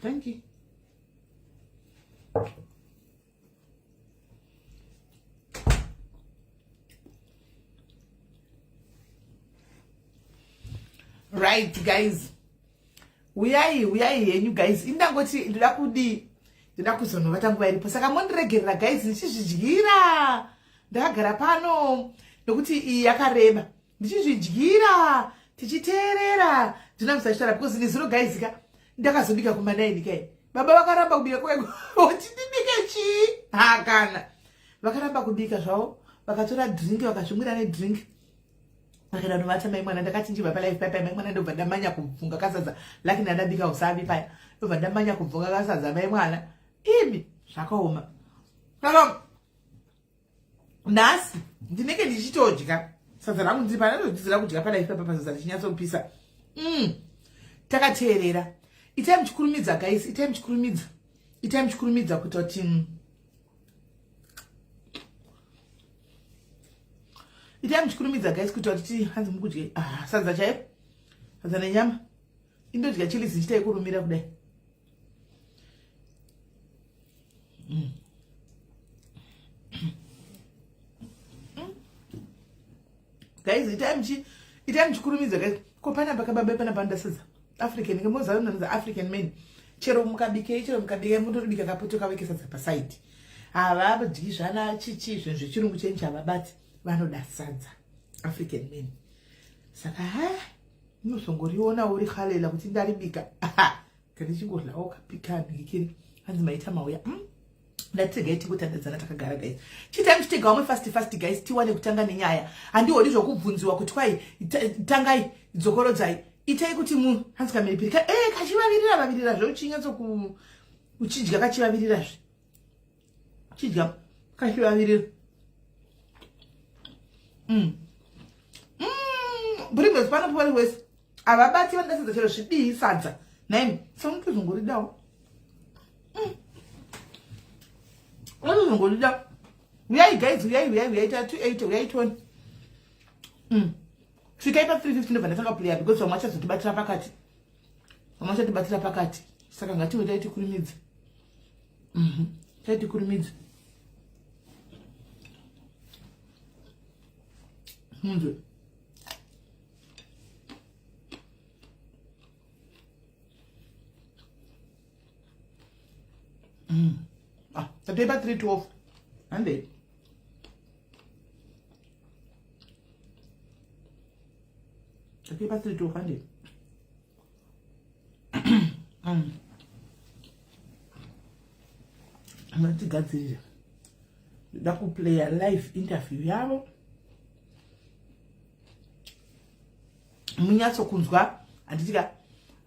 Thank you. Right guys. Uyai, uyai henyu guys. Indangoti ndoda kudii? Ndoda kuzonovata nguva iripo. Saka mondiregerera guys ndichizvidyira. Ndakagara pano nokuti iyi yakareba. Ndichizvidyira tichiteerera. Ndina kusachitaura because nezuro guys ka ndakazobika kuma 9 kai. Baba vakaramba kubika kwego. Kuti ndibike chii? Hakana. Vakaramba kubika zvavo. Vakatora drink vakazvimwira nedrink. Vakaenda novata mai mwana ndakati ndibva palife paya paya mai mwana ndobva ndamanya kubvunga kasadza laki ndandabika usavi paya ndobva ndamanya kubvunga kasadza mai mwana imi zvakaoma saka nhasi ndinenge ndichitodya sadza rangu ndiri pana ndodzidzira kudya palife papa pasadza richinyatsopisa mm. takateerera itai muchikurumidza guys itai muchikurumidza itai muchikurumidza kuita kuti mm, itai muchikurumidza guys kuita kuti ti hanzi mukudye ah, sadza chaipo sadza nenyama indodya chilizi ndichitai kurumira kudai mm. Mm. Guys itai muchi itai muchikurumidza guys ko panapa kababa panapa ndasadza african ke moziva unonzi african man chero mukabikei chero mukabikei mutoribika kapoto kavo kesadza pasaidi havadyi zvana chichi zvinhu zvechirungu chenyu havabati vanoda sadza african man saka ha unozongoriona uri halela kuti ndaribika kandichingorlawo kapika ndikiri hanzi maita mauya mm? ndatiregai tingotandadzana takagara guys chitai muchitega vamwe fast fast guys tiwane kutanga nenyaya handihodi zvokubvunziwa kuti kwai tangai dzokorodzai itai kuti mu hanzi kamhiripiri ka e kachivavirira vavirira zve uchinyatso ku uchidya kachivavirira zve chidya kachivavirira mm. mm. bringos pano pari wese havabati vanoda sadza chero zvidii sadza nhaimi saunotozongoridawo mm. unotozongorida uyai guys uyai uyai uyai ta 280 uyai tone mm. svikai pa 350 ndobva ndatanga player because vamwe vachazotibatira pakati vamwe vachatibatira pakati saka ngatiwe taitikurumidza mm -hmm. taitikurumidza munzwe Mm. Ah, tatoipa 312. Handei. Tatoipa 312 handei. Mm. Ngatigadzirire. Ndoda kuplaya live interview yavo. Munyatso kunzwa handitika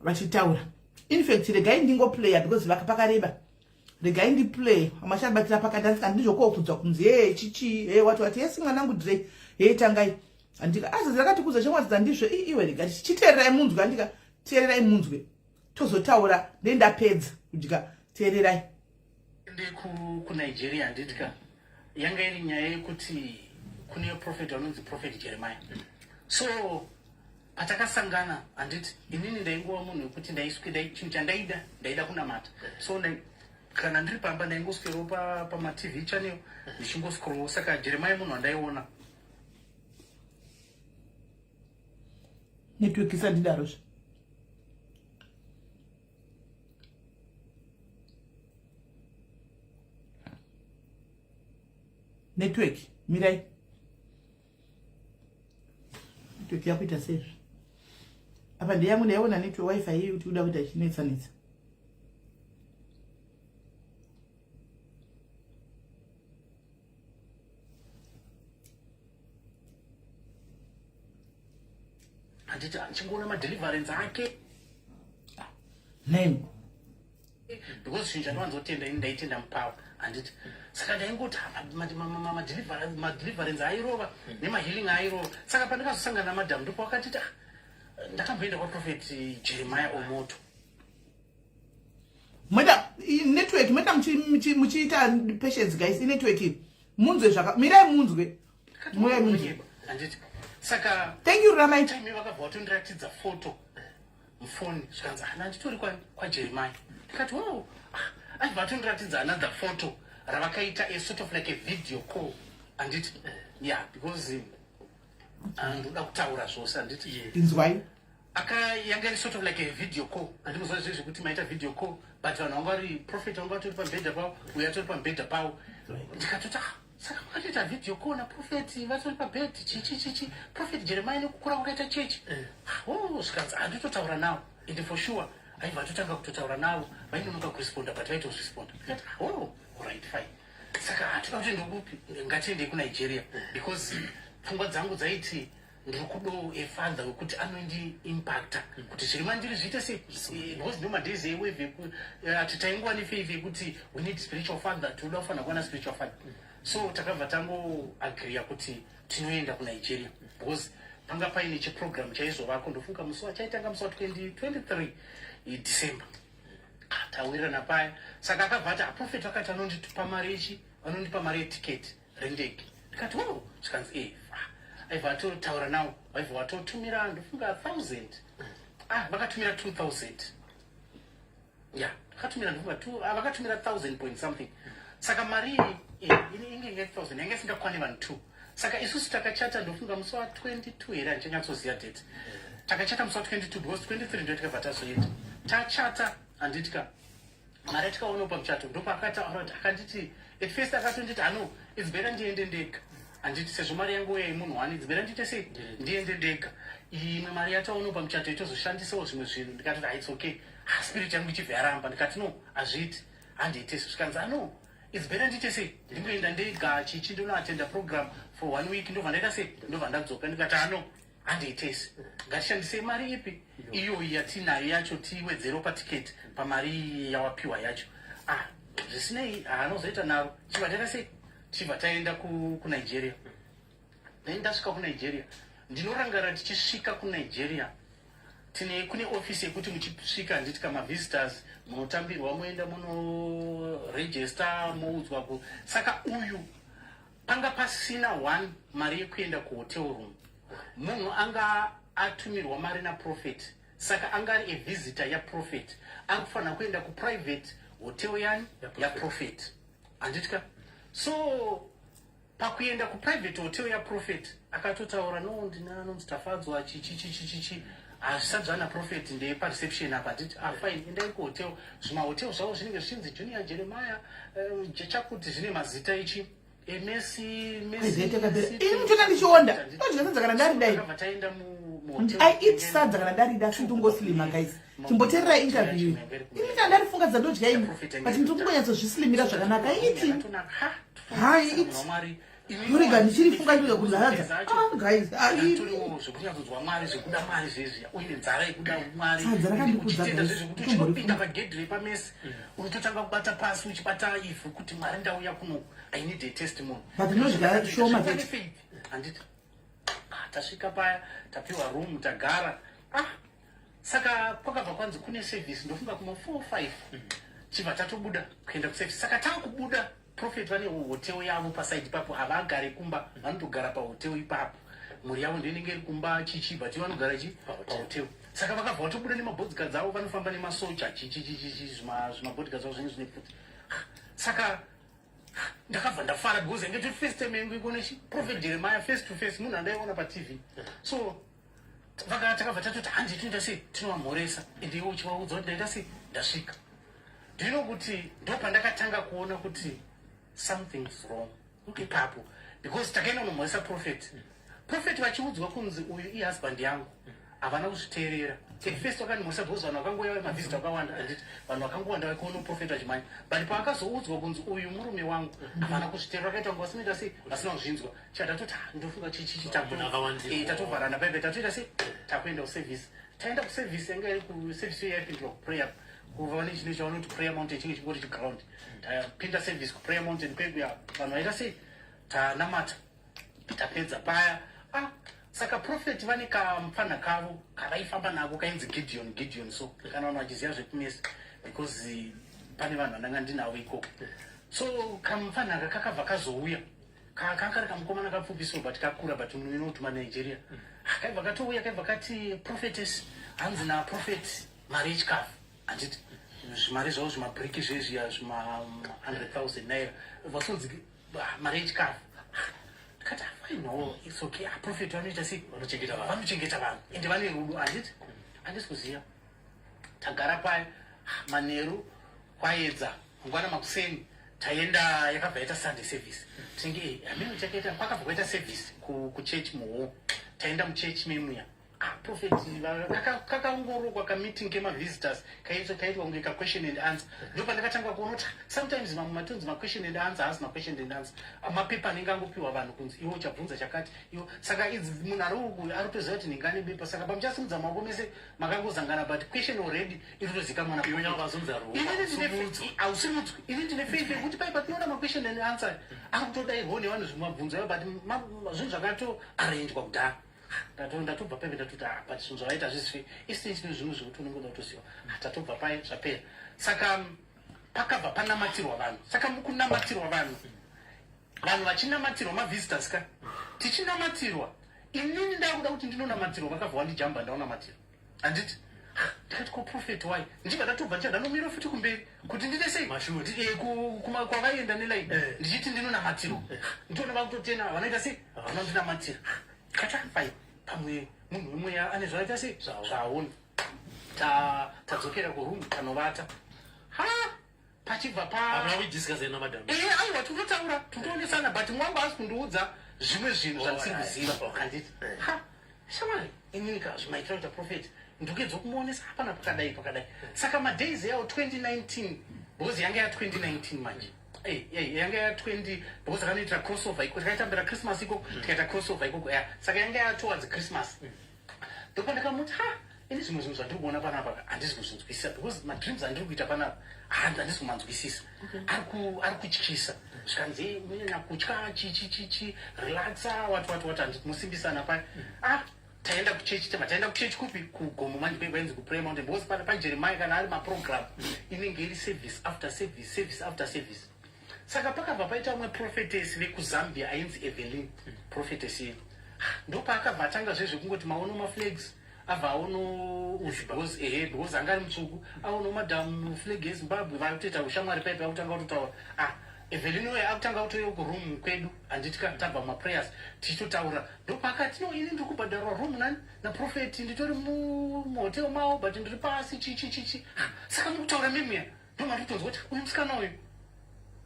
vachitaura. In fact regai ndingoplaya because pakareba. Regai ndiplay amashabatira pakati asi handizvokokudzwa kunzi hey chichi hey wati wati yes mwanangu dre hey tangai. Handika azi rakatikuza shamwari dzandizvo iwe rega chiteererai munzwe handika teererai munzwe tozotaura ndendapedza kudya teererai. Ende kuNigeria handiti ka yanga iri nyaya yekuti kune prophet vanonzi prophet Jeremiah so patakasangana handiti inini ndaingova munhu wekuti ndaiswe chinhu chandaida ndaida kunamata so kana ndiri pamba ndaingoswerawo pamatv channel ndichingoscroll saka Jeremiah munhu wandaiona network isandidarozve network mirai network yakuita seizvi apa ndeyangu ndaiona network wifi iyi kuti kuda kuita ichinetsa netsa handiti achingoona madeliverance ake name because chinhu chandiwanzotenda ini ndaitenda mupower handiti saka ndaingoti madeliverance airova nemahealing airova saka pandakazosangana namadam ndipo wakatiti ah, ndakamboenda kwaprofet jeremiah omoto moita network moita muchiita patience guys inetwork munzwe zvaka mirai munzwe mirai munzwe handiti saka thank you ramai time vakabva vatondiratidza foto mufoni zvikanzi hana nditori kwajeremiah. Ndikati, "Oh." Ah, aibva atondiratidza another photo ravakaita, a sort of like a video call, handiti? Yeah, because ndoda kutaura zvose, handiti? Inzwai. Aka yanga iri sort of like a video call, handimuzwa zvezvo kuti maita video call, but vanhu vanga vari, prophet vanga vatori pamubhedha pavo, uyo atori pamubhedha pavo. Ndikatoti, "Ah, saka makatoita video call naprophet vatori pabhedhi, chichi chichi, Prophet Jeremiah, nekukura kwakaita chechi?" Oh, zvikanzi, "Handitotaura navo." And for sure aibva atotanga kutotaura navo. Vainonoka kuresponda, but vaitoresponda. Ndikati, "Oh, alright, fine." Saka hatida kuti ndokupi, ngatiendei kuNigeria, because pfungwa dzangu dzaiti ndiri kudo a father wekuti anondiimpacta kuti zviri mandiri zviite sei, because ndo madays ewave ati taingova nefaith yekuti we need spiritual father, tinoda kufanira kuwana spiritual father. So takabva tangoagriya kuti tinoenda kuNigeria, because panga paine chiprogram chaizovako, ndofunga musi wachaitanga musi wa2023 December. Ah, tawirirana paya. Saka akabva ati, "Aprofeti akati anonditupa mari yechi, anondipa mari yetiketi rendege." Ndikati, "O." Zvikanzi, "E." Aibva atotaura navo, vaibva vatotumira, ndofunga 1000. Ah, vakatumira 2000. Ya, vakatumira, ndofunga vakatumira 1000 point something. Saka mari iyi inge inge 1000 yanga isingakwani vanhu two. Saka isusu takachata, ndofunga musi wa22 here, handichanyatsoziva date. Takachata musi wa22, because 23 ndo takabva tazoenda. Tachata, handitika, mari yatikaonawo pamuchato, ndopakataura kuti, akanditi, at first akatonditi, "Ano, it's better ndiende ndega, handiti? Sezvo mari yangu yaimunhu one, it's better ndiite sei, ndiende ndega. Imwe mari yataonawo pamuchato itozoshandisawo zvimwe zvinhu." Ndikatoti, "Ah, it's okay." Ah, spirit yangu ichibva yaramba. Ndikati, "No, hazviiti, handiite." Zvikanzi, "Ano, it's better ndiite sei, ndingoenda ndega, chichi, ndonoatenda program for one week, ndobva ndaita sei, ndobva ndadzoka." Ndikati, "Ano, handiitesi, ngatishandisei mari ipi iyoyi yatinayo yacho, tiwedzerewo patiketi pamari yawapiwa yacho." Ah, zvisinei, haanozoita naro. Chibva taita sei, tichibva taenda kuNigeria. Then ndasvika kuNigeria, ndinorangarira tichisvika kuNigeria, tine kune ofisi yekuti muchisvika, handiti, kamavisitors munotambirwa, moenda munoregister, moudzwa ku. Saka uyu panga pasina one mari yekuenda kuhotel room. Munhu anga atumirwa mari naprophet, saka anga ari avisitor yaprophet, ari kufanira kuenda kuprivate hotel yani yaprophet, handitya? So pakuenda kuprivate hotel yaprophet, akatotaura, "No, ndina anonzi Tafadzwa, chichi chichi chichi." Hazvisati zvana prophet, ndepareception apa, handiti? Ah, fine, endai kuhotel. Zvimahotel zvavo zvinenge zvichinzi Junior Jeremiah, chakuti zvine mazita ichi emesi. Ini mutona ndichionda, ndodya sadza kana ndaridai. Taenda. I eat sadza kana ndarida, sindingoslima. Guys, chimboteererai interview ini. Kana ndarifunga dzandodya ini, but ndiri kungonyatsozvislimira zvakanaka. Iti hai, iti ndorega ndichirifunga, ndorega kudya sadza. Ah, guys, ah, zvekunyatsodzwa Mwari, zvekuda Mwari zvezvi, uine nzara yekuda Mwari. Sadza rakandikudza, Uchitenda guys. zvezvi kuti uchinopinda pagedhi repamesi, unototanga kubata pasi, uchibata ivhu kuti, "Mwari, ndauya kuno, I need a testimony." But ndinodya shoma Zvine chete. faith, handiti? Ah, tasvika paya, tapiwa room, tagara. Ah, saka kwakabva kwanzi kune service, ndofunga kuma 4 5, chibva tatobuda kuenda kuservice. Saka taakubuda, prophet vane hotel yavo pasaidi ipapo. Havagare kumba, vanotogara pahotel ipapo. Mhuri yavo ndoinenge iri kumba chichi, but vanogara chi pahotel. Saka vakabva vatobuda nemabodyguards avo, vanofamba nemasoja, chichichichichi, zvimabodyguards zvavo zvinenge zvine pfuti. Saka ndakabva ndafara, because yange tori first time yangu ikuona chi Prophet Jeremiah face to face, munhu andaiona paTV. So takabva tatoti, "Handi, tinoita sei, tinovamhoresa." Ende iwe uchivaudza kuti ndaita sei, ndasvika. Ndino kuti ndopandakatanga kuona kuti something's wrong ipapo, because takaenda kunomhoresa prophet, prophet vachiudzwa kunzi uyu ihusband yangu, havana kuzviteerera. At first vakandimhoresa because vanhu vakangouya, mavhizita vakawanda, handiti? Vanhu vakangowanda vaikuona prophet vachimhanya, but paakazoudzwa kunzi uyu murume wangu, havana kuzviteerera. Vakaita kunge vasinoita sei, vasina kuzvinzwa. Chatatoti, "Ah, ndofunga chichichi." Munhu akawandira. Tatovharana paipe, tatoita sei, takuenda kuservice. Taenda kuservice, yanga iri kuservice iyo yaipindwa kuprayer, kuva nechine chavanoti Prayer Mountain, chinge chingori chiground. Tapinda service kuPrayer Mountain kwekuya, vanhu vaita sei, tanamata, tapedza paya. Ah, saka prophet vane kamufana kavo kavaifamba nako kainzi Gideon. Gideon, so kana vanhu vachiziva zvekumesa, because pane vanhu vandanga ndinavo ikoko. So kamufana aka kakabva kazouya, kanga kari kamukomana kapfupi so, but kakura, but munhu inotuma Nigeria. Kaibva katouya, kaibva kati, "Prophetess, hanzi naprophet mari yechikafu," handiti? Zvimari zvavo, zvimabhiriki zvezviya, zvima 100 000 naira, vasonzi, "Ah, mari yechikafu." Ndikati, "Ah, fine, no, it's okay. Ah, prophet vanoita sei?" Vanochengeta vanhu. Vanochengeta vanhu, ende vane rudo, handiti? Handisi kuziva. Tagara paya. Ah, manheru kwaedza, mangwana makuseni taenda. Yakabva yaita Sunday service. Tinenge hameno chakaita, kwakabva kwaita service kuchechi muho. Taenda muchechi memuya. Ah, prophet kakangorokwa kameeting kemavisitors, kaitwa kunge kaquestion and answer. Ndo pandakatanga kuona kuti sometimes mamwe matonzi maquestion and answer haasi maquestion and answer, mapepa anenge angopiwa vanhu kunzi iwe uchabvunza chakati iwo. Saka idzi munhu ari uku ari kutoziva kuti ndingane bepa, saka pamuchasimudza maoko mese makangozangana, but question already iri kutozikamwa. Iwe nyangwe vazunza ruoko, Inini ndine hausimudzwi. Hausimudzwi. Ini ndine faith yekuti pai patinoona maquestion and answer, ari kutodairwawo nevanhu zvimabvunzo ayo, but zvinhu zvakatoarranjwa kudhara. Ndatobva paipe, ndatoti, "Ah, but zvinhu zvavaita zvisife isii." Chine zvinhu zvekuti unenge uda kutoziva. Ah, tatobva pai, zvapera. Saka pakabva panamatirwa vanhu. Saka mukunamatirwa vanhu, vanhu vachinamatirwa, mavisitors ka, tichinamatirwa, inini ndakuda kuti ndinonamatirwa, vakabva wandijamba ndaunamatirwa, handiti? Ndikati, "Ko prophet, why?" Ndichibva ndatobva, ndicha ndanomira futi kumberi kuti ndite sei? Mashure. Kwavaenda nelaini. Eh. Ndichiti ndinonamatirwa, nditoona vakutotena, vanoita sei, vanondinamatira. Kati, "Fine, pamwe munhu wemweya ane zvaaita sei." Zvaona. Zvaona. Tadzokera kuroom, tanovata. Ha, pachibva pa Hamuna kuidiscussa namadam? Eh, aiwa, tinotaura, totoonesana, but mwangu haasi kundiudza zvimwe zvinhu zvandisiri kuziva, handiti? Ha, shamwari, inini ka zvimaitira kuita prophet, ndikuedza kumuonesa hapana pakadai pakadai. Saka madays yawo 2019, because yanga ya2019 manje. Eh, yanga ya20, because akanoitira crossover iko, takaitambira Christmas ikoko, tikaita crossover ikoko ya. Saka yanga yatowards Christmas. Ndipo ndakamuti, "Ha, ini zvimwe zvinhu zvandiri kuona panapa handisi kuzvinzwisisa, because madreams andiri kuita panapa handisi kumanzwisisa, ari kutyisa." Zvikanzi, "Unonyanya kutya, chichi chichi, relaxa, wati wati wati." Handiti musimbisana paya? Ah, taenda kuchechi, tema taenda kuchechi kupi? Kugomo manje, kwainzi kuPrayer Mountain, because pana paJeremiah kana ari maprogram inenge iri service after service, service after service. Saka pakabva paita umwe prophetess vekuZambia ainzi Evelyn, prophetess iyi. Ndopaakabva atanga zvezvekungoti maono maflags, abva aono uzvi, because ehe, because anga ari mutsvuku, aono madam flag yeZimbabwe, vakutoita ushamwari paipa, akutanga kutotaura. Ah, Evelyn uyo akutanga kutoiwa kuroom kwedu, handiti? Tabva mumaprayers tichitotaura, ndopaakati, "No, ini ndiri kubhadharwa room nani naprophet, nditori muhotel mavo, but ndiri pasi, chichi chichi." Saka mukutaura memuya ndomandikutonzwa kuti uyu musikana uyu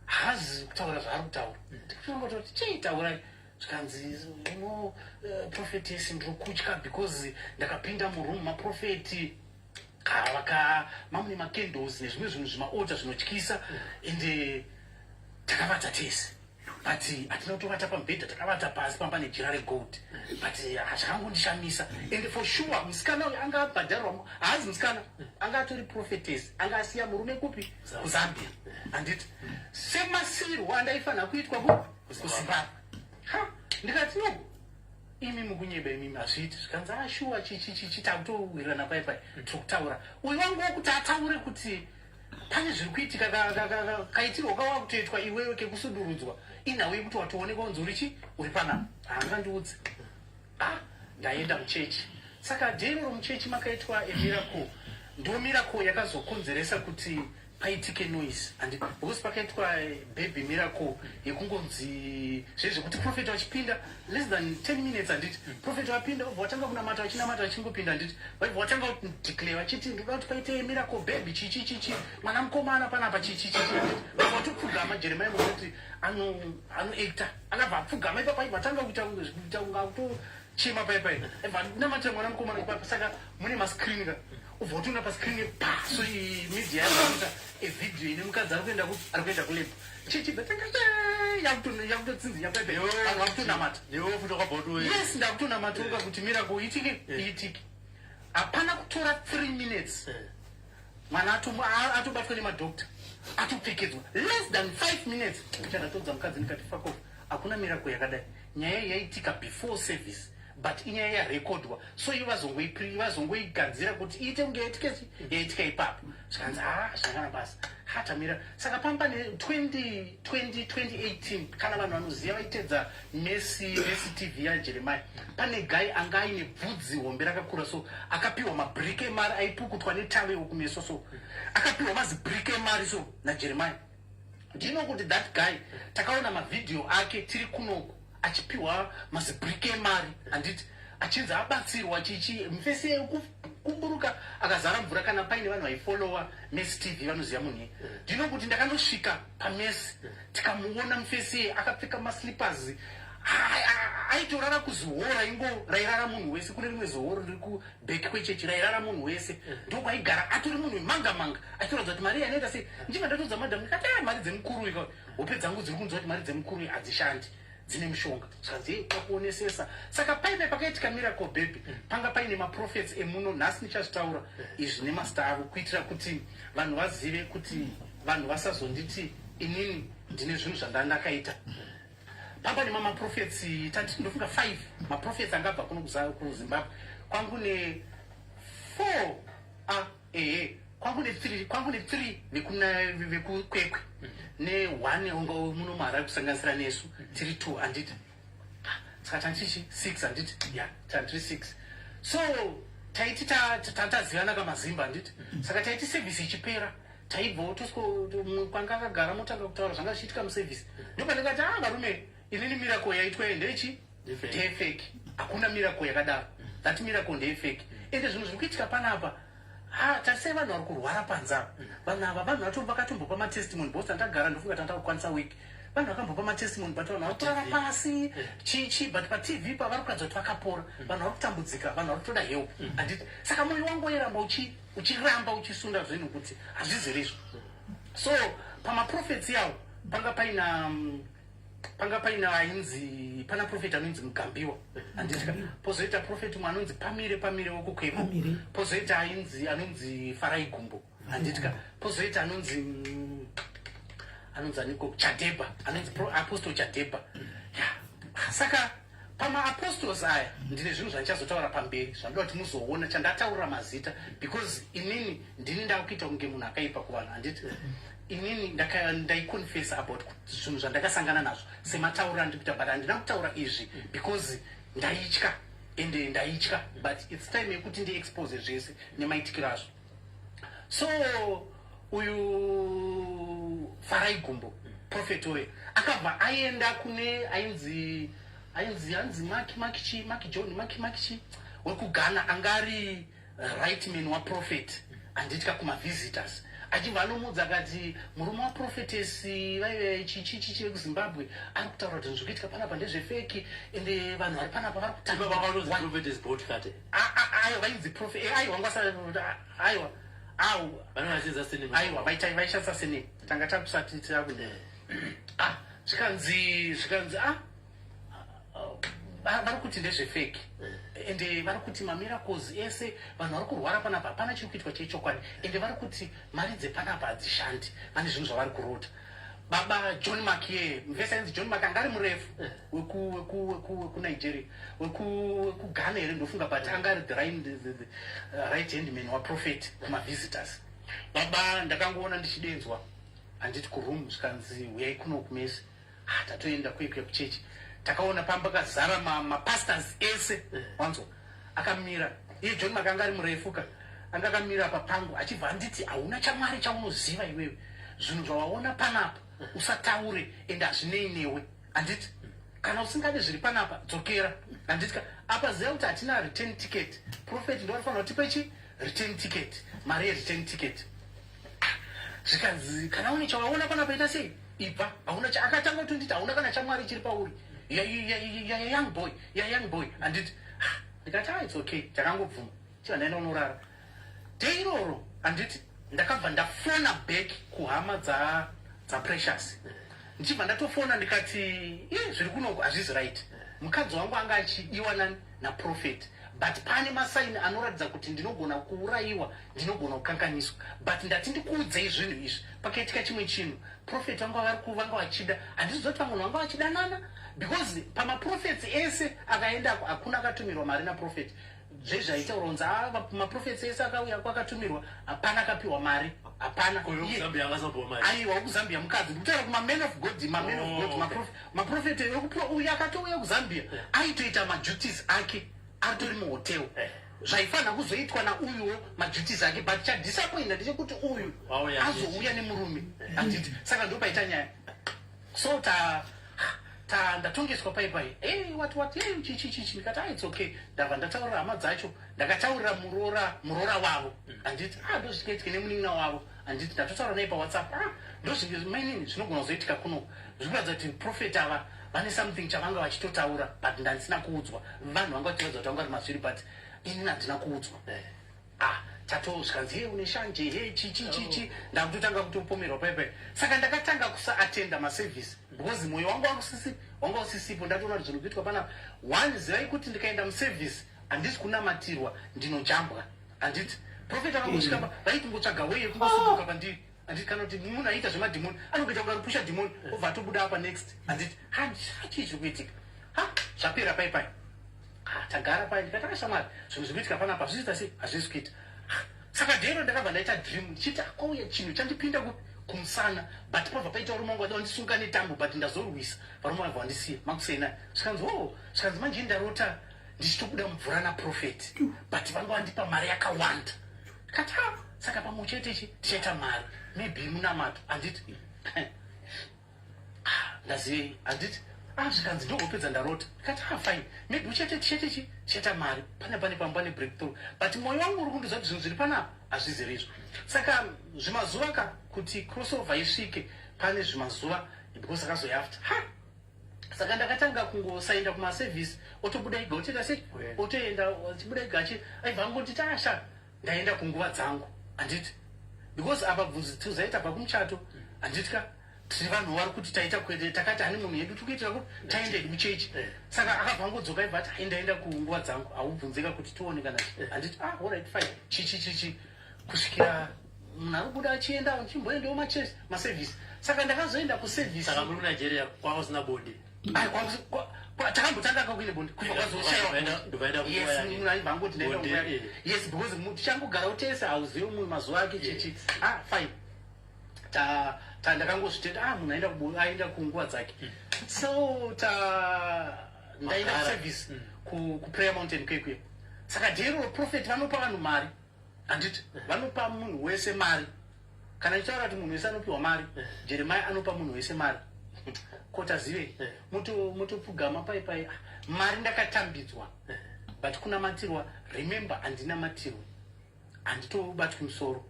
haazi kutaura zvaari kutaura. Ndikutongototi, "Chii, taurai." Zvikanzi, "No, prophetess, ndiri kutya because ndakapinda muroom maprophet vaka mamune macandles nezvimwe zvinhu zvimaota zvinotyisa, ende takavata tese, but hatina kutovata pamubhedha, takavata pasi pamba nejira regold, but zvakangondishamisa." And for sure musikana uyu anga abhadharwa, haazi musikana, anga atori prophetess, anga asiya murume kupi? KuZambia, handiti? Semasirwo andaifanira kuitwa kuZimbabwe. Ha, ndikati, "No, imi mukunyeba imimi, hazviiti." Zvikanzi, "Ashuwa, chichichichi." Takutowirirana pai pai, tiri kutaura. Uyu wangu wokuti ataure kuti pane zviri kuitika, kaitirwo kava kutoitwa iwewe kekusudurudzwa, inhau yekuti watoonekwa kunzi uri chi uri panapa, haangandiudzi. Ah, ndaenda muchechi. Saka day iroro muchechi makaitwa emiracle. Ndo miracle yakazokonzeresa kuti paitike noise, and because pakaitwa baby miracle yekungonzi zvezvekuti prophet vachipinda less than 10 minutes, handiti? Prophet vapinda, vobva vatanga kunamata, vachinamata, vachingopinda, handiti? Vaibva vatanga kudeclare vachiti, "Ndoda kuti paite miracle baby, chichi chichi, mwana mukomana panapa, chichi chichi," handiti? Vabva vatopfugama. Jeremiah mukuti anoacta, akabva apfugama ipapo, aibva atanga kuita kunga akutochema paipai, aibva namatira mwana mukomana ipapo. Saka mune mascreen ka, ubva utoona pascreen paso media yakuita evideo ine mukadzi ari kuenda ari kuenda kulabour, chichibva tanga yakutotsinzinya paipai, vanhu vakutonamata. Newe futi wakabva uto Yes, ndakutonamata kuti miracle itike, iitike. Hapana kutora 3 minutes, mwana atobatwa nemadhokta, atopfekedzwa, less than 5 minutes. Chandatodza mukadzi ndikati, "Fuck off, hakuna miracle yakadai. Nyaya iyi yaitika before service. But inyaya yarekodwa, so ivo vazongoigadzira kuti iite kunge yaitika chi yaitika ipapo. Zvikanzi, "Ha, zvakana basa hatamira." Saka pamba ne20 2018, kana vanhu vanoziva vaitedza Mercy TV yaJeremiah, pane guy anga aine bvudzi hombe rakakura, so akapiwa mabriki emari, aipukutwa netowel kumeso, so akapiwa mazibriki emari so naJeremiah. Ndino kuti that guy, takaona mavhidhiyo ake tiri kunoku achipiwa mazibriki emari, handiti, achinzi abatsirwa chichi, mufesi yekumburuka akazara mvura. Kana paine vanhu vaifollowa Mercy TV vanoziva munhu iye. Ndino kuti ndakanosvika paMercy, tikamuona mufesi iye akapfeka maslippers, aitorara kuzihoro ingo rairara munhu wese. Kune rimwe zihoro riri kuback kwechechi rairara munhu wese, ndokwaigara. Atori munhu wemanga manga, achitoratidza kuti mari anoita sei. Ndichibva ndatodza madhamu, ndikati, "Ah, mari dzemukuru ika, hope dzangu dziri kunzwa kuti mari dzemukuru iyi hadzishandi, dzine mushonga." Zvikanzi, "Ei, kwakuonesesa." Saka paine pakaitika miracle baby, panga paine maprophets emuno. Nhasi ndichazvitaura izvi nemazita avo, kuitira kuti vanhu vazive, kuti vanhu vasazonditi inini ndine zvinhu zvandandakaita. Pamba nemamaprophets tati ndofunga 5 maprophets angabva kuno kuZimbabwe. Kwangu ne 4, ah, ehe, kwangu ne 3, kwangu ne 3 vekuKwekwe, ne1 unga muno muHarare, kusanganisira nesu tiri 2, handiti? Saka tandichi 6, handiti? Ya, tandiri 6. So taiti tazivana kamazimba, handiti? Saka taiti service ichipera, taibvawo tosiko kwanga akagara, motanga kutaura zvanga zvichiitika muservice. Ndopandikati, "A varume, inini miracle yaitwa iyi ndechi ndeyefake. Hakuna miracle yakadaro. That miracle ndeyefake. Ende zvinhu zviri kuitika panapa, ha, tarisai vanhu vari kurwara panze apa. Vanhu ava, vanhu vakatombopa matestimony, because tandagara, ndofunga tanda kukwanisa week, vanhu vakambopa matestimony, but vanhu vari kurara pasi chichi, but paTV pa vari kuratidza kuti vakapora. Vanhu vari kutambudzika, vanhu vari kutoda help, handiti?" Saka mwoyo wangu wairamba uchiramba uchisunda zvinhu kuti hazviziri izvo. So pamaprophets yawo panga paina ainzi, pana prophet anonzi Mugambiwa, handiti? Pozoita prophet umwe anonzi Pamire wekuKwekwe. Pamire. Pozoita ainzi, anonzi Farai Gumbo, handiti? Pozoita anonzi anonzi aniko, Chadhebha, anonzi Apostle Chadhebha, ya. Saka pamaapostles aya ndine zvinhu zvandichazotaura pamberi zvandoda kuti muzoona chandataurira mazita, because inini ndini ndakuita kunge munhu akaipa kuvanhu, handiti? Inini ndaiconfessa about zvinhu zvandakasangana nazvo sematauriro andiri kuita, but handina kutaura izvi because ndaitya, ende ndaitya, but it's time yekuti ndiexpose zvese nemaitikiro azvo. So uyu Farai Gumbo, prophet uyu, akabva aenda kune ainzi anzi Maki, Maki chi, Maki John, Maki chi wekuGhana, anga ari right man waprophet, handiti, kumavisitors. Achibva anomudza akati, "Murume waprophetess vaive chichichichi vekuZimbabwe ari kutaura kuti zvinhu zviri kuitika panapa ndezvefake, ende vanhu vari panapa vari Ipa vakanonzi kutamba." Prophetess Botkate. Aiwa, vainzi prophet, aiwa, ngwasa, aiwa, au. Vanenge vachinza surname. Aiwa, vaishandisa surname, tanga takusati takude. Ah, zvikanzi, ah, vari kuti ndezvefake, ende vari kuti mamiracles ese, vanhu vari kurwara panapa, hapana chiri kuitwa chechokwadi, ende vari kuti mari dzepanapa hadzishandi, vane zvinhu zvavari kurota." Baba John Mark ye mvesi ainzi John Mark, anga ari murefu, wekuNigeria, wekuGhana here ndofunga, but anga ari the right hand man waprophet kumavisitors. Baba, ndakangoona ndichidenzwa, handiti, kuroom, zvikanzi, "Uyai kuno kuMercy." Ah, tatoenda kwekuya kuchechi, takaona pamba kazara mapastors ese, wanzwa, akamira. Iye John Mark anga ari murefuka, anga akamira papangu, achibva anditi, "Hauna chamwari chaunoziva iwewe. Zvinhu zvawaona panapa usataure, ende hazvinei newe, handiti? Kana usingadi zviri panapa, dzokera, handiti? Apa ziva kuti hatina return ticket. Prophet ndo vanofanira kutipe chi return ticket, mari yereturn ticket." Zvikanzi, "Kana une chawaona panapa, ita sei, ibva. Hauna." Akatanga kutonditi, "Hauna kana chamwari chiri pauri. Ya young boy, ya young boy, handiti?" Ah, ndikati, "Ah, it's okay." Takangobvuma, chiva ndaenda unorara. Day iroro, handiti, ndakabva ndafona back kuhama dzaPrecious, ndichibva ndatofona ndikati, "Ye, zviri kunoko hazvisi right. Mukadzi wangu anga achidiwa nani, naprophet, But pane masaini anoratidza kuti ndinogona kuurayiwa, ndinogona kukanganiswa, but ndati ndikuudzei zvinhu izvi. Pakaitika chimwe chinhu, prophet vanga vari vanga vachida, handiziva kuti vamwe vanga vachidanana, because pamaprofets ese akaendako hakuna akatumirwa mari naprophet. Zvezvaitaura kunzi maprofets ese akauya kwakatumirwa, hapana akapiwa mari, hapana. Aiwa, wekuZambia mukadzi, ndikutaura kumaman of God, maman of God. Maprofet uyu akatouya kuZambia aitoita maduties ake aritori muhotel, zvaifanira kuzoitwa nauyuwo maduties ake, but chadisappointa ndechekuti uyu azouya nemurume, handiti? Saka ndo paita nyaya. So ta ta ndatongeswa pai hey, what what, hey, chichi chichi. Ndikati, "Ah, it's okay." Ndabva ndataurira hama dzacho, ndakataurira muroora wavo, handiti? Ah, ndozvinoitika nemunin'ina wavo, handiti? Ndatotaura naye paWhatsApp. Ah, ndozvinge zvinogona kuzoitika kuno, zvikuratidza kuti prophet ava vane something chavanga vachitotaura, but ndandisina kuudzwa. Vanhu vanga vachiratidza kuti vanga vari mazviri, but inini handina kuudzwa. Ah, tatosvikanzi, "He, une shanje, he, chichi chichi." Ndakutotanga kutopomerwa paipai. Saka ndakatanga kusaatenda maservice because mwoyo wangu wanga usisipo. Ndatoona kuti zvinhu kuitwa panapa, one, zivai kuti ndikaenda muservice handisi kunamatirwa, ndinojambwa, handiti? Prophet akangosvika, vaitingotsvaga way yekungosuduka pandiri, handiti? Kana kuti munhu aiita zvemadhimoni, anongoita kunge aripusha dhimoni, obva atobuda apa next, handiti? Hachii chiri kuitika? Ha, zvapera paipai. Tagara pai, ndikati, "Akashamwari, zvinhu zviri kuitika panapa hazviita sei, hazvisi kuita." Saka dhero ndakabva ndaita dream ndichiti kwauya chinhu chandipinda kupi, kumusana, but pabva paita varume vangu vada vandisunga netambo, but ndazorwisa, varume vabva vandisiya makusena. Zvikanzi, "O," zvikanzi, "manje ndarota ndichitobuda mvura naprophet, but vanga vandipa mari yakawanda." Ndikati, "Ha, saka pamwe chete chi tichaita mari, maybe munamato, handiti?" Ah, ndazivei, handiti? Ah, zvikanzi, "Ndogopedza ndarota." Ndikati, "Ah, fine, maybe uchete tichete chi tichaita mari pane pamba nebreakthrough, but mwoyo wangu uri kundiziva kuti zvinhu zviri panapa hazviziri izvo." Saka zvimazuva ka kuti crossover isvike, pane zvimazuva, because akazoya after. Ha, saka ndakatanga kungosaenda kumaservice, otobuda iga, otoita sei, otoenda achibuda iga, achi aibva angoti, "Tasha, ndaenda kunguva dzangu," handiti? Because apa bvunzi tuzaita bva kumuchato, handiti ka? Tiri vanhu vari kuti taita kwete, takati hani munhu yedu tikuitira kuti taende muchechi. Saka akabva angodzoka, ibva ati, "Ndaenda kunguva dzangu, haubvunzika kuti tione kana," handiti? Ah, alright, fine, chichi chichi, kusvikira munhu ari kubuda achienda, chimboendewo machechi, maservice. Saka ndakazoenda kuservice. Saka muri kuNigeria kwanga usina bonde? Takambotanga kakuine bonde, kubva kwazoshaiwa. Ndobvaenda kunguva yake. Munhu aibva angoti, "Ndaenda Bonde, kunguva yake." Yes, because tichangogarawo tese, hauzivi mumwe mazuva ake, chichi. Ah, fine, ta ta ndakangozvitenda, ah, munhu aenda kunguva dzake. So ta ndaenda Magara. kuservice kuPrayer Mountain kwekwe. Saka dhero prophet vanopa vanhu mari, handiti? Vanopa munhu wese mari. Kana ichitaura kuti munhu wese anopiwa mari, Jeremia anopa munhu wese mari, kotazive mutopfugama pai pai. Ah, mari ndakatambidzwa, but kunamatirwa, remember, handinamatirwe, handitobatwi musoro.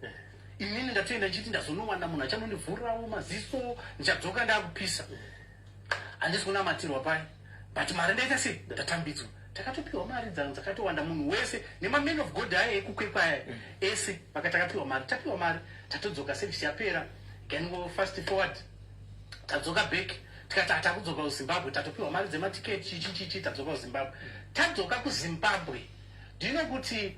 Inini ndatoenda ndichiti ndazonowana munhu achanondivhurirawo maziso, ndichadzoka ndaakupisa. Handisi kunamatirwa pai, but mari ndaita sei, ndatambidzwa. Takatopiwa mari dzangu dzakatowanda, munhu wese nemamen of God aya ekukwekwa aya ese vaka takapiwa mari. Tapiwa mari, tatodzoka, service yapera, gango fast forward, tadzoka back, tikati hatakudzoka kuZimbabwe, tatopiwa mari dzematiketi, chichi chichi, tadzoka kuZimbabwe. Tadzoka kuZimbabwe, ndino kuti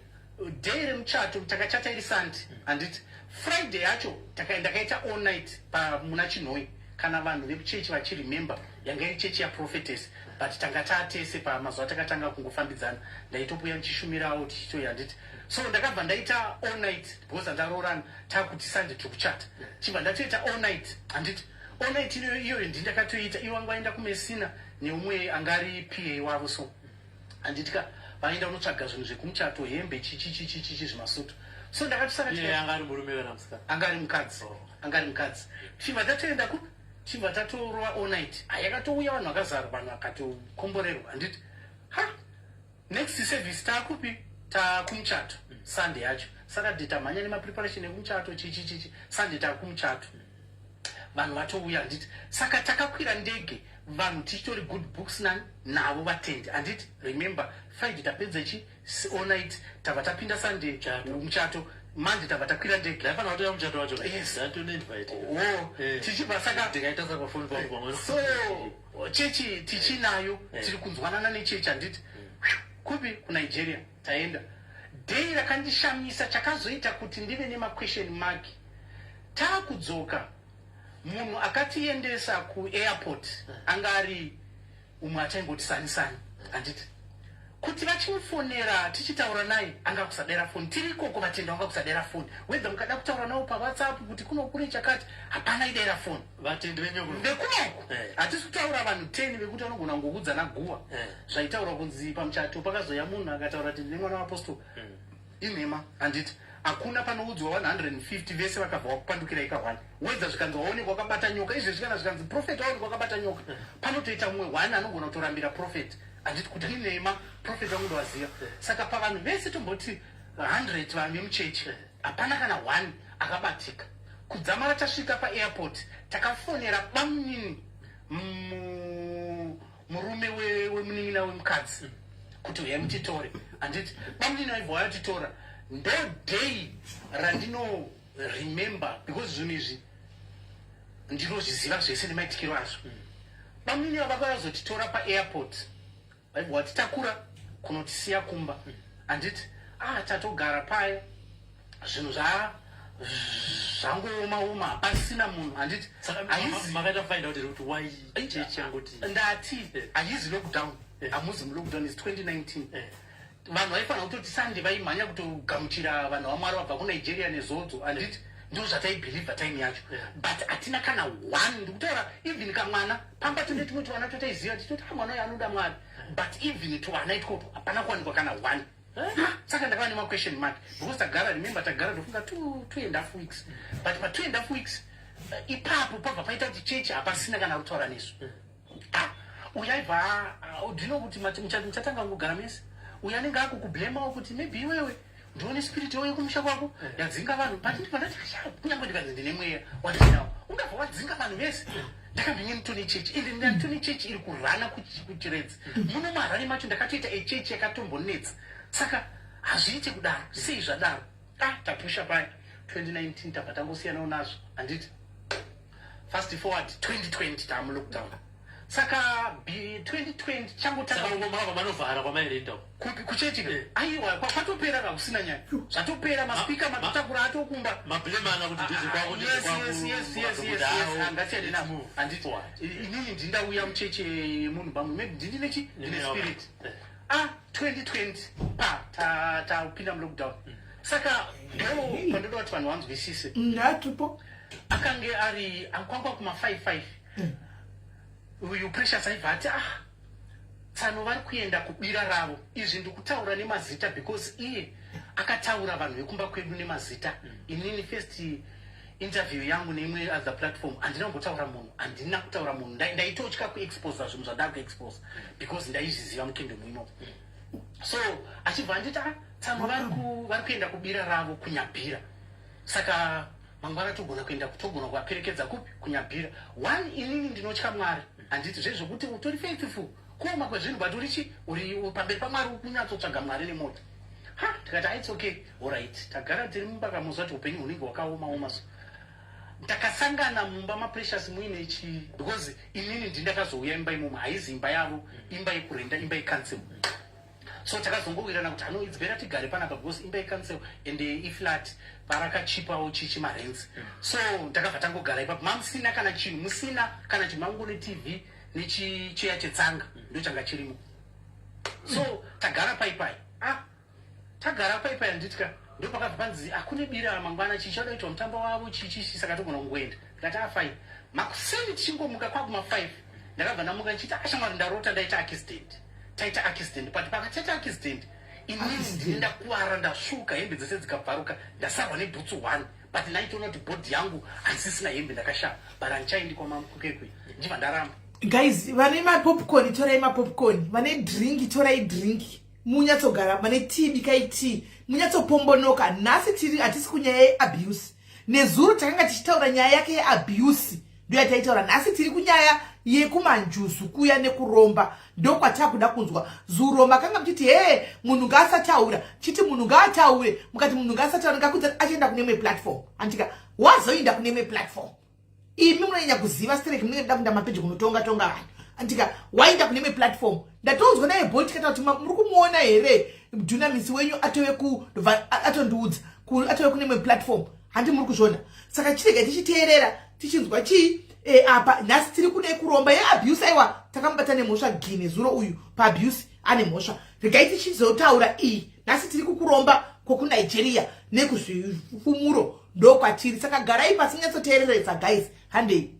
day remuchato takachata iri Sunday, handiti? Friday yacho ndakaita all night muna Chinhoi. Kana vanhu vekuchechi vachiremember, yanga iri chechi yaprophetess, but tanga taatese pamazuva takatanga kungofambidzana, ndaitobuya ndichishumirawo tichitoya, handiti? So ndakabva ndaita all night because andaroorana, takuti Sunday tiri kuchata, chibva ndatoita all night, handiti? All night iyoyo iyoyo ndindakatoita. Iwo vanga vaenda kuMesina neumwe angari pa wavo, so handiti ka, vaenda kunotsvaga zvinhu zvekumuchato, hembe, chichi chichi chichi, zvimasutu. So ndakatosaka Iye anga ari murume kana musikana? Anga ari mukadzi. Anga ari mukadzi. Chibva tatoenda ku chibva tatorova all night. Yakatouya vanhu vakazara, vanhu vakatokomborerwa, handiti? Ha, next service taakupi? Taakumuchato Sunday yacho. Saturday tamhanya nemapreparation ekumuchato, chichi chichi. Sunday taakumuchato, vanhu vatouya, handiti? Saka takakwira ndege, vanhu tichitori good books nani navo vatendi, handiti? Remember, Friday tapedza chi all night, tabva tapinda Sunday Muchato. Muchato Monday, tabva takwira ndege. Ndaifanira kutoya muchato wacho. Yes. Ndatone-invite. O, tichibva saka ndikaita sakafoni pangu pamwe. So chechi tichinayo, tiri kunzwanana nechechi, handiti? Kupi? KuNigeria. Taenda. Day rakandishamisa, chakazoita kuti ndive nemaquestion mark, taakudzoka, munhu akatiendesa kuairport anga ari umwe achaingoti sani sani, handiti? Kuti vachimufonera tichitaura naye, anga kusadera foni. Tiri ikoko, vatenda, vanga kusadera foni. Whether mukada kutaura navo paWhatsApp kuti kuno kune chakati, hapana idera foni. Vatendi venyu kuno? Vekunoko. Hatisi kutaura vanhu 10 vekuti vanogona kungokudzana guwa. Zvaitaurwa kunzi pamuchato pakazoya munhu akataura kuti ndine mwana waapostol, inhema, handiti? Hakuna panoudzwa 150 vese vakabva wakupandukira ika1. Wedza zvikanzi waonekwa wakabata nyoka izvezvi, kana zvikanzi prophet waonekwa wakabata nyoka, panotoita mumwe one anogona kutorambira prophet, handiti, kuti inhema, prophet vangu ndovaziva. Saka pavanhu vese, tomboti 100 vanhu vemuchechi, hapana kana one akabatika. Kudzamara tasvika paairport, takafonera bamunini, murume wemunin'ina wemukadzi, kuti uyai mutitore, handiti? Bamunini vaibva vayatitora. Ndo day randino remember, because zvinhu izvi ndinozviziva zvese nemaitikiro azvo. Bamunini vavakazotitora paairport, vaibva vatitakura kunotisiya kumba, handiti? Ah, tatogara paya, zvinhu zvangooma oma, hapasina munhu, handiti? Saka makaita find out here kuti why chechi yangoti? Ndati haizi lockdown. Hamuzi mulockdown, is 2019. Vanhu vaifanira kutoti Sunday vaimhanya kutogamuchira vanhu vaMwari vabva kuNigeria nezodzo, handiti? Ndo zvataibhilivha time yacho. But hatina kana one. Ndikutaura even kamwana pamba, tine tumwe tuvana totaiziva tichitoti, "Ah, mwana uyu anoda Mwari," but even tuvana itwoto hapana kuwanikwa kana one. Saka ndakava nemaquestion mark because tagara, remember, tagara ndofunga 2.5 weeks, but pa 2.5 weeks ipapo pabva paita kuti chechi hapasina kana kutaura nesu. Ah, uyu aibva ndino kuti muchatanga kugara mese, uyu anenge akukublemawo kuti maybe iwewe ndione spirit yauye kumusha kwako yadzinga vanhu. But ndibva ndati, "Asha, kunyange ndikanzi ndine mweya wandinawo, ungabva wadzinga vanhu vese?" Ndakabvinge nditone chechi, ende ndatone chechi iri kurana kuChiredzi muno muHarare macho. Ndakatoita echechi yakatombonetsa, saka hazviite kudaro. Sei zvadaro? Ah, tapusha paya 2019, tabva tangosiyanawo nazvo, handiti? Fast forward 2020, taamulockdown. Saka 2020 changotanga. Saka mava manovhara kwamairenda? Kupi? Kuchechi? Eh. Aiwa, kwatopera, kakusina nyaya, zvatopera. Maspika matotakura atokumba. Mablemana kuti ndizvi kwako. Yes, angasiyane navo, handiti? Inini ndindauya mucheche yemunhu pamwe maybe ndini nechi ndine spirit. Ah, 2020 pa tapinda mulockdown. Saka ndo pandoda kuti vanhu vanzwisise. Ndatupo. Akange ari kwangwa kuma 55, uyu Precious aibva ati, "Ah, tsano vari kuenda kubira ravo." Izvi ndikutaura nemazita because iye akataura vanhu vekumba kwedu nemazita. Inini first interview yangu neimwe other platform, handina kumbotaura munhu, handina kutaura munhu. Ndaitotya kuexposa zvinhu zvandaa kuexposa because ndaizviziva mukingdom imomo. So achibva anditi, "Ah, tsano vari kuenda kubira ravo kuNyabhira, saka mangwana togona kuenda, togona kuvaperekedza." Kupi? KuNyabhira. One, inini ndinotya Mwari, handiti? Zvezvokuti utori faithful kuoma kwezvinhu, but urichi uri pamberi paMwari, kunyatsotsvaga Mwari nemoto. Ha, tikati, "Ah, it's okay, alright." Tagara tiri mumba, kamuziva kuti upenyu hunenge hwakaoma oma. So takasangana mumba maPrecious muine chi, because inini ndindakazouya imba imomo, haizi imba yavo, imba yekurenda, imba yecouncil. So takazongowirana kuti, "Ano, it's better tigare panapa because imba yecouncil and iflat, parakachipawo chichi marents." So takabva tangogara ipapo, mamusina kana chinhu, musina kana chinhu, mangone TV nechicheya chetsanga ndo changa chirimo. So tagara paipai. Ah, tagara paipai, handitika? Ndo pakabva panzi akune bira mangwana, chichada kuitwa mutambo wavo chichichi, saka togona kungoenda. Ndikati, "Ah, fine." Makuseni tichingomuka kwakuma 5, ndakabva ndamuka ndichiti, "Ashamwari, ndarota ndaita accident." Taita accident, but pakataita accident, inini ndini ndakuwara, ndasvuka, hembe dzese dzikabvaruka, ndasarwa nebhutsu one, but ndaitoona kuti body yangu haisisina hembe, ndakashama, but handichaendi kwamamukekwe, ndibva ndaramba. Guys, vane mapopcorn, torai mapopcorn. Vane drink, torai drink, munyatsogara. Vane tea, bikai tea, munyatsopombonoka. Nhasi tiri, hatisi kunyaya yeabuse. Nezuro takanga tichitaura nyaya yake yeabuse, ndo yataitaura. Nhasi tiri kunyaya yekumanjuzu kuya nekuromba, ndokwatakuda kunzwa. Zuro makanga muchiti, "He, munhu ngaasataura." Chiti munhu ngaataure, mukati munhu ngaasataura, ngakudza achienda kune imwe platform, andika wazoenda kune imwe platform. Imi munonyanya kuziva stereki, munenge muda kuenda mapeji kunotonga tonga vanhu. Andika waenda kune imwe platform. Ndatonzwa naye Bolt kata kuti muri kumuona here Dunamis wenyu atove ku atondiudza atove kune imwe platform. Handi muri kuzviona. Saka chirega tichiteerera tichinzwa chii e, apa nhasi tiri kune kuromba yeabuse. Aiwa, takamubata nemhosva gine zuro uyu paabuse, ane mhosva. Regai tichizotaura iyi. Nhasi tiri kukuromba kwokunigeria nekuzvifumuro ndokwatiri, saka garai pasi nyatsoteereresa guys, handei.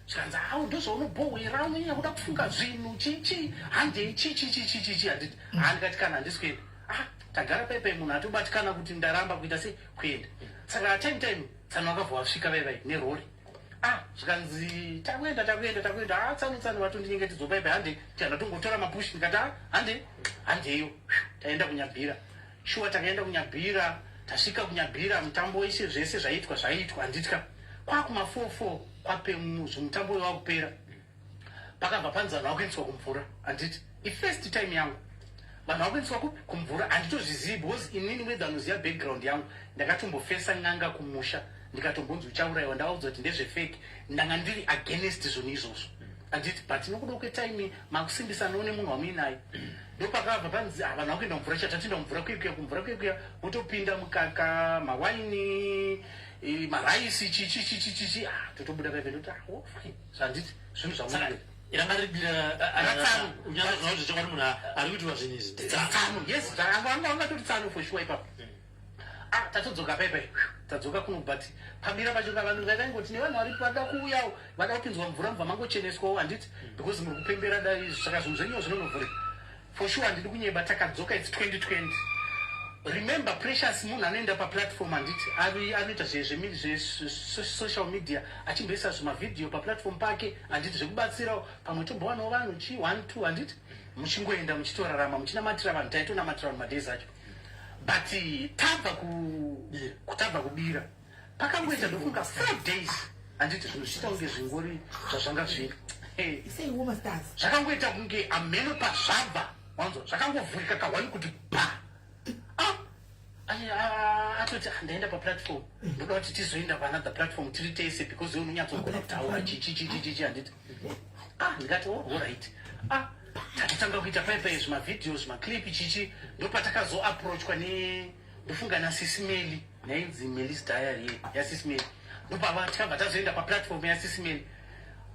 Zvikanzi, "Au, ndozvaunobhohwera, unonyanya kuda kufunga zvinhu, chichi, handei, chichi chichi chichi." Handiti ha, ndikati, "Kana handisi kuenda." Ah, tagara paipai, munhu atobatikana kuti ndaramba kuita sei, kuenda. Saka time time tsano vakabva vasvika vaivai nerori. Ah, zvikanzi, "Takuenda, takuenda, takuenda." Ah, tsano, tsano vatondinyengetedzwa paipai, "Hande." Tiandatongotora mapushi, ndikati, "Ah, hande, handeyo." Taenda kunyabhira. Shuwa, takaenda kunyabhira. Tasvika kunyabhira, mutambo wese zvese zvaitwa zvaitwa, handitya kwakuma 44 kwape mutambo uyo wakupera. Pakabva panzi vanhu vakuendeswa kumvura, handiti? Ifirst time yangu vanhu vakuendeswa kupi? Kumvura. Handitozvizivi because inini wedha anoziva background yangu, ndakatombofesa n'anga kumusha, ndikatombonzi uchaurayiwa. Ndavaudza kuti ndezvefake, ndanga ndiri against zvinhu izvozvo, handiti? But nokuda kwetime makusimbisanawo nemunhu wamuinaye, ndopakabva panzi, "Ah, vanhu vakuenda kumvura." Chatatinda kumvura kuya, kumvura kuya, votopinda mukaka, mawaini, maraisi, chichi chichi chichi. Ah, totobuda paipe, ndoti, "Ah, oh, fine." Zvanditi zvinhu zvamwari. Ranga ribira. Ratsano. Unyatsoziva kuti chokwadi munhu ari kuitiwa zvinhu izvi nditsano. Tsano, yes, anga angatori tsano for sure ipapo. Ah, tatodzoka paipai, tadzoka kuno, but pamira pacho ka vanhu vakaingoti nevanhu varipo vada kuuyawo, vada kupinzwa mvura, mubva mangocheneswawo, handiti? Because muri kupembera dai, saka zvinhu zvenyuwo zvinonovhurika for sure. Handidi kunyeba, takadzoka, its 2020. Remember, Precious munhu anoenda paplatform, handiti? Anoita zve-social media, achimboisa zvimavhidhiyo paplatform pake, handiti? Zvekubatsirawo pamwe tombowanawo vanhu chi 1 2, handiti? Muchingoenda muchitorarama, muchinamatira vanhu. Taitonamatira vanhu madays acho. But tabva kutabva kubira, pakangoita ndofunga 5 days, handiti? Zvinhu zvichiita kunge zvingori zvazvanga zviri. Hey. Isaiwo mastars. Zvakangoita kunge amheno pazvabva, wanzwa, zvakangovhurika kahwani kuti pa. Ah, atoti, "Ah, ndaenda paplatform, ndoda kuti tizoenda paanother platform tiri tese because iwe unonyatsogona kutaura chichi chichi chichi," handiti? Ah, ndikati, "Oh, alright." Ah, tatotanga kuita paipai zvimavhidhiyo, zvimaclip, chichi. Ndopatakazoapproachwa ne ndofunga nasisimeli, nainzi Melis Diary yasisimeli. Ndopava tikabva tazoenda paplatform yasisimeli.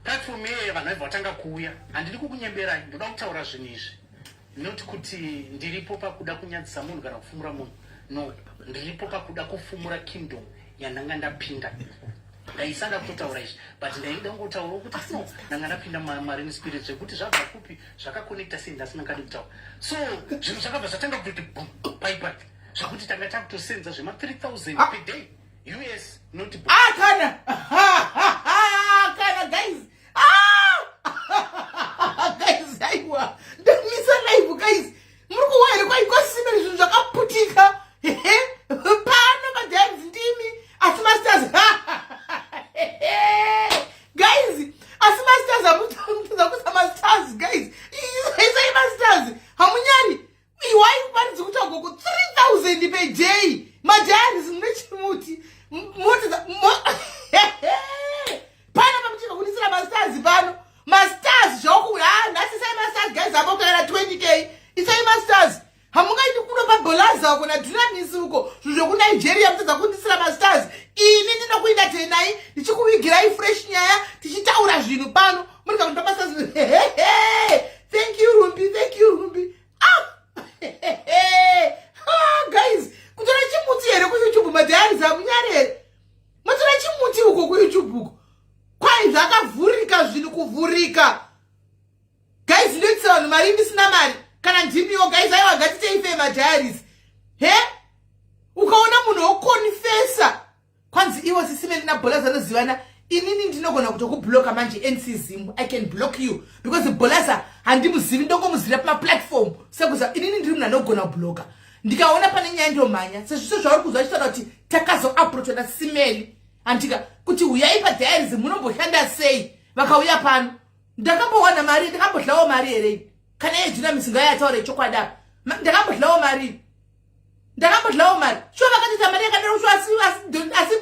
Platform iyeye vanhu vaibva vatanga kuuya. Handidi kukunyemberai, ndoda kutaura zvinhu izvi, not kuti ndiripo pakuda kunyadzisa munhu kana kufumura munhu. No, ndiripo pakuda kufumura kingdom yandanga ndapinda. Ndaisada kutotaura izvi, but ndaida kungotaurawo kuti no, ndanga ndapinda marine spirit, zvekuti zvabva kupi, zvakakonekta sei, ndasina ngadi kutaura. So zvinhu zvakabva zvatanga kutoti bum paipai, zvekuti tanga takutosenza zvema 3000 per day US, not Ah, kana kana guys, ah guys, aiwa, ndamisa live guys. Muri kuwa here kwaikwasimeri? Zvinhu zvakaputika pano madimes, ndimi asi masters guys, asi masters hamutadza kuisa masters guys. Isai masters, hamunyari. Iwai paridzi kutaugwa ku 3000 per day madiaries, mune chimuti motidza pano pamuchibva kundisira mastars pano, mastars zvaku. Ha, nhasi isai mastars guys, apa kutoera 20K. Isai mastars. Hamungaiti kuno pabholaza uko naDunamis uko, zvinhu zvekunigeria, mutadza kundisira mastars. Ini ndinokuenda tenai ndichikuvigirai fresh nyaya, tichitaura zvinhu pano, muri kakundipa mastars. Thank you Rumbi, thank you Rumbi. Ah! Ah, guys, kutora chimuti here kuYouTube? Madiaries, hamunyari here? Matora chimuti uko kuYouTube uko, kwai zvakavhurika zvinhu, kuvhurika guys. Ndoitisa vanhu mari, ndisina mari kana ndimiwo guys. Aiwa, ngatitei fe madiaries he. Ukaona munhu wokonfesa kwanzi iwo sisimeni nabhola zanozivana, inini ndinogona kutokubloka manje. Nczim, I can block you because Bholaza handimuzivi, ndongomuzivira pamaplatform. Sekuza inini ndiri munhu anogona kubloka, ndikaona pane nyaya ndomhanya. Sezviso zvauri kuzwa achitaura kuti takazoapproachwa nasimeli, handika, kuti uyai padiaries, munomboshanda sei? Vakauya pano, ndakambowana mari? Ndakambodlawo mari here? Kana iye Dunamis ngayataure chokwadi apa. Ndakambodlawo mari? Ndakambodlawo mari? Shuwa, vakatoita mari yakadaro? Shuwa, asi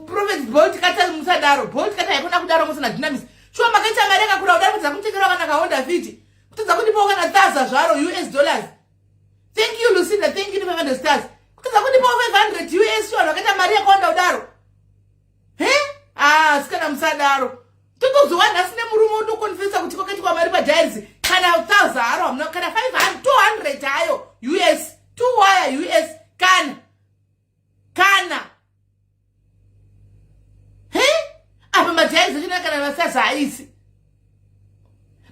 Prophet Bolt kata, musadaro. Bolt kata, haikona kudaro musina Dunamis. Shuwa, makaita mari. makatakura kudai kutadza kutengera kana kaHonda Fit, kutadza kundipawo kana thaza zvaro US dollars. Thank you, Lucinda. Thank you, 500 stars. Kutadza kundipawo 500 US, vanhu vakaita mari yakawanda kudaro. He, ah, sikana, musadaro. Totozowa nhasi nemurume utokonfesa kuti kwakaitwa mari padiaries, kana thousand haro hamuna, kana 500, 200 hayo US, 2 wire US, kana he apa madiaries achina kana masaza aisi.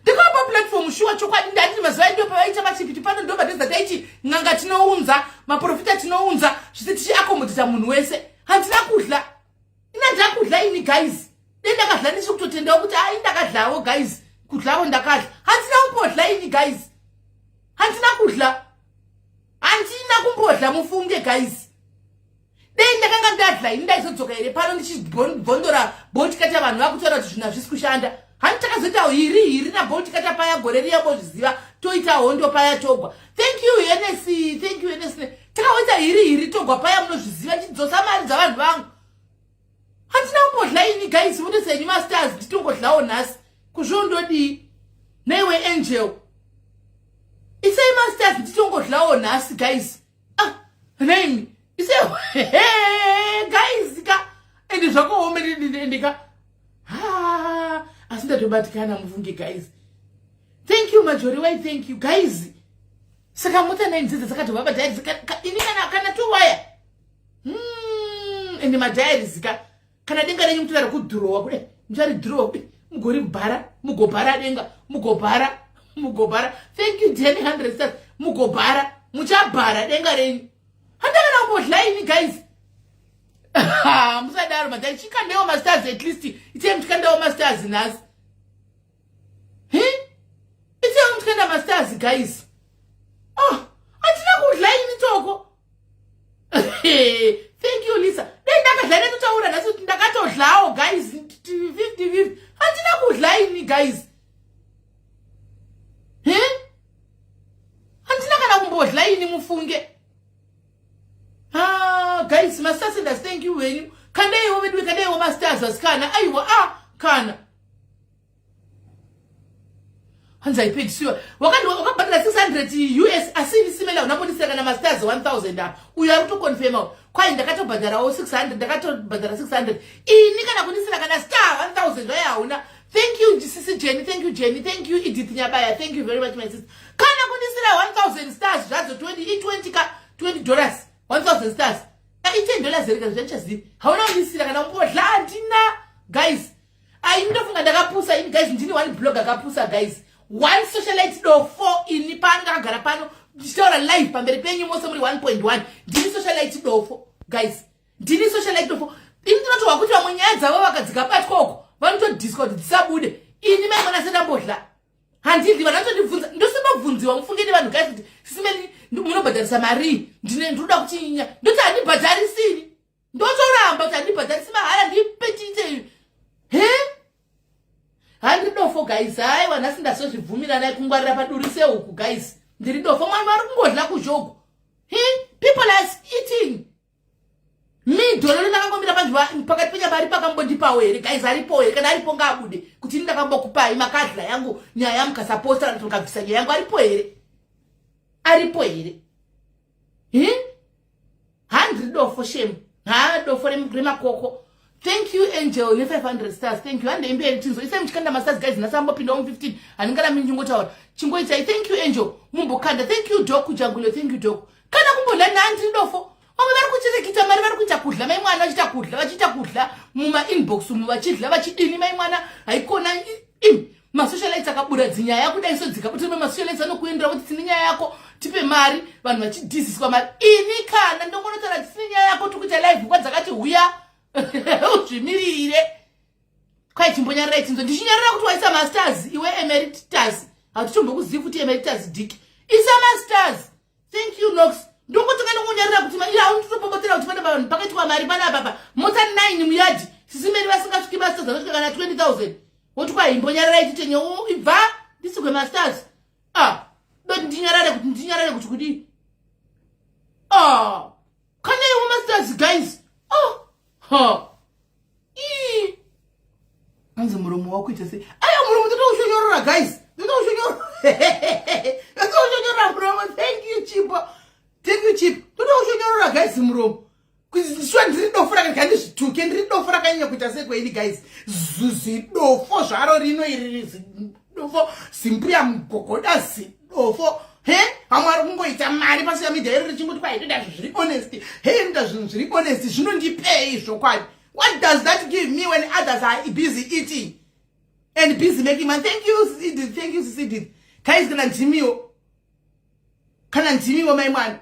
Ndikapa platform shuwa. Chokwadi, ndanditi mazuva endo pavaita machipiti pano, ndo madheza taiti n'anga tinounza, maprofita tinounza, zvisi tichiakomodhita munhu wese. Handina kudla, ina ndakudla ini, guys. Dei ndakadla, ndichiri kutotendawo kuti ai, ndakadlawo, guys. Kudlawo ndakadla. Handina kumbodla ini, guys. Handina kudla, handina kumbodla, mufunge, guys. Dei ndakanga ndadla ini, ndaizodzoka here pano ndichibvondora botikata, vanhu vakutaura kuti zvinhu hazvisi kushanda? Handi takazoita hiri hiri nabotikata paya gore riya, bozviziva, toita hondo paya, togwa. Thank you, Ns. Thank you, Ns. Takaoita hiri hiri, togwa paya, munozviziva, ndichidzosa mari dzavanhu vangu. Handina kumbodla ini, guys. Mundiseni mastars, nditongodlawo nhasi. Kuzvondodii neiwe, Angel? Isai mastars, nditongodlawo nhasi, guys. Ah, naimi ise, guys ka, ende zvakaoma, endeka. Ha, asi ndatobatikana, mufunge, guys. Thank you, Majori wai. Thank you, guys. Saka mota nine dzidza dzakatobva padiaries ini kana towaya. Ende madiaries ka, kana denga renyu mutoda rekudhurowa kudai, mucharidhurowa kudai, mugoribhara, mugobhara denga, mugobhara, mugobhara. Thank you, Jenny, 100 stars. Mugobhara, muchabhara denga renyu. Handakana kumbodla ini, guys. Musadaro, madai chikandewo mastars. At least itei muchikandewo mastars nhasi. Itei muchikanda mastars, guys. Oh, handina kudla ini, toko. Thank you, Lisa. Dai ndakadla, ndatotaura nhasi kuti ndakatodlawo, guys, 50 50. Handina kudla ini, guys. He, handina kana kumbodla ini, mufunge. Ah, guys, masasenders, thank you wenyu. Kandaiwo vedu, kandaiwo mastars, vasikana. Aiwa, ah, kana hanzi aipedzisiwa wakabhadhara 600 US, asi ini simela unambondisira kana mastars 1000 apa. Uyo ari kutokonfema kwai ndakatobhadharawo 600, ndakatobhadhara 600 ini, kana kundisira kana star 1000 vai hauna. Thank you, sisi Jenny. Thank you, Jenny. Thank you, Edith Nyabaya. Thank you very much, my sister. Kana kundisira 1000 stars zvadzo, 20 i20 ka, $20, 1000 stars i$10 here? Kana zvandichazivi, hauna kundisira kana kumbodla. Handina, guys. Ai, ndofunga ndakapusa ini, guys. Ndini one blog akapusa, guys, one socialite dofo. Ini pano ndakagara pano ndichitaura live pamberi penyu mose muri 1.1. Ndini socialite dofo, guys. Ndini socialite dofo ini. Ndinotohwa kuti vamwe nyaya dzavo vakadzikabatwa uko, vanotodhiskwa kuti dzisabude. Ini mai mwana sendambodla, handidli. Vanhu vanotondibvunza, ndosembobvunziwa, mufunge, nevanhu, guys, kuti sisimeni munobhadharisa marii? Ndine ndinoda kuchinya, ndoti handibhadharisini. Ndotoramba kuti handibhadharisi, mahara, ndipetite. He, handiri dofo, guys. Aiwa, nhasi ndazozvibvumiranai kungwarira paduri sehuku, guys. Ndiri dofo. Mwani vari kungodla kuzhoku. He, people are eating me dhololo. Ndakangomira panzvimbo pakati penyama. Ari pakambondipawo here, guys? Aripo here? Kana aripo, ngaabude kuti ini ndakambokupai makadla yangu nyaya, mukasaposta kana kuti mukabvisa nyaya yangu. Aripo here? Aripo here? He, handiri dofo, shame. Ha, dofo remakoko. Thank you, Angel, ne500 stars. Thank you. Handei mberi, tinzo isai muchikanda mastars, guys. Nhasi ambopindawo mu15, handingarami ndichingotaura. Chingoitai. Thank you, Angel, mumbokanda. Thank you, Doku Jangulo. Thank you, Doku. Kana kumbodla, handiri dofo. Vamwe vari kuchirekita mari, vari kuita kudla mai mwana, vachiita kudla, vachiita kudla mumainbox umu, vachidla, vachidini. Mai mwana, haikona imi. Masocialites akabura dzinyaya kudai so dzikabutirwa, masocialites anokuendera kuti tine nyaya yako, tipe mari. Vanhu vachidhiziswa mari. Ini kana ndongonotaura, tisine nyaya yako, tikuita live kwadzakati huya uzvimirire. Kwai chimbonyarirai tinzo. Ndichinyarira kuti waisa mastars iwe, Emeritus. Hatitombokuzivi kuti Emeritus Dick. Isa mastars. Thank you, Nox. Ndongotonga ndongonyarira kuti aunditopopotera kuti pane vanhu pakaitwa mari panapa pa mota 9 muyadhi, sisimeri vasingasviki mastars anosvika kana 20 000. Woti kwaimbonyarirai titenye. Ibva ndisigwe mastars. Ah, doti ndinyarare kuti ndinyarare kuti kudii? Ah, kana iwo mastars, guys. Oh, ha, ii, hanzi muromo wakuita sei? Aya, muromo totoushora. kushonyorora guys, ndoda kushonyorora, ndoda kushonyorora muromo. Thank you Chipo, thank you Chipo. Ndoda kushonyorora guys muromo. Shuwa ndiri dofo rakati ndizvituke, ndiri dofo rakanyanya kuita sekweini guys. Zidofo zvaro rino iri zidofo, zimbuya mugogoda zidofo. He, vamwe vari kungoita mari pasocial media iri richingoti kwai ndoda zvinhu zviri honest. He, ndoda zvinhu zviri honest, zvinondipei zvokwadi? What does that give me when others are busy eating and busy making money? Thank you Edith, thank you Edith. Guys, kana ndimiwo, kana ndimiwo mai mwana.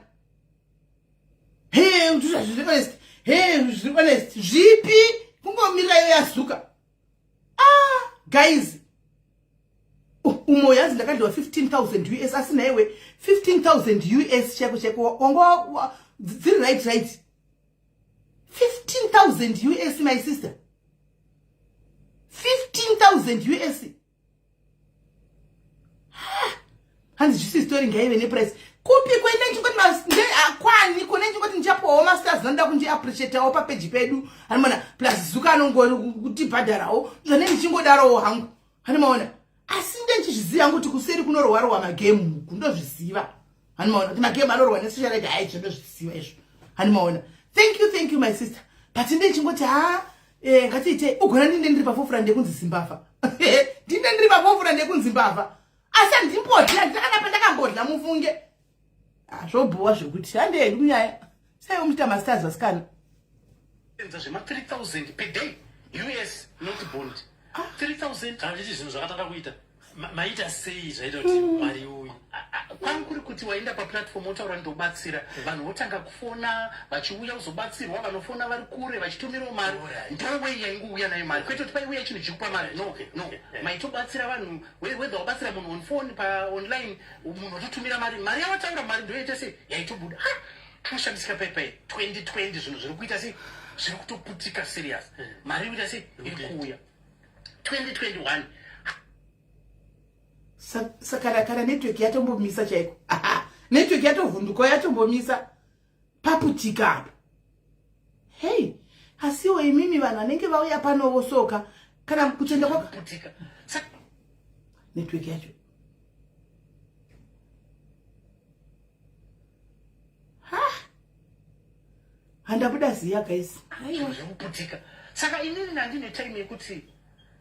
He, zviri honest, he, zviri honest zvipi? Kungomirira iyo yazuka. Ah guys, umo yazi ndakadliwa 15,000 US, asi naiwe 15,000 US chaiko chaiko wanga dziri right right 15,000 US, my sister, 15,000 US. Hanzi zvisi story ngaive neprice kupi kwene nchingoti akwani kune nchingoti ndichapuwawo masters anoda kundiappreciatawo papeji pedu, hanimona? Plus Zuka anongokutibhadharawo zvane ndichingodarowo hangu, hanimaona? Asi ndenchizviziva hangu kuti kuseri kunorohwa magemu uku, ndozviziva, hanimaona? Kuti magemu anorohwa nesocialite, hai, zvondozviziva izvo, hanimaona? Thank you, thank you my sister. But ndechingoti ha, ngatiite ugona ndinde ndiri paforefront yekunzi zimbavha, ndinde ndiri paforefront yekunzi mbavha, asi handimbodya, handina kana pandakambodya, mufunge. Zvobhuwa zvekuti handeedu kunyaya saiwo muchita masters vasikana. Enza zvema 3000 per day US, not bond 3000. Kana ndichi zvinhu zvakatanga kuita, maita sei zvaita kuti mari uyu? Kwangu kuri kuti waenda paplatform wotaura ndobatsira vanhu, votanga kufona vachiuya kuzobatsirwa, vanofona vari kure vachitumirawo mari. Ndoway yaingouya nayo mari, kwete kuti paiuya chinhu chikupa mari, no no. Maitobatsira vanhu, whether wabatsira munhu on phone, paonline, munhu ototumira mari, mari yawataura, mari ndoyoita sei yaitobuda. Ha, tinoshamisika paipai 2020, zvinhu zviri kuita sei, zviri kutoputika serious, mari iri kuita sei, iri kuuya 2021. Saka kana network yatombomisa chaiko, network yatovhunduka, yatombomisa, paputika apa. Hei, asiwo imimi vanhu vanenge vauya panovo soka kana kutenda kwa Putika. Network yacho ha, handabuda ziya guys, aiwa. Zvinhu zvekuputika. Saka inini nandine time yekuti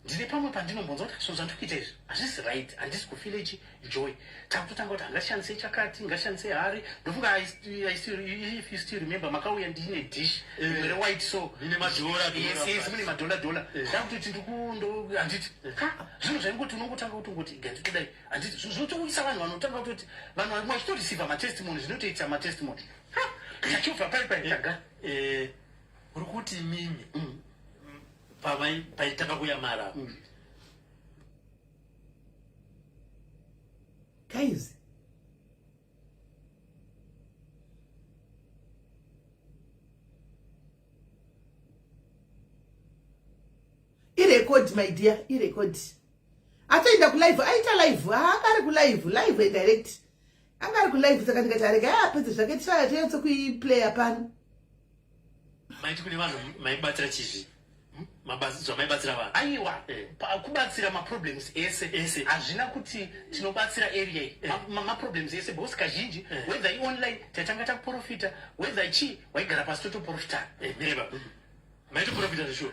ndine pamwe pandinombonzwa kuti zvinhu zvandiri kuita izvi hazvisi right, handisi kufeel ichi joy. Takutotanga kuti hangashandise chakati, ngashandise hari. Ndofunga if you still remember, makauya ndine dish rimwe rewhite so. Mune madhora, Yes, dhora. Yes, mune madhola dhola. Ndakutoti ndikundo, handiti ha, zvinhu zvaingoti unongotanga kutongoti ganditodai, handiti zvinhu zvinotouyisa vanhu vanotanga kutoti vanhu vamwe vachitoreceiva matestimony, zvinotoita matestimony. Ha, tachobva pai pai taga Uri kuti mimi paitanga kuya mari apa, Guys, irecord my dear, irecord. Atoenda kulive, aita live, anga ari kulive, live and direct, anga ari kulive. Saka ndikati arega apedze zvake, tinyatso kuiplaya pano. Maiti kune vanhu maibatsira chizvi zvamaibatsira vanhu? Aiwa. Eh. Kubatsira maproblems ese. Ese. Hazvina kuti tinobatsira area iyi. Maproblems ese, because kazhinji whether ionline tatanga takuprofita, whether chii, waigara pasi totoprofitana. Mireva maitoprofita zveshuwa?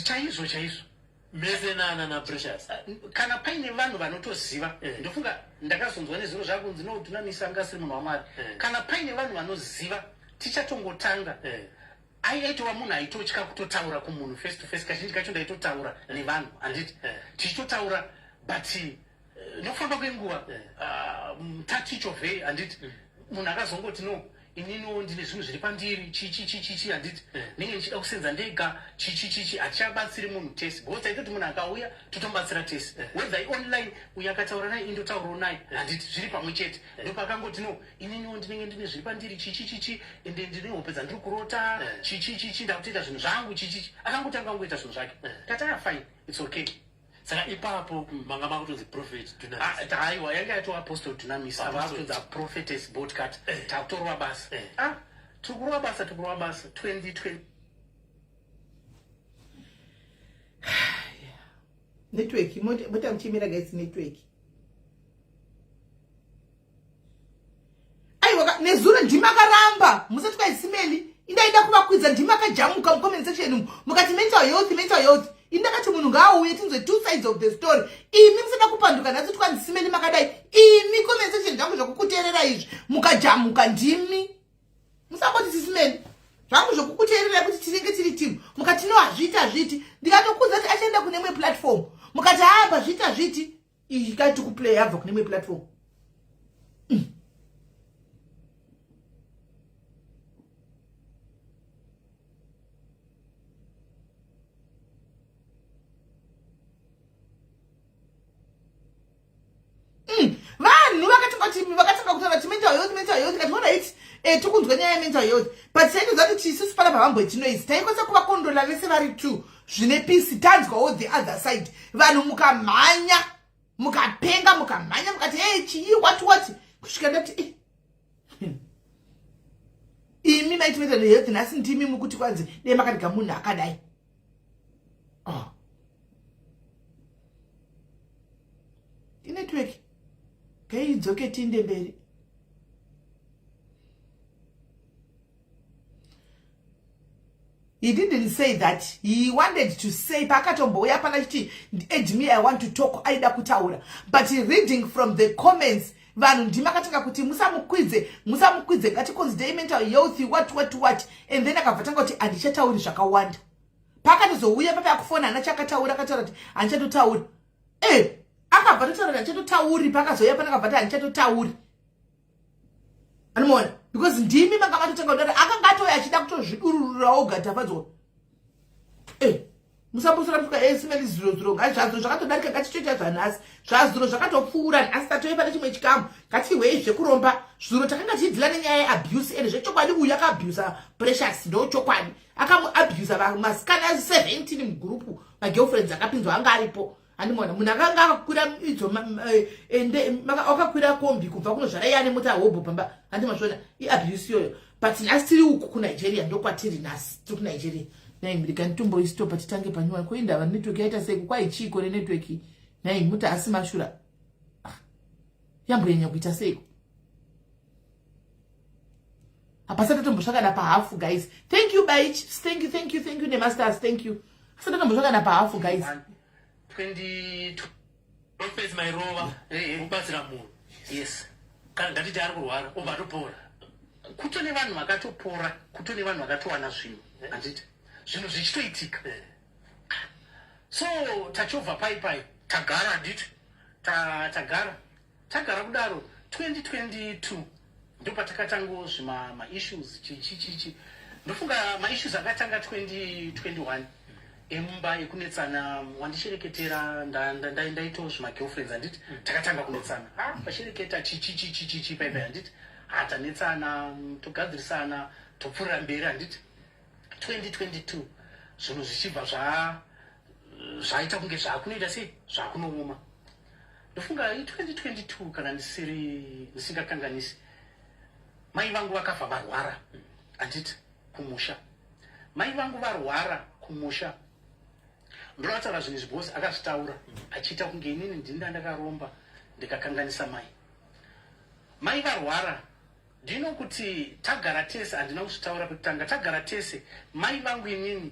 Chaizvo chaizvo. Mese nana naPrecious? Kana paine vanhu vanotoziva, ndofunga ndakazonzwa nezuro zvakunzi no, Dunamisa anga asiri munhu waMwari. Kana paine vanhu vanoziva, tichatongotanga. Aitova munhu aitotya kutotaura kumunhu face to face. Kazhinji kacho ndaitotaura nevanhu, handiti? Tichitotaura, but nokufamba kwenguva, tatichovhei, handiti, munhu akazongoti no, ininiwo ndine zvinhu zviri pandiri, chichi chichichi, handiti, ndinge ndichida kusenza ndega, chichi chichi, hatichabatsiri munhu tese, because taitoti munhu akauya totomubatsira tese, whether ionline, uyo akataura naye, indotaurawo naye, handiti, zviri pamwe chete. Ndopakangoti no, ininiwo ndinenge ndine zviri pandiri, chichi chichi, ende ndine hope dzandiri kurota, chichi chichi, ndakutoita zvinhu zvangu, chichichi. Akangotanga kungoita zvinhu zvake, tati ah, fine, it's okay. Saka ipapo manga makutonzi Prophet Dunamis? Ah, aiwa, yanga yatova Apostle Dunamis. Apostle. Ava akutonzi Prophetess Botcat. Takutorwa basa. Ah, tiri kurova basa, tiri kurova basa 2020. Network mota muchimira guys, network. Aiwa, nezuro ndimakaramba musati kwaisimeli indaida kuvakwidza, ndimakajamuka mucomment section umu mukati mental health, mental health. Indakati munhu ngaauye tinzwe two sides of the story. Imi musada kupanduka nhasi twandisimeli makadai. Imi comment section zvangu zvokukuteerera izvi mukajamuka ndimi musamboti sisimeni zvangu zvokukuteererai kuti tinenge tiri timu, mukati no, hazviiti, hazviiti. Ndikatokudza kuti achaenda kune imwe platform, mukati haapa zviiti, hazviiti. Iyi kati kuplay yabva kune imwe platform. Vanhu vakatanga kutaura kuti mental health, mental health. Kati alright, tikunzwa nyaya yemental health, but taitoziva kuti isusu panapa vamboitinoisi taikwanisa kuvakondola vese vari two zvine peace. Tanzwawo the other side, vanhu mukamhanya, mukapenga, mukamhanya, mukati hey, chii, what what, kusvika ndati imi maiti mental health, nhasi ndimi mukuti kwanzi dei makadya munhu akadai. Oh. Inetwork ngaidzoke tiinde mberi. He didn't say that he wanted to say. Paakatombouya pana chiti add me, I want to talk, aida kutaura, but reading from the comments, vanhu ndimakatanga kuti musamukwidze, musamukwidze, ngaticonsider mental health, what what what, and then akabva tanga kuti handichatauri zvakawanda. Paakatozouya pape akufona, hana chakataura, akataura kuti handichatotauri. E akabva totaura kuti handichatotauri. Paakazouya pana akabva ti handichatotauri, anomuona, because ndimi manga matotanga kudaro. Akanga atouya achida kutozvidururira oga. Tafadzwa, e musambosora mutuka esimeli zuro zuro ngazvazuro zvakatodarika, ngatichoita zvanhasi. Zvazuro zvakatopfuura, nhasi tatove pane chimwe chikamu. Ngatihwei zvekuromba. Zuro takanga tichidhila nenyaya yeabuse, and zvechokwadi uyu akaabusa Precious, ndo chokwadi, akamuabusa masikana 17 mugurupu, magirlfriends akapinzwa anga aripo. Andimona munhu akanga akakwira idzo ende akakwira kombi kubva kunozvara iye ane mota hobho pamba. Handimazvona iabuse iyoyo. But nhasi tiri uku kuNigeria, ndokwatiri nhasi, tiri kuNigeria. Nai murika nditomboistopa titange panyuwani. Koindava network yaita sei? Kwaichiiko nenetwork nai? Muti asi mashura. Ah, yamboyanya kuita seiko? Hapasati totombosvaka pahafu guys. Thank you baich, thank you, thank you, thank you nemasters, thank you. Asati totombosvaka pahafu guys. 20 Prophet mairova kubatsira munhu. Yes. Kana ngatiti ari kurwara, obva atopora. Kutone vanhu vakatopora, kutone vanhu vakatowana zvinhu, handiti zvinhu zvichitoitika. So tachovha pai pai tagara, handiti tagara, tagara kudaro. 2022 ndopatakatangawo zvima maissues chichi chichi. Ndofunga maissues akatanga 2021 emumba ekunetsana, wandishereketera, ndaitawo zvimagirlfriends, handiti takatanga kunetsana, ah, vashereketa chichi chichi chichi paipai, handiti ha tanetsana, togadzirisana, topfuurira mberi, handiti 2022 zvinhu zvichibva zvaita kunge zvaakunoita sei, zvaakunooma. Ndofunga i2022 kana ndisiri ndisingakanganisi, mai vangu vakabva varwara, handiti kumusha mai vangu varwara kumusha. Ndonotaura zvinhu izvi because akazvitaura achiita kunge inini ndini ndandakaromba ndikakanganisa mai. Mai varwara, ndino kuti tagara tese, handina kuzvitaura pekutanga, tagara tese. Mai vangu inini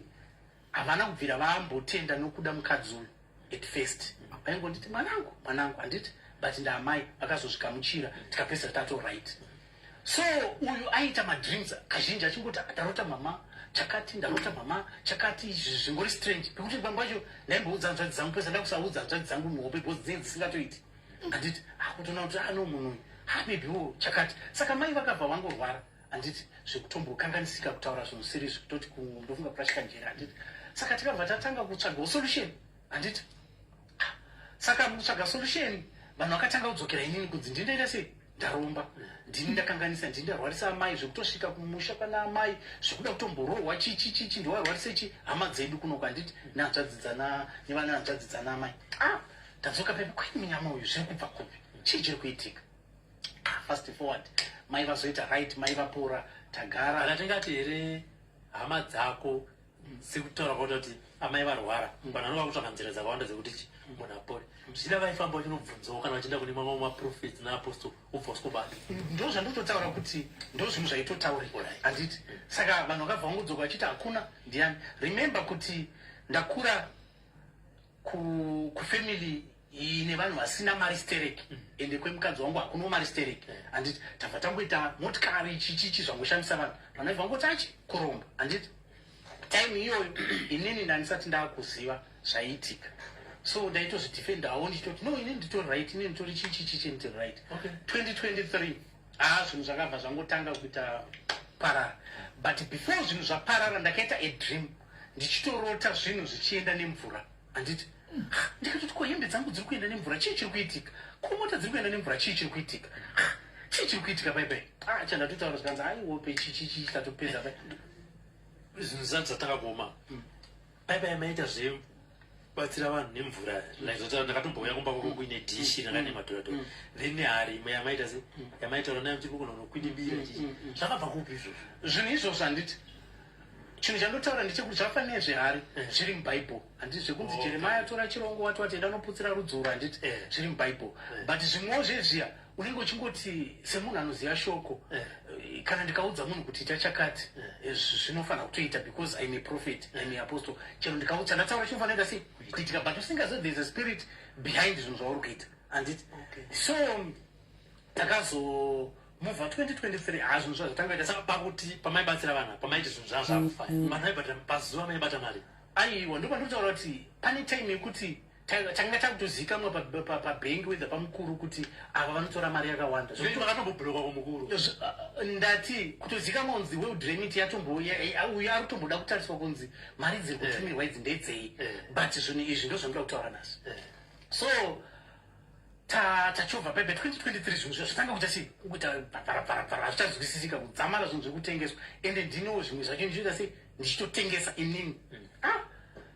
havana kubvira vambotenda nokuda mukadzi uyu. At first vaingonditi mwanangu, mwanangu, handiti, but ndaamai vakazozvikamuchira, tikapedzisira tato right. So uyu aiita madreams kazhinji achingoti ndarota mama chakati, ndarota mama chakati, izvi zvingori strange pekuti pamwe pacho ndaimboudza hanzvadzi dzangu, pesa ndakusaudza hanzvadzi dzangu muhope because dzinenge dzisingatoiti, handiti akutoona kuti ano munhu uyu habebiwo chakati. Saka mai vakabva vangorwara, handiti zvekutombokanganisika kutaura zvinhu siri zvekutoti ndofunga kurashika njere, handiti saka tikabva tatanga kutsvagawo solution, handiti saka mukutsvaga solution vanhu vakatanga kudzokera inini kunzi ndindoita sei, ndaromba, ndini ndakanganisa, ndini ndarwarisa amai zvekutosvika kumusha pana amai zvekuda kutomborohwa chichi chichi, ndiwarwarise chi hama dzedu kunoko, handiti nehanzvadzi dzana nevana hanzvadzi dzana amai. Ah, tadzoka pepi kwini, munyama uyu zviri kubva kupi, chii chiri kuitika? Ah, fast forward, mai vazoita right, mai vapora, tagara. Kana tingati here hama dzako, sekutaura kwaita kuti amai varwara, vanhu vanova kutsvaka nzira dzakawanda dzekuti chi Munhu apore. Zvichida vaifamba vachinobvunzawo kana vachienda kune mamwe maprofets naapostle ubva usingobata. Ndo zvandototaura kuti ndo zvinhu zvaitotaurika, handiti? Saka vanhu vakabva vangodzoka vachiti hakuna ndiani. Remember kuti ndakura kufamily ine vanhu vasina mari stereki, ende kwemukadzi wangu hakuno mari stereki, handiti? Tabva tangoita motikari, chichichi, zvangoshamisa vanhu. Vanhu vaibva vangoti achi kuromba, handiti? Time iyoyo inini ndandisati ndakuziva zvaiitika, so ndaitozvidefendawo ndichitoti, "No, inini nditori right, inini nditori chichichichi, nditori right." 2023, haa, zvinhu zvakabva zvangotanga kuita parara. But before zvinhu zvaparara, ndakaita a dream ndichitorota zvinhu zvichienda nemvura, handiti? Ndikatoti, "Ko hembe dzangu dziri kuenda nemvura, chii chiri kuitika? Ko mota dziri kuenda nemvura, chii chiri kuitika? Chii chiri kuitika?" Paipai, ah, chandatotaura zvikanzi, "Aiwope chichichi, tatopedza pai." Zvinhu zvisati zvatanga kuoma, paipai maita zvebatsira vanhu nemvura, like ndakatombouya kumba kwako kuine dhishi ranga nemadhoradhora, then nehari imwe yamaita se yamaitaura nayo muchiri kugona kunokwidibira chichi. Zvakabva kupi izvozvo? Zvinhu izvozvo, handiti, chinhu chandotaura ndechekuti zvafanira nezvehari zviri mubhaibheri, handiti? Zvekunzi Jeremaya atora chirongo, wati wati enda unoputsira rudzuro, handiti? Zviri mubhaibheri. But zvimwewo zvezviya unenge uchingoti semunhu anoziva shoko, kana ndikaudza munhu kuti ita chakati, zvinofanira kutoita because I'm a prophet, I'm a apostle. Chero ndikaudza, ndataura, chinofanira kuita sei? Kuitika. But usingazivi there is a spirit behind zvinhu zvauri kuita, handiti? So takazomuvha 2023, ha, zvinhu zvazvatanga kuita. Saka pakuti pamaibatsira vanhu, pamaiti zvinhu zvaa zvakufaya, vanhu vaibhadhara pazuva, maibata mari? Aiwa, ndo pandinotaura kuti pane time yekuti tanga takutozivikanwa pabhengi, wether pamukuru, kuti ava vanotora mari yakawanda. Zvekuti vakatombobhulokwa kumukuru? Ndati kutozivikanwa kunzi World Remit yatombouya, uyu ari kutomboda kutariswa kunzi mari dziri kutumirwa idzi ndedzei. But zvinhu izvi ndo zvanoda kutaura nhasi. So tachovha paipa 2023, zvinhu zvatanga kuita sei? Kuita parapara, hazvichazwisisika kudzamara zvinhu zviri kutengeswa. Ende ndiniwo zvimwe zvacho ndichiita sei? Ndichitotengesa inini. Ah,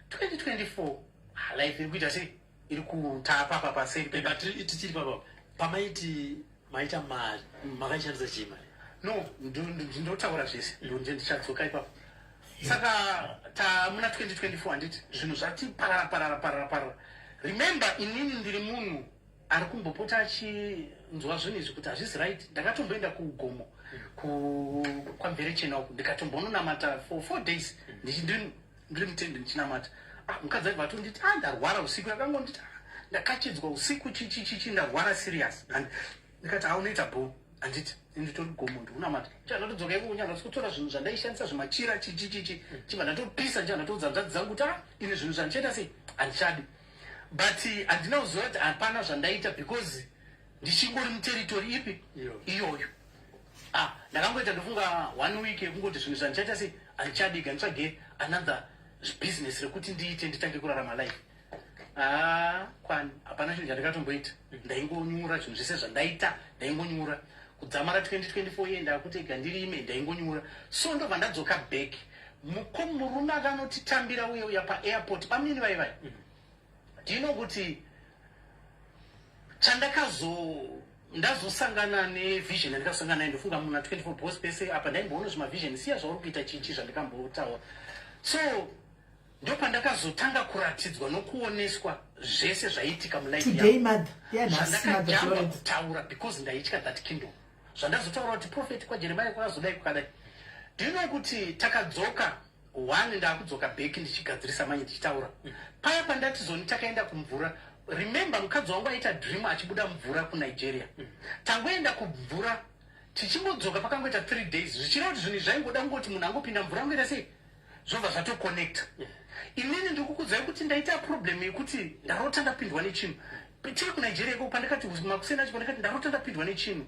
2024, ah, life iri kuita sei? Iri kutapa paseri. But tichiri papa, pamaiti maita mari, makaishandisa chii mari? No, ndinotaura zvese, ndichadzoka ipapo. Saka tamuna 2024, handiti? Zvinhu zvati parara parara parara parara. Remember, inini ndiri munhu ari kumbopota achinzwa zvinhu izvi kuti hazvisi right. Ndakatomboenda kugomo kwaMverechena uku, ndikatombononamata for 4 days, ndiri mutende ndichinamata. Ah, mukadzi aibva atonditi, "Ah, ndarwara usiku." Akangonditi, "Ah, ndakachidzwa usiku, chichichichi, ndarwara serious." And ndikati, "Ha, unoita bo, handiti? Nditori gomo, ndikunamata." Chandatodzoka ikoko, chandatikutora zvinhu zvandaishandisa, zvimachira, chichichichi, chibva ndatopisa. Chandatodza hanzvadzi dzangu kuti, "Ah, ine zvinhu zvandichaita sei, handichadi." But handina kuziva kuti hapana zvandaita because ndichingori muterritory ipi? Iyoyo. Ah, ndakangoita, ndofunga, one week yekungoti zvinhu zvandichaita sei, handichadiga, nditsvage another business rekuti ndiite, nditange kurarama life. Ah, kwani hapana chinhu chandikatomboita. Ndaingonyura zvinhu zvese zvandaita, ndaingonyura kudzamara 2024 iye ndakuti ega ndirime, ndaingonyura. So ndobva ndadzoka back. Murume akanotitambira uye uya paairport, pamunini vaivai, ndino kuti chandakazo ndazosangana nevision yandikasangana nayo, ndofunga muna 24, because pese apa ndaimboona zvimavision, siya zvauri kuita, chichi zvandikambotaura. So ndopandakazotanga kuratidzwa nokuoneswa zvese zvaiitika mulife Today, mother yanhasi, Mother zvandakajamba Florence. kutaura because ndaitya that kingdom. Zvandazotaura kuti prophet kwaJeremia kwakazodai kwakadai. Do you know kuti takadzoka one, ndaakudzoka back ndichigadzirisa manye, ndichitaura paya pandati zoni takaenda kumvura. Remember, mukadzi wangu aita dream achibuda mvura kuNigeria. Tangoenda kumvura, tichingodzoka pakangoita 3 days, zvichireva kuti zvinhu izvi zvaingoda kungoti munhu angopinda mvura, angoita sei, zvobva zvatoconnecta. Inini ndiri kukudzai kuti ndaita problem yekuti ndarota ndapindwa nechinhu tiri kuNigeria ikoko. Pandakati makuseni acho, pandakati ndarota ndapindwa nechinhu,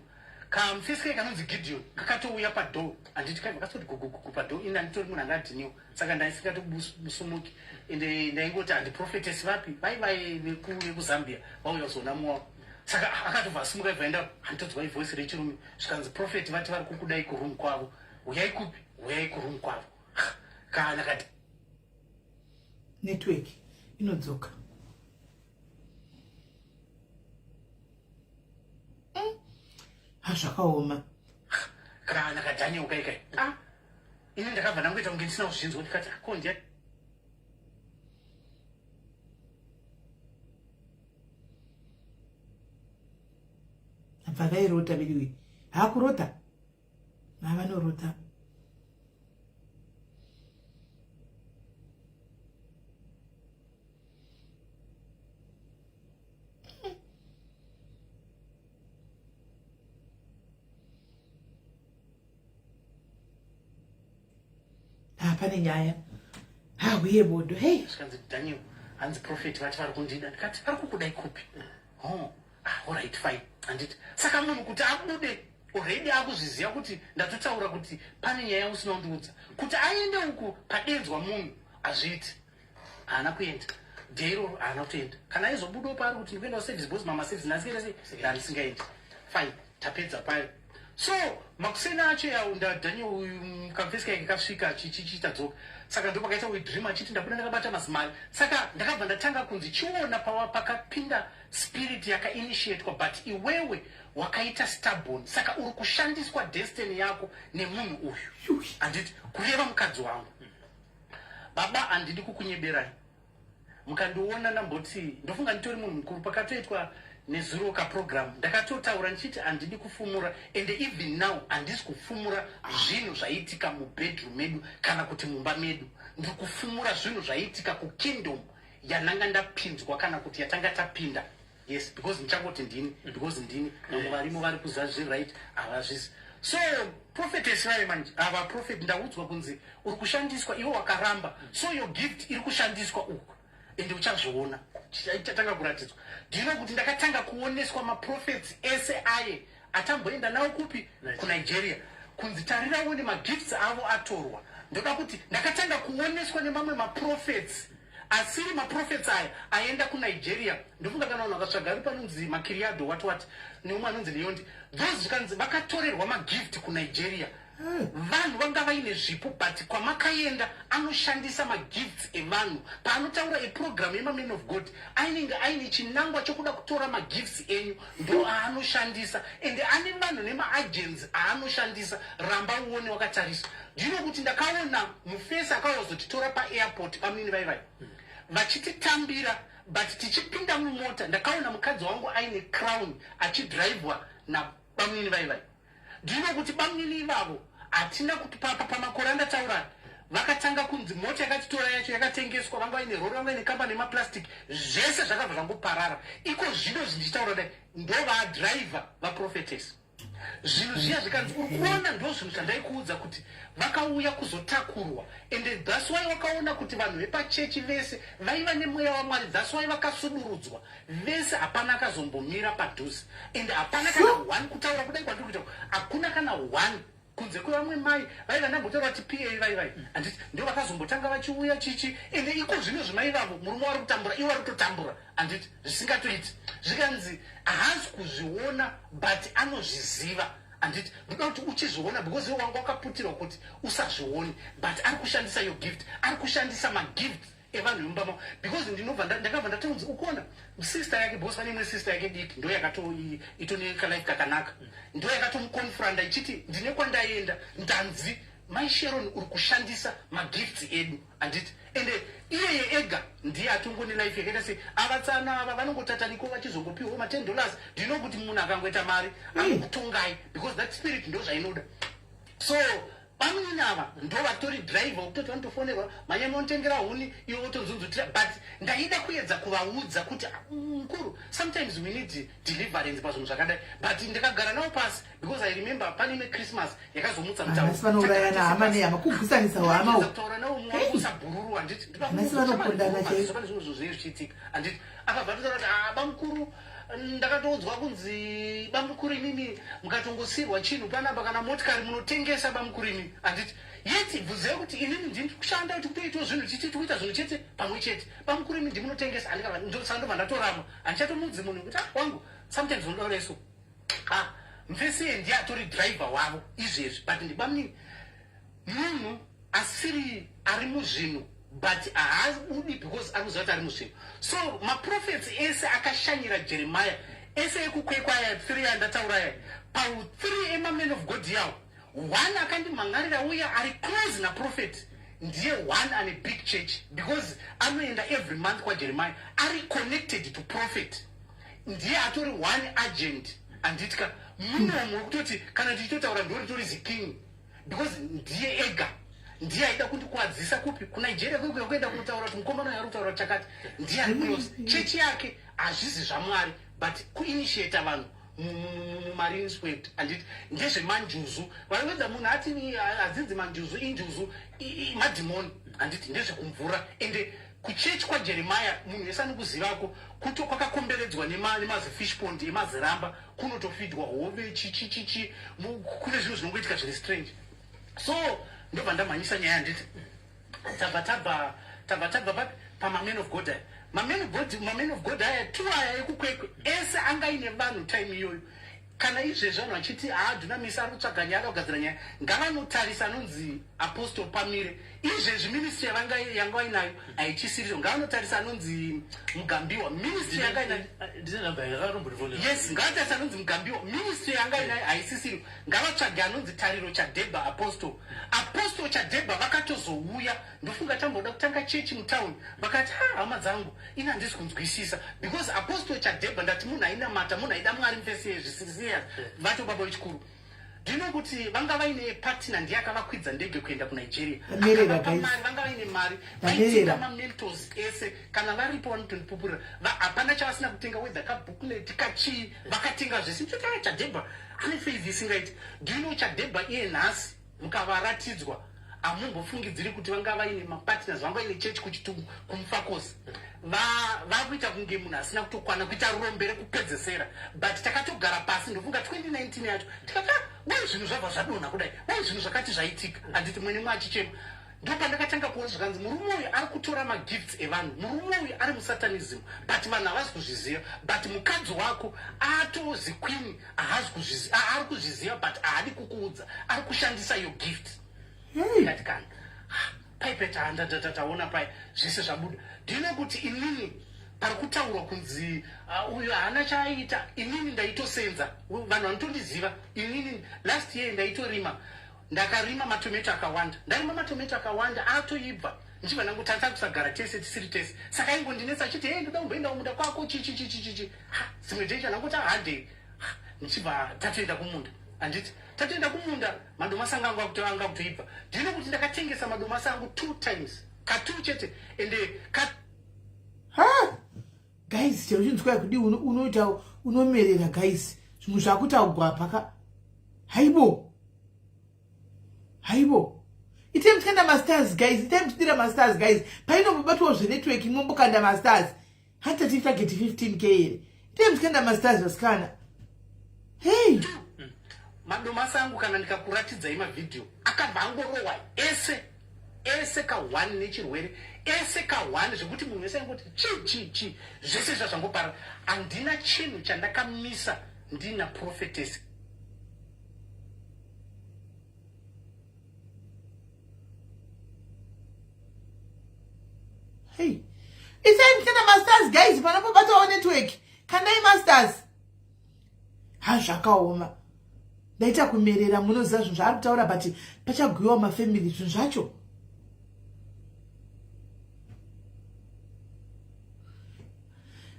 kamufesi kai kanonzi Gideon kakatouya padoor, handiti? Kaibva kasoti gugugugu padoor. Ini handitori munhu anga adhiniwa, saka ndaisingatosumuki. Ende ndaingoti handiprophetess vapi vaivai vekuZambia vauya kuzoona muwavo. Saka akatobva asumuka, ibva enda, handitodzwa ivoice rechirume, zvikanzi, "Prophet vati vari kukudai kuroom kwavo. Uyai kupi? Uyai kuroom kwavo." Kana kati Network inodzoka. Hazvakaoma. Kana kaDaniel kaikai. Ah, ini ndakabva ndangoita kunge ndisina kuzvinzwa. Ndikati, "Ko ndiya Bva vairota vediwe. Hakurota. Havanorota. Ha pane nyaya. Ha huye bodo. Hey. Zvikanzi Daniel hanzi prophet vati vari kundida ndikati vari kukudai kupi? Oh, ah, all right fine. Handiti saka munhu kuti abude already akuzviziva kuti ndatotaura kuti pane nyaya usina kundiudza kuti aende uku padenzwa munhu hazviiti haana kuenda day iroro haana kutoenda kana aizobudawo paari kuti ndikuenda kuservice because mama service ndasikaita sei ndandisingaendi fine tapedza payo so makuseni acho yawo ndadaniel uyu kamfesi kainge kasvika chichiita dzoka saka ndo pakaita uyu dream achiti ndabuda ndakabata mazimari saka ndakabva ndatanga kunzi chiona pawa pakapinda spirit yakainitiatwa but iwewe wakaita stubborn saka uri kushandiswa destiny yako nemunhu uyu handiti kureva mukadzi wangu Baba handidi kukunyeberai mukandiona ndamboti ndofunga nditori munhu mukuru pakatoitwa nezuro kaprogram ndakatotaura ndichiti handidi kufumura and even now handisi kufumura zvinhu zvaiitika mubedroom medu kana kuti mumba medu ndiri kufumura zvinhu zvaiitika kukingdom yananga ndapinzwa kana kuti yatanga tapinda yes because ndichangoti ndini because ndini vamwe varimo vari kuziva zviri right havazvisi so prophetess vaye manje ava prophet ndaudzwa kunzi uri kushandiswa iwe wakaramba so your gift iri kushandiswa uku ende uchazviona ichatanga kuratidzwa do you know kuti ndakatanga kuoneswa maprophets ese aye atamboenda nawo kupi kunigeria kunzi tarira uone magifts avo atorwa ndoda kuti ndakatanga kuoneswa nemamwe maprophets asiri maprophets aya aenda kunigeria ndofunga kana vanhu vakatsvaga ari panonzi makiriado what what neumwe anonzi leondi those zvikanzi vakatorerwa magift kunigeria Vanhu vanga vaine zvipo but kwamakaenda anoshandisa magifts evanhu. Paanotaura eprogram yemamen of God ainenge aine chinangwa chokuda kutora magifts enyu ndo aanoshandisa and ane vanhu nemaagents aanoshandisa. Ramba uone wakatarisa. Do you know kuti ndakaona mufesi akauya kuzotitora paairport bamunini vai vai vachititambira but tichipinda mumota ndakaona mukadzi wangu aine crown achidrivwa nabamunini vai vai. Do you know kuti bamunini ivavo hatina kuti pamakore andataura vakatanga kunzi mota yakatitora yacho yakatengeswa vanga vaine rori vanga vaine kambani yemaplastic zvese zvakabva zvangoparara iko zvino zvindichitaura dai ndovadriver vaprofetess zvinhu zviya zvikanzi uri kuona ndo zvinhu zvandaikuudza kuti vakauya kuzotakurwa ende thats why wakaona kuti vanhu vepachechi vese vaiva nemweya wamwari thats why vakasudurudzwa vese hapana akazombomira padhuze and hapana kana one kutaura kudai kwandiri kuita hakuna kana one kunze kwevamwe mai vaiva ndambotaura kuti pa vai vai handiti ndo vakazombotanga vachiuya chichi ende iko zvino zvimai vavo murume wari kutambura iwo wari kutotambura handiti zvisingatoiti zvikanzi haasi kuzviona but anozviziva handiti ndoda kuti uchizviona because iwe wanga wakaputirwa kuti usazvione but ari kushandisa your gift ari kushandisa magift evanhu vemumba mavo because ndinobva ndakabva ndatonzi ukuona sister yake because pane imwe sister yake diki ndo yakato itone kalife kakanaka ndo yakatomuconfranda ichiti ndine kwandaenda ndanzi mai Sharon uri kushandisa magifts edu handiti ende iyeye ega ndiye atongone life yakaita sei avatsana ava vanongotataniko vachizongopiwa ma 10 dollars do you know kuti munhu akangoita mari anokutongai because that spirit ndo zvainoda so Bamunini ava ndovatori driver wekutoti vanotofonerwa mhanya monotengera huni iwe wotonzunzutira but ndaida kuedza kuvaudza kuti ah, mukuru sometimes we need deliverance pazvinhu zvakadai but ndikagara navo pasi because i remember pane imwe christmas yakazomutsa mutaurasi vanourayana hama nehama kugusanisa hama kutaura navo mwakusa bhururu handiti nhasi vanopondana chaizvo pane zvimwe zvinhu zvinenge zvichiitika handiti akabva atotaura kuti ah bamukuru ndakatoudzwa kunzi bamukuru imimi mukatongosiirwa chinhu panapa kana motikari munotengesa bamukuru imimi handiti yet bvunzai kuti inini ndini kushanda kuti kutoitawo zvinhu chichi tikuita zvinhu chete pamwe chete bamukuru imi ndimunotengesa handikasandobva ndatoramwa handichatomudzi munhu kuti ah wangu sometimes unoda kureso ah mfesiye ndiye atori driver wavo izvezvi but ndibamunini munhu asiri ari muzvinhu but haabudi because ari kuziva kuti ari muzvinhu so maprofets ese akashanyira jeremiah ese ekukwekwa aya three andataura aya pathree emaman of god yawo one akandimhan'arira uya ari close naprofet ndiye one ane big church because anoenda every month kwajeremiah ari connected to prophet ndiye atori one agent. Handitika munomo wekutoti kana ndichitotaura ndoritori ziking, because ndiye ega ndiye aida kundikwadzisa kupi, kuNigeria kwekuya, kuenda kunotaura kuti mukomana uyo ari kutaura chakati, ndiye ari close. Chechi yake hazvisi zvaMwari, but kuinitiata vanhu mumarine squad, handiti ndezvemanjuzu. Vanomedza munhu ati hadzinzi manjuzu, injuzu, madhimoni, handiti ndezvekumvura. Ende kuchechi kwaJeremaya, munhu wese anokuzivako kuto kwakakomberedzwa nemazifish pond emaziramba, kunotofidwa hove, chichichichi, kune zvinhu zvinongoitika zviri strange. So ndobva ndamhanyisa nyaya, handiti tabva papi, pamaman of God aya, maman of God aya tu aya ekuKwekwe ese anga aine vanhu time iyoyo. Kana izvezvi vanhu vachiti haadhunamisi ari kutsvaga nyaya, akugadzira nyaya, ngavanotarisa anonzi Apostle Pamire. Izvezvi ministry yanga vainayo haichisiriso. Ngavanotarisa anonzi Mugambiwa, ministry yanga inayo. Ndine namba yakarombondifonera. Yes, ngavatarisa anonzi Mugambiwa, ministry yanga inayo haisisiro. Ngavatsvage anonzi Tariro Chadhebha, Apostle Chadhebha. Vakatozouya, ndofunga tamboda kutanga chechi mutauni, vakati, "Ha, hama dzangu, ini handisi kunzwisisa," because Apostle Chadhebha, ndati munhu ainamata, munhu aida Mwari, mufesi yezvisiriya vato baba vechikuru. Ndino kuti vanga vaine partner, ndiye akavakwidza ndege kuenda kuNigeria. Vamerera, Akavapa guys. mari, vanga vaine mari. Vamerera. Vaitenga mamentals ese, kana varipo vanotondipupurira. Hapana chavasina kutenga, whether kabooklet kachii, vakatenga zvese. Toti Chadhebha ane faith isingaiti. Do you know Chadhebha iye nhasi mukavaratidzwa, hamumbofungidziri kuti vanga vaine mapartners, vanga vaine chechi kuChitungu kuMufakosi. Vakuita kunge munhu asina kutokwana, kuita rombe rekupedzesera. But takatogara pasi, ndofunga 2019 yacho, tikati, "Ah, wai zvinhu zvabva zvadonha kudai? Wai zvinhu zvakati zvaitika?" Handiti mwene mwachichema. Ndopandakatanga kuona zvakanzi murume uyu ari kutora magifts evanhu, murume uyu ari musatanism, but vanhu havasi kuzviziva. But mukadzi wako atozi queen, haazi kuzviziva, ari kuzviziva but haadi kukuudza, ari kushandisa your gift. Ndikati kana paipeta taona pai zvese zvabuda. Ndine kuti inini pari kutaurwa kunzi uyu haana chaaita, inini ndaitosenza. Vanhu vanotondiziva, inini last year ndaitorima, ndakarima matomato akawanda, ndarima matomato akawanda atoibva, ndichibva ndangotanga kusagara tese, tisiri tese. Saka aingondinetsa achiti, "Hey, ndoda kumboenda kumunda kwako," chichichichichichi. Zimwe jecha ndangoti handei, ndichibva tatoenda kumunda. Handiti tatoenda kumunda, madomasi anga anga kutoibva. Ndino kuti ndakatengesa madomasi angu two times, katuu chete, ende ka Ha, guys, chero chinzwa kudi unoita unomerera, guys. Zvimwe zvakutaugwa paka, haibo, haibo. Itai muchikanda mastars, guys, itai muchidira mastars, guys. Painombobatwawo zvenetwork, mombokanda mastars. Hatati target 15K here? Itai muchikanda mastars, vasikana. Hey. Madomasi angu, kana ndikakuratidzai mavhidhiyo, akabva angorohwa ese ese ka1 nechirwere, ese ka1, zvekuti munhu wese aingoti chi chi chi, zvese zvazvangopara. Handina chinhu chandakamisa ndina prophetess. Hey, isai muchikanda mastars, guys. Panombobatawo network, kandai mastars. Ha, zvakaoma. Ndaita kumerera. Munoziva zvinhu zvaari kutaura, but pachagwiwa mafamily zvinhu zvacho.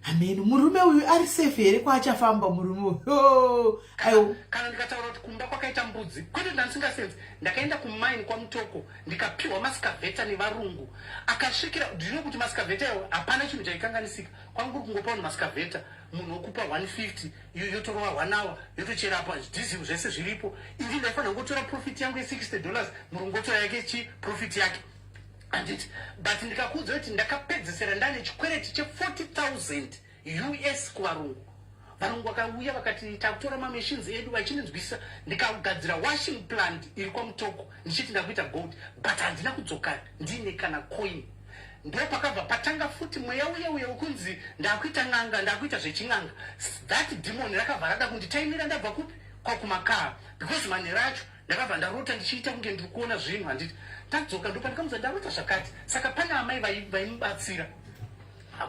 Hameno murume uyu ari safe here kwaachafamba murume uyu? Aiwa. Kana ndikataura kuti kumba kwakaita mbudzi, kwete ndandisingasenzi. Ndakaenda kumaini kwaMutoko, ndikapiwa maskavheta nevarungu akasvikira. Ndino kuti maskavheta iwo hapana chinhu chaikanganisika. Kwangu kuri kungopa vanhu maskavheta, munhu wokupa 150, iyo yotorova 1 hour, yotochera apa diesel, zvese zviripo. Ini ndaifanira kungotora profit yangu ye$60, murungu otora yake chi profit yake, handiti? But ndikakuudza kuti ndakapedzesera ndane chikwereti che40 000 US kuvarungu. Varungu vakauya vakati takutora mamachines edu, vachinzwisa. Ndikagadzira washing plant iri kwaMutoko, ndichiti ndakuita gold, but handina kudzoka ndine kana coin. Ndo pakabva patanga futi mweya uye uye wekunzi ndakuita n'anga, ndakuita zvechin'anga. That demon rakabva rada kunditaimira ndabva kupi, kwakumakaa, because manhero acho ndakabva ndarota ndichiita kunge ndiri kuona zvinhu, handiti? Tadzoka, ndopandikamuza ndarota zvakati. Saka pane amai vaimubatsira,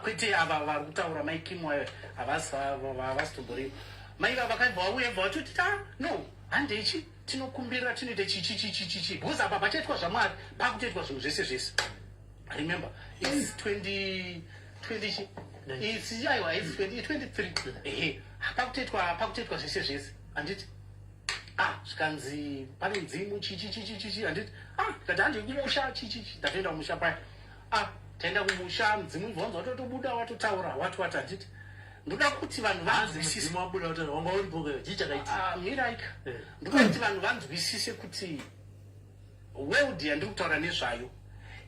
kwete ava vari kutaura, mai Kim ayo havasi tomborivo. Mai va vakabva vauya, bva vatoti, "Ta no, handeichi, tinokumbirira, tinoita chichi chichi chichi," because apa pachaitwa zvaMwari, pakutoitwa zvinhu zvese zvese. Remember, it's 20 20 chi, it's, aiwa, it's 20 23, ehe. Pakutoitwa, pakutoitwa zvese zvese, handiti? Ah, zvikanzi pane mudzimu chichichichichichi, handiti? Ah, ndikati handi kumusha chichichi. Ndatoenda kumusha paya. Ah, taenda kumusha, mudzimu ibva wanzi watotobuda, watotaura wati wati, handiti? Ndoda kuti vanhu vanzwisise. Wabuda wataura, wanga uripo ka? Chii chakaitika? Ah, miraika. Ndoda kuti vanhu vanzwisise kuti world yandiri kutaura nezvayo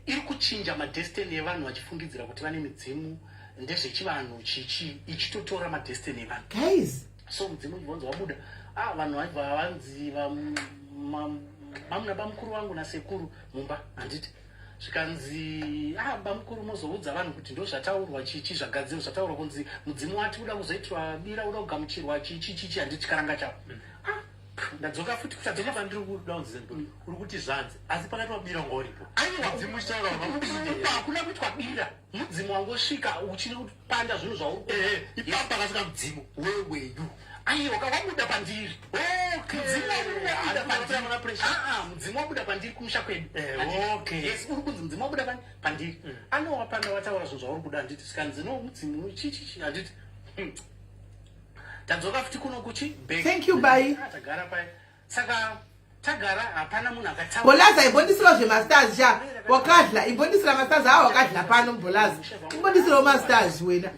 iri kuchinja madestiny evanhu, vachifungidzira kuti vane midzimu, ndezvechivanhu, chichi, ichitotora madestiny evanhu. Guys. So mudzimu uchibvonzi wabuda, ah, vanhu vaibva vanzi mamuna bamukuru vangu nasekuru mumba, handiti? Zvikanzi, ah, bamukuru mozoudza vanhu kuti ndo zvataurwa, chichi, zvagadzirwa, zvataurwa kunzi mudzimu wati uda kuzoitwa bira, uda kugamuchirwa, chichi chichi, handiti? Chikaranga chavo. Ah, ndadzoka futi kutadzoka. Pandiri kuda kunzisa, uri kuti zvanzi, asi pakati pabira wanga uripo? Aiwa. Mudzimu uchitaura. Hakuna kuitwa bira, mudzimu wangosvika uchiri kupanda zvinhu zvauri. Ehe, ipapo pakasvika mudzimu weweyu. Aiwa, wabuda pandiri mudzimu, wabuda pandiri. Ah, ah, mudzimu wabuda pandiri kumusha kwedu. Yes, uri kunzi mudzimu wabuda pandiri, anowapanda, wataura zvinhu zvauri kuda, handiti? Zvikanzi no, mudzimu chichichi, handiti? Tadzoka futi kuno kuchi. Thank you, bye. Tagara pai, saka tagara, hapana munhu akataura. Bholaza, imbondisirawo zvemastars sha, wakadla, imbondisira mastars awa wakadla pano. Bholaza, imbondisirawo mastars wena,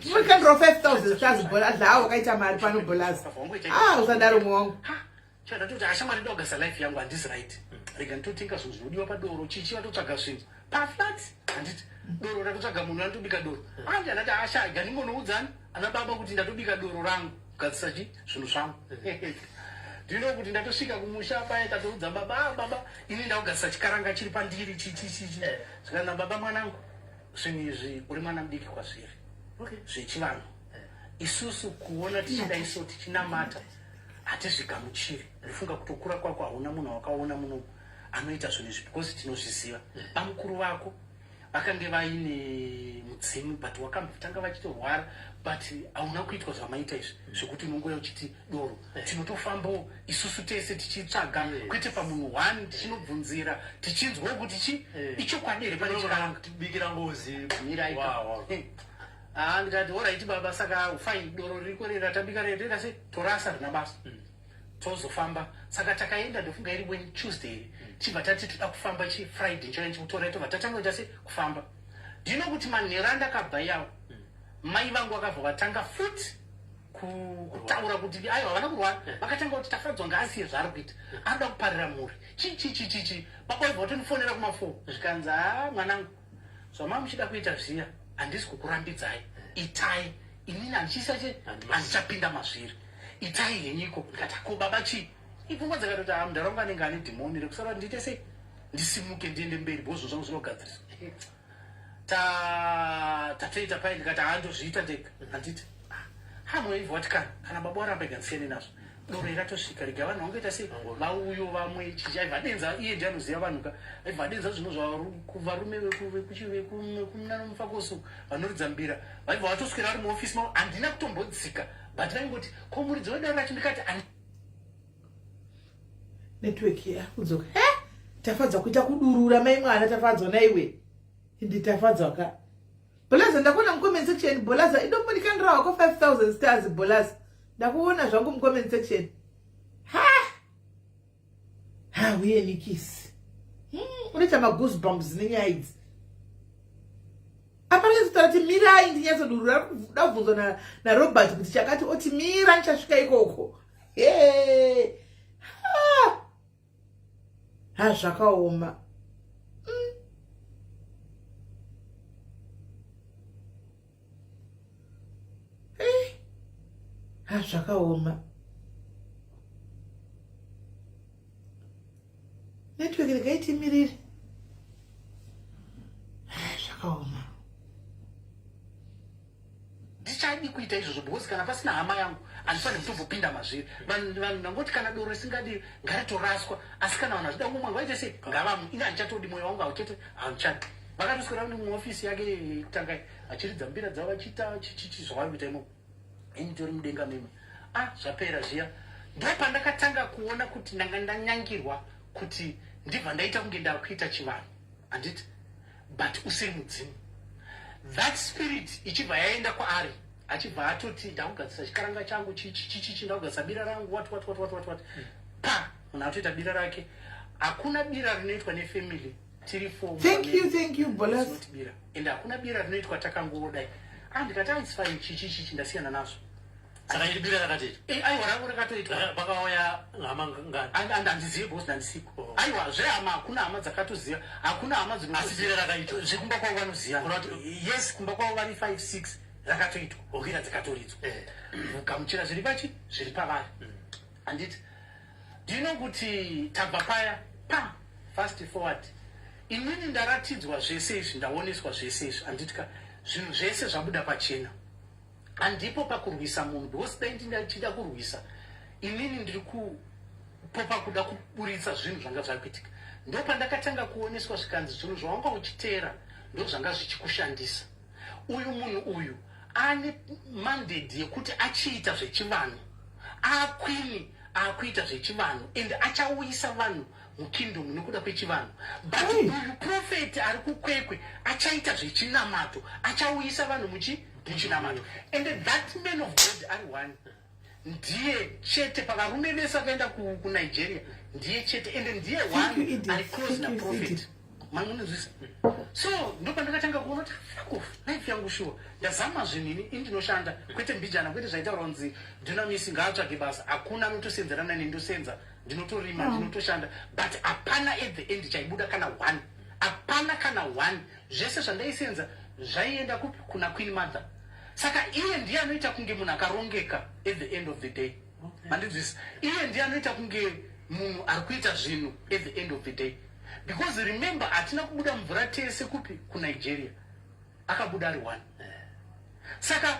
imbondikandirawo 5000 stars. Bholaza, awa wakaita mari pano. Bholaza, ah, usadaro mwe wangu. Chandati ashamwari, ndogasa life yangu handisi right, rega nditotenga zvinhu zvinodiwa padoro, chichi, vatotsvaga zvinhu paflat, handiti? Doro ratotsvaga, munhu anotobika doro andi andati asha, ga ndingonoudzani ana baba kuti ndatobika doro rangu, kugadzisa chi zvinhu zvangu. Ndino kuti ndatosvika kumusha paye, tatoudza baba, ah, baba, ini ndakugadzisa chikaranga chiri pandiri, chichi chichi. Zvikanzi baba, mwanangu, zvinhu izvi uri mwana mudiki kwazviri, zvechivanhu. Isusu kuona tichida iso tichinamata hatizvigamuchiri. Ndifunga kutokura kwako hauna munhu wakaona muno anoita zvinhu izvi, because tinozviziva bamukuru vako vakange vaine mudzimu, but wakambotanga vachitorwara, but hauna kuitwa zvamaita izvi zvekuti unongoya uchiti doro. Tinotofambawo isusu tese tichitsvaga, kwete pamunhu one, tichinobvunzira, tichinzwawo kuti chi ichokwadi here pane chikaranga. Tibikira ngozi. Miraika. Ah, ndikati alright baba, saka fine, doro ririko riri ratabika riri, toita sei? Torasa, rina basa, tozofamba. Saka takaenda, ndofunga iri when Tuesday, chibva tati toda kufamba chi Friday, nchoya ndichikutorai, tobva tatanga kuita sei, kufamba. Ndino kuti manheru andakabva iyawo, mai vangu vakabva vatanga futi kutaura kuti aiwa, havana kurwara. Vakatanga kuti Tafadzwa ngaasiye zvaari kuita, anoda kuparira mhuri, chi chi chi chi chi. Baba vaibva vatondifonera kuma4, zvikanzi, ha, mwanangu, zvamava muchida kuita zviya handisi kukurambidzai, itai, inini handichisa che handichapinda mazviri, itai henyiko. Ndikati, ko baba, chii? Ipfungwa dzakatoti, ha, munharaunda anenge ane dhimoni rekusara kuti ndiite sei, ndisimuke ndiende mberi, bhozvo zvangu zvinogadziriswa. Tatoita pai, ndikati handozviita ndega, handiti? Ha, moivha wati kana baba waramba, igandisiyane nazvo, doro iratosvika, rega vanhu vangoita sei, vauyo vamwe, chichi. Aibva adenza, iye ndiye anoziva vanhu ka, aibva adenza zvinhu zvavarume vekumunanomufakosu vanoridza mbira, vaibva vatoswera vari muofisi mavo. Handina kutombodzika, but vaingoti, ko muridzi wedoro racho? Ndikati Network yakudzoka. He, Tafadzwa kuita kudurura mai mwana. Tafadzwa naiwe, indi Tafadzwa ka. Bholaza, ndakuona mucomment section. Bholaza, idombondikandira wako 5000 stars. Bholaza, ndakuona zvangu mucomment section. Ha ha, uye nikisi, unoita magoosebumps nenyaya idzi. Apa rinozotaura kuti mirai ndinyatsodurura, kuda kubvunzwa naRobert kuti chakati, oti mira ndichasvika ikoko. He ha ha, zvakaoma. Eh, ha, zvakaoma. Network regai timirire. Zvakaoma. Ndichadi kuita izvozvo because kana pasina hama yangu handifaniri kutombopinda mazviri. Vanhu ndangoti kana doro risingadi ngaritoraswa, asi kana vanhu vachida kumwa vaite sei, ngavamwe. Ini handichatodi, mwoyo wangu hauchete, hauchadi. Vakatoswera vari muofisi yake yekutanga vachiridza mbira dzavo, vachiita chichichi zvavari kuita imomo, ini tori mudenga mimwe. Ah, zvapera zviya, ndo pandakatanga kuona kuti ndanga ndanyangirwa, kuti ndibva ndaita kunge ndakuita chivanhu, handiti? But usiri mudzimu, that spirit ichibva yaenda kwaari. Achibva atoti ndakugadzisa chikaranga changu chichichichi, ndakugadzisa bira rangu, what what what what what what. Pa munhu atoita bira rake. Hakuna bira rinoitwa nefamily tiri four. Thank you, thank you, Bolas. Not bira, and hakuna bira rinoitwa takangodai. Ah, ndikati, "Ah, it's fine, chichichichi, ndasiyana nazvo." Saka iri bira rakatoitwa? Eh, aiwa, rangu rakatoitwa. Pakauya hama ngani? And handizivi because ndandisiko. Oh. Aiwa, zvehama hakuna hama dzakatoziva, hakuna hama. Asi bira rakaitwa? Zvekumba kwavo vanoziva. Yes, kumba kwavo vari 5 6, rakatoitwa, bira dzikatoridzwa. Kugamuchira zviri pachi zviri pavari, handiti? Do you know kuti tabva paya pa fast forward, inini ndaratidzwa zvese izvi, ndaoneswa zvese izvi, handitika? Zvinhu zvese zvabuda pachena. Handipo pakurwisa munhu, because dai ndinachida kurwisa, inini ndiri kupopa kuda kuburitsa zvinhu zvanga zvakuitika. Ndo pandakatanga kuoneswa, zvikanzi zvinhu zvawanga uchiteera ndo zvanga zvichikushandisa. Uyu munhu uyu ane mandate yekuti achiita zvechivanhu, akwini akuita zvechivanhu, and achauyisa vanhu mukingdom nekuda kwechivanhu. But Hey. uyu prophet ari kuKwekwe achaita zvechinamato, achauyisa vanhu muchinamato. And that man of God ari one, ndiye chete pavarume vese vakaenda kuNigeria, ndiye chete, ende ndiye Thank you, one Edith. ari close Thank you, naprofet. Edith. Mamunozvisa. So ndopandakatanga kuona kuti fuck off, life yangu sure ndazama zvinhu. Ini ndinoshanda, kwete mbijana, kwete zvaitaura kunzi Dunamis ngaatsvage basa. Hakuna anotosenzerana nendosenza, ndinotorima, ndinotoshanda, but hapana at the end chaibuda kana one, hapana kana one. Zvese zvandaisenza zvaienda kupi? Kuna Queen Mother. Saka iye ndiye anoita kunge munhu akarongeka at the end of the day. Mandinzwisa? Iye ndiye anoita kunge munhu ari kuita zvinhu at the end of the day, because remember, hatina kubuda mvura tese kupi? KuNigeria. Akabuda ari one. Saka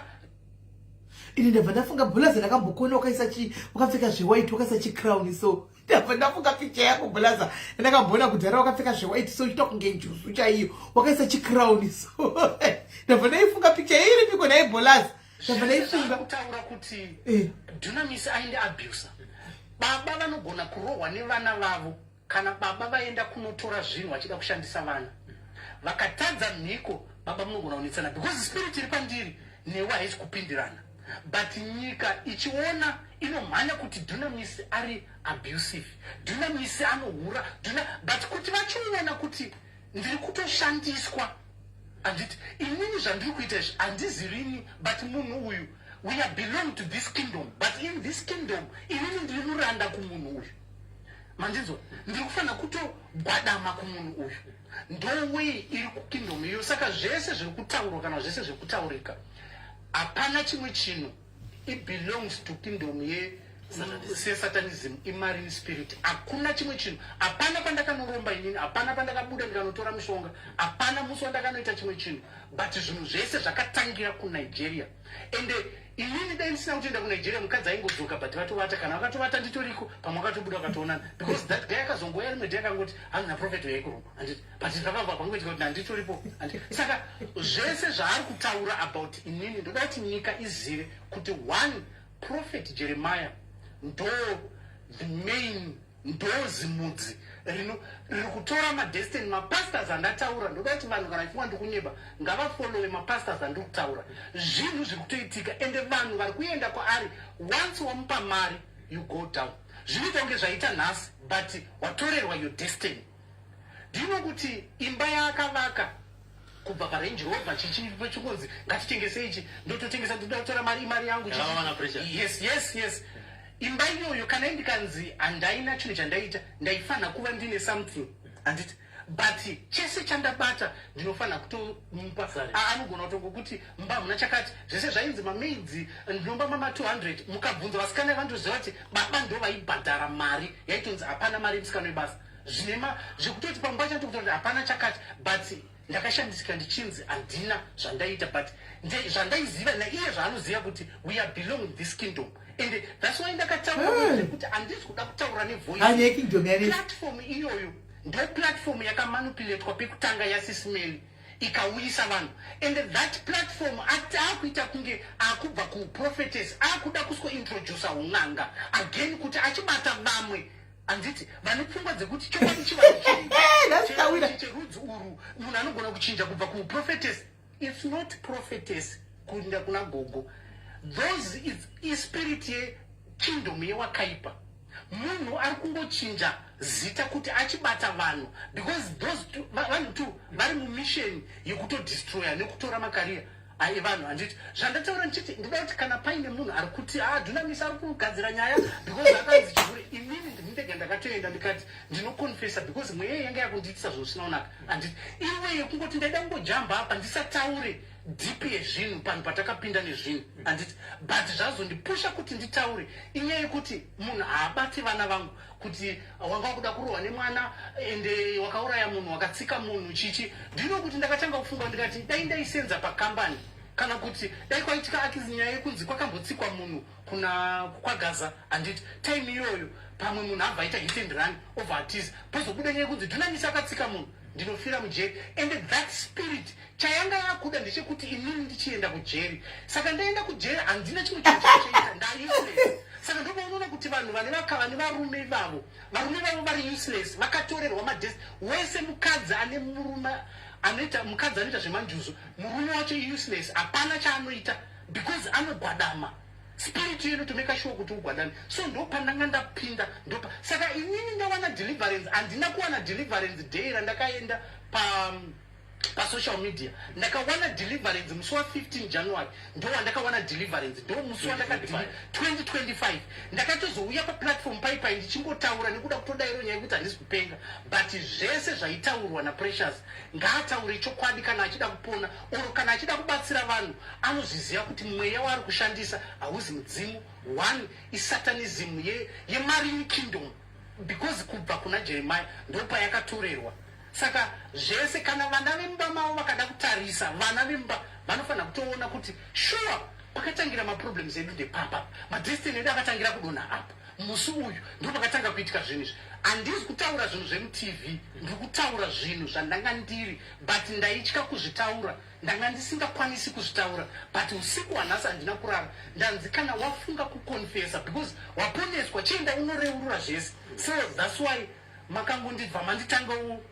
Ini ndabva ndafunga bhulaza, ndakambokuona wakaisa chi wakapfeka zvewhite, wakaisa chicrown. So ndabva ndafunga picha yako, bhulaza, ndakamboona kudhara wakapfeka zvewhite, so uchita kunge njuzu chaiyo, wakaisa chicrown. So ndabva ndaifunga picha iripiko nai bhulaza, ndabva ndaifunga. Kutaura kuti Dunamis ainde abuser, baba vanogona kurohwa nevana vavo kana baba vaenda kunotora zvinhu vachida kushandisa vana, vakatadza mhiko, baba munogona kunetsana, because spirit iri pandiri newe haisi kupindirana. But nyika ichiona inomhanya kuti Dunamis ari abusive, Dunamis anohura, but kuti vachiona kuti ndiri kutoshandiswa, handiti? Inini zvandiri kuita izvi handizirini, but munhu uyu, we are belong to this kingdom, but in this kingdom inini ndiri muranda kumunhu uyu. Mandinzwa? Ndiri kufanira kutogwadama kumunhu uyu. Ndoway iri kukingdom iyo. Saka zvese zviri kutaurwa kana zvese zviri kutaurika, hapana chimwe chinhu. It belongs to kingdom ye sesatanism, imarine spirit. Hakuna chimwe chinhu, hapana pandakanoromba inini, hapana pandakabuda ndikanotora mishonga, hapana musi wandakanoita chimwe chinhu. But zvinhu zvese zvakatangira kuNigeria. Ende inini dai ndisina kutoenda kuNigeria, mukadzi aingodzoka, but vatovata. Kana vakatovata nditoriko, pamwe vakatobuda vakatoonana, because that guy akazongoya rimwe day akangoti hanzi naprofet yaikuroma, handiti? But zvakabva pangoitika kuti handitoripo. Saka zvese zvaari kutaura about inini, ndoda kuti nyika izive kuti one Prophet Jeremiah ndo the main, ndo zimudzi rino riri kutora madestiny. Mapastors andataura, ndoda kuti vanhu kana vachifunga ndikunyeba, ngavafollowe mapastors andiri kutaura. Zvinhu zviri kutoitika, ende vanhu vari kuenda kwaari. Once wamupa mari, you go down. Zvinoita kunge zvaita nhasi, but watorerwa your destiny. Ndino kuti imba yaakavaka kubva paRange Rover, chichikonzi ngatitengese ichi, ndototengesa, ndoda kutora mari, imari yangu. Yakawana pressure. Yes, imba iyoyo kana indikanzi handaina chinhu chandaita, ndaifanira kuva ndine something, handiti? But chese chandabata ndinofanira kutomupa. Sorry. Anogona kutongokuti mba hamuna chakati, zvese zvainzi mamaids ndinomba mama 200. Mukabvunza vasikana vandoziva kuti baba ndo vaibhadhara mari yaitonzi hapana mari yemusikana webasa. Zvinema zvekutoti pamwe pacho ndikuta kuti hapana chakati, but ndakashandisika ndichinzi handina zvandaita. But zvandaiziva naiye zvaanoziva kuti we are belong this kingdom, and that's why ndakataura kuti handisi kuda kutaura nevoice. Hanya yekingdom yanesi. Platform iyoyo ndo platform yakamanipulatwa pekutanga yaSismail, ikauyisa vanhu. And that platform akuita kunge akubva kuprophetess, akuda kusikointroduca un'anga again kuti achibata vamwe, handiti? Vane pfungwa dzekuti chokwadi chivanhu That's Tawira. cherudzi urwu, munhu anogona kuchinja kubva kuprophetess. It's not prophetess. Kuenda kuna gogo, those is ispirit yekingdom yewakaipa. Munhu ari kungochinja zita kuti achibata vanhu, because those vanhu two vari mumission yekutodestroya nekutora macareer evanhu, handiti? Zvandataura ndichiti ndinoda kuti kana paine munhu ari kuti a Dunamis ari kugadzira nyaya because akanzi chihure, inini ndini ndega ndakatoenda ndikati ndinoconfessa, because mweya yanga yakundiitisa zvinhu zvisina kunaka, handiti? Iwe yekungoti ndaida kungojamba apa ndisataure deep yezvinhu panhu patakapinda nezvinhu, handiti? But zvazondipusha kuti nditaure inyaya yekuti munhu haabati vana vangu, kuti wanga wakuda kurohwa nemwana, ende wakauraya munhu, wakatsika munhu, chichi. Ndinokuti ndakatanga kufunga ndikati dai ndaisenza pakambani, kana kuti dai kwaitika akizi nyaya yekunzi kwakambotsikwa munhu kuna kwaGaza, handiti? Time iyoyo pamwe munhu abva aita hit and run, obva atiza, pozobuda nyaya yekunzi Dunamis akatsika munhu, ndinofira mujeri. And that spirit chayanga yakuda ndechekuti inini ndichienda kujeri. Saka ndaenda kujeri, handina chimwe chinhu chachaita, ndauseless. Saka ndopaunoona kuti vanhu vane vakava nevarume ivavo, varume vavo vari useless, vakatorerwa madhesi wese. Mukadzi ane murume anoita, mukadzi anoita zvemanjuzu, murume wacho useless, hapana chaanoita because anogwadama. Spirit iyo inotomeka sure kuti ugwadame. So ndopandanga ndapinda, ndopa saka inini ndawana deliverance. Handina kuwana deliverance day randakaenda pa pasocial media. Ndakawana deliverance musi wa15 January, ndo wandakawana deliverance, ndo musi wandaka 2025 ndakatozouya paplatform paipai ndichingotaura nekuda kutodairo nyaya yekuti handisi kupenga. But zvese zvaitaurwa naPrecious, ngaataure chokwadi kana achida kupona or kana achida kubatsira vanhu. Anozviziva kuti mweya waari kushandisa hauzi mudzimu. One isatanism yemarine kingdom, because kubva kuna Jeremiah ndopayakatorerwa. Saka zvese kana vana vemumba mavo vakada kutarisa, vana vemumba vanofanira kutoona kuti sure pakatangira maproblems edu ndepapa, madestiny edu akatangira kudonha apa. Musi uyu ndo pakatanga kuitika zvinhu izvi. Handisi kutaura zvinhu zvemuTV, ndiri kutaura zvinhu zvandanga ndiri, but ndaitya kuzvitaura, ndanga ndisingakwanisi kuzvitaura. But usiku hwanhasi handina kurara. Ndanzi kana wafunga kuconfessa because waponeswa, chienda unoreurura zvese. So that's why makangondibva manditangawo.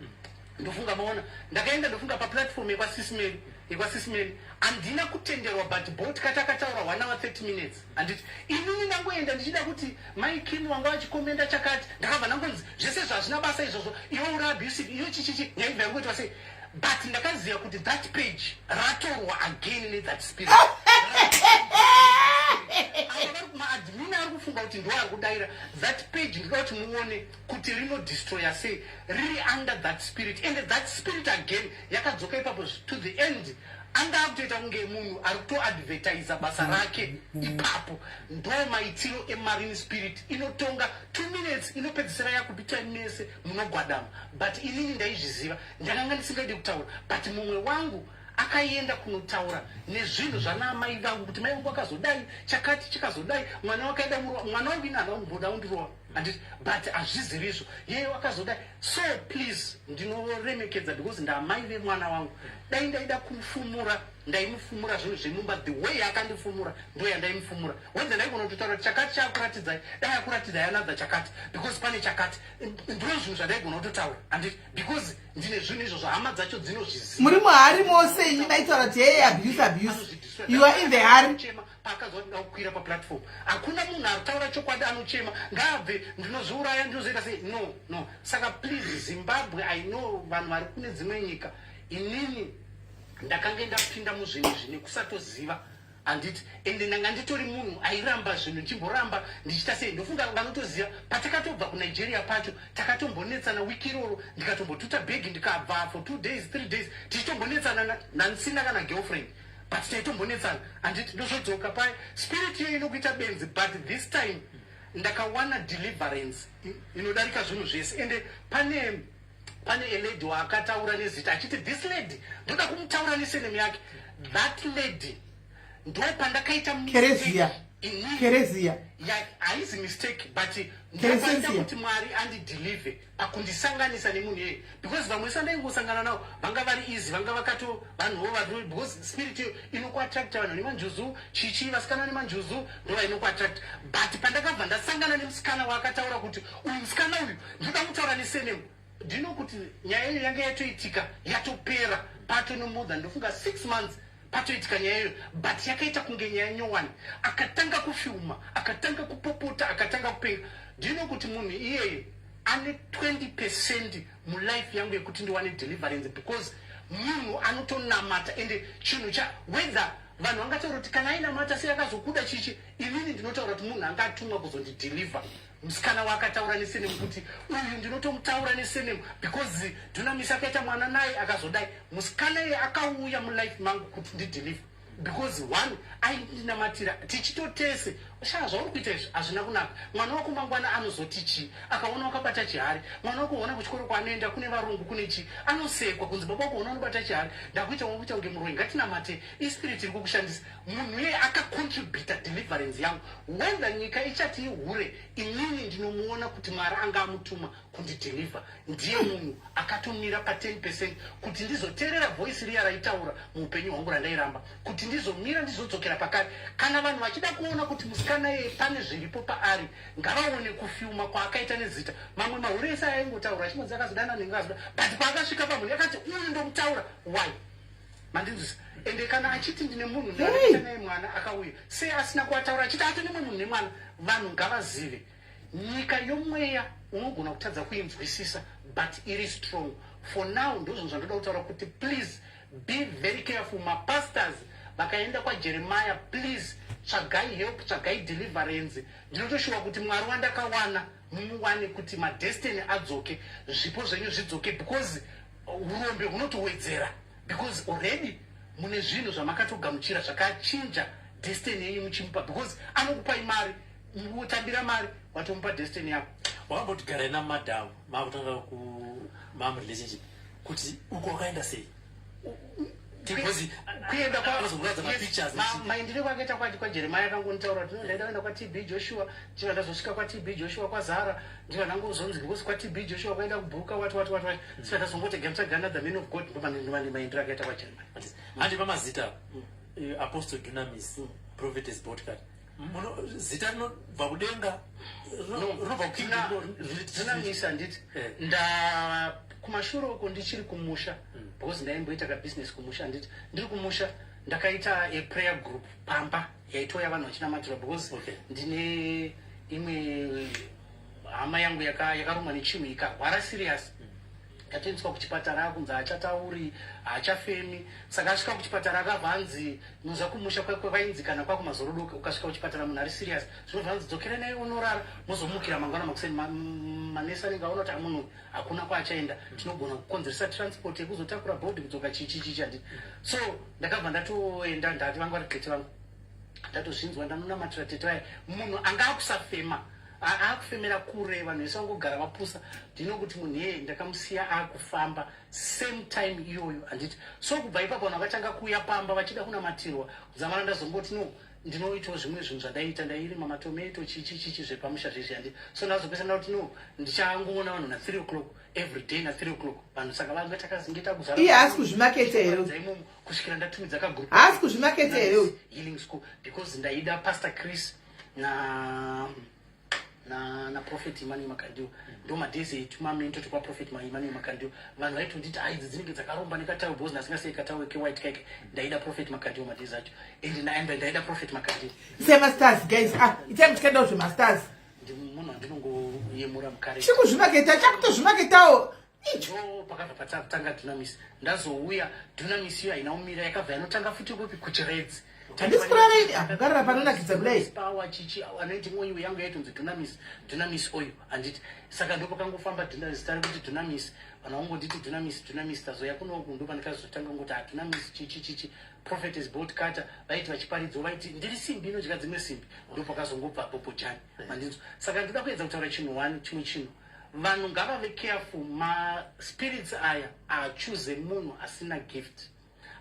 Ndofunga maona ndakaenda, ndofunga paplatform yekwaSismary, yekwaSismary handina kutenderwa, but bot kati akataura 1 hour 30 minutes, handiti? Inini ndangoenda ndichida kuti Mai Kim wanga vachikomenda chakati, ndakabva ndangonzi zvese zvazvina basa izvozvo, iwe uri abusive, iyo chichichi. Nyaya ibva yangoitwa sei, but ndakaziva kuti that page ratorwa again nethat spirit. Ava vari kumaadmin ari kufunga kuti ndo ari kudayira that page. Ndinoda kuti muone kuti rinodestroya sei, riri under that spirit, and that spirit again yakadzoka ipapo. To the end anga akutoita kunge munhu ari kutoadvertisa basa rake ipapo. Ndo maitiro emarine spirit, inotonga 2 minutes, inopedzisira yakupitai mese munogwadama. But inini ndaizviziva, ndakanga ndisingadi kutaura, but mumwe wangu akaenda kunotaura nezvinhu zvana amai vangu, kuti mai vangu akazodai, chakati chikazodai, mwana wakaida murowa, mwana wangu ini hana kumboda kundirowa, handiti? But hazvizivi izvo, yeye wakazodai. So please, ndinoremekedza because ndamai vemwana wangu. Dai ndaida kumufumura, ndaimufumura zvinhu zvemumba the way akandifumura, ndo yandaimufumura. Wenze ndaigona kutotaura kuti chakati chaakuratidzai, dai akuratidzai another chakati because pane chakati. Ndo zvinhu zvandaigona kutotaura, handiti? Because ndine zvinhu izvozvo, hama dzacho dzinozviziva. Muri muhari mose inyi maitaura kuti hey, abuse, abuse, you are in the hari. Chema paakazwa kuti kukwira paplatform, hakuna munhu ari kutaura chokwadi anochema, ngaabve, ndinozviuraya, ndinozoita sei. No, no. Saka please, Zimbabwe, I know vanhu vari kune dzimwe nyika. Inini ndakange ndapinda muzvinhu izvi nekusatoziva, handiti? Ende ndanga nditori munhu airamba zvinhu, ndichimboramba ndichiita sei. Ndofunga vanotoziva patakatobva kuNigeria pacho, takatombonetsana wiki iroro, ndikatombotuta bhegi ndikabva for 2 days, 3 days, tichitombonetsana nansina kana girlfriend, but taitombonetsana, handiti? Ndozvodzoka paya, spirit iyo inokuita benzi. But this time ndakawana deliverance inodarika zvinhu zvese. Ende pane alady waakataura nezita achiti this lady, ndoda kumutaura nesurname yake. That lady ndo pandakaita Kerezia. Kerezia. Haizi mistake, but ndopaita kuti Mwari andideliver pakundisanganisa nemunhu iyeye, because vamwe sandaingosangana navo vanga vari easy, vanga vakato vanhuvo vari, because spirit iyo inokuattracta vanhu nemanjuzu, chichi, vasikana nemanjuzu ndo vainokuattracta. But pandakabva ndasangana nemusikana waakataura kuti uyu musikana uyu ndoda kutaura nesurname, ndinokuti nyaya iyo yanga yatoitika, yatopera pato nomore than ndofunga 6 months. Patoitika nyaya iyoyo, but yakaita kunge nyaya nyowani. Akatanga kufyuma, akatanga kupopota, akatanga kupenga. Ndino kuti munhu iyeye ane 20% mulife yangu yekuti ndiwane deliverance, because munhu anotonamata. Ende chinhu cha whether vanhu vangataura kuti kana ainamata sei akazokuda chichi, inini ndinotaura kuti munhu anga atumwa kuzondideliver. Musikana waakataura nesurname, kuti uyu ndinotomutaura nesurname because Dunamis akaita mwana naye akazodai. Musikana iye akauya mulife mangu kuti ndideliver because one, aindinamatira tichitotese shaa, zvauri kuita izvi hazvina kunaka. Mwana wako mangwana anozoti chii akaona wakabata chihari? Mwana wako ona kuchikoro kwaanoenda kune varungu, kune chii, anosekwa kunzi baba wako ona unobata chihari, ndakuita wakuita kunge muroi. Ngatinamate, ispirit iri kukushandisa. Munhu iyeye akacontributa deliverance yangu. Whether nyika ichati ihure, inini ndinomuona kuti Mwari anga amutuma kundideliver. Ndiye munhu akatomira pa10% kuti ndizoteerera voice riya raitaura muupenyu hwangu randairamba, kuti ndizomira, ndizodzokera pakare. Kana vanhu vachida kuona kuti musikana iyeye pane zviripo paari, ngavaone kufyuma kwaakaita nezita. Mamwe mahure ese aingotaura achingonzi akazodana nenge akazoda, but paakasvika pamunhu yakati uyu ndomutaura, why? Mandinzwisa? Ende kana achiti ndine munhu ndaita naye mwana, akauya sei asina kuataura achiti ato nemwe munhu nemwana? Vanhu ngavazive nyika yomweya unogona kutadza kuinzwisisa, but iri strong. For now ndozvinhu zvandoda kutaura kuti please be very careful. Mapastors vakaenda kwaJeremiah, please tsvagai help, tsvagai deliverance. Ndinotoshuwa kuti Mwari wandakawana mumuwane, kuti madestiny adzoke, zvipo zvenyu zvidzoke, because urombe hunotowedzera, because already mune zvinhu zvamakatogamuchira zvakachinja destiny yenyu muchimupa, because anokupai mari, utambira mari, watomupa destiny yako. Wakamboti garai namadam, makutanga ku mam relationship, kuti uko wakaenda sei? Because kuenda anozokuratidza mapictures. Maendere kwakaita kwaJeremiah, akangonditaura kuti, "No, ndaida kuenda kwaTB Joshua." Ndiva ndazosvika kwaTB Joshua kwazara, ndiva ndangozonzi because kwaTB Joshua kwaenda kubhuka wati wati wati wati, saka ndazongoti gamutsvaga another man of God. Ndomamaendero akaita kwaJeremiah. Handi pamazita, Apostle Dunamis, Prophetess Botcat, zita rinobva kudenga, rinobva Dunamis, handiti? Nda kumashure uko ndichiri kumusha, because ndaimboita kabusiness kumusha, handiti? Ndiri kumusha ndakaita a prayer group pamba yaitoya vanhu vachinamatira, because ndine imwe hama yangu yakarumwa nechinhu, ikarwara serious, yatoendeswa kuchipatara, akunzi haachatauri, haachafemi. Saka asvika kuchipatara akabva anzi noza kumusha kwainzi kana kwakumazorodoka, ukasvika kuchipatara munhu ari serious, zvinobva anzi dzokera naye unorara, mozomukira mangwana makuseni. Manesi anenge aona kuti amunhu hakuna kwaachaenda, tinogona kukonzeresa transport yekuzotakura body kudzoka, chichi chichi, handiti? So ndakabva ndatoenda, ndati vanga vari tete vangu, ndatozvinzwa, ndanonamatira tete vaya. Munhu anga akusafema, akufemera kure, vanhu vese vangogara vapusa. Ndinokuti munhu iyeye ndakamusiya akufamba same time iyoyo, handiti? So kubva ipapo vanhu vakatanga kuuya pamba vachida kunamatirwa. Kudzamara ndazongoti no, ndinoitawo zvimwe zvinhu zvandaiita, ndairima matomato, chichi chichi, zvepamusha zvezvi, handiti? So ndazopesa ndakuti no, ndichangoona vanhu na3 o'clock every day, na3 o'clock vanhu. Saka vanga takazinge takuzara Iye haasi kuzvimaketa here? imomo kusvikira ndatumidza kagroup Haasi kuzvimaketa here uyu? Healing School, because ndaida Pastor Chris na Prophet Emmanuel Makandiwa. Ndo madays etumamento tekwaProphet Emmanuel Makandiwa. Vanhu vaitonditi, "Ai, idzi dzinenge dzakaromba nekatawe," because ndasingasei katawe kewhite kake. Ndaida Prophet Makandiwa madays acho, and ndaida Prophet Makandiwa. Semastars, guys, ah, itai muchikaendawo zvemastars. Ndi munhu andinongoyemura mukare. Chiri kuzvimaketa, chakutozvimaketawo icho. Ndo pakabva patanga Dunamis. Ndazouya, Dunamis iyo haina kumira, yakabva yanotanga futi kupi? KuChiredzi. Handisi kurara ini. Ah, kugarara panonakidza kudai. Power chichi anointing oil yangu yaitonzi Dunamis, Dunamis oil, handiti? Saka ndo pakangofamba zita rekuti Dunamis, vanhu vangonditi Dunamis, Dunamis. Tazoya kunoku, ndo pandikazotanga ngoti ha, Dunamis chichi chichi, Prophetess Bolt Cutter. Vaiti vachiparidzo vaiti ndiri simbi inodya dzimwe simbi. Ndo pakazongobva Bobojani, mandinzwa? Saka ndoda kuedza kutaura chinhu one, chimwe chinhu, vanhu ngavave careful. Maspirits aya achuze munhu asina gift,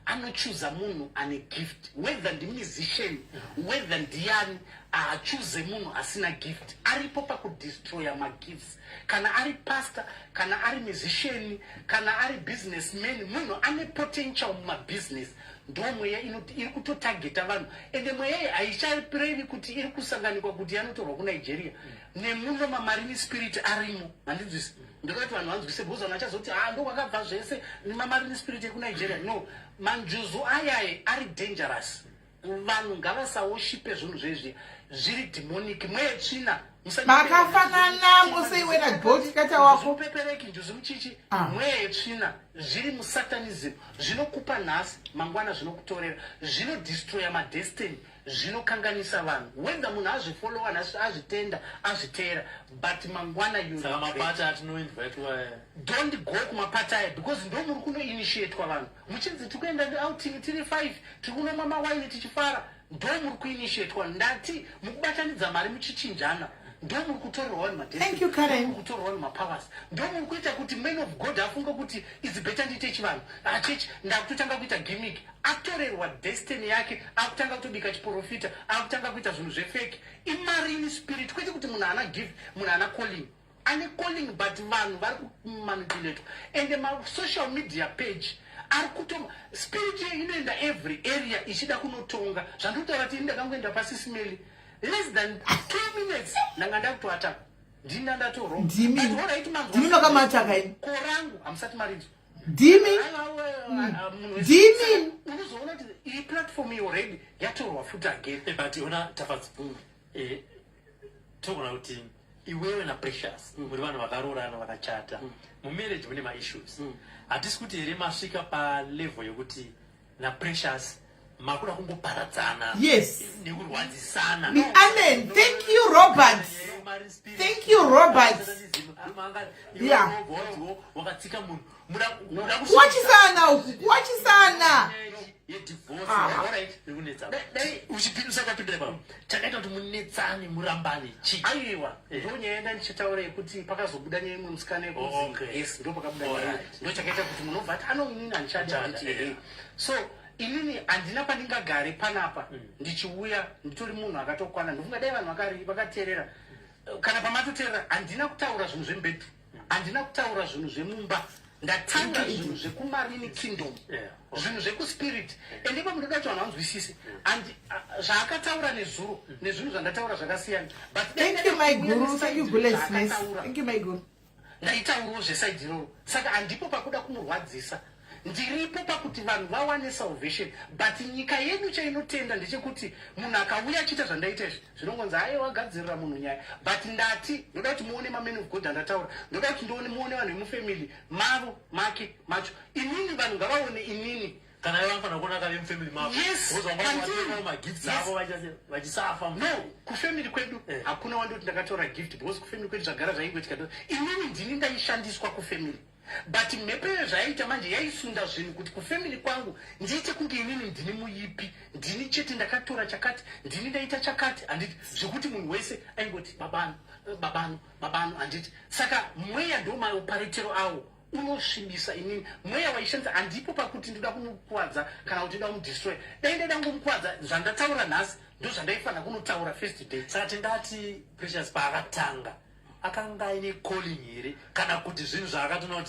anochuza munhu ane gift. Whether ndimusician, whether ndiani, achuze munhu asina gift. Aripo pakudestroya magifts, kana ari pastor, kana ari musician, kana ari businessman. Munhu ane potential mumabusiness. Ndo mweya iri kutotageta vanhu, ende mweya iyi haicharevi kuti iri kusanganikwa kuti yanotorwa kuNigeria nemuno. Mamarine spirit arimo, handinzwisi. Ndoda kuti vanhu vanzwise, because vanhu vachazoti, "Ha, ndo kwakabva zvese nemamarine spirit ekuNigeria." No, manjuzu ayaye ari dangerous. Vanhu ngavasawoshipe zvinhu zvezvi, zviri demonic, mweya tsvina. Makafanana mose iwe naGoti kata wako. Pepereki, njuzu, muchichi. Ah. Mweya yetsvina, zviri musatanism. Zvinokupa nhasi, mangwana zvinokutorera, zvinodestroya madestiny, zvinokanganisa vanhu. Whether munhu azvifollowa nhasi, azvitenda, azviteera, but mangwana you Saka regret. Mapati atinoinvitwa? Don't go kumapati aya, because ndo muri kunoinitiatwa vanhu muchinzi tiri kuenda outing tiri five, tiri kunomwa mawaini tichifara. Ndo muri kuinitiatwa. Ndati mukubatanidza mari muchichinjana, ndo muri kutorerwa vanhu. Thank you, Karen. Muri kutorerwa vanhu mapowers. Ndo muri kuita kuti man of God afunge kuti it's better ndiite chivanhu achechi, ndakutotanga kuita gimmick. Atorerwa destiny yake, akutanga kutobika chiprofita, akutanga kuita zvinhu zvefake. Imarine spirit, kwete kuti munhu haana gift, munhu haana calling. Ane calling, but vanhu vari kumanipulatwa. Ende masocial media page ari kuto spirit iyo inoenda every area ichida kunotonga. Zvandinotaura kuti ini ndakangoenda pasisimeli less than 2 minutes, ndanga ndakutoataka, ndina ndatorwa. Ndimi. Ndimi makamataka ini. Korangu hamusati marinzwa. Ndimi. Ndimi. Unozoona kuti iyi platform iyi already yatorwa futi again. But ona, Tafadzi, togona kuti iwewe naPrecious muri vanhu vakaroorana, vakachata. Mumarriage mune maissues. Hatisi kuti here masvika palevel yokuti naPrecious makuda kungoparadzana nekurwadzisana? Amen. Thank you, Robert. Thank you, Robert. Yeah. Wakatsika munhu. Kuwachisana uku, kuwachisana. Yedivorce Ah. iri kunetsa. Dai Usakapindira ipapo, chakaita kuti munetsane, murambane chii? Aiwa, ndo nyaya yanga ndichitaura yekuti pakazobuda nyaya imwe musikana yekunzi yes, ndo pakabuda nyaya. Ndo chakaita kuti munhu obva ati ano, inini handichadi. Handichada, Handiti ehe. So inini handina pandingagare panapa ndichiuya nditori munhu akatokwana. Ndofunga dai vanhu vakateerera, kana pamatoteerera, handina kutaura zvinhu zvemubedroom, handina kutaura zvinhu zvemumba. Ndataura zvinhu zvekumarine kingdom, zvinhu zvekuspirit. Ende ipapo ndoda kuti vanhu vanzwisise. Zvaakataura nezuro nezvinhu zvandataura zvakasiyana, but dai Thank you, my ndada kuuya guru. Thank you, neside Gulesness. zvaakataura. Thank you, my guru. Ndaitaurawo zveside iroro, saka handipo pakuda kumurwadzisa. Ndiripo pakuti vanhu vawane salvation. But nyika yedu chainotenda ndechekuti munhu akauya achiita zvandaita izvi, zvinongonzi, "Aiwa, wagadzirira munhu nyaya." But ndati ndoda kuti muone mamen of God andataura. Ndoda kuti ndione, muone vanhu vemufamily mavo, make macho. Inini, vanhu ngavaone inini. Kana ivo vanofanira kuona kave mufamily mavo. Yes, pandiri. Magifts Yes. avo vachisafa. No, kufamily kwedu hakuna wandoti ndakatora gift, because kufamily kwedu zvagara zvaingoitika. Inini ndini ndaishandiswa kufamily, but mhepo iyo zvaiita manje yaisunda zvinhu kuti kufamily kwangu ndiite kunge inini ndini muipi, ndini chete ndakatora chakati, ndini ndaita chakati, handiti? Zvekuti munhu wese aingoti babano, babano, babano, handiti? Saka mweya ndo maoparetero awo unosvibisa. Inini mweya waishandisa, handipo pakuti ndoda kumukuvadza kana kuti ndoda kumudestroy. Dai ndaida kungomukuvadza, zvandataura nhasi ndo zvandaifanira kunotaura first day. Saka tingati Precious paakatanga akanga aine calling here, kana kuti zvinhu zvaakatoona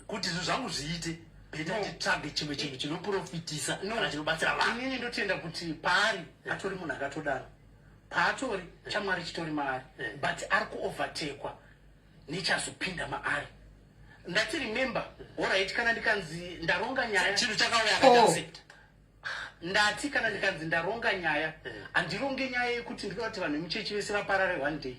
kuti zvinhu zvangu zviite better No. nditsvage chimwe chinhu chinoprofitisa No. kana chinobatsira vanhu? Inini ndotenda kuti paari atori munhu akatodaro, paatori chaMwari chitori maari, but ari kuovertakwa nechazopinda maari. Ndati remember, alright, kana ndikanzi ndaronga nyaya, Chinhu chakauya Oh. akaaccepta. Ndati kana ndikanzi ndaronga nyaya, handironge nyaya yekuti ndinoda kuti vanhu vemuchechi vese vaparare one day.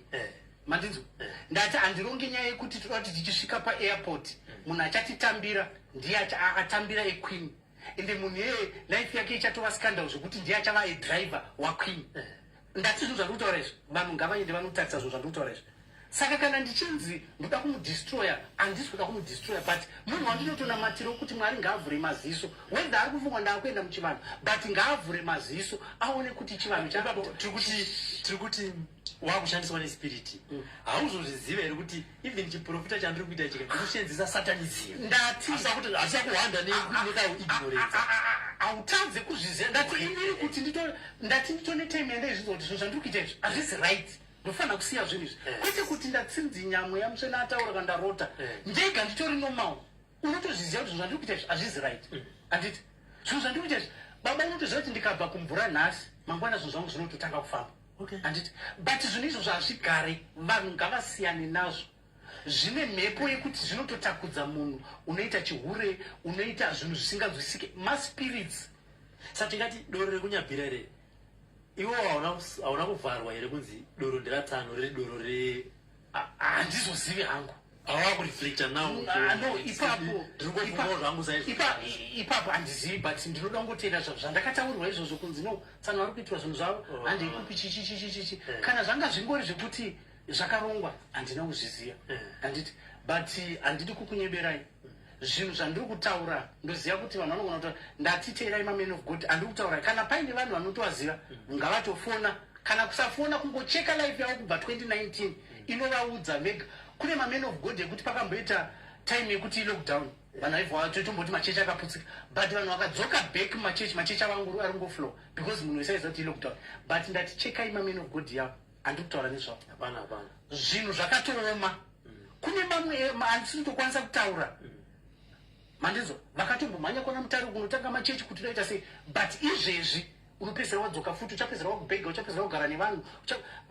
Mandinzwa? Ndati handironge nyaya yekuti toda kuti tichisvika paairport munhu achatitambira ndiye atambira equeen, ende munhu iyeye life yake ichatova scandal zvekuti ndiye achava adriver waqueen. Ndati zvinhu zvandiri kutaura izvi, vanhu ngavaende vanotarisa zvinhu zvandiri kutaura izvi. Saka kana ndichinzi ndoda kumudestroya, handisi kuda kumudestroya, but munhu wandinotonamatirawo kuti Mwari ngaavhure maziso. Whether ari kufungwa ndaakuenda muchivanhu, but ngaavhure maziso aone kuti chivanhu Ipapo tiri kuti wakushandiswa nespirit. Hauzozviziva here kuti even chiprofita chandiri kuita chika ndikushandisa satanism? Ndati Hasina kuhwanda nekauignorance. Hautadze kuzviziva. Ndati inini kuti ndati nditone time yandaizvinzwa kuti zvinhu zvandiri kuita izvi hazvisi right, ndofanira kusiya zvinhu izvi. Kwete kuti ndatsinzinya mweya mutsvene ataura kandarota. Ndega nditori normal, unotozviziva kuti zvinhu zvandiri kuita izvi hazvisi right, handiti? Zvinhu zvandiri kuita izvi, baba, unotoziva kuti ndikabva kumvura nhasi, mangwana zvinhu zvangu zvinototanga kufamba. Handiti? But zvinhu izvozvo hazvigare, vanhu ngavasiyane nazvo. Zvine mhepo yekuti zvinototakudza munhu, unoita chihure, unoita zvinhu zvisinganzwisike, maspirits. Saka tingati doro rekunyabvira here? Iwo hauna kuvharwa here kunzi doro nderatsano riri doro re Handizozivi hangu. Hawa kureflecta now? Ah, no, ipapo ndiri zvangu saizvo. Ipapo handizivi, but ndinoda kungotenda zvandakataurirwa izvozvo kunzi no, tsano vari kuitwa zvinhu zvavo. Handei kupi, chichichichichi. Kana zvanga zvingori zvekuti zvakarongwa, handina kuzviziva. Handiti? But handidi kukunyeberai. Zvinhu zvandiri kutaura, ndoziva kuti vanhu vanogona kutaura ndati teerai mamen of God andiri kutaura. Kana paine vanhu vanotovaziva, ngavatofona kana kusafona, kungocheka life yavo kubva 2019, inovaudza vega. Kune mamen of God ekuti pakamboita time yekuti lockdown, vanhu vaibva totomboti machechi akaputsika, but vanhu vakadzoka back mumachechi, machechi avangu ari ngoflow because munhu wese aiziva kuti lockdown. But ndati chekai mamen of God yavo andiri kutaura nezvavo. Hapana, hapana. Zvinhu zvakatooma. Kune mamwe handisi kutokwanisa kutaura. Mandinzwa? Vakatombomhanya kwana Mutare kunotanga machechi kuti unoita sei, but izvezvi unopedzisira wadzoka futi, uchapedzisira wakubhega, uchapedzisira kugara nevanhu,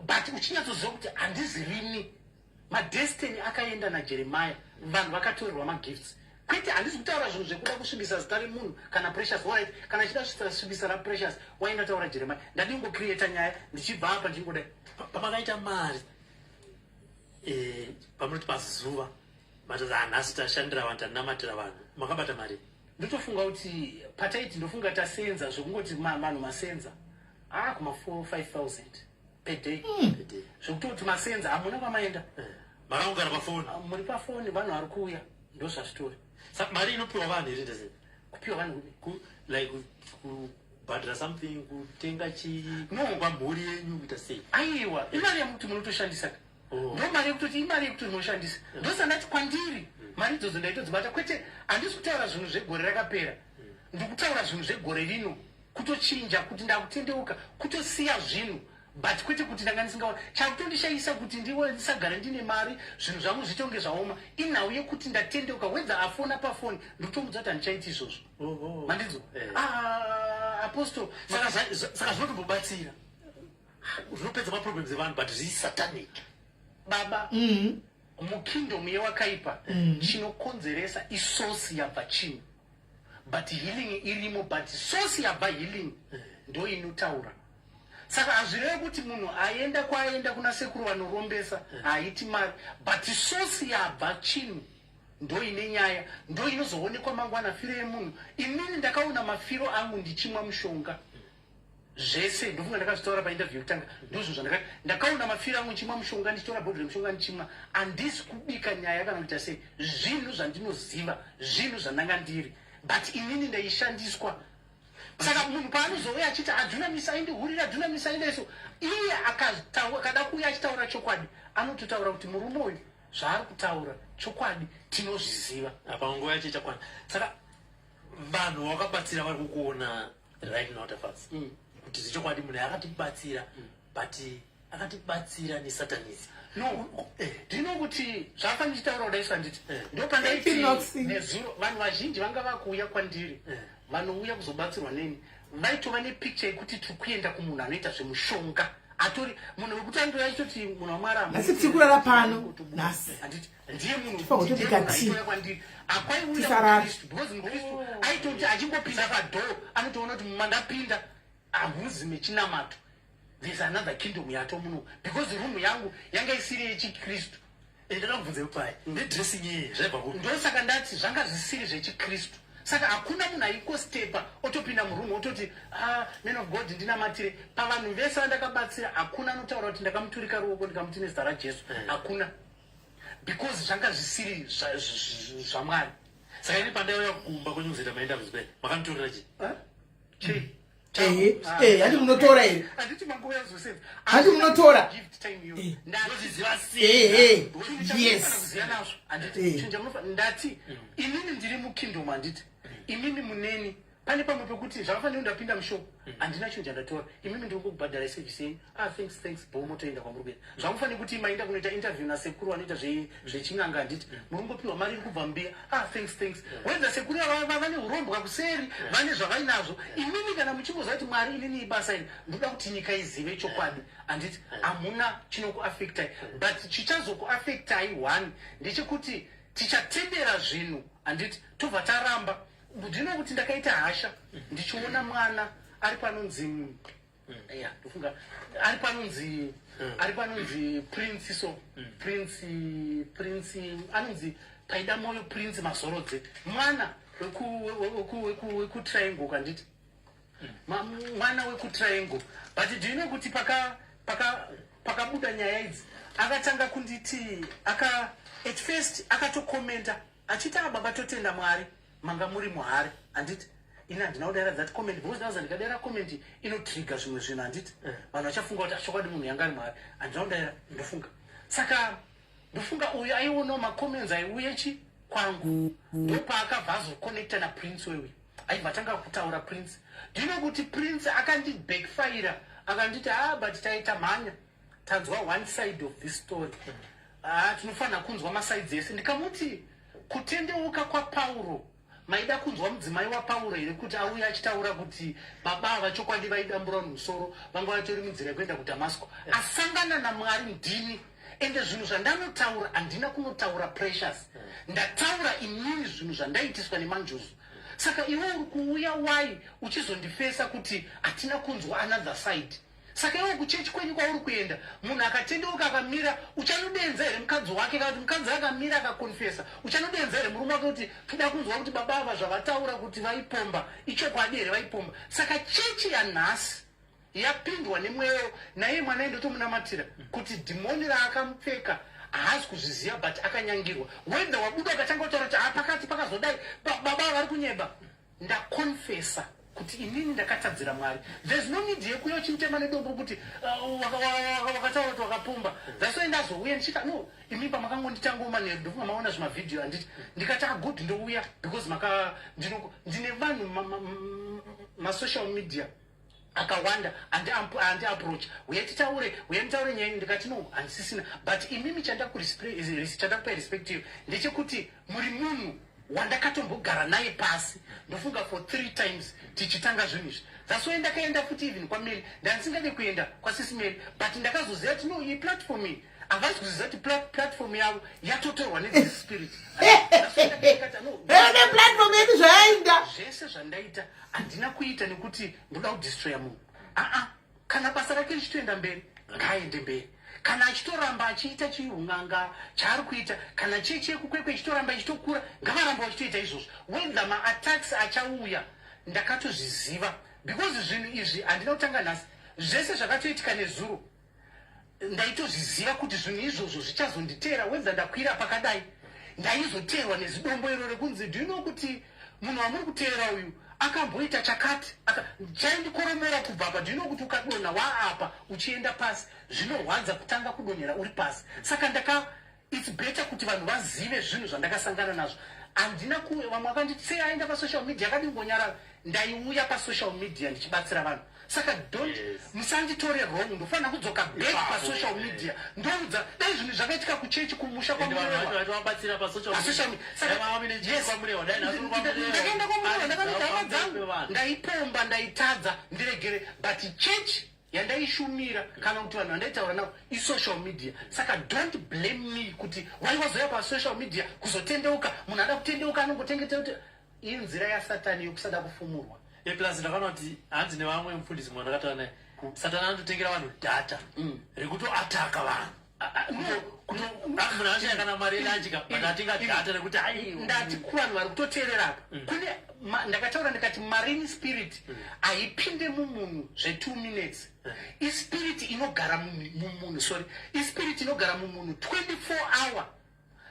but uchinyatsoziva kuti handizirini. Madestiny akaenda naJeremiah, vanhu vakatorerwa magifts. Kwete, handisi kutaura zvinhu zvekuda kusvibisa zita remunhu kana Precious. Alright, kana achida kusvibisa raPrecious, waenda taura Jeremiah. Ndadingocreata nyaya ndichibva apa ndichingodai. Pamakaita mari, pamunoti pazuva matati hanhasi tashandira vanhu, tanamatira vanhu, makabata mari? Ndotofunga kuti pataiti, ndofunga tasenza zvekungoti vanhu masenza kuma 4 5000 per day, zvekutoti masenza, hamuna kwamaenda. Makangogara pafoni. Ah, muri pafoni, vanhu vari kuuya, ndozvazvitori. Saka mari inopiwa vanhu here ndese? Kupiwa vanhu kudi? Like kubhadhara something, kutenga chii? No. Pamhuri yenyu, kuita sei? Aiwa, imari yamuti munotoshandisa ka. Ndo mari yekutoti, imari yekuti unoshandisa. Ndosandati kwandiri mari idzodzo ndaitodzibata. Kwete, handisi kutaura zvinhu zvegore rakapera, ndikutaura zvinhu zvegore rino, kutochinja kuti ndakutendeuka, kutosiya zvinhu, but kwete kuti ndanga ndisingaona. Chakutondishayisa kuti ndiwe ndisagare ndine mari, zvinhu zvangu zviite kunge zvaoma, inhau yekuti ndatendeuka. Wedza afona pafoni, ndikutomudza kuti handichaiti izvozvo. Mandinzwa? Ah, apostle. Saka zvinotombobatsira, zvinopedza maproblems evanhu, but zviri satanic. Baba, mukingdom yewakaipa, chinokonzeresa isource yabva chinhu, but healing irimo, but source yabva healing ndo inotaura. Saka hazvirevi kuti munhu aenda kwaenda kuna sekuru vanorombesa haiti mari, but source yabva chinhu ndo ine nyaya, ndo inozoonekwa mangwana firo yemunhu. Inini ndakaona mafiro angu ndichimwa mushonga zvese. Ndofunga ndakazvitaura painterview yekutanga. Ndozvo zvandaka ndakaona mafiro angu ndichimwa mushonga, ndichitora bhodhoro remushonga ndichimwa. Handisi kubika nyaya kana kuita sei, zvinhu zvandinoziva, zvinhu zvandanga ndiri, but inini ndaishandiswa. Saka munhu paanozouya achiti adhunamisa aindihurira, adhunamisa aindaiso, iye akada kuuya achitaura chokwadi, anototaura kuti murume uyu zvaari kutaura chokwadi, tinozviziva. Apa nguva yacho ichakwana. Saka vanhu vakabatsira vari kukuona right now, Tafadzi, kuti zvechokwadi munhu akatibatsira, but akatibatsira nesatanism? No, ndino kuti zvafanira ndichitaura kudai handiti? Ndopandaiti Inoxi. nezuro vanhu vazhinji vanga vakuuya kwandiri, vanouya kuzobatsirwa neni, vaitova nepicture yekuti tiri kuenda kumunhu anoita zvemushonga, atori munhu wekuti anotouya achitoti munhu waMwari. Nhasi tiri kurara pano, nhasi. Handiti ndiye munhu? Tifanira kutobika Ndiye munhu tea. aitouya kwandiri akwaiuya Tisarara. muKristu, because muKristu aitoti achingopinda padoor anotoona kuti mandapinda hamuzi mechinamato, there's another kingdom yato muno, because room yangu yanga isiri yechikristu. Ndada kubvunza pai nedressing iyi zvaibva kupi? Ndosaka ndati zvanga zvisiri zvechikristu. Saka hakuna munhu aikostepa otopinda murumu ototi, "Ah, man of God, ndinamatire." Pavanhu vese vandakabatsira, hakuna anotaura kuti ndakamuturika ruoko ndikamuti nezita raJesu. Hakuna, because zvanga zvisiri zvaMwari. Saka ini pandaiuya kumba kwenyu kuzoita mainterviews pai, makanditorera chii? Chei? Ehe, handi munotora here? Handiti manguva yazosenza? Handi munotora? Gift time iyo. Ndoziziva sei? Ehe. Yes. Yes. Kuziva nazvo, handiti? Chinhu chamunofa, ndati inini ndiri mukingdom, handiti? Imimi muneni. Pane pamwe pekuti zvakafanira ndapinda mushop, handina chinhu chandatora. Imimi ndiri kukubhadhara service yenyu. Ah, thanks, thanks, bo motoenda kwamuri kuenda. Zvamufanira kuti maenda kunoita interview nasekuru vanoita zvechin'anga, handiti? Muri kungopiwa mari iri kubva mumbiya. Ah, thanks, thanks. Whether sekuru ava vane urombwa kuseri, vane zvavainazvo, imimi kana muchingoziva kuti Mwari, inini ibasa iri ndoda kuti nyika izive chokwadi, handiti? Hamuna chinokuaffectai, but chichazokuaffectai one ndechekuti tichatendera zvinhu, handiti? Tobva taramba. Ndino kuti ndakaita hasha ndichiona mwana ari panonzi, ya, ndofunga ari panonzi Prince, so Prince anonzi Paida Moyo, Prince Mazorodze, mwana wekuTriangle, kanditi mwana wekuTriangle. But do you know kuti pakabuda nyaya idzi akatanga kunditi, aka at first akatokomenda achiti, "A baba, totenda Mwari, manga muri muhari," handiti? Ini handina kudaira that comment because ndaza ndikadaira comment inotrigger zvimwe zvinhu, handiti? Vanhu vachafunga kuti achokwadi munhu yanga ari muhari. Handina kudaira. Ndofunga saka, ndofunga uyu aionawo macomments aiuye chi kwangu, ndopaakabva azokonecta naPrince wewe, aibva atanga kutaura Prince. Ndino kuti Prince akandibackfire, akanditi, "Ah, but taita mhanya, tanzwa one side of this story. Ah, tinofanira kunzwa masides ese." Ndikamuti, "Kutendeuka kwaPauro, maida kunzwa mudzimai waPauro here kuti auye achitaura kuti baba ava chokwadi vaidambura vanhu musoro, vanga vatori munzira yekuenda kuDhamasco, asangana naMwari?" Ndini, ende zvinhu zvandanotaura handina kunotaura Precious, ndataura inini zvinhu zvandaitiswa nemanjuzu. Saka iwe uri kuuya wai uchizondifesa kuti hatina kunzwa another side? Saka iwe kuchechi kwenyu kwauri kuenda, munhu akatendeuka akamira, uchanodenza here mukadzi wake? Kana kuti mukadzi akamira akakonfesa, uchanodenza here murume wake kuti toda kunzwa kuti baba ava zvavataura kuti vaipomba ichokwadi here, vaipomba? Saka chechi yanhasi yapindwa nemweyo. Naiye mwana indotomunamatira kuti dhimoni raakamupfeka haazi kuzviziva, but akanyangirwa. Whether wabuda ukatanga kutaura kuti, "Ah, pakati pakazodai, baba vari kunyeba," ndakonfesa kuti inini ndakatadzira Mwari. There's no need yekuya uchimutema nedombo kuti wakataura kuti wakapomba. That's why ndazouya ndichita, no, imi pamakangonditangoma manheru, ndofunga maona zvimavhidhiyo, handiti? Ndikati, "Agood, ndouya," because maka ndine vanhu masocial media akawanda andi approach, "Uya titaure, uya nditaure nyaya." Ndikati, "No, handisisina." But imimi chandakupai respect iyo ndechekuti muri munhu wandakatombogara naye pasi, ndofunga for three times tichitanga zvinhu izvi. That's why ndakaenda futi even kwaMary. Ndandisingade kuenda kwasisi Mary, but ndakazoziva kuti no, iyi platform iyi havasi kuziva kuti platform yavo yatotorwa nethis spirit. That's why ndakati, no, Ene platform yedu zvayainda. Zvese zvandaita handina kuita nekuti ndoda kudestroya munhu. Aa, kana basa rake richitoenda mberi, ngaaende mberi. Kana achitoramba achiita chiun'anga chaari kuita, kana chechi yekuKwekwe ichitoramba ichitokura, ngavaramba vachitoita izvozvo. Whether maattacks achauya, ndakatozviziva because zvinhu izvi handina kutanga nhasi. Zvese zvakatoitika nezuro ndaitozviziva kuti zvinhu izvozvo zvichazonditeera. Whether ndakwira pakadai, ndaizoteerwa nezidombo iro rekunzi, "Do you know kuti munhu wamuri kuteera uyu akamboita chakati?" Chaindikoromora kubva apa. Do you know kuti ukadonha waapa uchienda pasi, zvinorwadza kutanga kudonhera uri pasi? Saka ndaka it's better kuti vanhu vazive zvinhu zvandakasangana nazvo. Handina ku vamwe vakanditi, "Sei aenda pasocial media?" Akadingonyarara. Ndaiuya pasocial media ndichibatsira vanhu, saka don't musanditore wrong. Ndofanira kudzoka back Ipapo, pasocial media, ndoudza dai zvinhu zvakaitika kuchechi kumusha Ende vanhu kwaMurewa. vacho vachivabatsira pasocial Pasocial media. Yes. Ndakaenda kwaMurewa, ndakanoita hama dzangu, ndaipomba, ndaitadza, ndiregere. But church yandaishumira kana kuti vanhu vandaitaura navo isocial media. Saka don't blame me kuti wai wazoya pasocial media kuzotendeuka. Munhu ada kutendeuka anongotengeta kuti inzira yaSatani yokusada kufumurwa. Plus ndakaona kuti hanzi nevamwe mufundisi mwe ndakataura naye, Satani anototengera vanhu data rekutoataka vanhu. Ah, ah, no. Munhu ashaya kana mari yelanchika, but atenga data rekuti ai. Ndati kuvanhu vari kutoteerera apa, kune ndakataura ndikati marine spirit haipinde mumunhu zve2 minutes. Ispirit inogara mumunhu, sorry, ispirit inogara mumunhu 24 hour,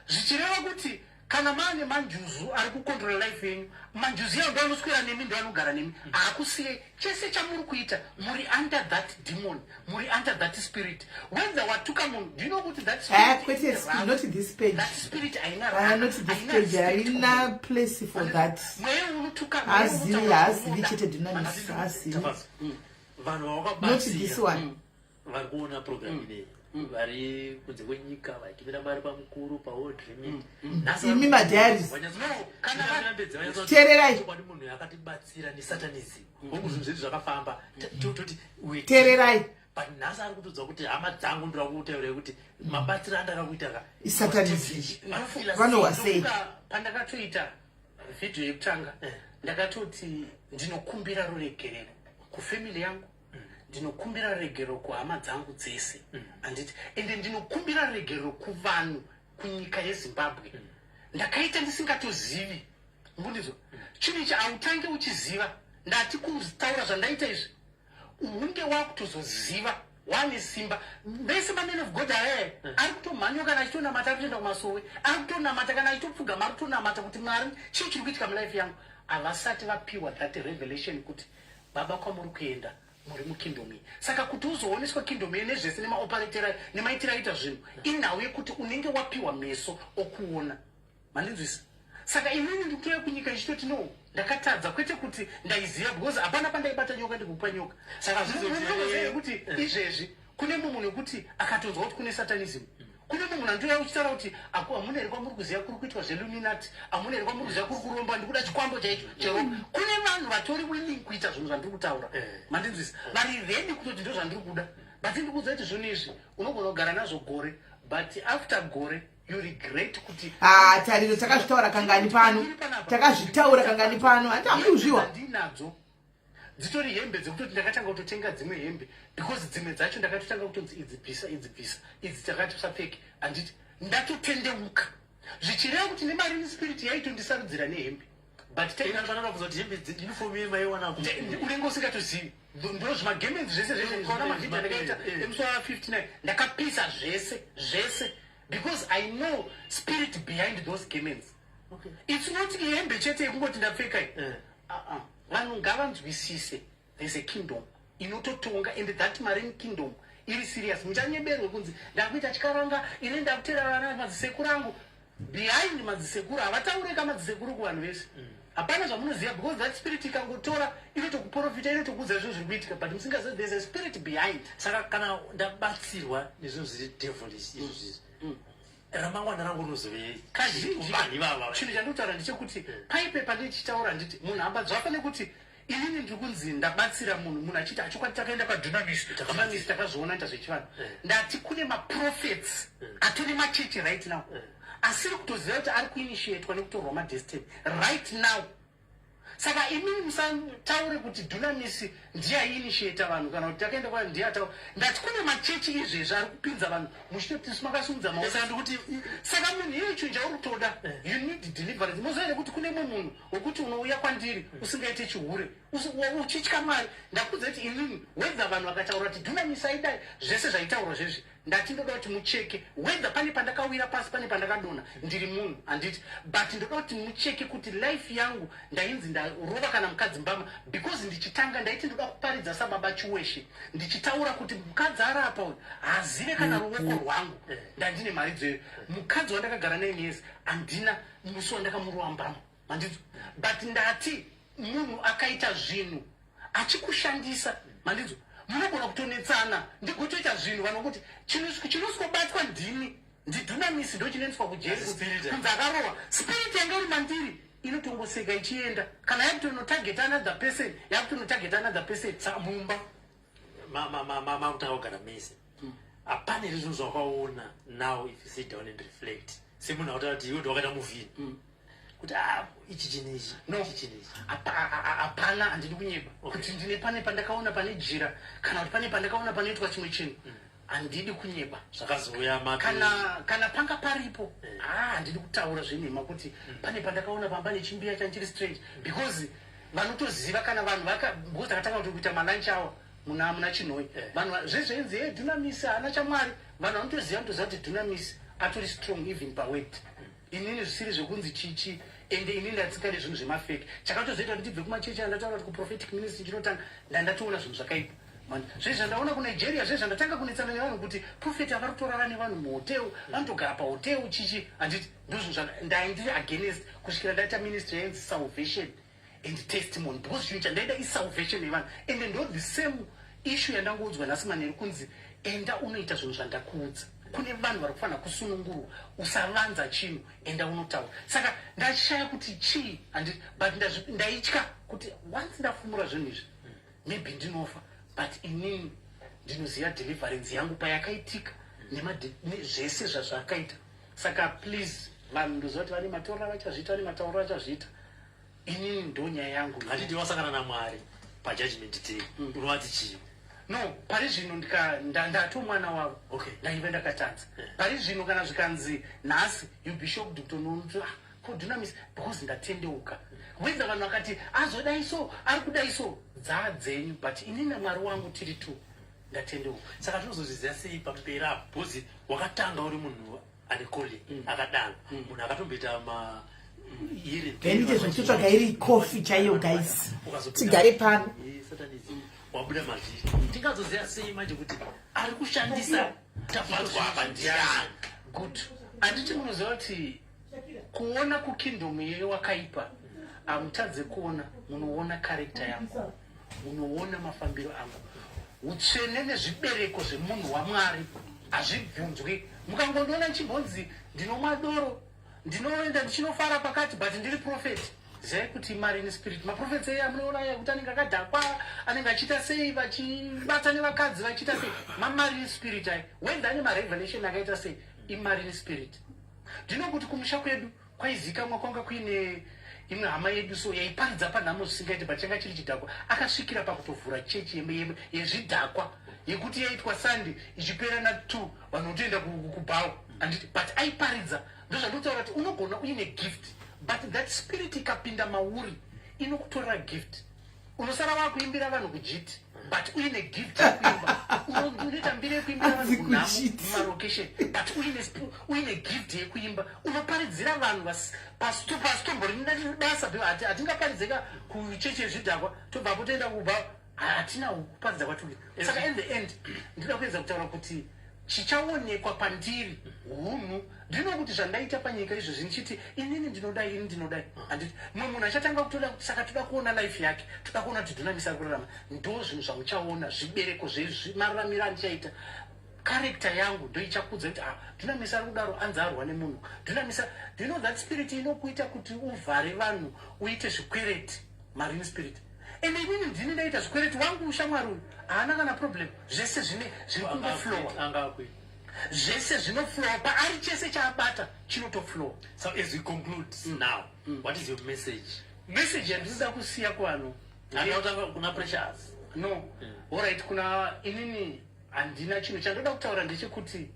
zvichireva kuti Kana maane manjuzu ari kucontrola life yenyu, manjuzu iyayo ndo anoswera nemi, ndo anogara nemi, haakusiyei. Chese chamuri kuita, muri under that demon, muri under that spirit. Whether watuka munhu, do you know kuti that Ah, kwete, not this page. That spirit haina Ah, not this page, haina place for that. Mweya unotuka. Hazivi, haazivi chete Dunamis, haazivi. Vanhu Not this vawakabatsira one. Vari kuona program ineyi, vari kunze kwenyika, vaitumira mari pamukuru paWorld Remit. Imi madiaries. Teererai. Chokwadi, munhu akatibatsira nesatanism, hongu, zvinhu zvedu zvakafamba, toti Teererai. But nhasi ari kutodza kuti, "Hama dzangu, ndoda kutaurai kuti mabatsiro andakakuita ka Isatanism. Vanohwa sei? Ndofunga pandakatoita vhidhiyo yekutanga, ndakatoti ndinokumbira ruregerero kufamily yangu, ndinokumbira ruregerero kuhama dzangu dzese, handiti? Ende ndinokumbira ruregerero kuvanhu kunyika yeZimbabwe. Ndakaita ndisingatozivi mbundizo. Chinhu ichi hautange uchiziva. Ndati kutaura zvandaita izvi, unge wakutozoziva wane simba. Vese mamen of God aya ari kutomhanywa, kana achitonamata ari kutoenda kumasowe, ari kutonamata, kana achitopfugama ari kutonamata kuti, "Mwari, chii chiri kuitika mulife yangu?" Havasati vapiwa that revelation kuti, baba, kwamuri kuenda muri mukingdom iyi. Saka kuti uzooneswa kingdom iyi nezvese nemaoperatera nemaitiro aita zvinhu, inhau yekuti unenge wapiwa meso okuona. Mandinzwisa? Saka inini ndikutouya kunyika ichitoti, no, ndakatadza, kwete kuti ndaiziva, because hapana pandaibata nyoka ndikupa nyoka. Saka Munoziva kuti izvezvi kune mumwe munhu wekuti akatonzwa kuti kune satanism, kune mumwe munhu andouya uchitaura kuti, "Hamuna here kwamuri kuziva kuri kuitwa zveIlluminati? Hamuna here kwamuri kuziva kuri kuromba? Ndikuda chikwambo chaicho chero." Kune vanhu vatori willing kuita zvinhu zvandiri kutaura. Mandinzwisa? Vari ready kutoti ndo zvandiri kuda. But ndikuudza kuti zvinhu izvi unogona kugara nazvo gore, but after gore you regret kuti Ah, Tariro, takazvitaura kangani pano? Takazvitaura kangani pano? Handi hamudi kuzviwa. Ndinadzo, dzitori hembe dzekutoti ndakatanga kutotenga dzimwe hembe, because dzimwe dzacho ndakatotanga kutonzi, "Idzi bvisa, idzi bvisa, idzi takati usapfeke," handiti? Ndatotendeuka, zvichireva kuti nemarine spirit yaitondisarudzira nehembe, but Kuti hembe uniform yemaiwana? Unenge usingatozivi. Ndo zvimagemenzi zvese zvese. Ukaona mavhidhiyo andakaita emusi wa59, ndakapisa zvese zvese, because I know spirit behind those garments. It's not hembe chete yekungoti ndapfeka iyi. Uh-uh. Vanhu ngavanzwisise, there's a kingdom inototonga, and that marine kingdom iri serious. Muchanyeberwe kunzi ndakuita chikaranga, ine ndakutera vana madzisekuru angu. Behind madzisekuru havataureka madzisekuru kuvanhu vese, hapana zvamunoziva, because that spirit ikangotora inotokuprofita, inotokuudza zvinhu zviri kuitika, but musingazivi there's a spirit behind. Saka kana ndabatsirwa nezvinhu zviri devilish izvo zvizvi, ramangwana rangu rinozove Kazhinji kuvanhu ivava? Chinhu chandikutaura ndechekuti paipe pandichitaura, nditi munhu amba zvafane kuti inini ndiri kunzi ndabatsira munhu, munhu achiti, "Achokwadi, takaenda paDunamis, Dunamis takazviona ita zvechivanhu." Ndati kune maprophets atori machechi right now asiri kutoziva kuti ari kuinitiatwa nekutorwa madestiny right now. Saka imini musataure kuti Dunamis ndiye aiinitiata vanhu, kana kuti takaenda kwa ndiye ataura. Ndati kune machechi izvezvi ari kupinza vanhu muchitoti makasimudza maoko. Saka ndikuti Saka munhu iye, chinhu chauri kutoda, you need deliverance. Moziva here kuti kune mumwe munhu wekuti unouya kwandiri usingaite chihure, uchitya Mwari? Ndakudza kuti inini, whether vanhu vakataura kuti Dunamis aidai, zvese zvaitaurwa zvezvi, ndati ndoda kuti mucheke whether pane pandakawira pasi, pane pandakadonha. Ndiri munhu, handiti? But ndoda kuti mucheke kuti life yangu, ndainzi ndarova kana mukadzi mbama, because ndichitanga ndaiti ndoda kuparidza sababa Chiweshe, ndichitaura kuti mukadzi arapa uyu haazive kana ruoko rwangu. Ndandine mari dzeyo. Mukadzi wandakagara 9 years, handina musi wandakamurova mbama, mandidzo? But ndati munhu akaita zvinhu achikushandisa, mandidzo, munogona kutonetsana, ndigotoita zvinhu vanhu vokuti chinosikobatwa ndini, ndiDunamis, ndo chinoendeswa kujeri Spirit. kunzi akarohwa. Spirit yanga iri mandiri inotongoseka ichienda, kana yakutonotargeta another person, yakutonotargeta another person. Saka mumba makutanga kugara mese, hapana here zvinhu zvawakaona now, if you sit down and reflect, semunhu akutaura kuti iwe ndowakaita muvhini, kuti, "Ah, ichi chinhu ichi"? No. Ichi chinhu ichi. Hapana, handidi kunyeba kuti ndine pane pandakaona pane jira, kana kuti pane pandakaona panoitwa chimwe chinhu. Handidi kunyeba. Zvakazouya Kana panga paripo, ah, handidi kutaura zvenhema kuti pane pandakaona pamba nechimbiya chanchiri strange, because vanotoziva kana vanhu vaka, because takatanga kuti kuita malunch hour muna Chinhoi. Vanhu zvezvenzi, "E, Dunamis haana chamwari." Vanhu vanotoziva, vanotoziva kuti Dunamis atori strong even paword. Inini zvisiri zvekunzi chichi, ende inini ndatsika nezvinhu zvemafake. Chakatozoita kuti ndibve kumachechi andataura kuti kuprophetic ministry ndinotanga, ndandatoona zvinhu zvakaipa. Zve zvandaona kuNigeria, zve zvandatanga kunetsana nevanhu kuti prophet avari kutorara nevanhu muhotel, vanotogara pahotel chichi, handiti? Ndozvinhu ndaindiri against kusvikira ndaita ministry yainzi Salvation and Testimony, because chinhu chandaida isalvation yevanhu. Ende ndo the same issue yandangoudzwa nhasi manheru kunzi enda unoita zvinhu zvandakuudza. Kune vanhu vari kufanira kusunungurwa, usavanza chinhu, enda unotaura. Saka ndashaya kuti chii, handiti? But ndaitya kuti once ndafumura zvinhu izvi, maybe ndinofa. But inini ndinoziva deliverance yangu payakaitika nezvese zvazvakaita. Saka please, vanhu, ndoziva kuti vane matorero avachazviita, vane matauriro avachazviita. Inini ndo nyaya yangu. Hatidi wasangana naMwari pajudgment day, unovati chii? No, pari zvino ndato mwana wavo. Ndaive ndakatadza. Pari zvino kana zvikanzi nhasi, you be shocked kutonoona, ah, ko Dunamis, because ndatendeuka. Whether vanhu vakati azodai so, ari kudai so, dzaa dzenyu, but inini naMwari wangu tiri two. Ndatendeuka. Saka tinozozviziva sei pamberi apo? Because wakatanga uri munhu ane calling, akadaro munhu akatomboita ma Ndiite zvachotsvaga iri coffee chaiyo, guys, tigare pano. Satanism wabuda mazviri. Tingazoziva sei manje kuti ari kushandisa Tafadzwa apa ndiani? Good. Handiti munoziva kuti kuona kukingdom iyoyo wakaipa, hamutadze kuona. Munoona character yangu, munoona mafambiro angu, utsvene nezvibereko zvemunhu waMwari hazvibvunzwi. Mukangondiona ndichimbonzi ndinomwa doro, ndinoenda ndichinofara pakati, but ndiri prophet, zivai kuti marine spirit. Maprophets ei amunoona aya kuti anenge akadhakwa, anenge achiita sei, vachibata nevakadzi, vachiita sei, mamarine spirit ai. Whether ane marevelation akaita sei, imarine spirit. Ndinokuti kumusha kwedu kwaizikamwa kwanga kuine imwe hama yedu so yaiparidza panhamo zvisingaiti, but changa chiri chidhakwa. Akasvikira pakutovhura chechi yezvidhakwa yekuti yaitwa Sunday ichipera na2, vanhu votoenda kubhawa, handiti? But aiparidza. Ndozvandotaura kuti unogona uine gift, but that spirit ikapinda mauri inokutorera gift. Unosara wakuimbira vanhu kujiti, but uine gift yekuimba. Unoita mbiri yekuimbira vanhu kunhamo mumalocation, but uine gift yekuimba. Unoparidzira vanhu pasitombori basa. Hatingaparidzeka kuchechi yezvidhakwa, tobvapo toenda kubva, hatina kuparidza kwaturi. Saka in the end ndinoda kuedza kutaura kuti chichaonekwa pandiri hunhu. Ndinokuti zvandaita panyika izvozvi, ndichiti inini ndinodai, ini ndinodai, handiti? Mumwe munhu achatanga kutoda, saka toda kuona life yake, toda kuona kuti Dunamis ari kurarama. Ndo zvinhu zvamuchaona, zvibereko zvemararamiro andichaita, character yangu ndo ichakudza kuti, ah, Dunamis ari kudaro, anzi arwa nemunhu Dunamis. Do you know that spirit inokuita kuti uvhare vanhu, uite zvikwereti? Marine spirit. Ende inini ndini ndaita zvikwereti. Wangu ushamwari uyu haana kana problem, zvese zvine zviri kungoflowa, zvese zvinoflowa paari, chese chaabata chinotoflowa. So as we conclude now, what is your message? Message yandinoda kusiya kuvanhu Anotanga kuna Precious. No, alright, kuna inini handina chinhu chandoda kutaura. Ndechekuti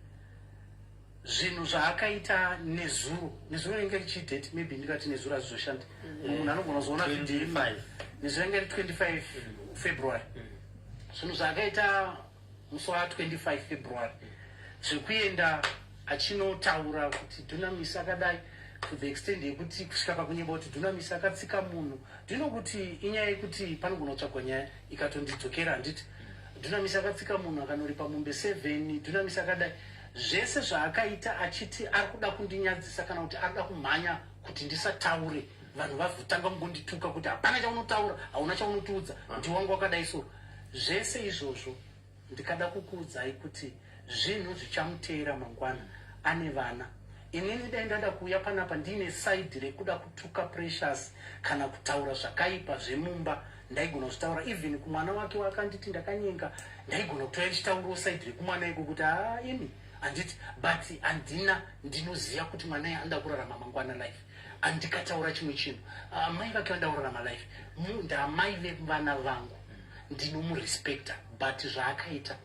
zvinhu zvaakaita nezuro, nezuro ringe richidate, maybe ndikati nezuro hazvizoshandi, munhu anogona kuzoona. 25. Nezuro ringe ri 25 February. Zvinhu zvaakaita musi wa25 February zvekuenda achinotaura kuti Dunamis akadai, to the extent yekuti kusvika pakunyemba kuti Dunamis akatsika munhu, ndinokuti inyaya yekuti panogona kutsvagwa nyaya ikatondidzokera, handiti? Dunamis akatsika munhu, akanoripa mombe 7. Dunamis akadai. Zvese zvaakaita achiti ari kuda kundinyadzisa kana kuti ari kuda kumhanya kuti ndisataure, vanhu vavhutanga kungondituka kuti hapana chaunotaura, hauna chaunotiudza, ndiwangu wakadai. So zvese izvozvo ndikada kukuudzai kuti zvinhu zvichamuteera mangwana. Ane vana. Inini dai ndada kuuya panapa ndiine side rekuda kutuka Precious kana kutaura zvakaipa zvemumba, ndaigona kuzvitaura. Even kumwana wake waakanditi ndakanyenga, ndaigona kutoya ndichitaurawo side rekumwana iko kuti haa imi, handiti? But handina. Ndinoziva kuti mwana iye anoda kurarama mangwana life. Andikataura chimwe chinhu, amai vake vanoda kurarama life, ndamai vevana vangu, ndinomurespecta. But zvaakaita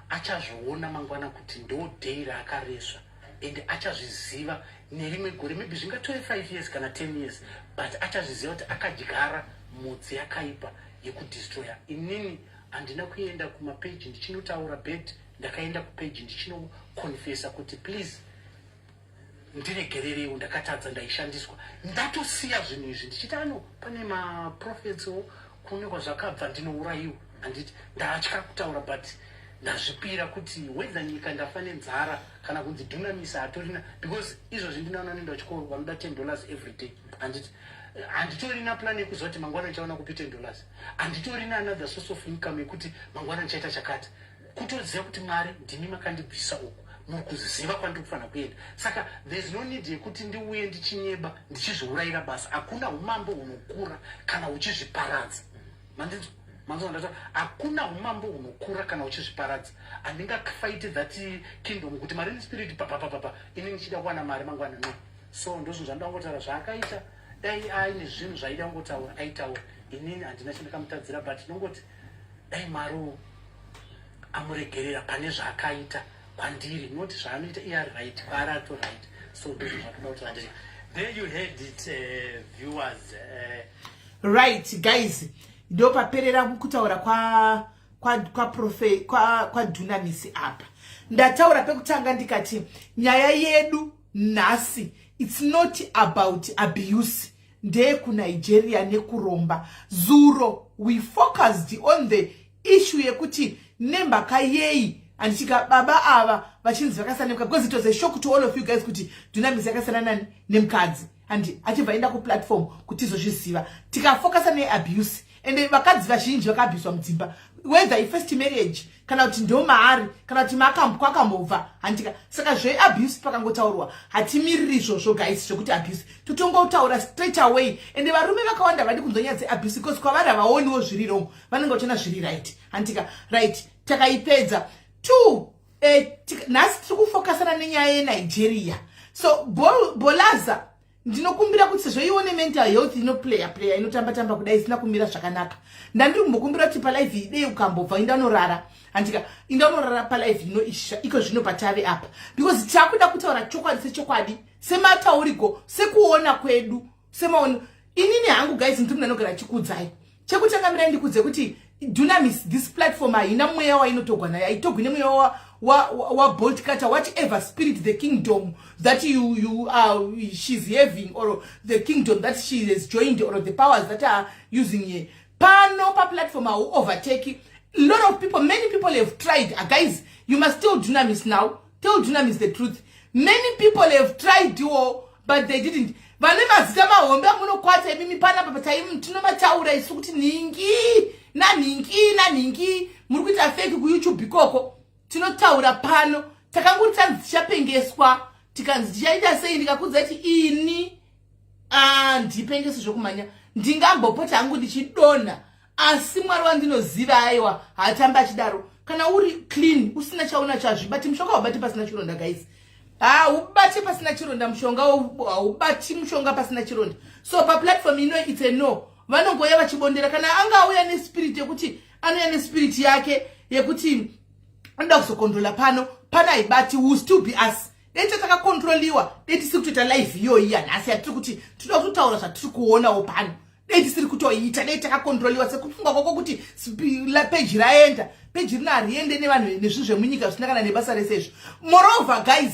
achazviona mangwana kuti ndo day raakaresva, and achazviziva nerimwe gore, maybe zvingatore 5 years kana 10 years, but achazviziva kuti akadyara mudzi yakaipa yekudestroya. Inini handina kuenda kumapeji ndichinotaura bad. Ndakaenda kupeji ndichinoconfessa kuti please. Ndiregerereiwo, ndakatadza, ndaishandiswa. Ndatosiya zvinhu izvi ndichiti ano pane maprofetsiwo kune kwazvakabva, ndinourayiwa, handiti? Ndatya kutaura, but ndazvipira kuti whether nyika ndafa nenzara kana kunzi Dunamis hatorina, because izvozvi ndinaona noenda kuchikoro vanoda $10 every day, handiti? Handitorina plan yekuziva kuti mangwana ndichaona kupi $10. Handitorina another source of income yekuti mangwana ndichaita chakati. Kutoziva kuti Mwari, ndimi makandibvisa uku, muri kuziva kwandiri kufanira kuenda. Saka there is no need yekuti ndiuye ndichinyeba, ndichizviurayira basa. Hakuna umambo hunokura kana uchizviparadza. Mandinzwa? Manzwa ndati hakuna umambo hunokura kana uchizviparadza. Handingafight that kingdom kuti marine spirit papapapapa, ini ndichida kuwana mari mangwana. No. So ndozvinhu zvandoda kungotaura. Zvaakaita, dai aine zvinhu zvaida kungotaura, aitaura. Inini handina chandakamutadzira, but nongoti dai Mwariwo amuregerera pane zvaakaita kwandiri, not zvaanoita iye ari right, kwaari ato right. So ndozvo zvatoda kutaura. There you heard it, viewers. Right guys, ndo paperera kutaura kwa kwaDunamis kwa, kwa apa. Ndataura pekutanga ndikati nyaya yedu nhasi, it's not about abuse, ndeyekuNigeria nekuromba. Zuro we focused on the issue yekuti nemhaka yei, handichika, baba ava vachinzi vakasiyana nemukadzi, because it was a shock to all of you guys kuti Dunamis yakasiyana nani? Nemukadzi. And achibva aenda kuplatform kuti izozviziva. Tikafocusa neabuse, ende vakadzi vazhinji vakaabhuswa mudzimba, whether ifirst marriage kana kuti ndo maari kana kuti kwakambobva, handika? Saka zveabuse pakangotaurwa, hatimiriri izvozvo guys, zvekuti abuse totongotaura straight away. Ende varume vakawanda vadi kunzwa nyaya dzeabuse because kwavari havaoniwo zviri wrong, vanenge vachiona zviri right, handika? Right, takaipedza. Two, nhasi tiri kufokasana nenyaya yeNigeria. So Bolaza, ndinokumbira kuti sezvo ione mental health inoplaya playa, inotamba tamba kudai, isina kumira zvakanaka, ndandiri kumbokumbira kuti palive idei ukambobva, inda unorara, handika? Inda unorara palive ino isha iko zvino patave apa, because takuda kutaura chokwadi sechokwadi, sematauriko, sekuona kwedu, semaono. Inini hangu guys, ndiri munhu anogara achikuudzai. Chekutanga, mirai ndikudze kuti Dunamis, this platform haina mweya wainotogwa nayo. Haitogwi nemweya wabolt cutter, whatever spirit, the kingdom that you are she's having or the kingdom that she has joined or the powers that are using her. Pano paplatform hau overtake. Lot of people, many people have tried. Guys, you must tell Dunamis now, tell Dunamis the truth. Many people have tried oh, but they didn't. Vane mazita mahombe amunokwata imimi panapa, tinomataura isu kuti nhingi nanhingi nanhingi muri kuita fake kuYouTube ikoko. Tinotaura pano, takangoti tanzi tichapengeswa, tikanzi tichaita sei. Ndikakudza kuti ini handipengesi zvokumhanya, ndingambopota hangu ndichidonha, asi Mwari wandinoziva, aiwa, haatamba achidaro. Kana uri clean, usina chauna chazvibati mushonga, haubati pasina chironda guys, haubati pasina chironda mushonga, haubati mushonga pasina chironda. So paplatform ino, it's a no. Vanongouya vachibondera. Kana anga auya nespirit yekuti anouya nespirit yake yekuti anoda kuzokontrola pano, pano haibati. Will still be us. Dai takakontroliwa, dai tisiri kutoita live iyoyi yanhasi yatiri kuti tinoda kutotaura zvatiri kuonawo pano. Dai tisiri kutoita, dai takakontroliwa sekufunga kwako kuti peji raenda, peji rino hariende nevanhu nezvinhu zvemunyika zvisina kana nebasa rese izvo. Moreover guys,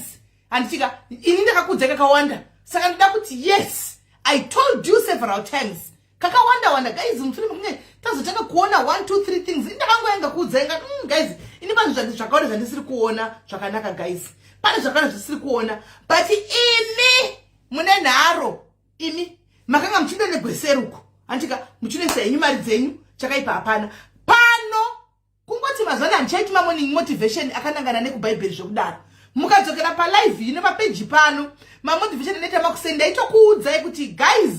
handichika, ini ndakakudza kakawanda, saka ndoda kuti, yes, I told you several times, kakawanda wanda guys, mushure mekunge tazotanga kuona one two three things, indakangoenga kuudza inga, guys, ini pane zvakawanda zvandisiri kuona zvakanaka guys, pane zvakawanda zvisiri kuona, but imi mune nharo, imi makanga muchindo negweseruko, handika? Muchinoisa henyu mari dzenyu, chakaipa hapana pano. Kungoti mazuva ano handichaiti mamorning motivation akanangana nekubhaibheri zvekudaro. Mukadzokera palive ino papeji pano, mamotivation anoita makuseni, ndaitokuudzai kuti guys,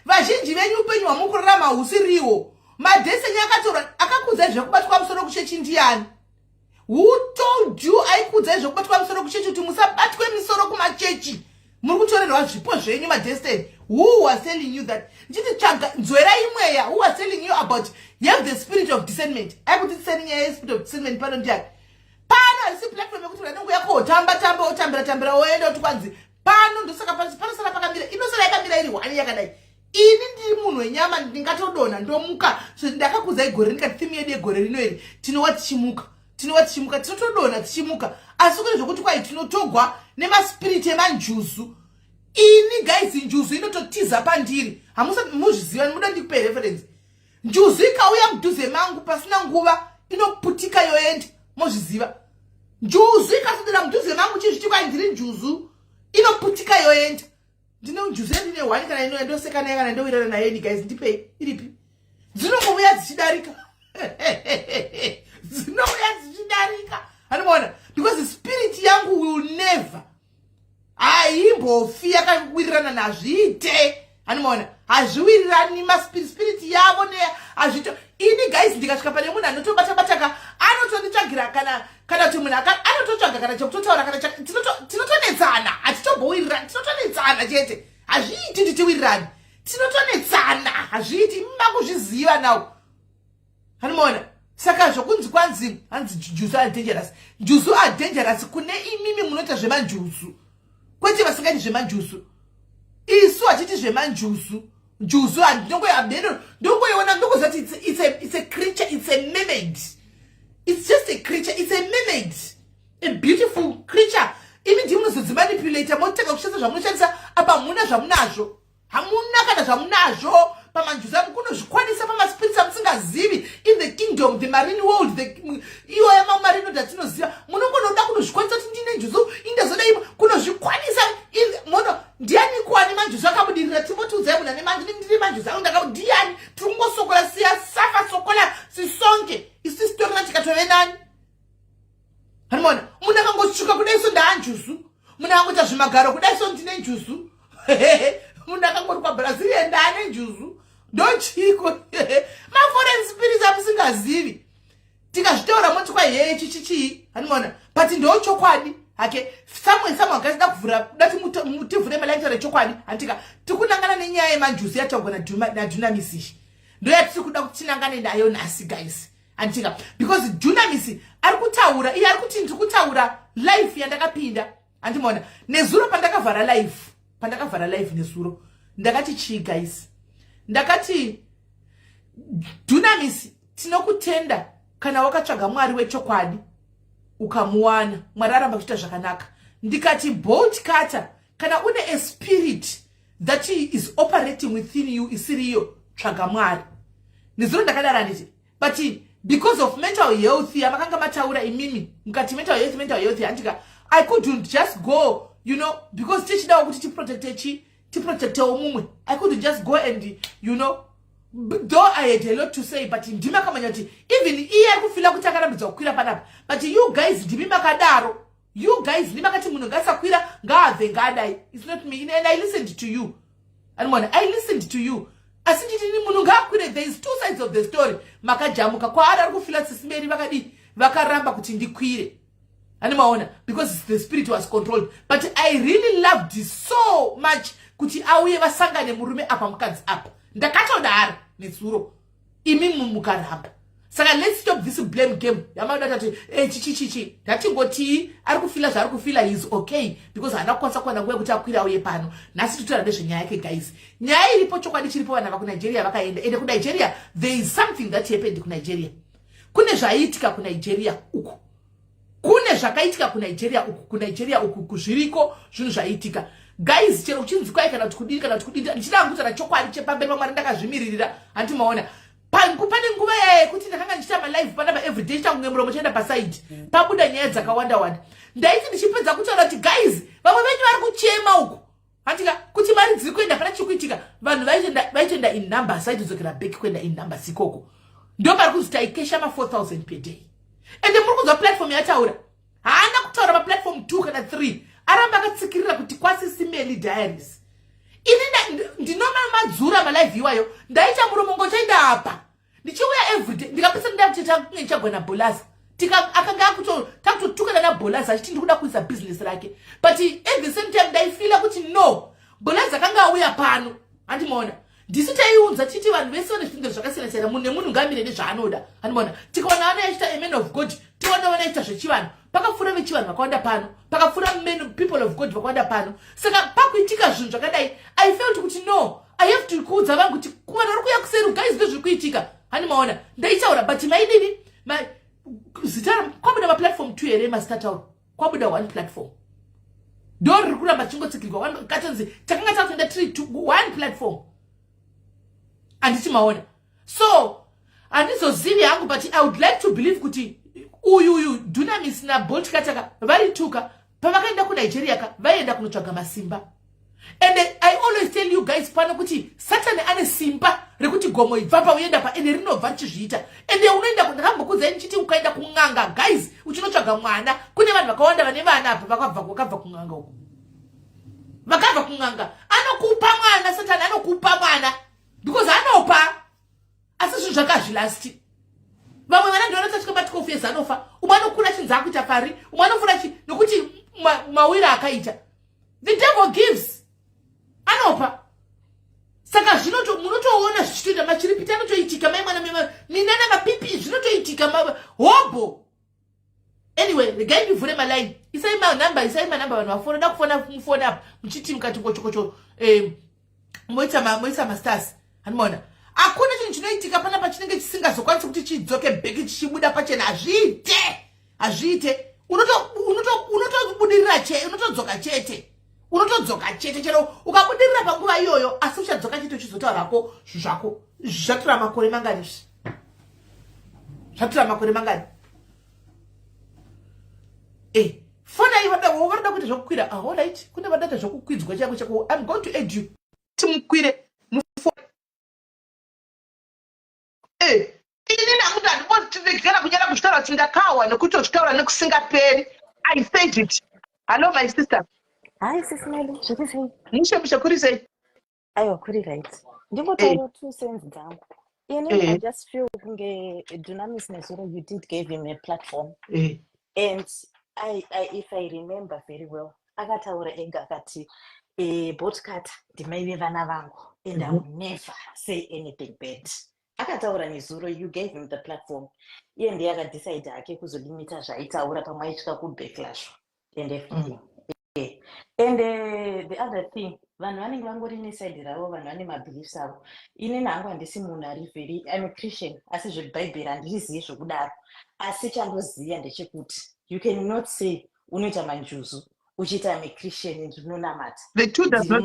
vazhinji venyu upenyu hwamuri kurarama husiriwo. Madhesi enyu akatorwa. Akakuudzai zvekubatwa musoro kuchechi ndiani? Who told you? Aikuudzai zvekubatwa musoro kuchechi kuti musabatwe misoro kumachechi, muri kutorerwa zvipo zvenyu, madestiny. Who was telling you that? Ndichiti tsvaga, nzwerai mweya. Who was telling you about you have the spirit of discernment? Aikudzidzisani nyaya yespirit of discernment pano ndiani? Pano harisi platform yekuti vanenge yakotamba tamba, otambira tambira, oenda kuti kwanzi pano. Ndosaka panosara pakamira, inosara yakamira iri hwani yakadai. Ini ndiri munhu wenyama, ndingatodonha ndomuka. So ndakakudzai gore ndikati theme yedu yegore rino iri, tinova tichimuka, tinova tichimuka, tinotodonha tichimuka, asi kune zvokuti kwai tinotogwa nemaspiriti emanjuzu. Ini guys, njuzu inototiza pandiri. Hamusati muzviziva, muda ndikupe reference. Njuzu ikauya mudhuze mangu, pasina nguva inoputika yoenda. Mozviziva, njuzu ikaswedera mudhuze mangu, chizviti kwai ndiri njuzu, inoputika yoenda. Ndine njuzu yandine one kana inoya, ndoseka naye kana ndowirana nayo. Ini guys, ndipei, iripi? Dzinongouya dzichidarika, dzinouya dzichidarika, anomaona, because spirit yangu will never, haimbofi yakawirirana nazviite, anomaona. Hazviwirirani maspirit, spirit yavo ne hazvito. Ini guys, ndikasvika pane munhu anotobata-bataka, anotonditsvagira kana kuti munhu anototsvaga kana chekutotaura kana tinotonetsana. Hatitobowirirani, tinotonetsana chete. Hazviiti kuti tiwirirani, tinotonetsana, hazviiti. Makuzviziva now, anomaona. Saka zvokunzi kwanzi hanzi njuzu are dangerous, njuzu are dangerous kune imimi munoita zvemanjuzu, kwete vasingaiti zvemanjuzu. Isu hachiti zvemanjuzu. Njuzu ndongoiona, ndongoziva kuti it's a creature, it's a mermaid. It's just a creature, it's a mermaid, a beautiful creature. Imi ndii munozodzimanipulata, motanga kushandisa zvamunoshandisa. Apa hamuna zvamunazvo, hamuna kana zvamunazvo pamanjuzu amu. Kunozvikwanisa pamaspirits amusingazivi in the kingdom, the marine world, iyo yamamarine world atinoziva. Munongonoda kunozvikwanisa kuti ndine njuzu, indazodai, kunozvikwanisa mono. Ndiani kwani manjuzu akabudirira? Timbotiudzai munhu ane manju. Ndine manjuzu angu ndaka. Ndiani? Tiri kungosokola, siya safa, sokola sisonke. Isu sitorina tikatove nani, hanimona. Munhu akangotsvuka kudai so, ndaanjuzu. Munhu akangoita zvimagaro kudai so, ndine njuzu. Munhu akangorukwa Brazilian, ndaane njuzu. Ndochiko maforeign spirits amusingazivi. Tikazvitaura moti kwa hee, chichichii, hanimona, but ndo chokwadi hake. Samwe samwe akasida kuvhura, kuda tivhure malaitare chokwadi. Handika tikunangana nenyaya yemanjuzu yataurwa naDunamis ishi, ndo yatiri kuda kuti tinangane nayo nhasi guys, handitika? Because Dunamis ari kutaura, iye ari kuti ndiri kutaura life yandakapinda, handimaona. Nezuro pandakavhara live, pandakavhara live nezuro, ndakati chii guys? Ndakati, "Dunamis, tinokutenda kana wakatsvaga Mwari wechokwadi ukamuwana. Mwari aramba kuita zvakanaka." Ndikati, "Bolt Cutter, kana une a spirit that is operating within you isiriyo, tsvaga Mwari." Nezuro ndakadaro, handiti? But because of mental health yamakanga mataura imimi, mukati mental health, mental health, handika? I couldn't just go because tichidawo kuti tiprotecte chi, tiprotectewo mumwe. I couldn't just go and though I had a lot to say, but ndimi akamanya kuti even iye ari kufila kuti akarambidzwa kukwira panapa. But you guys, ndimi makadaro. You guys ndimi makati munhu ngaasakwira, ngaabve, ngaadai. It's not me, and I listened to you, animona. I listened to you, asi nditini munhu ngaakwire. There is two sides of the story. Makajamuka kwaari, ari kufila sisimeri vakadii, vakaramba kuti ndikwire, animaona, because the spirit was controlled. But I really loved so much kuti auye vasangane, murume apa, mukadzi apa. Ndakatodaro nezuro, imi mukaramba. Saka let's stop this blame game yamada tati eh, chichichichi. Ndatingotii ari kufila zvaari kufila, is okay, because haana kukwanisa kuwana nguva yekuti akwire auye pano nhasi titaura nezvenyaya yake. Guys, nyaya iripo, chokwadi chiripo, vana vakuNigeria vakaenda. Ende kuNigeria there is something that happened. KuNigeria kune zvaiitika, kuNigeria uku kune zvakaitika, kuNigeria uku, kuNigeria uku kuzviriko zvinhu zvaiitika guys. Chero kuchinzi kwai kana kuti kudini, kana kuti kudini, ndichida kutaura chokwadi chepamberi paMwari ndakazvimiririra, handimaona. Pane nguva yaya yekuti ndakanga ndichiita malive panapa everyday, chiita kunge muromo chaenda pasaidi, pabuda nyaya dzakawanda wanda. Ndaiti ndichipedza kutaura kuti guys, vamwe venyu vari kuchema uku, handika, kuti mari dziri kuenda, pana chiri kuitika. Vanhu vaitoenda in numbers, vaitodzokera back kuenda in numbers ikoko. Ndo pari kuzi taikesha ma4000 per day. Ende muri kunzwa platform yataura, haana kutaura maplatform 2 kana 3, aramba akatsikirira kuti kwaSisimeli Diaries. Ini ndinomamadzura malive iwayo, ndaita muromo ngochaenda apa, ndichiuya everyday, ndikapesa ndakuti ndichagona Bholaza. Akanga takutotukana naBholaza achiti ndikuda kuisa bhizinesi rake, but at the same time ndaifila kuti no, Bholaza akanga auya pano, handimaona. Ndisi taiunza titi vanhu vese vane zvitendero zvakasiyana siyana, munhu nemunhu ngaamire nezvaanoda, handimaona. Tikaona vana achiita a man of God, tiona vana achiita zvechivanhu. Pakapfuura vechivanhu vakawanda pano, pakapfuura men, people of God vakawanda pano. Saka pakuitika zvinhu zvakadai, I felt kuti no, I have to kuudza vanhu kuti vanhu vari kuuya kuseri, guys, ndozviri kuitika, handimaona. Ndaitaura, but maidini? Zita kwabuda maplatform 2 here? Mazita taura, kwabuda one platform. Ndo riri kuramba chingotsikirwa katonzi takanga takuenda tiri one platform, handiti maona? So handizozivi hangu, but I would like to believe kuti uyu uyu Dunamis naBolt Kataka vari tuka. Pavakaenda kuNigeria ka, vaienda kunotsvaga masimba. And I always tell you guys pano kuti Satani ane simba rekuti gomo ibva pauenda pa, ende rinobva richizviita. Ende unoenda, ndakambokudzai ndichiti ukaenda kun'anga, guys, uchinotsvaga mwana, kune vanhu vakawanda vane vana apa vakabva kun'anga uku, vakabva kun'anga. Anokupa mwana, Satani anokupa mwana because anopa, asi zvinhu zvakazvilasti. Vamwe vana ndivanotasvika pa12 years anofa. Umwe anokura chinzi akuita pari, umwe anofura chi, nokuti mawiro akaita. The devil gives, anopa. Saka munotoona zvichitoita machiripiti anotoitika, mai mwana minana mapipi zvinotoitika hobho. Anyway, regai ndivhure malaini. Isai manhamba, isai manhamba, vanhu vafona da kufona, mufone apa muchiti mukati kochokocho, moisa mastars. Handimaona hakuna chinhu chinoitika panapa chinenge chisingazokwanisi kuti chidzoke back chichibuda pachena. Hazviite, hazviite. Unotobudirira che, unotodzoka chete, unotodzoka chete. Chero ukabudirira panguva iyoyo, asi uchadzoka chete uchizotaurako zvinhu zvako. Zvatora makore mangani izvi? Zvatora makore mangani? E, fonai varoda kuita zvokukwira. Ah, alright, kune vadaita zvokukwidzwa chaiko chaiko. I'm going to add you timukwire. Ini nakuti handimbotiregera kunyara kuzvitaura kuti ndakawa nekutozvitaura nekusingaperi. I said it. Hello, my sister. Hi, Sis Melly, zviri sei? Mushe mushe, kuri sei? Aiwa, kuri right. Ndingotaura 2 cents dzangu. Ini I just feel kunge Dunamis nezuro, you did gave him a platform. And if I remember very well, akataura ega akati, "Bolt Cutter ndimai vevana vangu and I will never say anything bad." Akataura nezuro, you gave him the platform. Iye ndiye akadecide hake kuzolimita zvaaitaura, pamwe aitya kubacklash and everything. Yeah. And the other thing, vanhu vanenge vangori neside ravo, vanhu vane mabeliefs avo. Inini hangu handisi munhu ari very, I'm a Christian, asi zvebhaibheri handirizivi zvokudaro. Asi chandoziva ndechekuti you cannot say unoita manjuzu uchiita I'm a Christian and ndinonamata. The two does not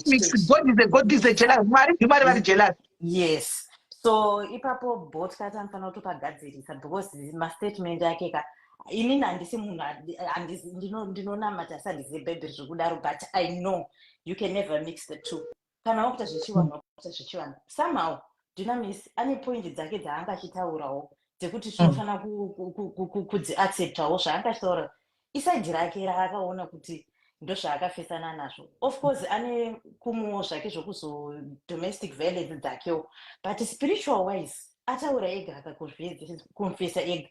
mix. God is a God is a jealous. Mwari ndiMwari vari jealous. Yes, so ipapo Bolt Cutter anofanira kutopagadzirisa because mastatement ake ka, inini handisi munhu ndinonamata asi handizivi bhaibheri zvokudaro, but I know you can never mix the two. Kana wakuita zvechivanhu, wakuita zvechivanhu. Somehow Dunamis ane point dzake dzaanga achitaurawo dzekuti tinofanira kudziacceptawo. Zvaanga achitaura iside rake raakaona kuti ndozvaakafesana nazvo. Of course ane kumuwo zvake zvokuzo domestic violence dzakewo, but spiritual wise ataura ega, akakonfesa ega.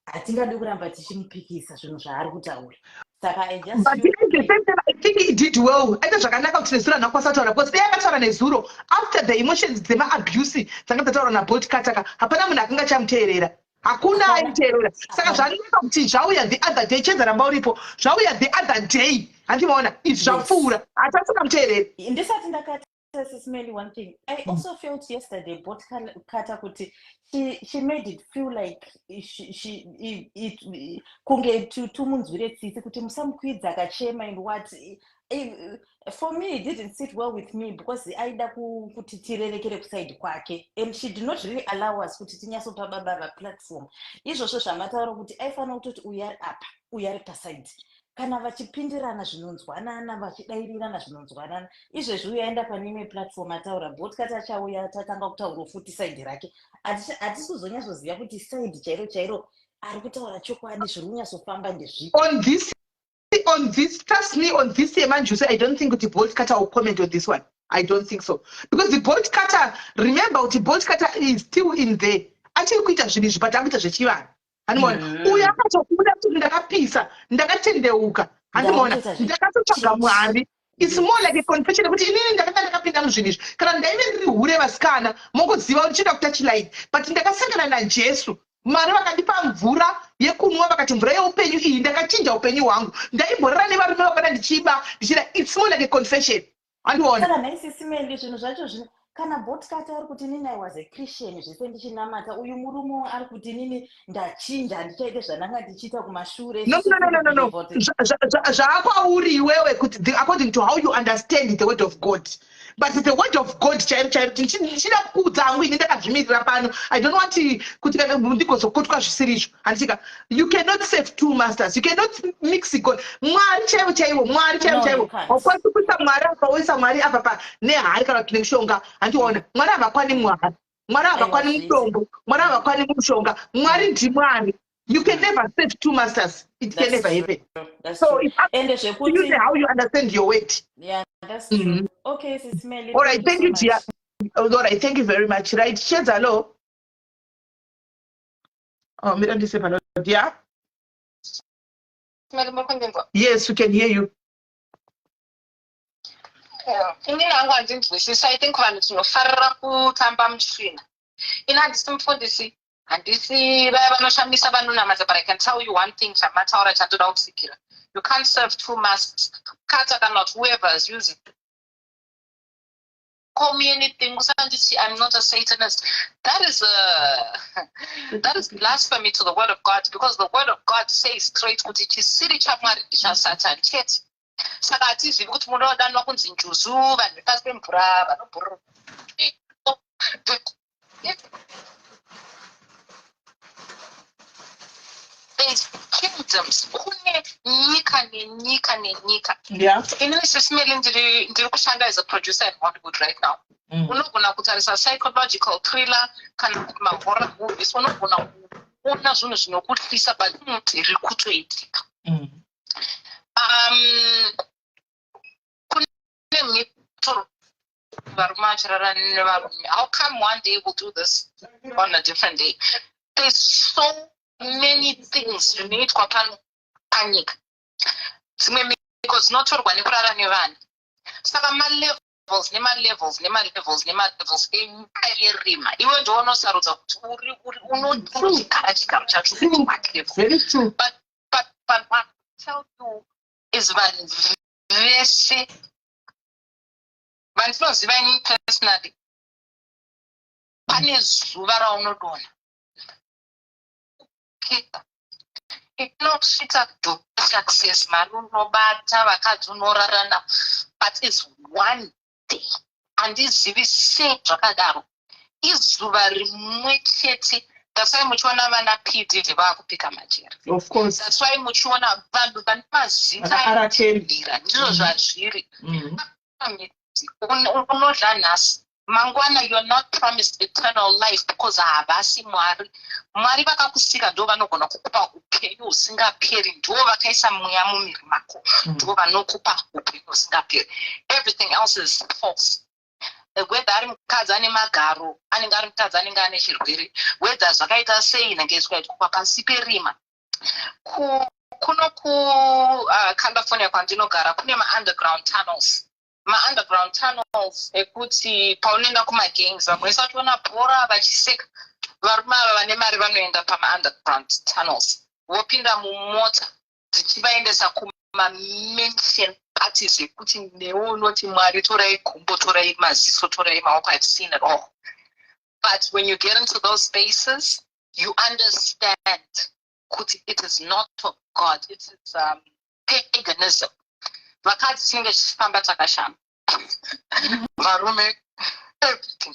Hatingadi kuramba tichimupikisa zvinhu zvaari kutaura. Saka I just But feel at the same time, I think he did well. Aita zvakanaka kuti nezuro haana kukwanisa kutaura, because dai akataura nezuro after the emotions dzemaabuse dzanga dzataurwa naBolt Kataka, hapana munhu akanga achamuteerera, hakuna Hapana. aiteerera. Saka Hapana. zvanaka kuti zvauya the other day. Chenza ramba uripo. Zvauya the other day, handimaona izvi zvapfuura, hatasingamuteereri. Ndisati ndakati, Sis Melly, one thing I also felt yesterday, Bolt Cutter kuti she made it feel like she it kunge tumunzwire tsitsi kuti musamukwidza akachema and what. For me it didn't sit well with me because aida kuti tirerekere kuside kwake and she did not really allow us kuti tinyatsopa baba vaplatform. Izvozvo zvamataura kuti aifanira kutoti uyu ari apa, uyu ari paside, kana vachipindirana zvinonzwanana, vachidairirana zvinonzwanana. Izvezvi uyu aenda pane imwe platform ataura, Bolt Cutter achauya tatanga kutaurawo futi side rake. Hatisi kuzonyatsoziva kuti side chairo chairo ari kutaura chokwadi, zviri kunyatsofamba ndezvipi. On this, trust me, on this yemanjusu, I don't think kuti Bolt Cutter will comment on this one. I don't think so, because the Bolt Cutter, remember kuti Bolt Cutter is still in there, achiri kuita zvinhu izvi, but akuita zvechivanhu, handimaona? Uyu akatobuda kuti ndakapisa, ndakatendeuka, handimaona? Ndakuita Ndakatotsvaga Mwari. It's more like a confession yekuti inini ndakanga ndakapinda muzvinhu izvi, kana ndaive ndiri hure, vasikana mongoziva ndichienda kutachline, but ndakasangana naJesu. Mwari vakandipa mvura yekunwa, vakati mvura yeupenyu iyi, ndakachinja upenyu hwangu. Ndaimborara nevarume vakada, ndichiba, ndichida. It's more like a confession, handiona? Saka nhai, Sis Melly, zvinhu zvacho zvino Kana Botkati ari kuti, "Inini I was a Christian, zvese ndichinamata," uyu murume ari kuti, "Inini ndachinja, handichaite zvandanga ndichiita kumashure." No. Zvaakwauri iwewe kuti according to how you understand the word of God. But the word of God chairo chairo, ndichida kuudza hangu ini ndakazvimirira pano, I don't want kuti kana ndigozokotwa zvisiri izvo, handichika. You cannot serve two masters. You cannot mix God, Mwari chaivo chaivo, Mwari chaivo chaivo. Haukwanisi kuisa Mwari apa, woisa Mwari apa pa nehari kana kuti nemushonga, handiona. Mwari havakwani Mwari, Mwari havakwani mutombo, Mwari havakwani mushonga. Mwari ndiMwari. You can never serve two masters. It can never happen. So it's up to you how you understand your word. Yeah, that's true. Okay, Sis Melly. All right, thank you, dear. All right, thank you very much. Right, Shedza, hello. Oh, mira ndise pano. Yeah. Yes, we can hear you. Inini hangu handinzwisisa. I think vanhu tinofarira kutamba mutsvina. Ini handisi mufundisi, handisi vaya vanoshamisa vanonamata, but I can tell you one thing chamataura chandoda kusikira: you can't serve two masters. Kata kana kuti whoever is using, call me anything, usanditi I'm not a Satanist. That is blasphemy to the word of God, because the word of God says straight kuti chisiri chaMwari ndechasatani chete. Saka hatizivi kuti munodanwa kunzi njuzu, vanhu vepasi pemvura, vanobhurura. There's kingdoms, kune nyika nenyika nenyika. Inini, Sis Melly, ndiri kushanda as a producer in Hollywood right now. Unogona kutarisa psychological thriller kana kuti mahorror movies, unogona kuona zvinhu zvinokutyisa, but zviri kutoitika. Kune mitoro, varume vachirara nevarume. How come? One day we'll do this on a different day. There's so many things zvinoitwa pano panyika. Dzimwe mhiko dzinotorwa nekurara nevana. Saka malevels nemalevels nemalevels nemalevels enyika yerima, iwe ndounosarudza kuti unochigara chigaro chacho kuti what level. Very true. But what I tell you is, vanhu vese vandinoziva ini personally, pane zuva raunodonha inosvika success, mari unobata, vakadzi unorarana, but is one day. Handizivi sei zvakadaro, izuva rimwe chete. That's why muchiona vana PDD vaakupika majeri. Of course. That's why muchiona vanhu vane mazita Vana R. Kelly. Bira, ndizvo zvazviri. Unodla nhasi, mangwana you are not promised eternal life, because havasi Mwari. Mwari vakakusika ndo vanogona kukupa upenyu husingaperi, ndo vakaisa mweya mumiri mako, ndo vanokupa upenyu husingaperi. Everything else is false. Whether ari mukadzi ane magaro, anenge ari mukadzi anenge ane chirwere, whether zvakaita sei, inenge zvikaitwa pasi perima. Kuno kuCalifornia kwandinogara kune maunderground tunnels, maunderground tunnels ekuti paunoenda kumagames, vamwe vese vachiona bhora vachiseka, varume ava vane mari vanoenda pamaunderground tunnels, vopinda mumota dzichivaendesa kumamansion parties ekuti newe unoti, "Mwari, torai gumbo, torai maziso, torai maoko." I've seen it all. But when you get into those spaces, you understand kuti it is not of God, it is paganism. Vakadzi tinenge tichifamba takashama, varume everything,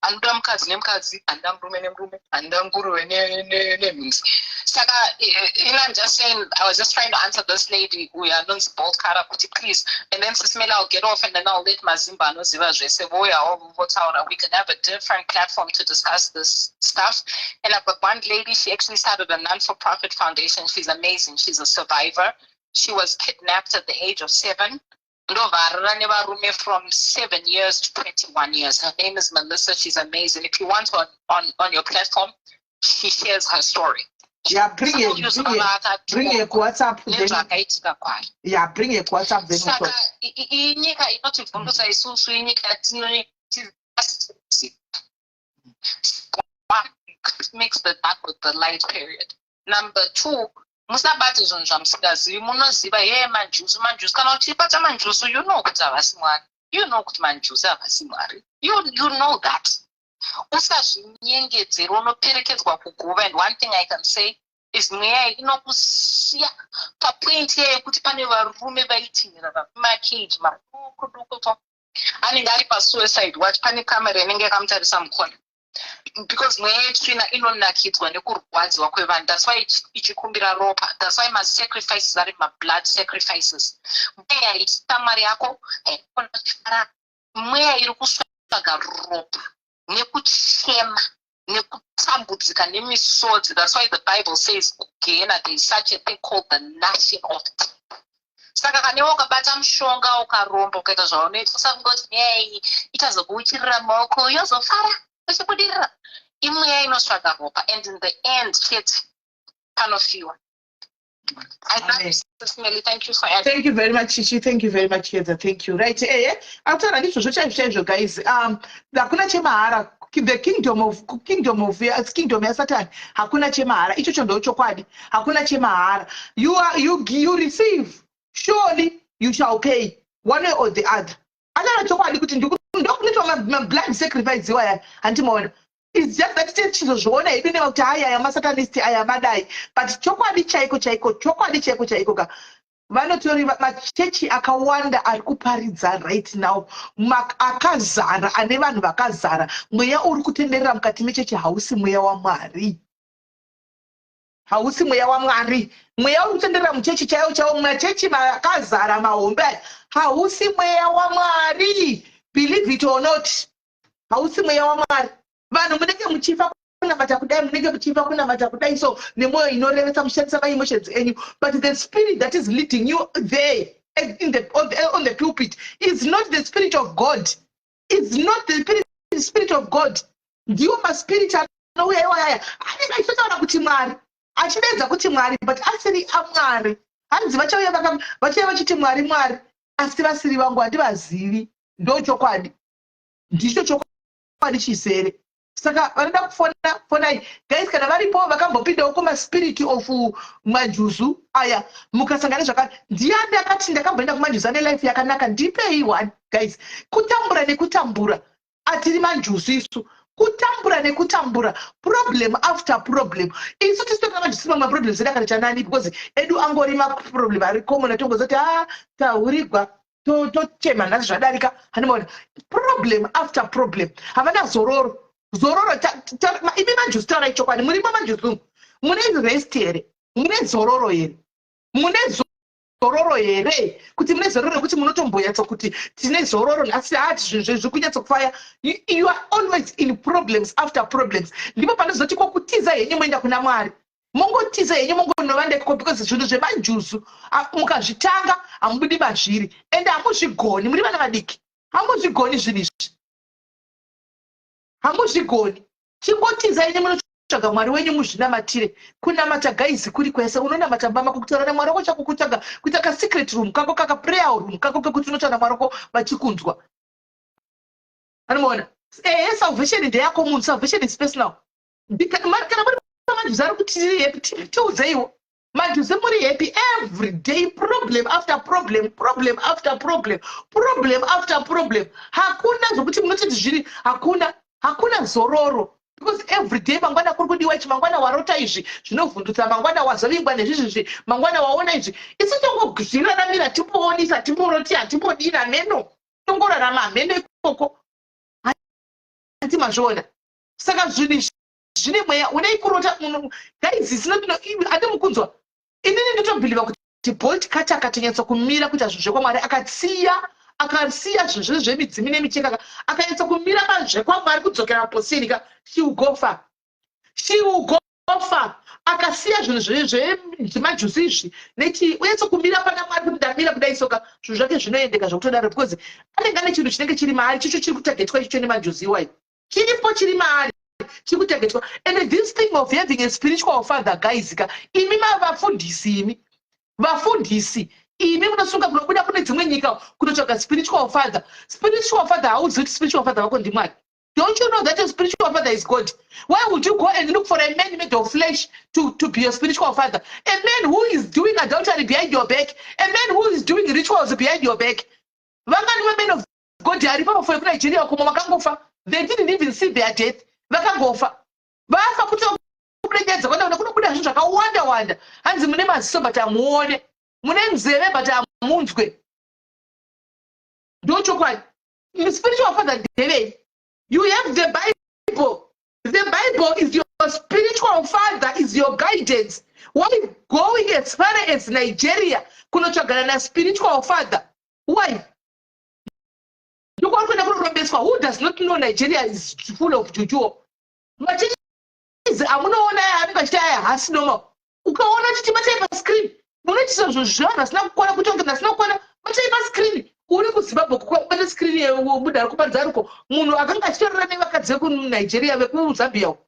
anoda mukadzi nemukadzi, anoda murume nemurume, anoda nguruve nemhunzi. Saka I'm just saying, I was just trying to answer this lady uyo anonzi Bolt Cara kuti please, and then, Sis Melly, I'll get off and then I'll let mazimba anoziva zvese vouyawo votaura. We can have a different platform to discuss this stuff. And I've got one lady, she actually started a non-for-profit foundation. She's amazing. She's a survivor. She was kidnapped at the age of 7, ndovarara nevarume from 7 years to 21 years. Her name is Melissa. She's amazing. If you want her on your platform, she shares her story. Yeah, bring her kuWhatsApp then. Nezvakaitika kwayo. Yeah, bring her kuWhatsApp then we'll Saka talk. Inyika inotivhundusa isusu, inyika yatinoti one mix the dark with the light, period. Number two, musabate zvinhu zvamusingazivi. Munoziva ye manjuzu, manjuzu, kana uchibata manjuzu, you know kuti havasi Mwari. You know kuti manjuzu havasi Mwari. You know that. Usazvinyengedzere, unoperekedzwa kuguva. And one thing I can say is mweya inokusiya papoint iya yekuti pane varume vaitinhira vamumakeji maduku duku to anenge ari pasuicide watch, pane kamera inenge yakamutarisa mukona, because mweya yetsvina inonakidzwa nekurwadziwa kwevanhu. That's why ichikumbira ropa. That's why masacrifices ari mablood sacrifices. Mweya ichiita yako haikona, mweya iri kutsvaga ropa nekuchema nekutambudzika nemisodzi. That's why the Bible says kugehena there is such a thing called the gnashing of teeth. Saka kana iwe ukabata mushonga, ukaromba, ukaita zvaunoita, usangoti nyaya ichazokuuchirira maoko, yozofara uchibudirira. Imweya inotsvaga ropa, and in the end chete panofiwa. I love you, Sis Melly. Thank you for having Thank you very much, Chichi. Thank you very much, Chiedza. Thank you. Right, akutaura ndizvozvo chaizvo chaizvo, guys. Hakuna chemahara. The kingdom of kingdom yaSatan, hakuna chemahara. Ichocho ndo chokwadi. Hakuna chemahara. You receive, surely you shall pay one way or the other. Ataura chokwadi kuti ndokunoitwa mablood sacrifice iwaya, handimaona? It's just that tichizozviona hedu nekuti hai, aya masatanist aya madai, but chokwadi chaiko chaiko, chokwadi chaiko chaiko ka, vanotori machechi akawanda ari kuparidza right now akazara, ane vanhu vakazara. Mweya uri kutenderera mukati mechechi hausi mweya waMwari, hausi mweya waMwari. Mweya uri kutenderera muchechi chaiwo chaiwo, machechi akazara mahombe aya, hausi mweya waMwari. Believe it or not, hausi mweya waMwari. Vanhu munenge muchifa kunamata kudai, munenge muchifa kunamata kudai, so nemwoyo inorevesa, muchishandisa maemotions enyu, but the spirit that is leading you there on the pulpit is not the spirit of God, is not the spirit of God. Ndiwo maspirit anouya iwayaya, anenge achitotaura kuti Mwari, achidaidza kuti Mwari, but asiri aMwari. Hanzi vachauya vachauya vachiti, 'Mwari, Mwari,' asi vasiri vangu, handivazivi." Ndo chokwadi, ndicho chokwadi chisere. Saka vanoda kufona, fonai, guys. Kana varipo vakambopindawo kumaspirit of majuzu aya, mukasangana zvakati, ndiani akati ndakamboenda kumajuzu ane life yakanaka? Ndipei one, guys. Kutambura nekutambura, atiri manjuzu isu, kutambura nekutambura, problem after problem. Isu tisitotora majuzu, mamwe maproblems edu akati chanani, because edu angori maproblem ari common, atongozoti a tahurigwa, tochema nhasi, zvadarika. Handimaona problem after problem, havana zororo, zororo. Imi manjuzu, taurai chokwadi, murimo manjuzu, mune rest here? Mune zororo here? Mune zororo here? Kuti mune zororo rekuti munotombonyatsa kuti tine zororo nhasi, hati zvinhu zviri kunyatsokufaya? You are always in problems after problems. Ndipo panozoti kwokutiza henyu, moenda kuna Mwari, mongotiza henyu, mongonovanda ikoko, because zvinhu zvemanjuzu mukazvitanga hamubudi mazviri, ende hamuzvigoni. Muri vana vadiki, hamuzvigoni zvinhu izvi, hamuzvigoni. Chingotiza henyu, munotsvaga Mwari wenyu, muzvinamatire. Kunamata, guys, kuri kwese. Unonamata mumba mako, kutaura naMwari wako chako, kutsvaga kuita kasecret room kako, kaka prayer room kako kekuti unotaura naMwari wako vachikunzwa. Anomaona? Ehe, salvation ndeyako munhu. Salvation is personal. Kana muri manjuzu ari kuti tiri happy, tiudzeiwo manjuzu muri happy. Every day problem after problem, problem after problem, problem after problem. Hakuna zvokuti munotiti zviri, hakuna, hakuna zororo, because every day mangwana kuri kudiwa ichi, mangwana warota izvi zvinovhundutsa, mangwana wazovingwa nezvizvizvi, mangwana waona izvi. Isu tongozviraramira, timboonisa, timboroti, hatimbodini, hameno, tongorarama hameno ikoko. Handi mazviona? Saka zvinhu izvi zvine mweya unei kurota, guys. Handi mukunzwa? Inini ndotobhiliva kuti Bolt Cutter akatonyatsa kumira kuita zvinhu zvekwamwari, akasiya zvinhu zvese zvemidzimi nemicheka, akanyatsa kumira pazvekwamwari, kudzokera posini ka, she will go far, she will go far. Akasiya zvinhu zvemajuzi izvi nechi, unyatsa kumira pana Mwari kuti ndamira kudai, soka zvinhu zvake zvinoendeka zvokutodaro, because anenge ane chinhu chinenge chiri maari, chicho chiri kutagetwa ichicho nemajuzi iwayo, chiripo, chiri maari, chiri kutagetwa. And this thing of having a spiritual father, guys ka, imi mavafundisi, imi vafundisi, imi munosunga kunobuda kune dzimwe nyika kunotsvaga spiritual father. Spiritual father, hauzivi kuti spiritual father vako ndiMwari? Don't you know that your spiritual father is God? Why would you go and look for a man made of flesh to be your spiritual father? A man who is doing adultery behind your back, a man who is doing rituals behind your back. Vangani men of god aripo mafoye kuNigeria uko vakangofa. They didn't even see their death, vakangofa. Vafa kuti kubuda nyaya dzakawanda, kunobuda zvinhu zvakawanda wanda. Hanzi mune maziso but hamuone, mune nzeve but hamunzwe. Ndochokwadi, spiritual father ndevei? You have the Bible. The Bible is your spiritual father, is your guidance. Why going as far as Nigeria kunotsvagana naspiritual father? Why? Ndokwauri kuenda kunorombeswa. Who does not know Nigeria is full of juju? Machechi amunoona aya anenge achiti aya hasi normal. Ukaona chiti batai pascreen, munoitisa zvinhu zvevanhu vasina kukwana, kuita kunge vasina kukwana. Batai pascreen. Uri kuZimbabwe, kubata screen yebuda ari kupanzaruko, munhu akanga achitorera nevakadzi vekuNigeria, vekuZambia uko,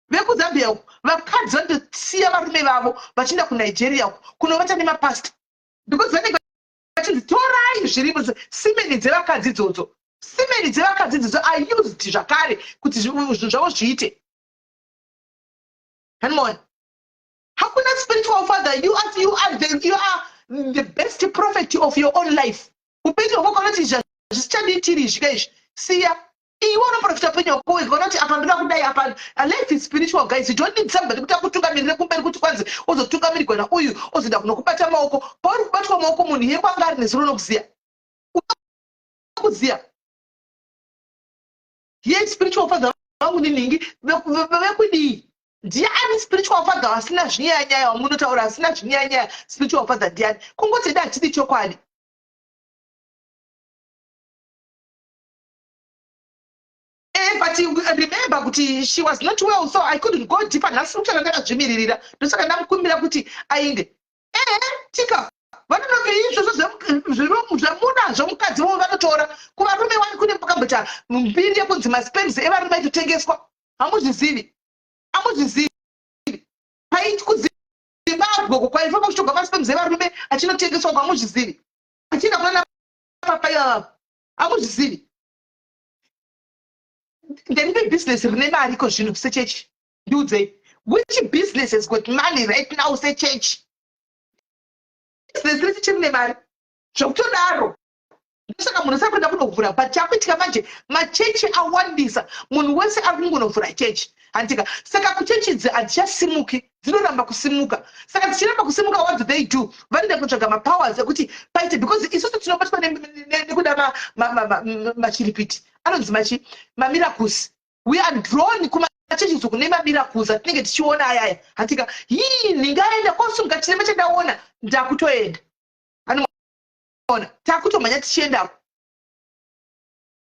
vekuZambia uko. Vakadzi vanotosiya varume vavo vachienda kuNigeria uko kunovata nemapasta, because vanenge vachinzi torai zvirimo. Semen dzevakadzi idzodzo, semen dzevakadzi idzodzo are used zvakare kuti zvinhu zvavo zviite. Hanimona, hakuna spiritual father. You are the best prophet of your own life. Upenyu hwako, ukaona kuti zvisichadiitiri izvi kaizvi, siya. Iwe unoprofita upenyu hwako wega. Uona kuti apa ndoda kudai apa. Life is spiritual, guys. You don't need somebody kuti akutungamirire kumberi, kuti kwanzi ozotungamirirwa nauyu, ozoenda kunokubata maoko. Pauri kubatwa maoko, munhu iye kwanga ari nezuro unokuziya? Unokuziya ye spiritual father vangu ninhingi vekudii? Ndiani spiritual father vasina zvinyanyaya wamunotaura? Asina zvinyanyaya spiritual father ndiani? Kungoti eda hatidi chokwadi. But remember kuti she was not well, so I couldn't go deeper. Nhasi kutaura ndakazvimiririra, ndosaka ndamukumbira kuti aende. Tika vanononge izvozvo zvemunazvo mukadzi vovo vanotora kuvarume wani. Kune pakamboita mbiri yekunzi masperms evarume aitotengeswa. Hamuzvizivi, hamuzvizivi. Paiti kuZimbabwe uko kwaifamba kuchitorwa masperms evarume achinotengeswa uko, hamuzvizivi? Achienda kunana papa ivavavo, hamuzvizivi? Nderipi business rine mari iko zvino sechechi? Ndiudzei, which business has got money right now sechechi? Business rechechi rine mari zvekutodaro? Ndosaka munhu usari kuenda kunovhura. But chakuitika manje, machechi awandisa, munhu wese ari kungonovhura chechi, handika? Saka kuchechi idzi hadzichasimuki, dzinoramba kusimuka. Saka dzichiramba kusimuka, what do they do? Vanoenda kunotsvaga mapowers ekuti paite, because isusu tinobatwa nekuda machiripiti anonzi machi mamiracles. We are drawn kumachurches kune mamiracles atinenge tichiona ayaya, handika? Hii, ndingaenda kosunga chirema chandaona, ndakutoenda. Anoona takutomhanya tichiendako.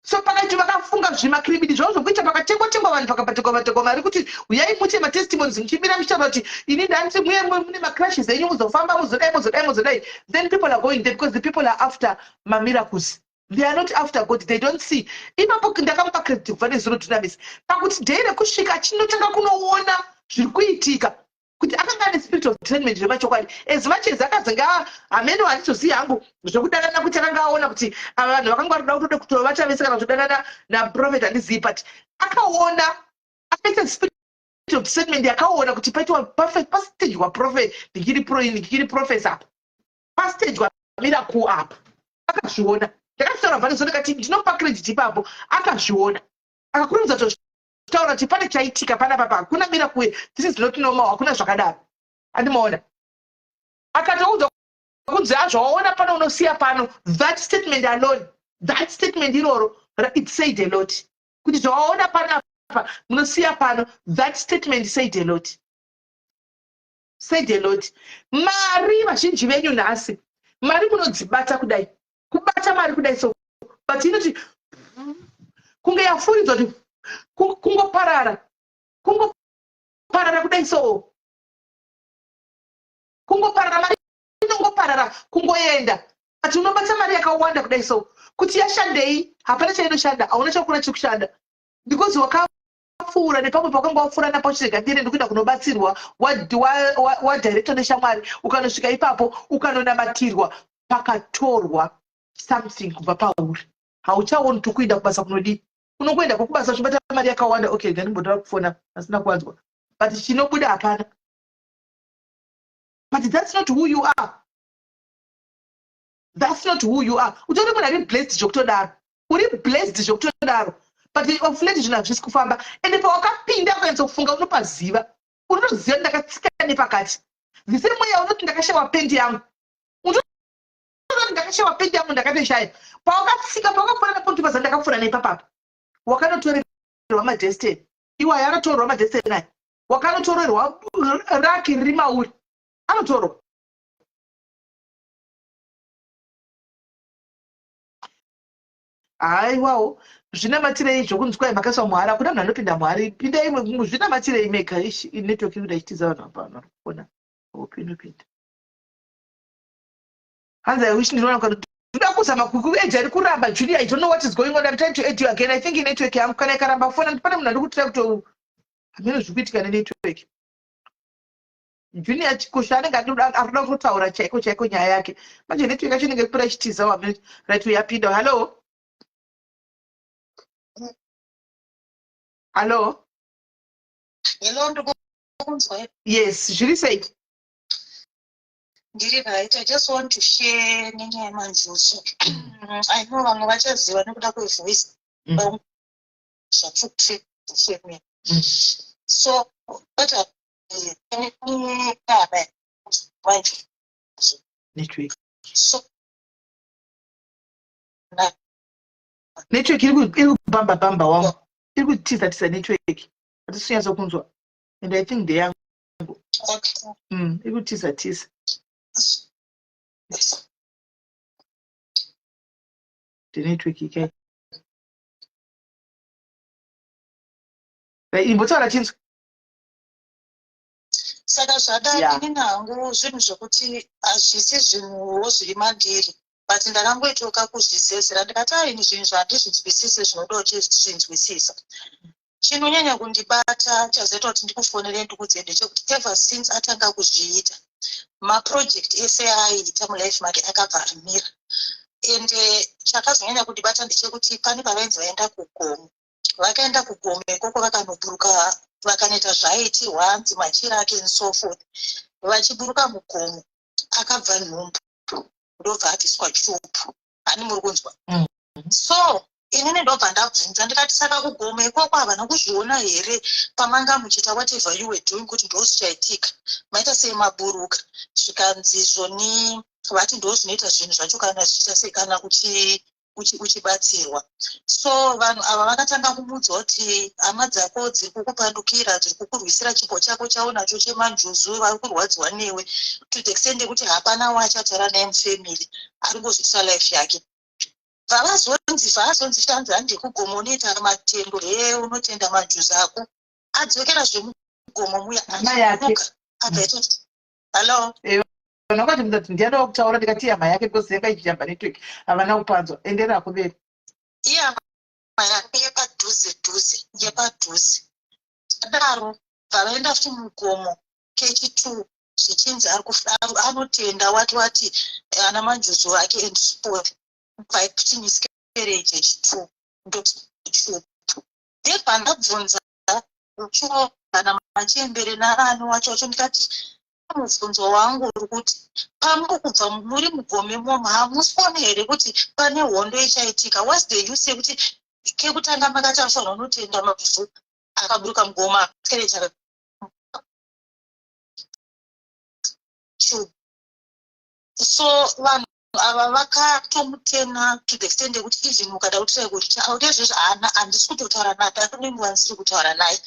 So pakati vakafunga zvimakiribidi zvavo zvokuita, pakatengwa tengwa vanhu, pakabhadhagwa bhadhagwa mari kuti uyai muite matestimonies, muchimira muchitaura kuti ini ndanditi muye mune macrashes enyu, muzofamba, muzodai, muzodai, muzodai. Then people are going there because the people are after mamiracles. They are not after God. They don't see. Ipapo ndakamupa credit kubva nezuro Dunamis, pakuti day rekusvika achinotanga kunoona zviri kuitika, kuti akanga ane spirit of discernment zvemachokwadi. As much as akazenge hameno, handizozivi hangu zvekudanana, kuti akanga aona kuti ava vanhu vakanga vari kuda kutode kutovata vese kana kutodanana naprophet, handizivi. But akaona, akaita spirit of discernment, yakaona kuti paitwa pastagwa prophet, ndichiri professor apa, pastagwa miracle apa. Akazviona. Ndakazvitaura vhaniso, ndikati ndinopa credit ipapo. Akazviona, akakurumidza kutaura kuti pane chaitika panapa, pa hakuna miracle, this is not normal, hakuna zvakadaro. Andimaona akatoudzwa kunzi azvawaona pano unosiya pano. That statement alone, that statement iroro, it said a lot, kuti zvawaona panapa munosiya pano. That statement said a lot, said a lot. Mari, vazhinji venyu nhasi mari munodzibata kudai, kubata mari kudai so, but inoti kunge yafuridzwa kuti kungoparara, kungoparara kudai so, kungoparara. Mari inongoparara, kungoenda. But unobata mari yakawanda kudai so, kuti yashandei? Hapana chainoshanda. Hauna chakuna chiri kushanda, because wakapfuura nepamwe pakanga wapfuura napo, chirega ndire ndikuenda kunobatsirwa, wadirectwa neshamwari, ukanosvika ipapo, ukanonamatirwa, pakatorwa something kubva pauri. Hauchaoni kuti kuenda kubasa kunodii. Unongoenda kwakubasa uchibata mari yakawanda. Okay, ngandimbotora kufona asina kuwanzwa, but chinobuda hapana. But that's not who you are. That's not who you are. Utori munhu ari blessed zvekutodaro, uri blessed zvekutodaro, but of late zvinhu hazvisi kufamba. Ende pawakapinda ukaenza kufunga, unopaziva, unotoziva ndakatsika nepakati. The same way yaunoti ndakashawa pendi yangu, unoti ndakashawa pendi yangu, ndakatoishaya. Pawakatsika, pawakapfuura nepontopaza, ndakapfuura nepapapa, wakanotorerwa madestiny iwayo. Anotorwa madestiny aya, wakanotorerwa raki riri mauri, anotorwa. Haiwawo, zvinamatirei zvokunzwai makaiswa muhari. Hakuna munhu anopinda muhari. Pindai, zvinamatirei mega. Network ikuda ichitiza vanhu apa, vanhu vari kuona hope inopinda. Hanzi, "I wish ndinoona." Ndoda kuzama kuedza, iri kuramba. Julia, I don't know what is going on. I'm trying to add you again. I think inetwork yangu. Kana ikaramba fona, pane munhu andi kutira kuto hameno zviri kuitika nenetwork. Junior Chikusha anenge arikuda kutotaura chaiko chaiko nyaya yake. Manje network yacho inenge kupera ichitiza. Wamene right, uyapinda. Hallo, hallo. Hello, ndikukunzwa. Yes, zviri sei? Ndiri right. I just want to share nenyaya yemanjuzu. I know vamwe vachaziva nekuda kwevoice zvatsvukume. So but manjuzu Network. So Network iri kubhamba bhamba wangu, iri kutiza tiza network, hatisi kunyatsa kunzwa, and I think ndeyangu. Iri kutiza tiza ndenetwork ikai. Imbotaura chinzwa. Saka zvadai, inini hangu zvinhu zvokuti hazvisi zvinhuwo zviri mandiri, but ndakangoitoka kuzvizezera, ndikati aini zvinhu zvandizvinzwisise zvinoda uchizvinzwisisa. Chinonyanya kundibata chazoita kuti ndikufonere ndikudze ndechekuti ever since atanga kuzviita, maproject ese aaiita mulife make akabva amira. Ende chakazonyanya kundibata ndechekuti pane pavainzi vaenda kugomo. Vakaenda kugomo ikoko, vakanoburuka, vakanoita zvaaitirwa, hanzi machira ake and so forth. Vachiburuka mugomo, akabva nhumbu, ndobva abviswa chupu. Hani muri kunzwa? So inini ndobva ndabvunza ndikati, "Saka kugomo ikoko havana kuzviona here pamanga muchiita whatever you were doing, kuti ndo zvichaitika? Maita sei maburuka?" Zvikanzi zvoni vati ndo zvinoita zvinhu zvacho kana zvichiita sei, kana uchibatsirwa. So vanhu ava vakatanga kumuudza kuti hama dzako dziri kukupandukira, dziri kukurwisira chipo chako chaunacho chemanjuzu, vari kurwadziwa newe to the extent yekuti hapana waachataura naye mufamily, ari kungozviitira life yake. Vavazonzi vaazonzi shanzi handekugomo, unoita matendo he, unotenda manjuzu ako. Adzokera zvemugomo muya, Hama yake. achiburuka, abva aita kuti hallo. Vanhu vakati muzati ndianoda kutaura, ndikati hama yake, because yanga ichijamba network, havana kupanzwa. Enderera kumberi. Ihama yake yepadhuze dhuze, yepadhuze. Adaro bva vaenda futi mugomo kechi2, zvichinzi anotenda wati wati ana manjuzu ake and so forth. Bva futi miscarriage yechi2, ndochupu. Then pandabvunza uchiwo kana machembere naani wacho wacho, ndikati mubvunzo wangu uri kuti pamuri kubva muri mugomo imomo, hamusi kuona here kuti pane hondo ichaitika? What's the use yekuti kekutanga makati afanira unotenda manjuzu, akaburuka mugomo miscarriage chupu? So vanhu ava vakatomutena to the extent yekuti even ukada kutirai kuti izvezvi haana, handisi kutotaura naye, pane nguva ndisiri kutaura naye.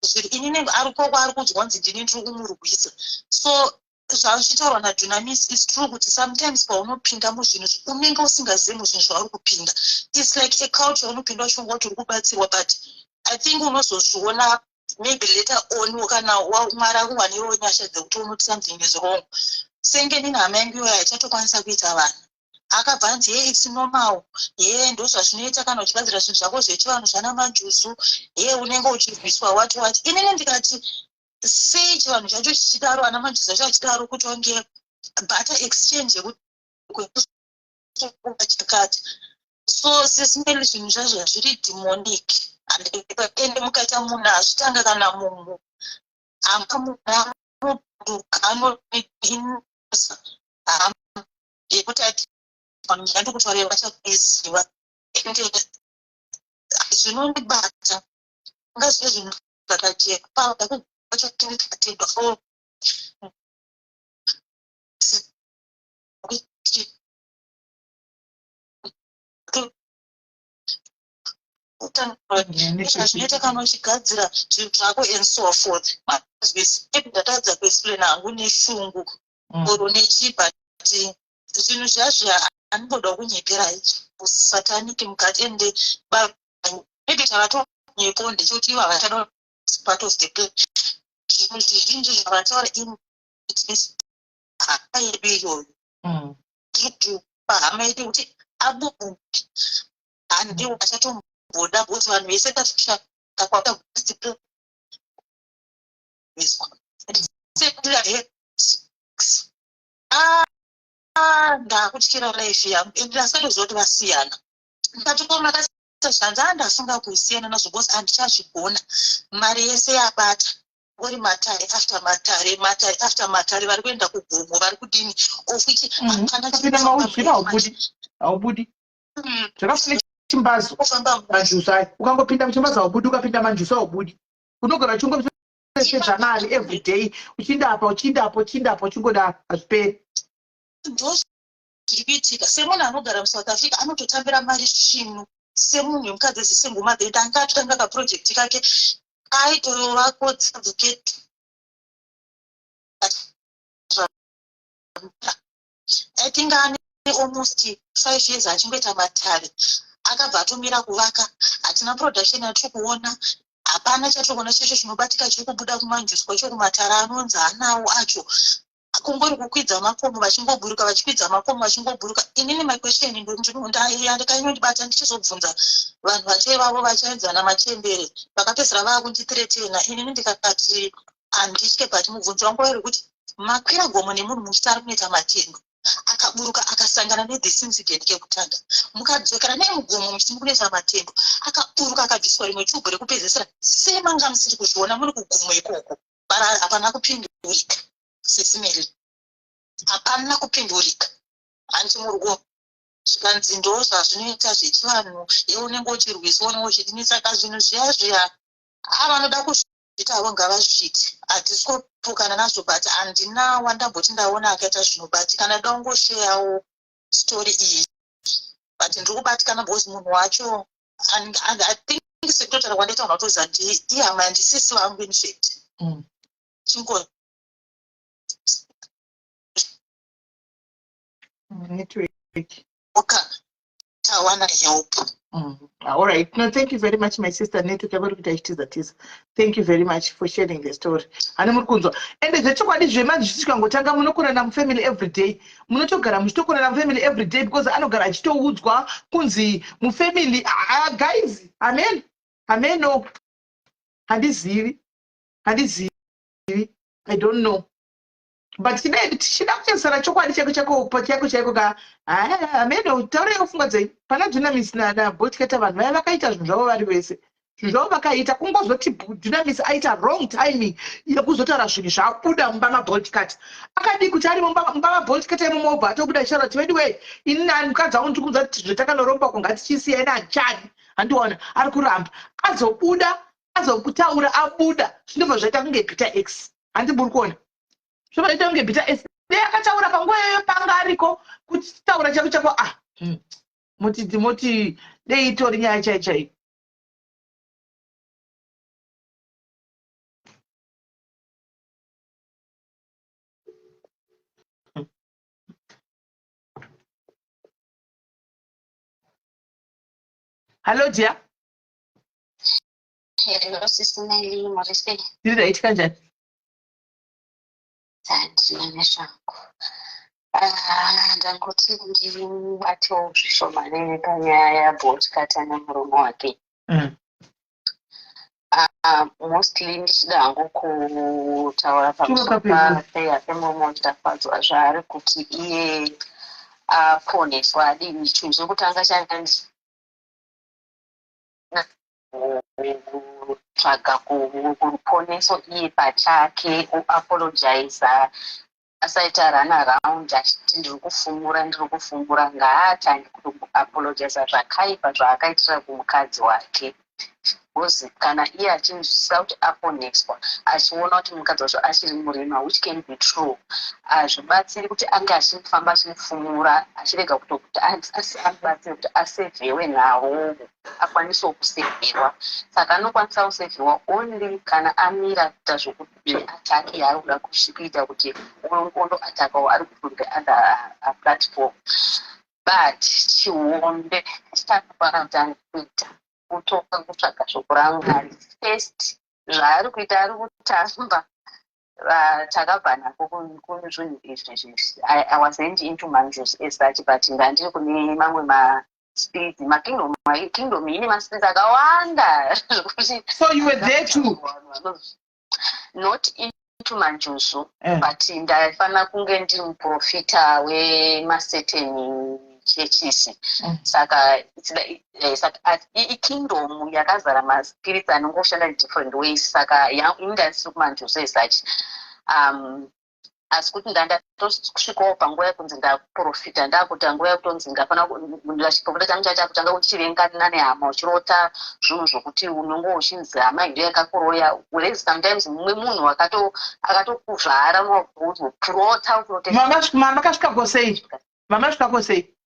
Zviri inini ari koko ari kunzwa kunzi ndini ndiri kumurwisa. So zvazvichitaurwa naDunamis is true, kuti sometimes paunopinda muzvinhu unenge usingazivi muzvinhu zvauri kupinda. It's like a culture, unopinda uchifunga kuti uri kubatsirwa, but I think unozozviona maybe later on kana Mwari akuwanirewo nyasha dzekuti unoti something is wrong. Senge nini hama yangu iyoyo haichatokwanisa kuita vana. Akabva anzi, "Ye, it's normal, ye, ndo zvazvinoita kana uchigadzira zvinhu zvako zvechivanhu zvana manjuzu, ye, unenge uchirwiswa," wati wati. Inini ndikati, sei chivanhu chacho chichidaro, ana manjuzu acho achidaro, kuti wange barter exchange yekuti chakati? So sesimeli zvinhu zvazvo zviri demonic. Ende mukaita munhu azvitanga, kana munhu hama, munhu anoduka, anoinosa hama yekuti ati Vanhu ndandikutaurira vachakuiziva, ende zvinondibata ngazive zvinhu zvakajeka pavakuatendwa. Zvinoita kana uchigadzira zvinhu zvako and so forth. Ndatadza kuexplaina hangu neshungu or nechii, but zvinhu zvazvo handimboda kunyepera satanic mukati. Ende maybe chavatonyepo ndechekuti ivo havachada part of the plan. Zvinhu zvizhinji zvavataura hama yedu iyoyo, pahama yedu kuti abude, handiwo achatomboda, because vanhu vese tatoshaka kwata. Iswa ndakutyira life yangu, ende ndasatoziva kuti vasiyana. Ndikati, "Ko makaita zvanzi?" "Andafunga kusiyana nazvo because handichazvigona. Mari yese yabata uri matare after matare, matare after matare, vari kuenda kugomo, vari kudini," of which hapana. Ukapinda mauzvira haubudi, haubudi. Zvakafune chimbazo. Kufamba. Manjusu aya, ukangopinda muchimbazo haubudi, ukapinda manjusu haubudi, unogara uchingopedza mari every day, uchiindapa, uchiindapo, uchiindapo, uchingodaro, hazviperi. Ndo zviri kuitika. Semunhu anogara muSouth Africa, anototambira mari svinu, semunhu wemukadzi wesingle mother, ende anga atotanga kaproject kake aitovako advocate. I think ane almost 5 years achingoita matare, akabva atomira kuvaka. Hatina production yatiri kuona, hapana chatiri kuona cheshe chinobatika chiri kubuda kumanjusu kwacho, kumatare anonzi anawo acho. Kungori kukwidza makomo vachingoburuka, vachikwidza makomo vachingoburuka. Inini my question ndikanyondibata ndichizobvunza vanhu vacho ivavo vachaenzana machembere vakapedzisira vaakundithreatena. Inini ndikakati handitye, but mubvunzo wangu wairi kuti makwira gomo nemunhu muchiti ari kunoita matendo, akaburuka akasangana nethis incident kekutanga, mukadzokera nemugomo muchiti mukunoita matendo, akaburuka akabviswa rimwe chubhu rekupedzisira, sei manga musiri kuzviona muri kugomo ikoko? Bara hapana kupindurika, Sisi Mary, hapana kupindurika. Hanti murwo zvikanzi ndo zvazvinoita zvechivanhu, ye unenge uchirwiswa, unenge uchidini. Saka zvinhu zviya zviya, avanoda kuzviita avo ngavazviite, hatisi kupukana nazvo, but handina wandamboti ndaona akaita zvinobatikana. Da kungosharewo story iyi, but ndiri kubatikana because munhu wacho I think sekutotaura kwandaita unatoziva ndi ihama yandisisi vangu in fact. Chingo Network. Tawana help. All right. No, thank you very much, my sister. Network yako iri kuita ichitiza tiza. Thank you very much for sharing the story. Hani muri kunzwa. Ende zvechokwadi zvemanje zvichikangotanga, munokurana mufamily every day. Munotogara muchitokurana mufamily every day because anogara achitoudzwa kunzi mufamily. Ah, guys, amen. Amen. No. Handizivi. Handizivi. I don't know. But tichida kuchesera chokwadi chako chako chako chaiko ka, ameno, taurai pfungwa dzenyu pana Dunamis naBolt Cutter. Vanhu vaya vakaita zvinhu zvavo vari vese, zvinhu zvavo vakaita. Kungozoti Dunamis aita wrong timing yekuzotaura zvinhu zvabuda mumba maBolt Cutter. Akadii kuti ari mumba maBolt Cutter imomo, obva atobuda achitaura kuti, "Anyway, ini mukadzi wangu ndiri kunzwa kuti zvetaakanoromba ko ngatichisiya, ine handichadi." Handiona ari kuramba, azobuda azotaura, abuda zvinobva zvaita kunge bitter ex. Handiburi kuona zvobva zvaita kunge bitter ex. Dei akataura panguva iyoyo panga ariko kutaura chako chako, ah, moti moti dei itori nyaya chai chaiyo. Hallo dear. Hello, Sisi Nelly, muri sei? Ndiri right, kanjani? Handina nezvangu. Ah, ndangoti ndibatewo zvishomanene panyaya yaBolt Cutter nemurume wake. Ah, mostly ndichida hangu kutaura pamusoro papeya pemurume waChitafadzwa, zvaari kuti iye aponeswa adini. Chinhu chekutanga changa kutsvaga ruponeso iye pachake, oapologiza. Asaita run around achiti ndiri kufumura, ndiri kufumura. Ngaatange kutoapologiza zvakaipa zvaakaitira kumukadzi wake, because kana iye achinzwisisa kuti aponeswa, achiona kuti mukadzi wacho achiri murima, which can be true, hazvibatsiri kuti ange achifamba achimufumura, achirega kutokuti amubatsire kuti asevhewe nawo, akwanisewo kusevhewa. Saka anokwanisa kusevhewa only kana amira kuita zvokuti yaari kuda kuita, kuti ondoatakawo ari from the other platform. But chihombe chitanofana kutanga kuita kutoka kutsvaga shoko raMwari first. Zvaari kuita, ari kutamba. Takabva nako kuzvinhu izvi izvi. I wasn't into manjuzu as such, but ndandiri kune mamwe maspirits, makingdom. Kingdom ine maspirits akawanda zvekuti So you were there too? Not into manjuzu, but ndaifanira kunge ndiri muprofita wemacertain churches. Saka saka ikingdom yakazara maspirits anongoshanda in different ways. Saka ini ndandisiri kumanjuzu as such, asi kuti ndandatosvikawo panguva yekunzi ndaprofita, ndakuta nguva yekutonzi ndafana chiprofita changu chachakutanga kuchivengana nehama, uchirota zvinhu zvokuti unonge uchinzi hama ndo yakakuroya, whereas sometimes mumwe munhu akatokuzvara unokurota uchirota. Makasvikako sei? Mamasvikako sei?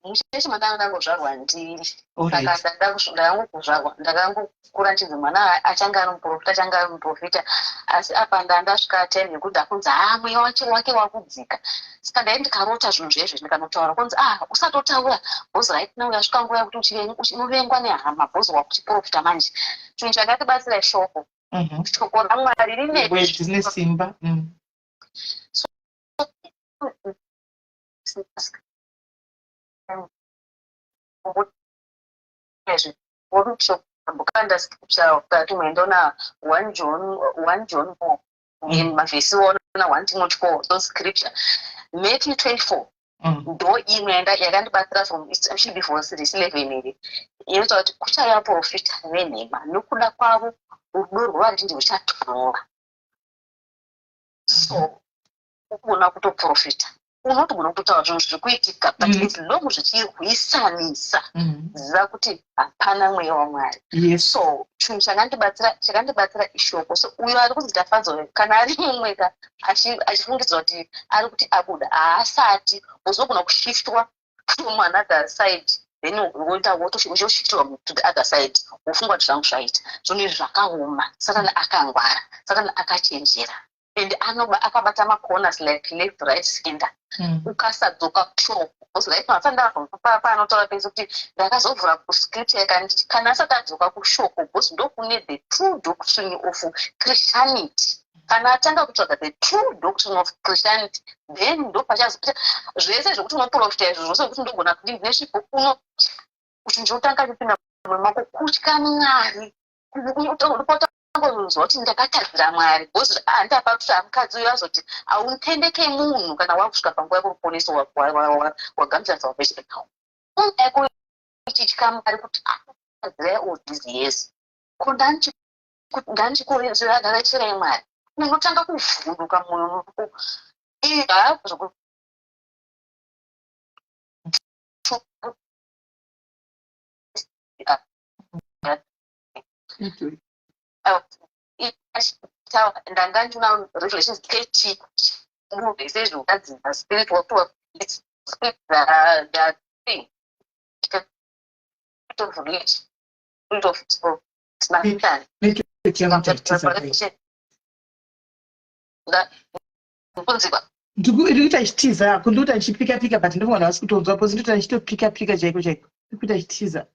Muchechi mandanga ndangozvarwa ndiri. Saka ndakangokuzvarwa, ndakangokura nchinzi mwana achange ari muprofita, achange ari muprofita. Asi apa ndandasvika time yekuti ndakunzi, ha, mweya wacho wake wakudzika. Saka ndai ndikarota zvinhu zvezvo, ndikanotaura, kunzi, ah, usatotaura, because right now yasvika nguva yekuti unovengwa nehama, because wakuchiprofita manje. Chinhu chakatibatsira ishoko. Shoko raMwari rine Rine simba. So workshop scripture ukati muendaona 1 John, 1 John 4, mavhesi ona 1 Timothy 4, those scripture, Matthew 24. Ndo imwe yakandibatsira from, it should be verse 11 iri inotaura kuti kuchauya vaprofita venhema, nokuda kwavo rudo rwevazhinji ruchatonhora. So ukugona kutoprofita, unotogona kutotaura zvinhu zviri kuitika, but as long zvichirwisanisa, ziva kuti hapana mweya waMwari. So chinhu chakandibatsira ishoko. So uyo ari kunzi Tafadzwa, kana ari mumweka achifungidzwa kuti ari kuti abuda, haasati. Uzogona kushiftwa from another side, then woita uchoshiftwa to the other side, wofunga kuti zvangu zvaita. Zvinhu izvi zvakaoma. Satani akangwara, Satani akachenjera, and anoba akabata macorners like left, right, center. Ukasadzoka kushoko, because right now asati paanotaura pese kuti ndakazovhura kuscripture yakanditi kana asati adzoka kushoko, because ndokune the true doctrine of Christianity. Kana atanga kutsvaga the true doctrine of Christianity, then ndopachazo zvese zvekuti unoprofita izvo zvose, zvekuti ndogona kuti ndine zvipo, uno kuti ndinotanga kupinda mumwe mako kutya Mwari, ndopotangozwa kuti ndakatadzira Mwari, because handapa kuti mukadzi uyo azoti hautendeke munhu kana wakusvika panguva yekuruponeso, wagamuchira salvation yako, uchitya Mwari kuti atadzirai all these years, ko ndandichikureterai Mwari. Unotanga kuvhunduka mwoyo mako izvo. Ndanga ndina Revelations 30 sezvo ukadzidza spirit wakuwa spirit, the thing of religion, spirit of Satan. Network yangu tatiza kai. Kunzikwa? Ndikuita ichitiza, kundikuita ndichipika pika, but ndinoona vasi kutonzwa posi ndikuita ndichitopika pika chaiko chaiko, ndikuita ichitiza.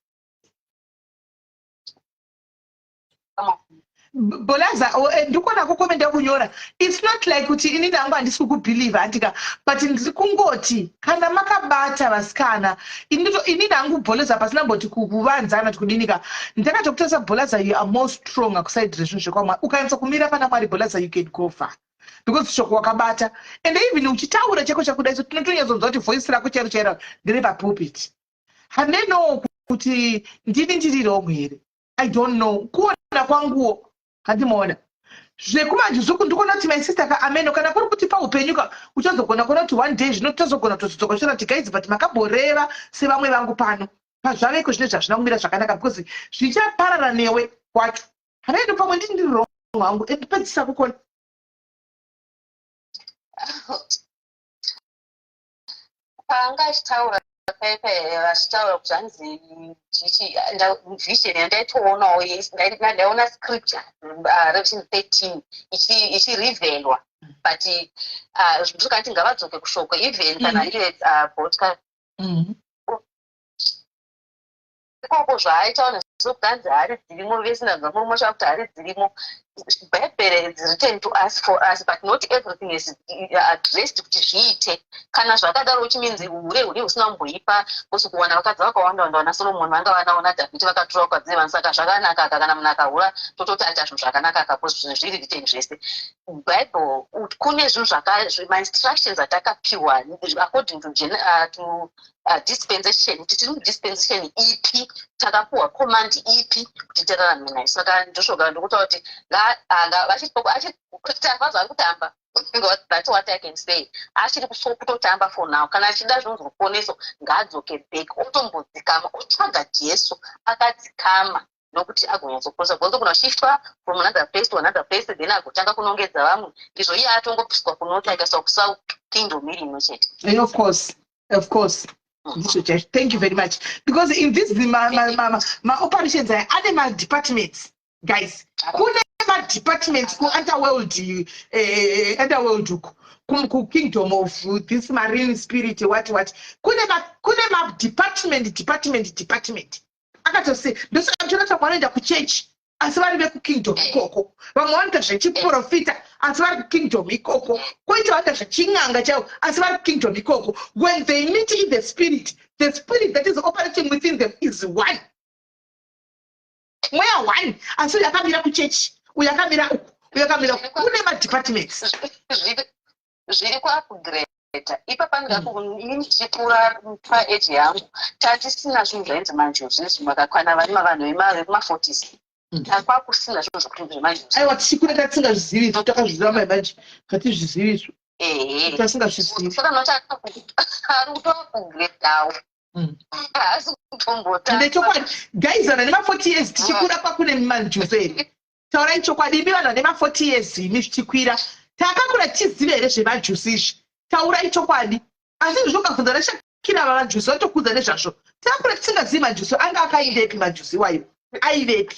Bolaza, ndikuona kukomenda kunyora. It's not like kuti inini hangu handisi kukubhilivha, andika, but ndiri kungoti kana makabata vasikana, inini hangu Bolaza, pasina mboti kuvanzana kuti kudinika, ndakatokutarisa Bolaza, you are more strong kuside rezvinhu zvekwamwari. Ukanyatsa kumira pana Mwari, Bolaza, you can go far, because shoko wakabata, and even uchitaura chako chakudai so, tinotonyatsonzwa kuti voice rako chairo chairo ndere papulpit. Handenowo kuti ndini ndiri wrong here, I don't know. Kuona kwanguwo handimaona. Zvekumanjuzuku ndikuona kuti my sister ka, ameno kana kuri kuti paupenyu ka uchazogona kuona kuti one day zvino tazogona kutozodzoka tichitaura kuti, guys, but makamboreva sevamwe vangu pano pazvaveko zvine zvazvina kumira zvakanaka, because zvichaparara newe kwacho. Hameno, pamwe ndini ndiri wrong hangu. And pedzisa kukona. Paanga achitaura paipa, vachitaura kuti hanzi chichi, vision yandaitoonawo, ndaiona scripture, Revelation 13 ichirevealwa, but ndikati ngavadzoke kushoko, even kana iye Botka ikoko zvaaitaura nezvokuti hanzi hari dzirimo vese, ndanzwa murume wacho akuti hari dzirimo. Bhaibheri is written to us, for us, but not everything is addressed kuti zviite. Kana zvakadaro, which means hure hure husina kumboipa, kusi kuwana vakadzi vakawanda wanda, vana Solomoni vanga vanawo naDhavhidi vakatora vakadzi vevanhu, saka zvakanaka ka? Kana munhu akahura, tototi aita zvinhu zvakanaka ka? Because zvinhu zviri written zvese Bible, kune zvinhu mainstructions atakapiwa according to dispensation, kuti tiri mudispensation ipi, takapiwa command ipi kuti tirarame nayo. Saka ndosvoga ndokutaura kuti tafazwa ari kutamba. That's what I can say. Achiri kutotamba for now. Kana achida zvinonzi ruponeso, ngaadzoke back, otombodzikama, otsvaga Jesu akadzikama, nokuti agonyatsoposa gonzo shiftwa from another place to another place, then agotanga kunongedza vamwe. Izvo iye atongopiswa kunota, ikaiswa kusouth, kingdom iri imwe chete. Of course, of course. Ndizvo chaizvo. Thank you very much, because in this maoperations aya ane madepartments, guys. Kune madepartments kuunderworld, underworld uku, kukingdom of this marine spirit, what what. Kune madepartment, department, department akatose. Ndosaka muchiona kuti vamwe vanoenda kuchechi asi vari vekukingdom ikoko, vamwe vanoita zvechiprofita asi vari kukingdom ikoko, kwoita vanoita zvechin'anga chaivo asi vari kukingdom ikoko. When they meet in the spirit, the spirit that is operating within them is one, mweya one, asi uyu akamira kuchechi, uyu akamira uku, uyu akamira uku. Kune madepartments. Zviri kuupgrade ipapa. Inini ndichikura paage yangu, tatisina zvinhu zvainzi manjuzu izvi. Makakwana vari mavanhu vekuma40s, takwakusina zvinhu zvokuti zvemanjuzu. Aiwa, tichikura tatisingazvizivi izvo. Takazviziva mai manje, hatizvizivi izvo. Tasingazvizivi. Saka noti ari kutoupgradeawo, haasi kutombota. Ende chokwadi, guys, vanhu vane ma40 years, tichikura kwakune manjuzu here? Taurai chokwadi, imi vanhu vane ma40 years, imi zvichikwira, takakura tichiziva here zvemajuzu izvi? Taurai chokwadi. Asi izvi ukabvunza nashakira, vamanjuzu vatokudza nezvazvo. Takakura tisingazivi manjuzu. Anga akaendepi manjuzu iwayo? Aivepi?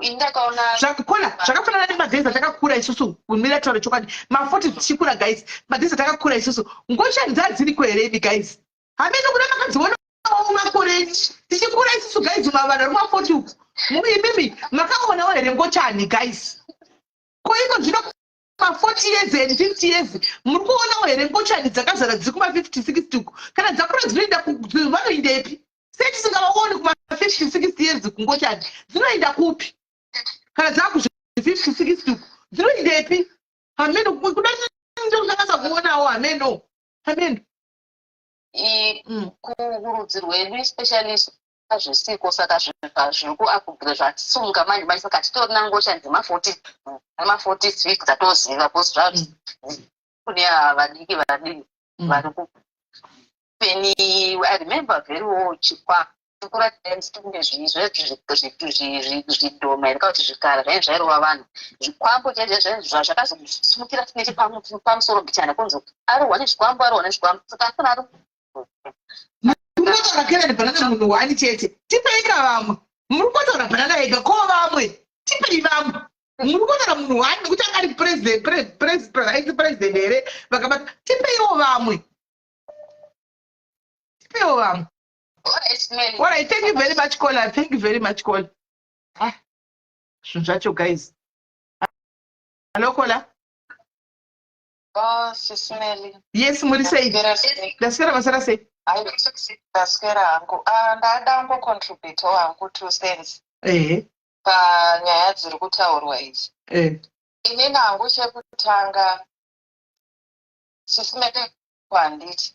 Indakaona Kola, zvakafanana nemadays atakakura isusu. Kumira, taura chokwadi, ma40 tichikura, guys, madays atakakura isusu, ngochani dzadziriko here imi, guys? Hameno kuda makadzionawo makore enyu. Tichikura isusu, guys, vanhu vari kuma40 uku, imimi makaonawo here ngochani, guys? Ko iko zvino ma40 years and 50 years, muri kuonawo here ngochani dzakazara dziri kuma50 60 uku? Kana dzakura dzinoenda, vanoendepi? Sei tisingavaoni kuma50 60 years kungochani? Dzinoenda kupi kana dzakuzvi 50 60 uku? Dzinoendepi? Hameno, kuda ndokutangasa kuonawo. Hameno, hameno. Kurudzi rwedu especially zvisiko, saka zviri kuupgrade, zvatisumuka manje manje, saka titorina ngochani dzema40, nema40 50 dzatoziva, because zva kune vadiki vadiki vari kupeni. I remember very well chikwa tikura times kune zvidhoma here kana kuti zvikara zvainge zvairova vanhu, zvikwambo chaizvo zvakazosumukira nechepamusoro bichana, kunzi arohwa nezvikwambo, arohwa nezvikwambo. Saka asina ari Muri kutaura banana munhu wani chete. Tipeika vamwe. Muri kutaura banana ega, ko vamwe? Tipei vamwe. Muri kutaura munhu wani nekuti anga ari president, president here vakabata. Tipeiwo vamwe, tipeiwo vamwe. Alright, thank you very much, caller. Thank you very much, caller. Ah, zvinhu zvacho, guys. Hello, caller. Oh, Sisi Melly. Yes, muri sei? Ndaswera, maswera sei? Ndaswera hangu. Ah, ndada kungocontributawo hangu 2 cents panyaya dziri kutaurwa idzi. Inini hangu chekutanga, Sisi Melly, handiti?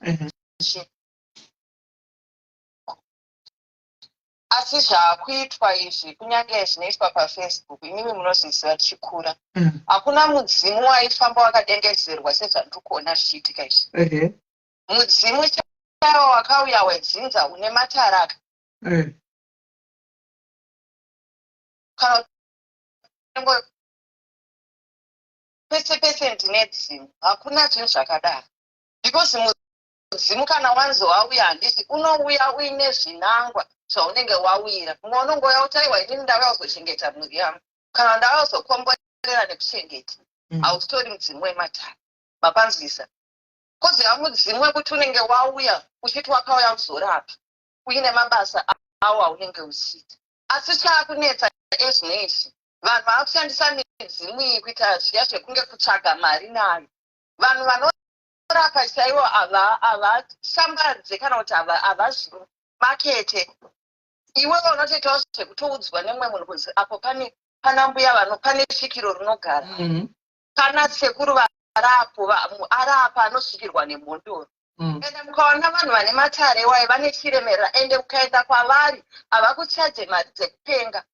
Asi zvaakuitwa izvi, kunyange zvinoitwa paFacebook, imimi munozviziva tichikura, hakuna mudzimu waifamba wakadengezerwa sezvandiri kuona zvichiitika izvi. Mudzimu chaiwo wakauya wedzinza une mataraka kana pese pese ndine dzimu, hakuna zvinhu zvakadaro, because mudzimu kana wanzi wauya, handiti unouya uine zvinangwa zvaunenge wauyira? Mumwe unongouya kuti, "Aiwa, inini ndauya kuzochengeta mhuri yangu," kana, "Ndauya kuzokomborera nekuchengeta." Hausitori mudzimu wematare, mapanzwisa? Koziva mudzimu wekuti unenge wauya uchiti wakauya kuzorapa, uine mabasa awo aunenge uchiita. Asi chaakunetsa ezvinoizvi, vanhu vaakushandisa midzimu iyi kuita zviya zvekunge kutsvaga mari nayo. Vanhu vanorapa chaivo havashambadze kana kuti havazvimakete. Iwewe unotoitawo zvekutoudzwa nemumwe munhu kunzi apo pane pana mbuya vano, pane svikiro rinogara, pana sekuru varapo arapa, anosvikirwa nemhondoro. Ende mukaona vanhu vane matare iwayo, vane chiremerera, ende ukaenda kwavari havakuchaje mari dzekupenga,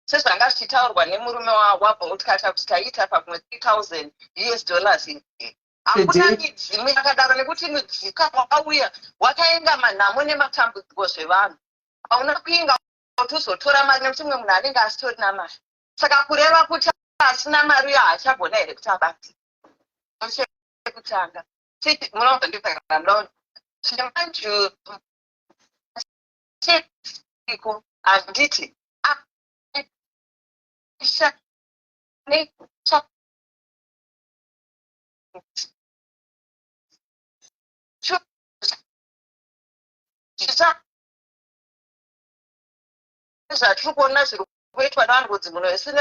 sezvanga zvichitaurwa nemurume waBoltcutter kuti taiita pamwe 3000 US dollars. Hakuna midzimu yakadaro, nekuti mudzimu wakauya wakaenga manhamo nematambudziko zvevanhu, hauna kuinga kuti uzotora mari, nekuti mumwe munhu anenge asitorina mari. Saka kureva kuti asina mari uyo haachagona here kuti abate? Chekutanga, munozondipakandao chemanju chiko, handiti? Isha ne cha chu chisa zvatiri kuona zviri kuitwa nevanhu kunzi munhu wese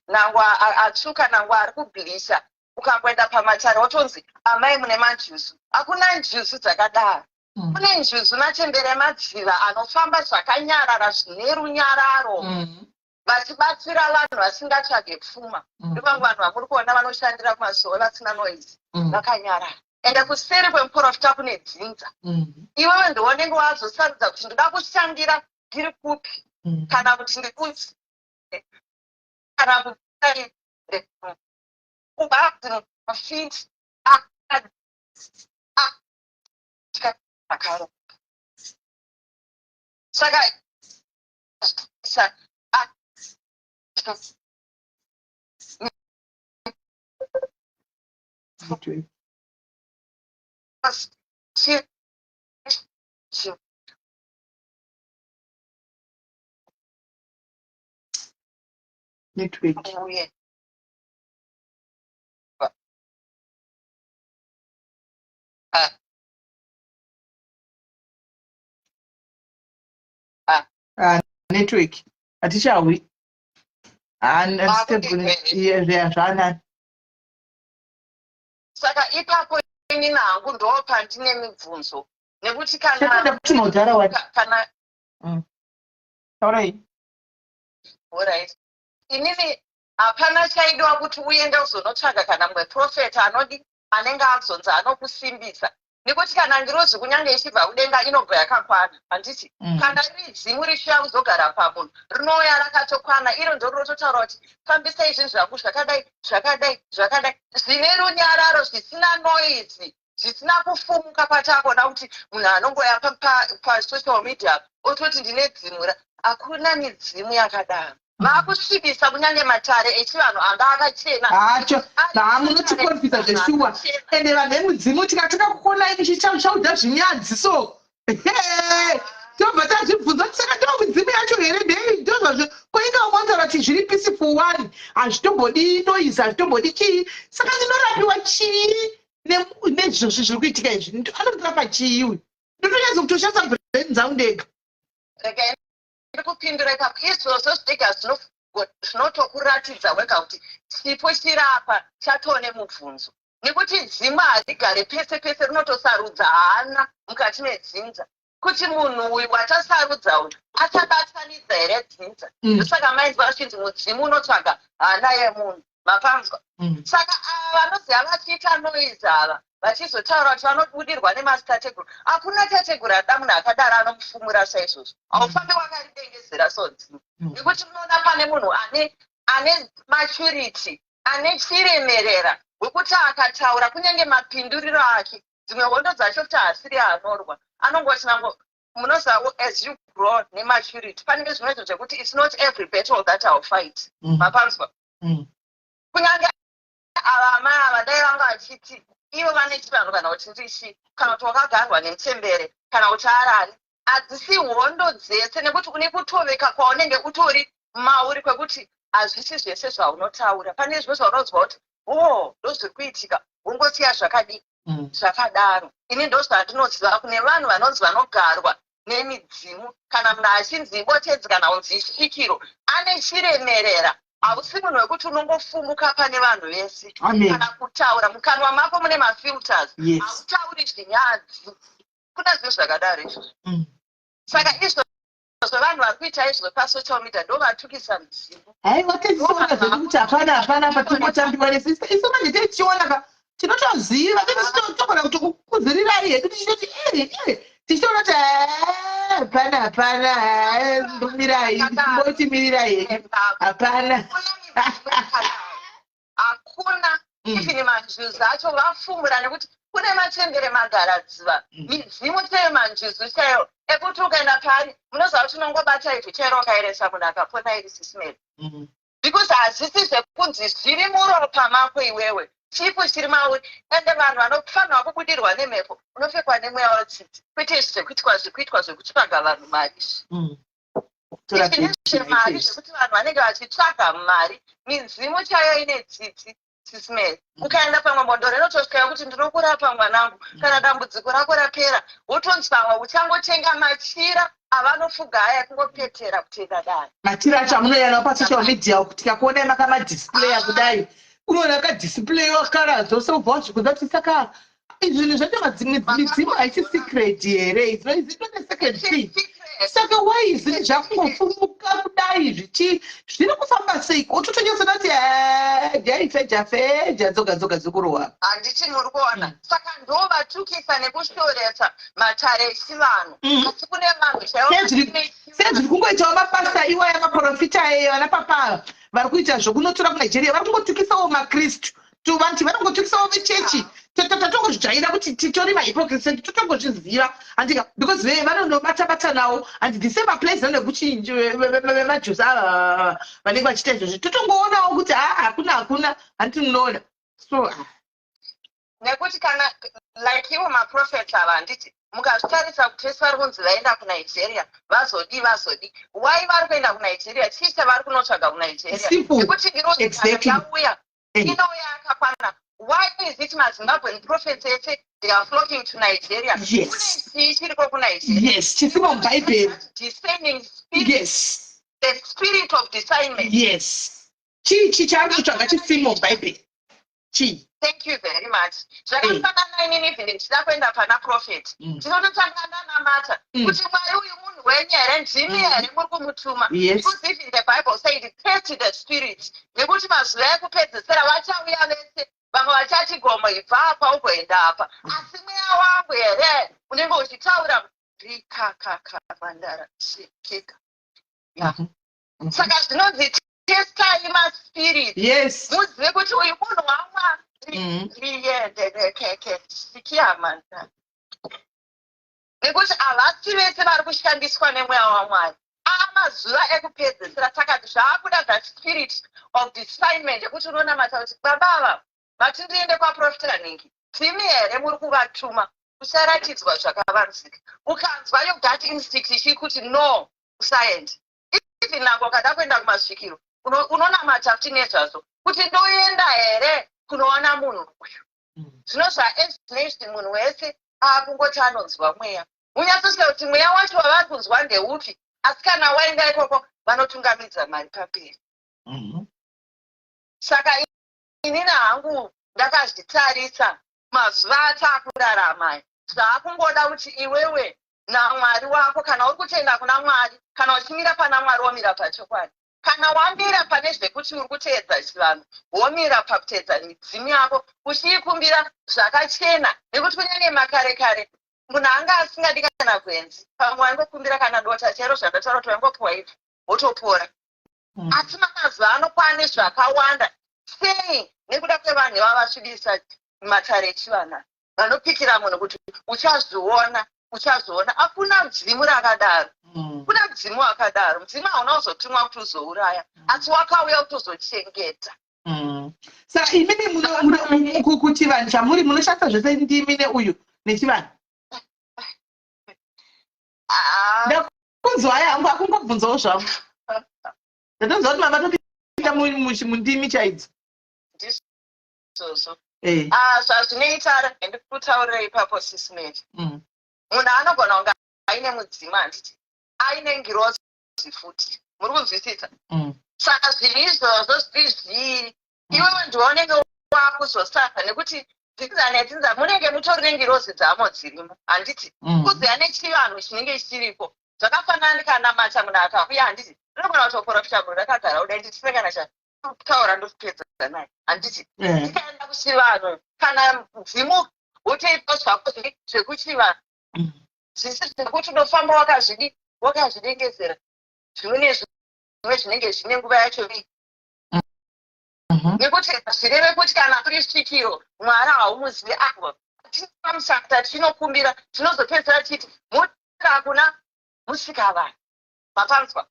nangwa atsvuka, nangwa ari kubhilisa, ukangoenda pamatare wotonzi, "Amai, mune manjuzu." Hakuna njuzu dzakadaro. Kune njuzu machembere emadziva anofamba zvakanyarara, zvine runyararo, vachibatsira vanhu vasingatsvage pfuma. Ndovamwe vanhu vamuri kuona vanoshandira kumasowe vasina noise, vakanyarara. Ende kuseri kwemuprofita kune dzinza. Iwewe ndiwonenge wazosarudza kuti ndoda kushandira ndiri kupi, kana kuti ndikuti kana kuti ubafiti akaro. Saka Network. Network. Uye Ah, network, hatichahwi. Zvaanani. Saka ipapo inini hangu ndo pandine mibvunzo, nekuti kana Chekuda kuti mudhara wati kana Taurai. Alright, inini hapana chaidiwa kuti uende uzonotsvaga kana mumwe profeta anodi anenge azonzi anokusimbisa, nekuti kana ngirozi kunyange ichibva kudenga inobva yakakwana, handiti? Kana riri dzimu richiuya kuzogara pamunhu, rinouya rakatokwana. Iro ndo rinototaura kuti fambisai zvinhu zvangu zvakadai, zvakadai, zvakadai, zvine runyararo, zvisina noise, zvisina kufumuka. Patakuona kuti munhu anongoya pasocial media ototi ndine dzimu. Hakuna midzimu yakadaro. Vaakusvibisa kunyange matare echivanhu anga akachena. Hacho hamunotikonfisa zveshuwa. Ende vanhu vemudzimu, tikatanga kukonai muchichaudza zvinyadzi, so tobva tazvibvunza kuti saka ndo midzimu yacho here? Ndei ndozvazvo koinga umwe kuti zviri peaceful one, hazvitombodi noise, hazvitombodi chii. Saka ndinorapiwa chii nezvozvi zviri kuitika izvi? Anotirapa chii uyu? Ndotonyatsa kutoshandisa brain dzangu ndega. Regai ndikupindura ipapo. Izvozvo zvega zvinotokuratidza wega kuti chipo chirapa chatone mubvunzo, nekuti dzimu harigare pese pese, rinotosarudza hana mukati medzinza kuti munhu uyu watasarudza uyu achabatanidza here dzinza. Ndosaka mainzwa achinzi mudzimu unotsvaga hana yemunhu. Mapanzwa? Saka ava vanoziva vachiita noise ava, vachizotaura kuti vanobudirwa nemazitateguru. Hakuna tateguru ada munhu akadaro anomufumura saizvozvo. Haufambi wakaridengezera sodzimu, nekuti unoona pane munhu ane maturity, ane chiremerera, wekuti akataura, kunyange mapinduriro ake, dzimwe hondo dzacho kuti haasiri anorwa, anongoti nango munoziva, as you grow nematurity, panenge zvimwe zvinhu zvekuti it's not every battle that I'll fight. Mapanzwa? Kunyange ava amai ava, dai vanga vachiti ivo vane chivanhu, kana kuti ndichi, kana kuti wakagarwa nemuchembere, kana kuti arani, hadzisi hondo dzese, nekuti une kutoveka kwaunenge utori mauri, kwekuti hazvisi zvese zvaunotaura. Pane zvimwe zvaunonzwa kuti, "O, ndozviri kuitika," wongosiya zvakadii, zvakadaro. Ini ndozvandinoziva kune vanhu vanonzi vanogarwa nemidzimu. Kana munhu achinzi ibotedzi kana kunzi isvikiro, ane chiremerera. Hausi munhu wekuti unongofumuka pane vanhu vese kana kutaura. Mukanwa mako mune mafilters. Hautauri zvinyadzi. Kuna zvinhu zvakadaro izvozvo. Saka izvozvo, vanhu vari kuita izvo pasocial media ndo vatukisa mudzimu. Haiwa, tichiona zvedu kuti hapana patingotambiwa nesista. Isu manje tichiona ka, tinotoziva, togona kutokukuzirirai hedu, tichitoti ere ere, tichitoona kuti hapana, ndomirai, mbotimirirai hedu, hapana. Hakuna. Even manjuzu acho vafumura, nekuti kune machembere magaradziva, midzimu chaiyo, manjuzu chaiyo, ekuti ukaenda pari, munoziva kuti unongobata ivhu chairo, ukaeresa munhu akapona iri sisimeri, because hazvisi zvekunzi zviri muropa mako iwewe, chipo chiri mauri. Ende vanhu vanofanirwa kubudirwa nemhepo, unopfekwa nemweya wetsitsi, kwete izvi zvekuitwa zvekutsvaga vanhu mari izvi. Tora Izvi ndezvemari, zvekuti vanhu vanenge vachitsvaga mari. Midzimu chaiyo ine tsitsi, sisimeri. Ukaenda pamwe bondoro inotosvika kuti, "Ndinokurapa mwanangu." Kana dambudziko rako rapera, wotonzi pamwe uchangotenga machira avanofuga aya ekungopetera kutenda dare. Machira acho amunoyanawo pasocial media, tikakuonai makamadisplaya kudai, unoona akadisplayiwa kara dzose, ubva wazvikuza kuti saka zvinhu zvacho midzimu haisi secret here? Is it not a secret thing? Saka why zvinhu zvakungofumuka kudai, zvichi zviri kufamba seiko? Utotonyatsoona kuti jaifeja feja dzoga dzoga dzikurohwa. Handiti muri kuona? Saka ndo vatukisa nekushoresa matare echivanhu. Asi kune vanhu chaivo vane Sezviri kungoitawo mapasta iwaya, maprofita eyo, vana papa vari kuita zvokunotora kuNigeria, vari kungotukisawo maKristu tuvanti, vari kungotukisawo vechechi. Tatongozvijaira kuti titori mahypocrites, totongozviziva, handika? Because vanondobata bata nawo, and the same applies nekuti vemajusi ava vanenge vachiita izvozvi, totongoonawo kuti haa, hakuna, handiti munoona? So ah. Nekuti kana like ivo maprofets ava, handiti mukazvitarisa kuti vese vari kunzi vaenda kuNigeria vazodi vazodi, why vari kuenda kuNigeria? Chii chavari kunotsvaga kuNigeria? Simple. Nekuti ngirozi kana yauya, inouya yakakwana. Why is it maZimbabwean prophets ese, they are flocking to Nigeria? Kune chii chiriko kuNigeria? Yes, chisimo mubhaibheri. Discerning spirit, the spirit of discernment. Yes, chii chi chaari kutsvaga chisimo mubhaibheri? Chii? Thank you very much. Zvakafanana inini, even ndichida kuenda pana prophet, ndinototanga ndanamata kuti, "Mwari, uyu munhu wenyu here? Ndimi here muri kumutuma?" Because even the Bible said, "Test the spirit," nekuti mazuva ekupedzisira vachauya vese, vamwe vachati, "Gomo, ibva apa ugoenda apa." Asi mweya wangu here unenge uchitaura rikakakamandara shikika? Saka zvinonzi testai maspirit, muzive kuti uyu munhu waMwari riyenderekeke sikiyamanda, nekuti havasi vese vari kushandiswa nemweya waMwari. Amazuva ekupedzisira, saka zvaakuda that spirit of discernment, yekuti unonamata kuti, "Baba ava vati ndiende kwaprofita nhingi, timi here muri kuvatuma?" Usaratidzwa zvakavanzika. Ukanzwa your gut instinct ichikuti no, usaende. Even nango ukada kuenda kumasvikiro, unonamata futi nezvazvo kuti, "Ndoenda here kunoona munhu uyu?" Zvino zvaezvinezvi, munhu wese akungoti anonzwa mweya. Unyatsosvika kuti mweya wacho wavari kunzwa ndeupi? Asi kana waenda ikoko, vanotungamidza mari pamberi. Saka inini hangu ndakazvitarisa, mazuva ataakurarama, zvaakungoda kuti iwewe naMwari wako, kana uri kutenda kuna Mwari, kana uchimira pana Mwari, womira pachokwadi. Kana wamira pane zvekuti uri kuteedza chivanhu, womira pakuteedza midzimu yako uchiikumbira zvakachena, nekuti kunyange makare kare munhu anga asingadi kana gwenzi, pamwe waingokumbira kana dota chairo, zvandataura kuti waingopiwa ivhu wotopora. Asi mazuva ano kwane zvakawanda sei nekuda kwevanhu ivava vasvibisa matare echivanhu, vanopikira munhu kuti uchazviona, uchazviona. Hakuna dzimu rakadaro. Kuna mudzimu wakadaro? Mudzimu hauna kuzotumwa kuti uzouraya, asi wakauya kuti uzochengeta. Saka imimi kuchivanhu chamuri munoshandisa zvese ndimi neuyu nechivanhu? Ah. Ndakunzwai hangu, akungobvunzawo zvangu. Ndatonzwa kuti mavatopinda mundimi chaidzo. Ndizvozvo. Ah, zvazvinoita, ndikutaurira ipapo, Sis Melly, munhu anogona kunge aine mudzimu, handiti, aine ngirozi futi, muri kunzwisisa? Saka zvinhu izvozvo zviri zviri iwewe ndiwe unenge wakuzosaka, nekuti dzinza nedzinza munenge mutori nengirozi dzamo dzirimo, handiti? Kuziva nechivanhu chinenge chiripo, zvakafanana ndikanamata, munhu akauya, handiti, ndinogona kutoprofita munhu rakagara kudai, ndisina kana chakutaura, ndopedza naye, handiti? Ndikaenda kuchivanhu kana mudzimu, wotoita zvako zvekuchivanhu, zvisi zvekuti unofamba wakazvidi wakazvidengezera. Zvimwe nezvimwe zvinenge zvine nguva yacho ii, nekuti zvireve kuti kana kuri svikiro, Mwari haumuzivi. Aiwa, tinopamusaka tinokumbira, tinozopedzisira chiti mutira kuna musikavanhu, mapanzwa?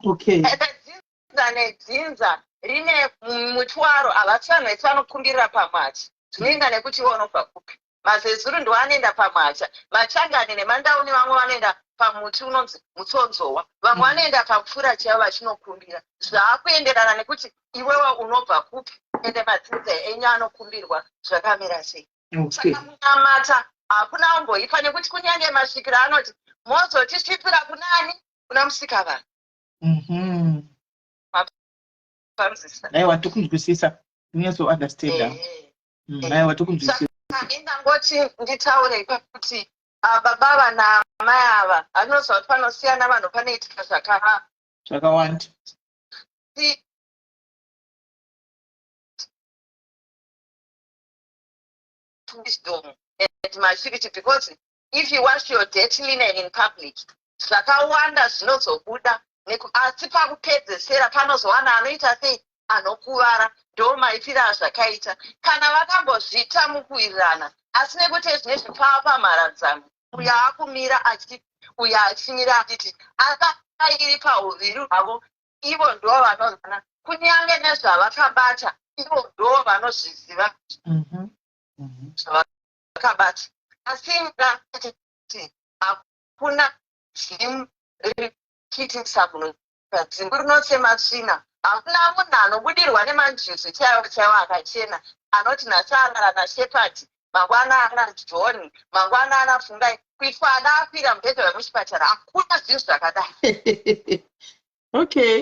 Okay. Dzinza nedzinza rine mutwaro. Havasi vanhu vese vanokumbirira pamwacha, zvinoenda nekuti iwe unobva kupi. Mazezuru ndo anoenda pamwacha, Machangani neMandauni vamwe vanoenda pamuti unonzi mutsonzowa, vamwe vanoenda pamupfura chaivo vachinokumbira. Zvaakuenderana nekuti iwewe unobva kupi, ende madzinza enyu anokumbirwa zvakamira sei. Saka kunamata hakuna kumboipa, nekuti kunyange masvikiro anoti mozotisvipira kunani? Kuna musikavanhu. Panzwisisa? Aiwa, tokunzwisisa, unyatso understand. Aiwa, tokunzwisisa. Saka indangoti nditaure ipapo kuti baba ava naamai ava, anoziva kuti panosiyana vanhu, panoitika zvakawanda. Wisdom and maturity, because if you wash your dirty linen in public, zvakawanda zvinozobuda. Asi pakupedzesera panozowana anoita sei? Anokuvara. Ndo maitiro azvakaita kana vakambozviita mukuwirirana, asi nekuti zvinezvi pava pamharadzano, uyo akumira achiti, uyo achimira achiti, aka iri pauviri hwavo, ivo ndo vanozana kunyange nezvavakabata, ivo ndo vanozviziva zvavakabata. Asi ndati hakuna dzimu ririkuitisa munhu, dzimu rinotsema tsvina. Hakuna munhu anobudirwa nemanjuzu chaiwo chaiwo akachena anoti nhasi arara naShepard, mangwana ana John, mangwana ana Fungai, kuitwa ana akwira mubhedha wemuchipatara. Hakuna zvinhu zvakadaro.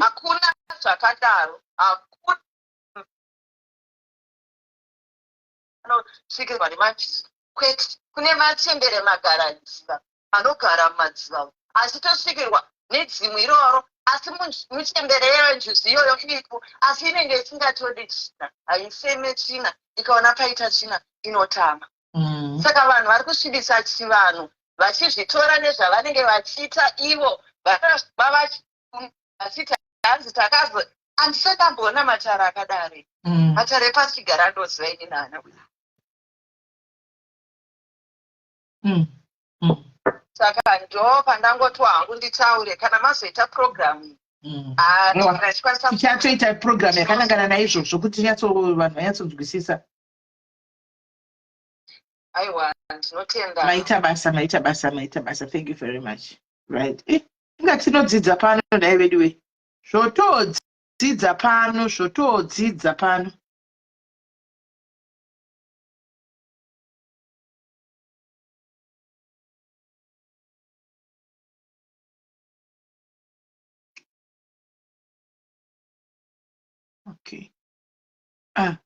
Hakuna zvakadaro, hakuna anosvikirwa nemanjuzu, kwete. Kune machembere magaradziva anogara mumadziva achitosvikirwa nedzimu iroro, asi muchembere iyoyo njuzu iyoyo iripo, asi inenge isingatodi tsvina, haiseme tsvina, ikaona paita tsvina inotama. Saka vanhu vari kusvibisa chivanhu vachizvitora nezvavanenge vachiita ivo, vachiti hanzi takazo. Handisati ndamboona matare akadaro. Matare epasichigara ndoziva ini naana. Saka ndo pandangotwa hangu nditaure kana mazoita program. Ah, kana chikwanisa. Tichatoita program yakanangana naizvozvo kuti nyatso vanhu vanyatsonzwisisa. Aiwa, ndinotenda. Maita basa, maita basa, maita basa. Thank you very much. Right, inga tinodzidza pano nhai vedu we, zvotodzidza pano, zvotodzidza pano. Okay, ah.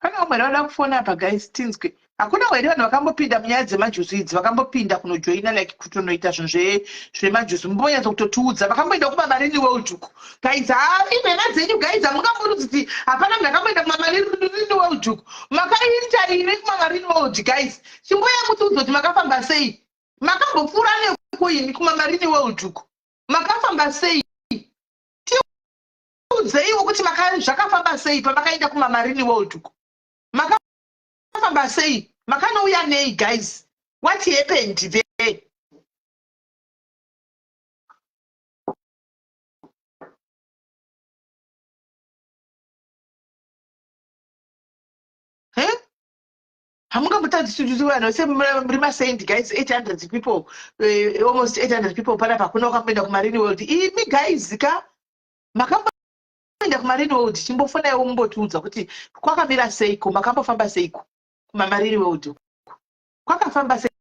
Pane vamwe here vanoda kufona apa guys tinzwe. Hakuna here vanhu vakambopinda munyaya dzemajuzu idzi vakambopinda kunojoina like kutonoita zvinhu zvemajuzu mumbonyatso kutotiudza vakamboenda kumamarini world uko guys haa inhema dzenyu guys hamungamborudzi kuti hapana munhu akamboenda kumamarini world uko makaita imi kumamarini world guys chimboya mutiudza kuti makafamba sei makambopfuura neko imi kumamarini world uko makafamba sei Tiudzeiwo kuti zvakafamba sei pamakaenda kumamarine world uko. Makafamba sei? Makanouya nei guys? What happened there? Hamungambotadzi kuti vanhu vese muri masaint guys 800 people eh, almost 800 people panapa hakuna wakamboenda kumarine world imi guys ka Makamboenda kumarine world chimbofonaiwo mumbotiudza kuti kwakamira seiko makambofamba seiko kumamarine world kwakafamba sei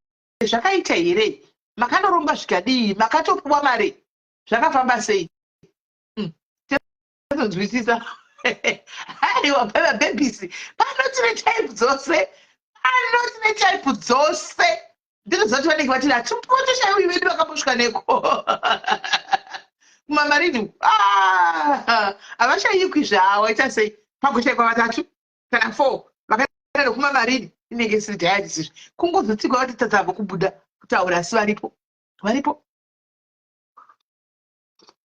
zvakaita here makanoromba zvikadii makatopuwa mari zvakafamba sei hmm. Tinonzwisisa aiwa pamabhebhisi pano tine type dzose pano tine type dzose ndinoziva kuti vanenge vatiri hatipote chaiwo vedu vakambosvika neko kumamarini ah, havashayikwi zvawo ita sei pagoshaikwa vatatu kana four vakaenda nekumamarini inenge isiri dialysis kungozotsikwa vatitadza havo kubuda kutaura asi varipo varipo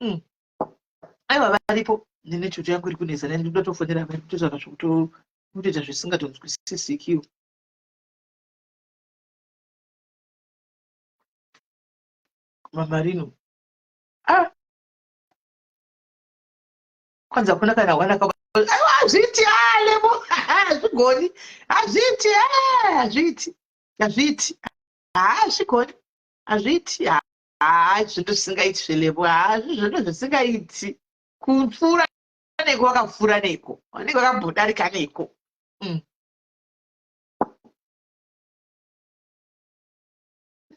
mm. Aiwa varipo nene choto yangu iri kunetsa nai ndinoda tofonera vari kutotaura zvekutoita zvisingatonzwisisikiwo mamarino ah kwanza hakuna kana wana aiwa hazviiti alemo hazvigoni hazviiti hazviiti hazviiti hazvigoni hazviiti haa zvinhu zvisingaiti zvelevo haa zvinhu zvisingaiti kupfuura neko vakapfuura neko vanenge vakambodarika neko mm.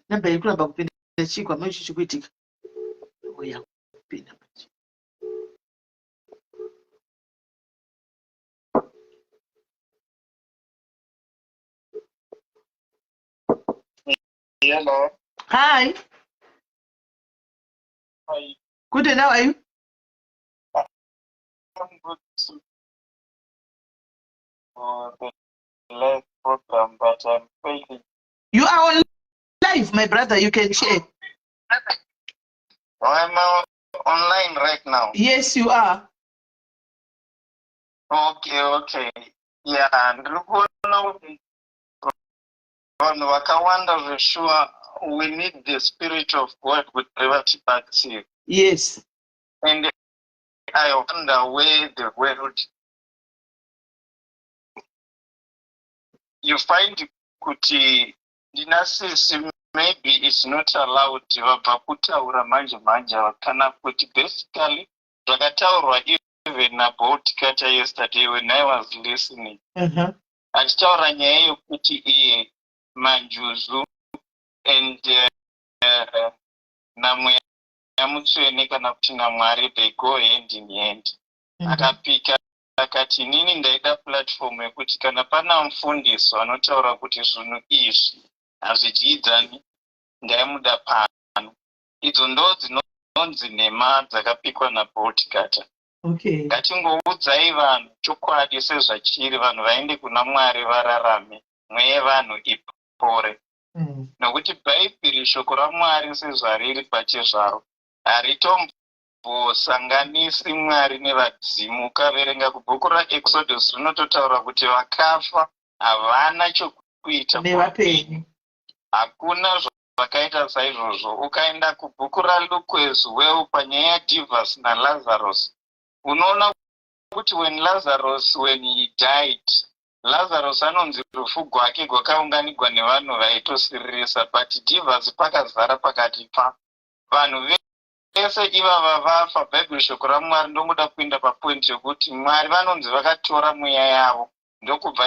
namba iri kuramba kupinda chii kwamai chichi kuitika oya kupinda manje Hello. Hi. Hi. Good and how are you? I'm good. For the live program, but I'm failing. You are on live, my brother. You can share. I'm online right now. Yes, you are. Okay, okay. Yeah, ndiri kuona kuti vanhu vakawanda zveshuwa we need the spirit of God kuti vatibatsire. Yes. And I wonder where the world you find kuti ndina sisi maybe it's not allowed vabva kutaura manje manje ava kana kuti basically zvakataurwa even about Kata yesterday when I was listening achitaura nyaya yekuti iye manjuzu and uh, namweya mutsvene kana kuti namwari they go hand in hand akapika akati inini ndaida platform yekuti kana pana mufundisi vanotaura kuti zvinhu izvi hazvidyidzani ndaimuda pano idzo ndo dzinonzi nhema dzakapikwa naboltcutter okay ngatingoudzai vanhu chokwadi sezvachiri vanhu vaende kuna mwari vararame mweya yevanhu ipore nokuti bhaibheri shoko ramwari sezvariri pachezvaro haritombosanganisi mwari nevadzimu ukaverenga kubhuku raexodus rinototaura kuti vakafa havana chokuita nevapenyu hakuna zvakaita saizvozvo ukaenda kubhuku raluke as well panyaya yadivas nalazarus unoona kuti when lazarus when he died lazarus anonzi rufu gwake gwakaunganigwa nevanhu vaitosiririsa but divas pakazara pakati pa vanhu vese ivava vafa bhaibheri shoko ramwari ndongoda kuenda papoint yekuti mwari vanonzi vakatora mweya yavo ndokubva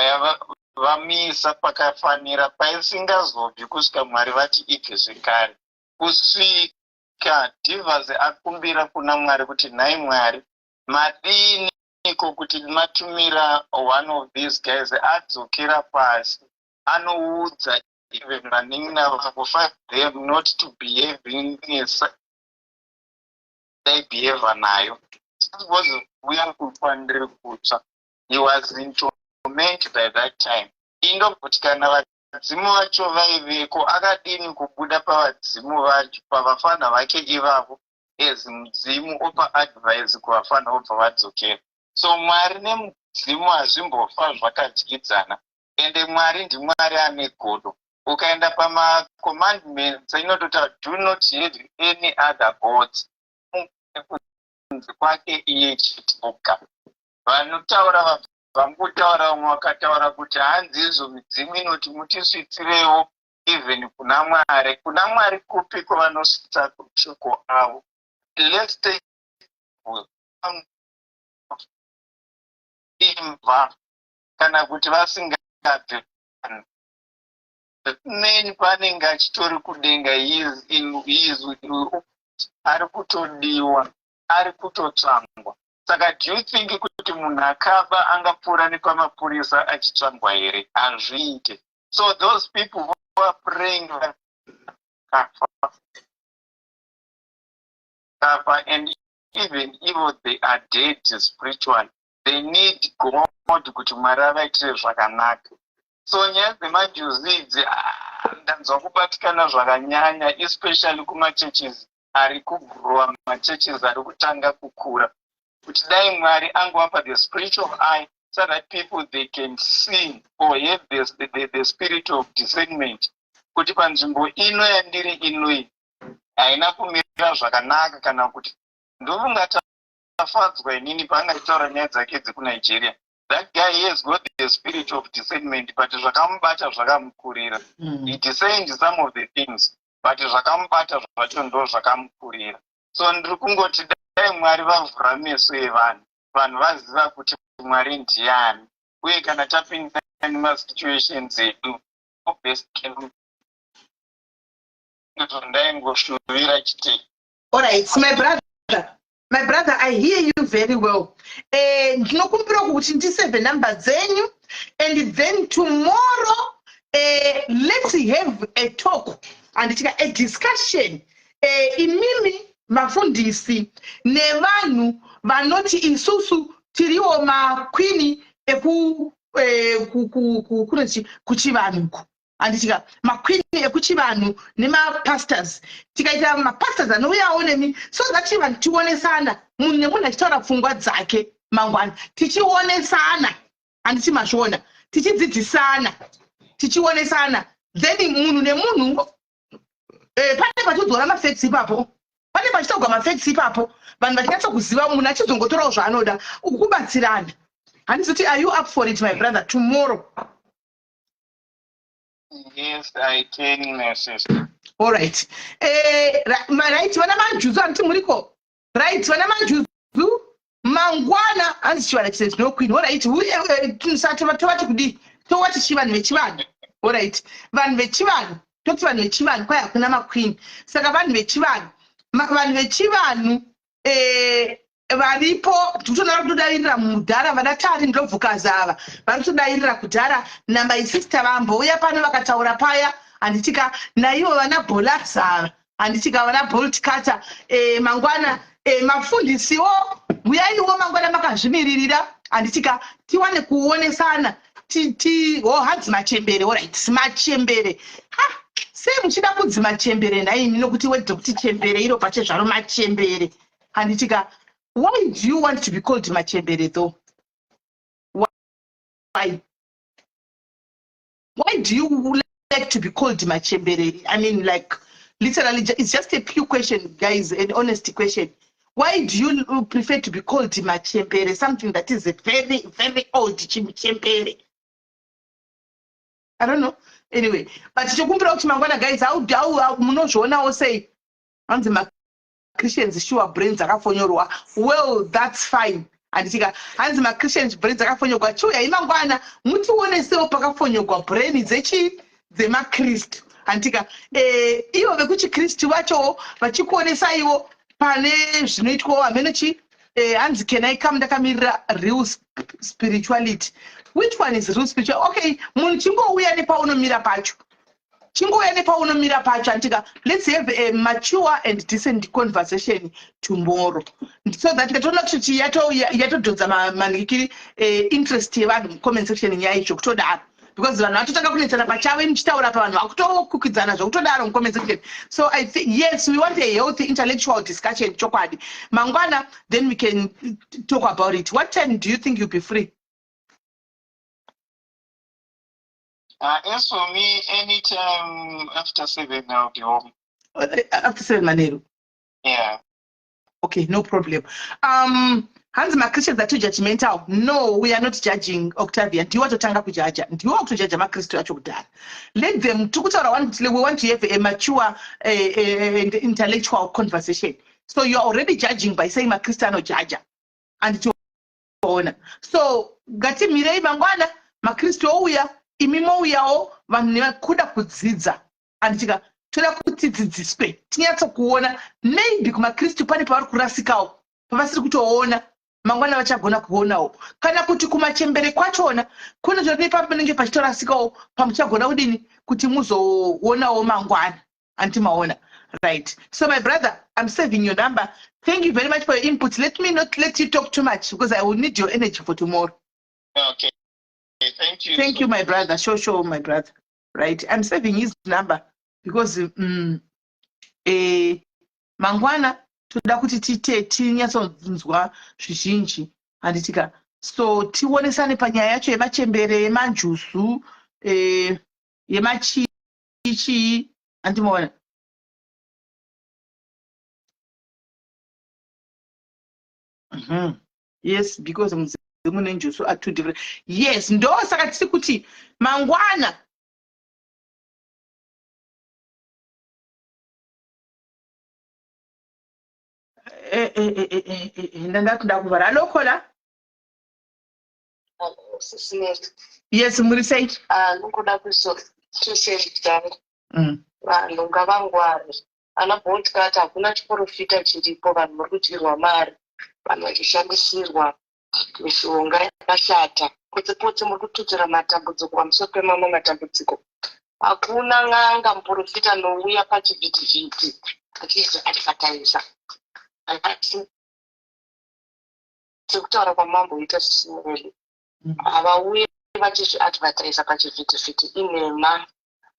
vamisa pakafanira paisingazobvi kusvika Mwari vati ibve zvekare. Kusvika Dhivhazi akumbira kuna Mwari kuti nhai Mwari madini Makadiniko kuti matumira one of these guys adzokera pasi anoudza even vanin'ina vavo, fight them not to behave in a nayo, because uya kufa, ndiri kutsva. He was in torment by that time. Indokuti kana vadzimu vacho vaiveko, akadini kubuda pavadzimu vacho, pavafana vake ivavo, as mudzimu, opa advice kuvafana, vobva vadzokera? So Mwari nemudzimu hazvimbofa zvakadyidzana. Ende Mwari ndiMwari ane godo. Ukaenda pamacommandments, inotota, "Do not have any other gods kunze kwake iye chitoka." Vanotaura vambotaura, vamwe vakataura kuti hanzi izvo midzimu inoti mutisvitsirewo even kuna Mwari. Kuna Mwari kupi kwavanosvitsa shoko avo? Let's take imva kana kuti vasingabve meni, panenge achitori kudenga, ari kutodiwa, ari kutotsvangwa. Saka do you think kuti munhu akaba angapfuura nepamapurisa achitsvangwa here? Hazviite. So those people who are praying kafa kafa, and even if they are dead spiritually, they need God kuti Mwari avaitire zvakanaka. So nyaya dzemajuzi idzi, ah, ndanzwa kubatikana zvakanyanya, especially kumachurches ari kugrowa, machurches ari kutanga kukura, kuti dai Mwari angovapa the spiritual eye so that people, they can see or have the spirit of discernment kuti panzvimbo ino yandiri inoi haina kumira zvakanaka. Kana kuti ndofunga Tafadzwa inini paangachitaura nyaya dzake dzekuNigeria, that guy, he has got the spirit of discernment, but zvakamubata zvakamukurira. He discerned some of the things, but zvakamubata zvacho ndo zvakamukurira. So ndiri kungoti dai Mwari vavhura meso evanhu, vanhu vaziva kuti Mwari ndiani, uye kana tapinda nemasituations edu, best ndaingoshuvira chitei. Alright, my brother, my brother, I hear you very well. Ndinokumbira kuti ndisave number dzenyu, and then tomorrow let's have a talk, handitika, a discussion, imimi vafundisi nevanhu vanoti isusu tiriwo maqueen eku kunoti kuchivanhuku, handitika, maqueen ekuchivanhu nemapastors. Tikaita mapastors anouyawo nemi, so that vanhu tionesana, munhu nemunhu achitaura pfungwa dzake mangwana, tichionesana, handiti mazviona, tichidzidzisana, tichionesana, then munhu nemunhu pane pachidzora mafacts ipapo, pane pachitaurwa mafacts ipapo, vanhu vachinyatsa kuziva, munhu achizongotorawo zvaanoda, ukubatsirana. Handizoti, are you up for it, my brother, tomorrow? Yes, I can, my sister. All right. Right, vana Manjuzu, handiti muriko? Right, vana Manjuzu, mangwana hanzi chivanhu chise no queen. Alright, tovati kudii? Towati chivanhu, vechivanhu. Alright, vanhu vechivanhu, toti vanhu vechivanhu, kwai hakuna maqueen. Saka vanhu vechivanhu, vanhu vechivanhu varipo, tikutoona vari kutodavirira mudhara, vana Tari Ndlovukazi ava vari kutodavirira kudhara, namaisister vambouya pano vakataura paya, handitika, naivo vana Bolax ava, handitika, vana Bolt Carter. Mangwana mafundisiwo, uyaiwo mangwana makazvimiririra, handitika, tiwane kuonesana. Ho, hanzi machembere. Alright, machembere. Ha, sei muchida kunzi machembere nhaimi? Nokuti wedze kuti chembere iro pachezvaro machembere, handitika? Why do you want to be called machembere though? Why do you like to be called machembere? I mean, like, literally, it's just a pure question, guys, an honest question. Why do you prefer to be called machembere, something that is a very, very old chembere? I don't know. Anyway, but chokumbira kuti mangwana, guys, munozvionawo sei? Hanzi maChristians sure brains akafonyorwa. Well, that's fine, handitika? Hanzi maChristians brains akafonyorwa. Chiuyai mangwana mutionesewo pakafonyorwa brain dzechi dzemaKristu, handitika? Ivo vekuchikristu vachowo vachikuonesaiwo pane zvinoitwawo hamene chi. Eh, hanzi can I come ndakamirira real spirituality. Which one is real spiritual? Okay, munhu chingouya nepaunomira pacho. Chingouya nepaunomira pacho antika let's have a mature and decent conversation tomorrow. So that ndatoona kuti yatodhonza manhikiri eh, interest yevanhu mucomment section nyaya icho kutodaro. Because vanhu vatotanga kunetsana pachavo muchitaura pa vanhu vakutokukidzana zvekutodaro mucomment section. So I think yes, we want a healthy intellectual discussion chokwadi. Mangwana then we can talk about it. What time do you think you'll be free? As for me, anytime after 7 I'll be home. After 7 manheru? Yeah. Okay, no problem. Hanzi maChristians are too judgmental. No, we are not judging, Octavia. Ndiwe watotanga kujaja. Ndiwe wakutojaja maKristu acho kudhara. Let them, tikutaura one kuti we want to have a mature and intellectual conversation. So you are already judging by saying maKristu anojaja. Anditoona. So ngatimirei mangwana maKristu ouya, imi mouyawo vanhu nekuda kudzidza. Anditika toda kuti tidzidziswe tinyatsokuona maybe kumaKristu pane pavari kurasikawo pavasiri kutoona mangwana vachagona kuonawo kana kuti kumachembere kwachona kune zvati panenge pachitorasikawo pamuchagona kudini kuti muzoonawo mangwana anti maona. Right, so my brother, I'm saving your number. Thank you very much for your input. Let me not let you talk too much because I will need your energy for tomorrow. Okay, thank you. Thank so you, my brother. Sure, sure, my brother. Right, I'm saving his number because mangwana toda kuti tiite tinyatsonzwa zvizhinji handitika so tionesane panyaya yacho yemachembere yemanjuzu yemachichii handimaona. Yes, because mudzimu nenjuzu are two different. Yes, ndo saka tiri kuti mangwana ndandati ndakuvhara. Hallo caller. Yes, muri sei? Ndingoda kuisa 2 cents dzangu. Vanhu ngavangware. Ana Boltcutter, hakuna chiprofita chiripo. Vanhu muri kudyirwa mari, vanhu vachishandisirwa mishonga yakashata potse potse. Muri kututsira matambudziko pamusoro pemamwe matambudziko. Hakuna n'anga, muprofita anouya pachivhitivhiti achizviadvertisa sekutaura kwamamboita zvisineli. Havauye vachizviadvertisa pachivhitivhiti, inhema.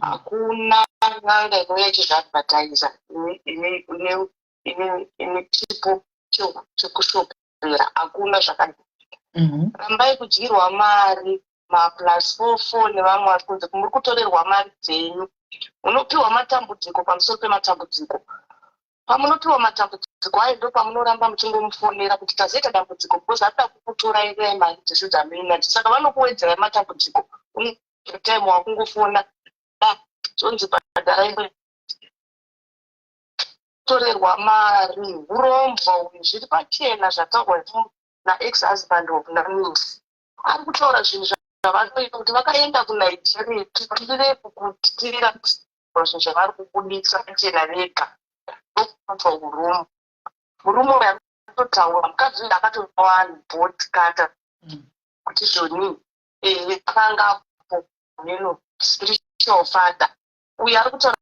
Hakuna n'anga inouya ichizviadvertisa ine chipo chekushopera, hakuna zvakadai. Rambai kudyirwa mari maplus 44 nevamwe vari kunze. Muri kutorerwa mari dzenyu, munopiwa matambudziko pamusoro pematambudziko. Pamunopiwa matambudziko ayo ndo pamunoramba muchingomufonera kuti tazoita dambudziko, because arikuda kukutorairai mari dzese dzamuinadzo. Saka vanokuwedzerai matambudziko time wakungofona zvonzi bhadharai. Torerwa mari, urombwa uyu, zviri pachena zvataurwa naex husband of Namis. Ari kutaura zvinhu zvavanoita kuti vakaenda kuNigeria tirefu kutira zvinhu zvavari kubudisa pachena vega ndokubva urumu. Murume uyu anototaura, mukadzi uyu akatowana Boltcutter kuti zvoni ehe akanga apo neno spiritual father uyu ari kutaura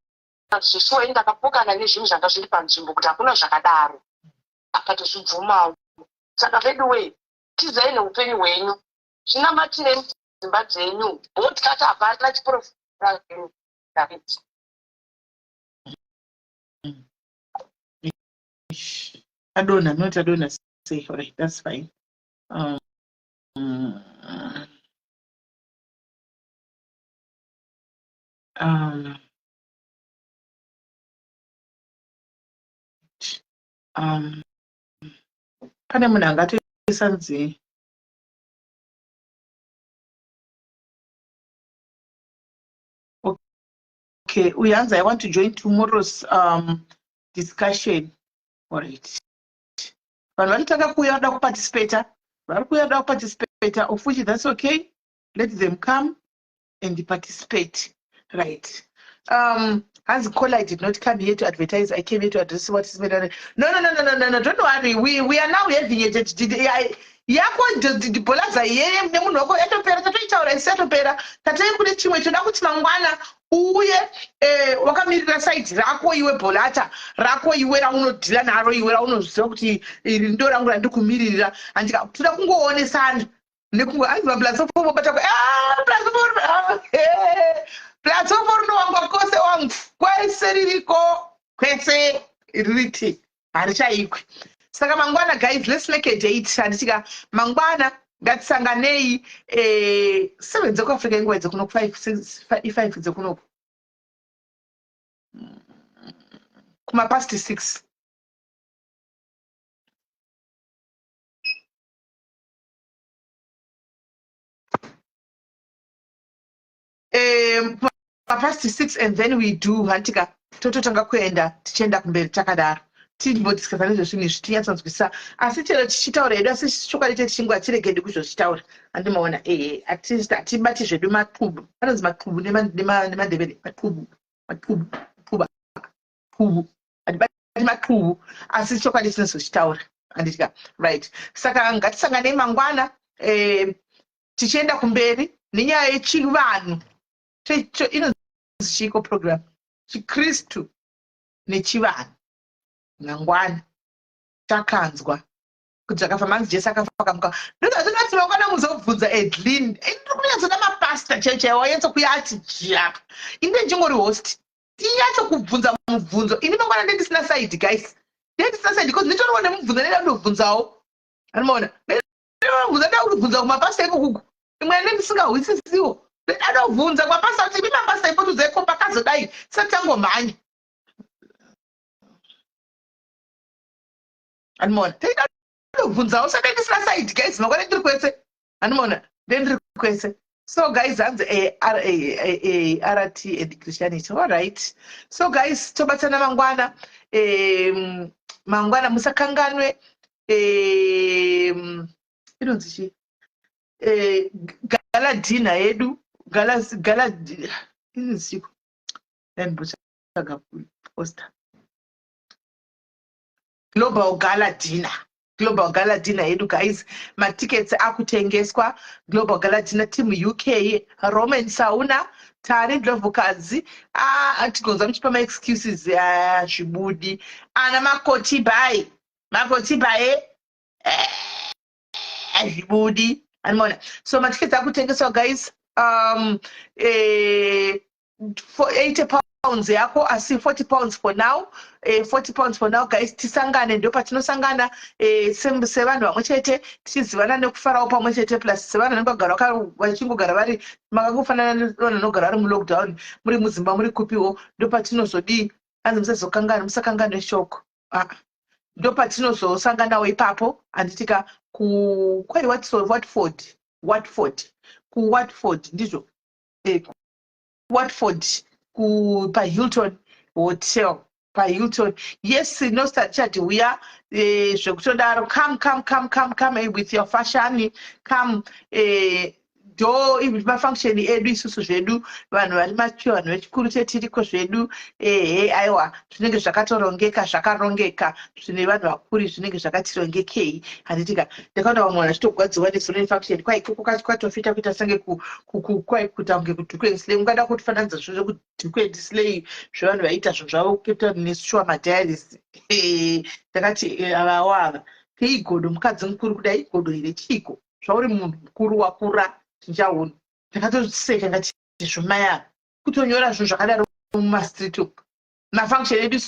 zveshuwa. Ini ndakapokana nezvinhu zvanga zviri panzvimbo kuti hakuna zvakadaro, akatozvibvumawo. Saka veduwei, tizai neupenyu hwenyu, zvinamatirei mudzimba dzenyu. Boltcutter hapana chiprofita. Adona, not adona say. Alright, that's fine. Pane munhu angatoisa nzi okay, uyu hanzi, "I want to join tomorrow's discussion." Alright, vanhu vanotanga kuuya vada kuparticipata, vari kuuya vada kuparticipata, of which that's okay. Let them come and participate. Right, Hanzi call, I did not come here to advertise, I came here to address what is made. No, no, no, no, no, no, no, don't worry, we are now having a yako bholaza yeye nemunhu wako yatopera, tatoitaura isi yatopera. Tatei kune chimwe toda kuti mangwana uye wakamirira side rako iwe, bholata rako iwe raunodhila naro iwe, raunoziva kuti iri ndo rangu randiri kumiririra. Handika toda kungoonesana nekungo anzi maplatform obata platform rinowangwa kwose wangu, kwese ririko, kwese ririti harichaikwi. Saka mangwana, guys, let's make a date, handitika? Mangwana ngatisanganei 7 dzekuAfrica, inguva dzekunoku 5, i5 dzekunoku, kumapast 6. Past 6, and then we do, hantika? Tototanga kuenda, tichienda kumberi takadaro, timbodiscussa nezvezvinhu izvi, tinyatsonzwisisa. Asi chero tichitaura hedu, asi chokwadi chechingu hatiregedi kuzozvitaura, handimaona? Ehe, hatibati zvedu maqubu, anonzi maqubu nemaNdebele, maqubu, maqubu, quba, qubu, hatibati maqubu, asi chokwadi tinozochitaura, handitya? Right, saka ngatisanganei mangwana tichienda kumberi nenyaya yechivanhu. Inonzi chiiko program? ChiKristu nechivanhu. Mangwana takanzwa kuti zvakafamba, hanzi Jesu akafa akamuka. Ndozvatinoti mangwana muzobvunza Edlin. Ndiri kunyatsoda mapasta chaiwo chaiwo anyatsokuya ati japa. Inde ndingori host, tinyatso kubvunza mubvunzo. Ini mangwana ndendisina side, guys, ndendisina side, because nditoriwo nemubvunzo ndenda kundobvunzawo, anomaona? Ndinobvunza, nda kutobvunza kumapasta ikokuku imwe ndendisingahwisisiwo, ndadobvunza kumapasta kuti imi mapasta ipotudzeko pakazodai, tisati tangomhanya, anomaona? Ndobvunzawo. Saka ndisina side, guys, mangwana ndiri kwese, anomaona? Ndendiri kwese. So guys, hanzi rt and Christianity. All right, so guys, tobatana mangwana. Mangwana musakanganwe inonzi chii, gala dinner yedu, gala, gala inonzi chiko? Ndimbotsvaga poster. Global gala dinner, global gala dinner yedu, guys, matickets akutengeswa. Global gala dinner, team UK, Roman Sauna, Tari Ndlovukadzi. Ah, tigonza muchipa maexcuses zvibudi. Ana makoti bai, makoti bai, zvibudi, animona? So matickets akutengeswa, guys, for £80 yako, asi £40 for now, £40 for now, guys. Tisangane, ndo patinosangana sevanhu vamwe chete, tichizivana nekufarawo pamwe chete, plus sevanhu vanenge vagara vachingogara vari makangofanana nevanhu vanogara vari mulockdown, muri mudzimba, muri kupiwo. Ndo patinozodii? Anzi musazokangana, musakanganwe shoko. Ah, ndo patinozosanganawo ipapo, handitika? Kwai Watford, Watford, kuWatford ndizvo, Watford, paHilton Hotel, paHilton. Yes, Nosta Richard, uya zvekutodaro. Come, come, come, come, come with your fashion, come. Ndo mafunction edu isusu zvedu, vanhu vari mature, vanhu vechikuru chetiriko zvedu. Ehe, aiwa, zvinenge zvakatorongeka, zvakarongeka zvine vanhu vakuri, zvinenge zvakatirongekei, handitika? Ndakaona vamwe vanhu vachitogwadziwa nezuro nefunction. Kwai koko kwatofita kuita senge kwai kuita kunge kuDuke and Slay. Ungada kutifananidza zvinhu zvekuDuke and Slay, zvevanhu vaiita zvinhu zvavo kuCape Town nesure madiaries. Ndakati avawo ava keigodo, mukadzi mukuru kudai, igodo here? Chiiko zvauri munhu mukuru wakura, chinjaunhu? Ndakatoseka, ngati zvomai ava kutonyora zvinhu zvakadaro mumastreet umu. Mafunction edu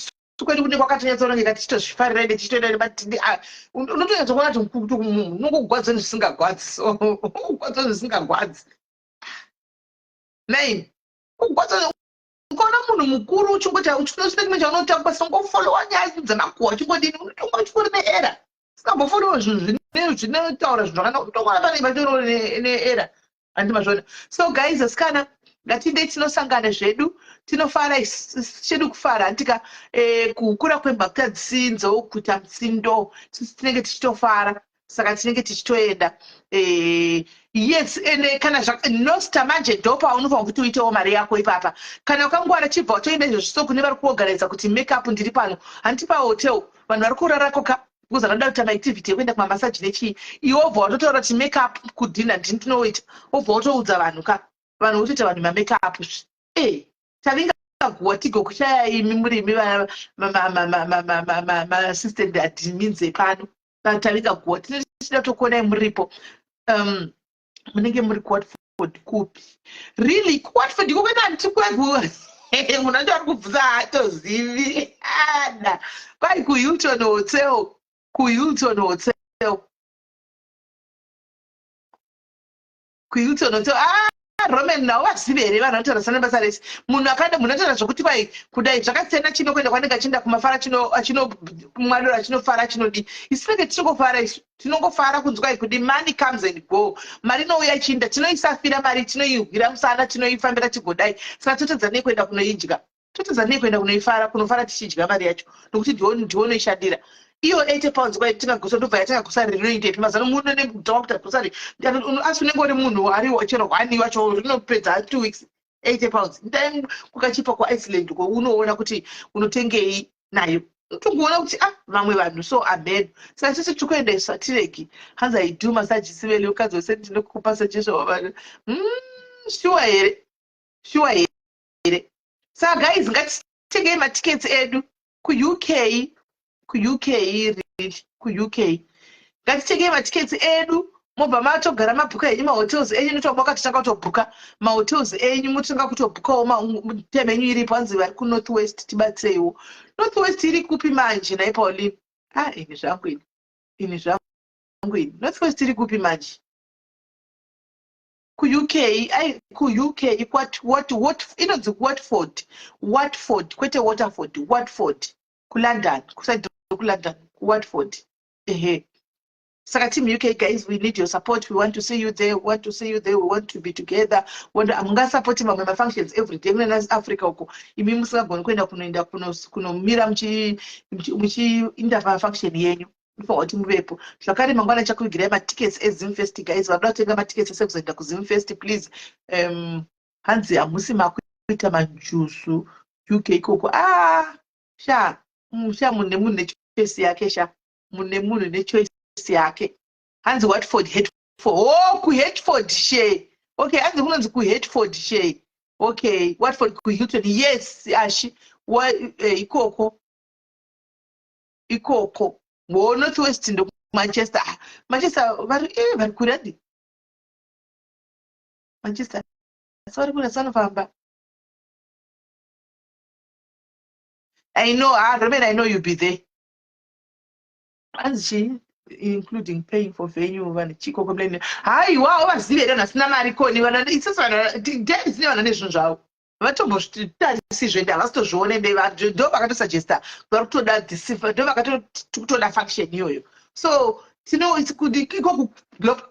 kwedu kune kwakatonyatsorongeka, tichitozvifarira ende tichitoenda nematindi. Unotonyatsokuona kuti munhu unongogwadzwa nezvisingagwadzi, so ugwadzwa nezvisingagwadzi nai kugwadzwa. Ukaona munhu mukuru uchingoti uchine chimwe chaunotanga pasingofolowa nyaya dzemakuhwa, uchingodini, unotonga uchingori neera, singambofolowa zvinhu zvinotaura zvinhu zvakanaka, utongoona pane patoriwo neera, handi mazvona? So guys, asikana, ngatindei tinosangana zvedu, tinofara chedu kufara, handika? Kukura kwemhaka dzisinzo kuita mutsindo, tinenge tichitofara, saka tinenge tichitoenda. Yes, ende kana nosta manje ndopa unofanira kuti uitewo mari yako ipapa. Kana ukangwara, chibva watoenda izvozvi. So kune vari kuorganiza kuti makeup, ndiri pano, handiti pahotel vanhu vari kurarako ka, because vanoda kuita maactivity ekuenda kumamassage nechii. Iwe wobva watotaura kuti makeup kudinner ndini ndinoita, wobva watoudza vanhu ka, vanhu votoita vanhu mamakeup. E tavinga guwa tigokushaya imi murimi maassistant admins epano. Tavinga guwa, tinenge tichida kutokuonai muripo. Munenge muri kuWatford kupi? Really, kuWatford iko kwena handiti kwegu. Munhu acho ari kubvunza haatozivi ada kwai kuHilton Hotel, kuHilton Hotel, kuHilton Hotel. Ah, Roman, nawo vazivi here? Vanhu vanotaura sana basa rese. Munhu akada, munhu anotaura zvokuti kwai kudai zvakasiyana, chino kuenda kwanenge achienda kumafara, achino mwadoro, achinofara, achinodi. Isu tinenge tichingofara, isu tinongofara kunzi kwai kudi. Money comes and go, mari inouya ichiinda. Tinoisafira mari, tinoihwira musana, tinoifambira tigodai. Saka totadza nei kuenda kunoidya? Totadza nei kuenda kunoifara, kunofara tichidya mari yacho? Nokuti ndiwo unoishandira iyo £80. Kwai tingagusa, ndobva yatenga gusari rinoendepi mazano muno netakuta gusari, asi unenge uri munhu ari chero one wacho rinopedza 2 weeks, £80. Ndai kukachipa kuIceland ko, unoona kuti unotengei nayo. Unotongoona kuti, ah, vamwe vanhu so amen. Saka tese tiri kuendesa tiregi. Hanzi, "I do massage sivele ukadzi wese, ndinokupa suggestion." Vanhu, sure here? Sure here? Saka guys, ngatitengei matickets edu kuUK, kuUK, really, kuUK. Ngatitengei matickets edu, mobva matogara mabhuka enyu mahotels enyu. Notoba wakatotanga kutobhuka mahotels enyu, mototanga kutobhukawo time yenyu iripo. Hanzi vari kuNorth West, tibatsireiwo. North West iri kupi manje nai Pauline? Ah, ini zvangu, ini zvangu ini, North West iri kupi manje kuUK? Ai, kuUK what inonzi Watford, Watford, kwete Waterford, Watford, kuLondon, kuside kuLondon, kuWatford, ehe. Saka team UK guys, we need your support. We want to see you there, we want to see you there, we want to be together. Hamungasapoti mamwe mafunctions every day kunana Africa uko, imi musingagoni kuenda kunoenda kunomira muchiinda pafunction yenyu. Mufanira kuti muvepo zvakare. Mangwana chakuvigirai matickets eZimfest. Guys, vanoda kutenga matickets ese kuzoenda kuZimfest, please. Hanzi hamusi makuita manjusu UK ikoko? Ah, sha, sha, munhu nemunhu nechoice yake, sha, munhu nemunhu nechoice yake. Hanzi Watford, Hertford. Oh, kuHertford she. Okay, hanzi kunonzi kuHertford she. Okay, Watford, kuHilton. Yes, ashi ikoko, ikoko ngo North West ndokuManchester. Ah, Manchester vari kure adi Manchester, asi vari kure, asi vanofamba. I know. Ah, Roman, I know you'll be there. Hanzi chii? Including paying for venue, vanhu chiko complain. Haiwa, vazivi here vanhu vasina mari koni? Vanhu isusu vanhu ndezine vanhu nezvinhu zvavo vatombozvitarisi zvende, havasitozvione. Ndo vakatosuggesta vari kutoda this, ndo vakatoda function iyoyo. So tino iko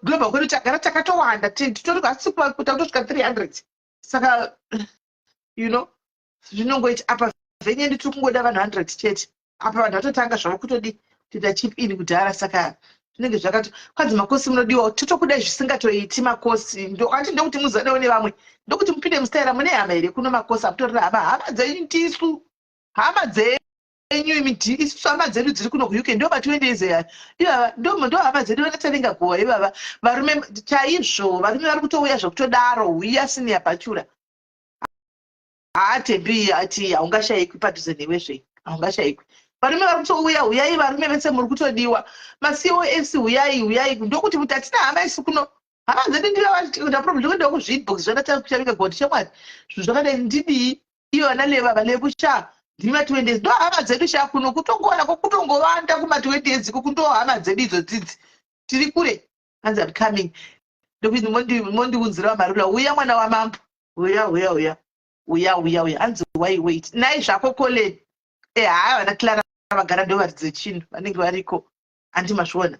global kwedu tagara takatowanda, titori hasi kuta kutosvika 300. Saka zvinongoiti apa venue yedu tiri kungoda vanhu 100 chete. Apa vanhu vatotanga zvavo kutodi kutoita chip in kudhara. Saka zvinenge zvakati kwanzi makosi munodiwa, totokudai zvisingatoiti makosi. Andi ndokuti muzanewo nevamwe, ndokuti mupinde mustaira. Mune hama here kuno? Makosi amutorera hama, hama dzenyu tisu, hama dzenyu imi, isusu hama dzedu dziri kuno kuUK ndo ma20 years ivava, ndo hama dzedu vanataringa gowa ivava. Varume chaizvo, varume vari kutouya zvekutodaro. Huya senior bachelor, haatembi ati haungashayikwi padhuze newe zve, haungashayikwi. Varume vari kutouya, huyai varume vese, muri kutodiwa. Macos, huyai, huyai. Ndokuti kuti hatina hama isu kuno, hama dzedu ndivavakuita problem. Ndikuenda kuzviinbox zvakatakuchavika god shamwari, zvinhu zvakadai ndidii? Iyo vana leva valevu sha, ndimi ma20 ndo hama dzedu sha. Kuno kutongoona kutongovanda kuma20 years iko kundo hama dzedu idzo dzidzi tiri kure. Hanzi, "I'm coming," ndokuti mondiunzira marula. Uya mwana wamambo, uya, uya, uya, uya, uya, uya. Hanzi, "Why wait?" Nai zvako Colin. E haa, vana Clara vagara ndo varidze chinhu, vanenge variko, handi mazviona?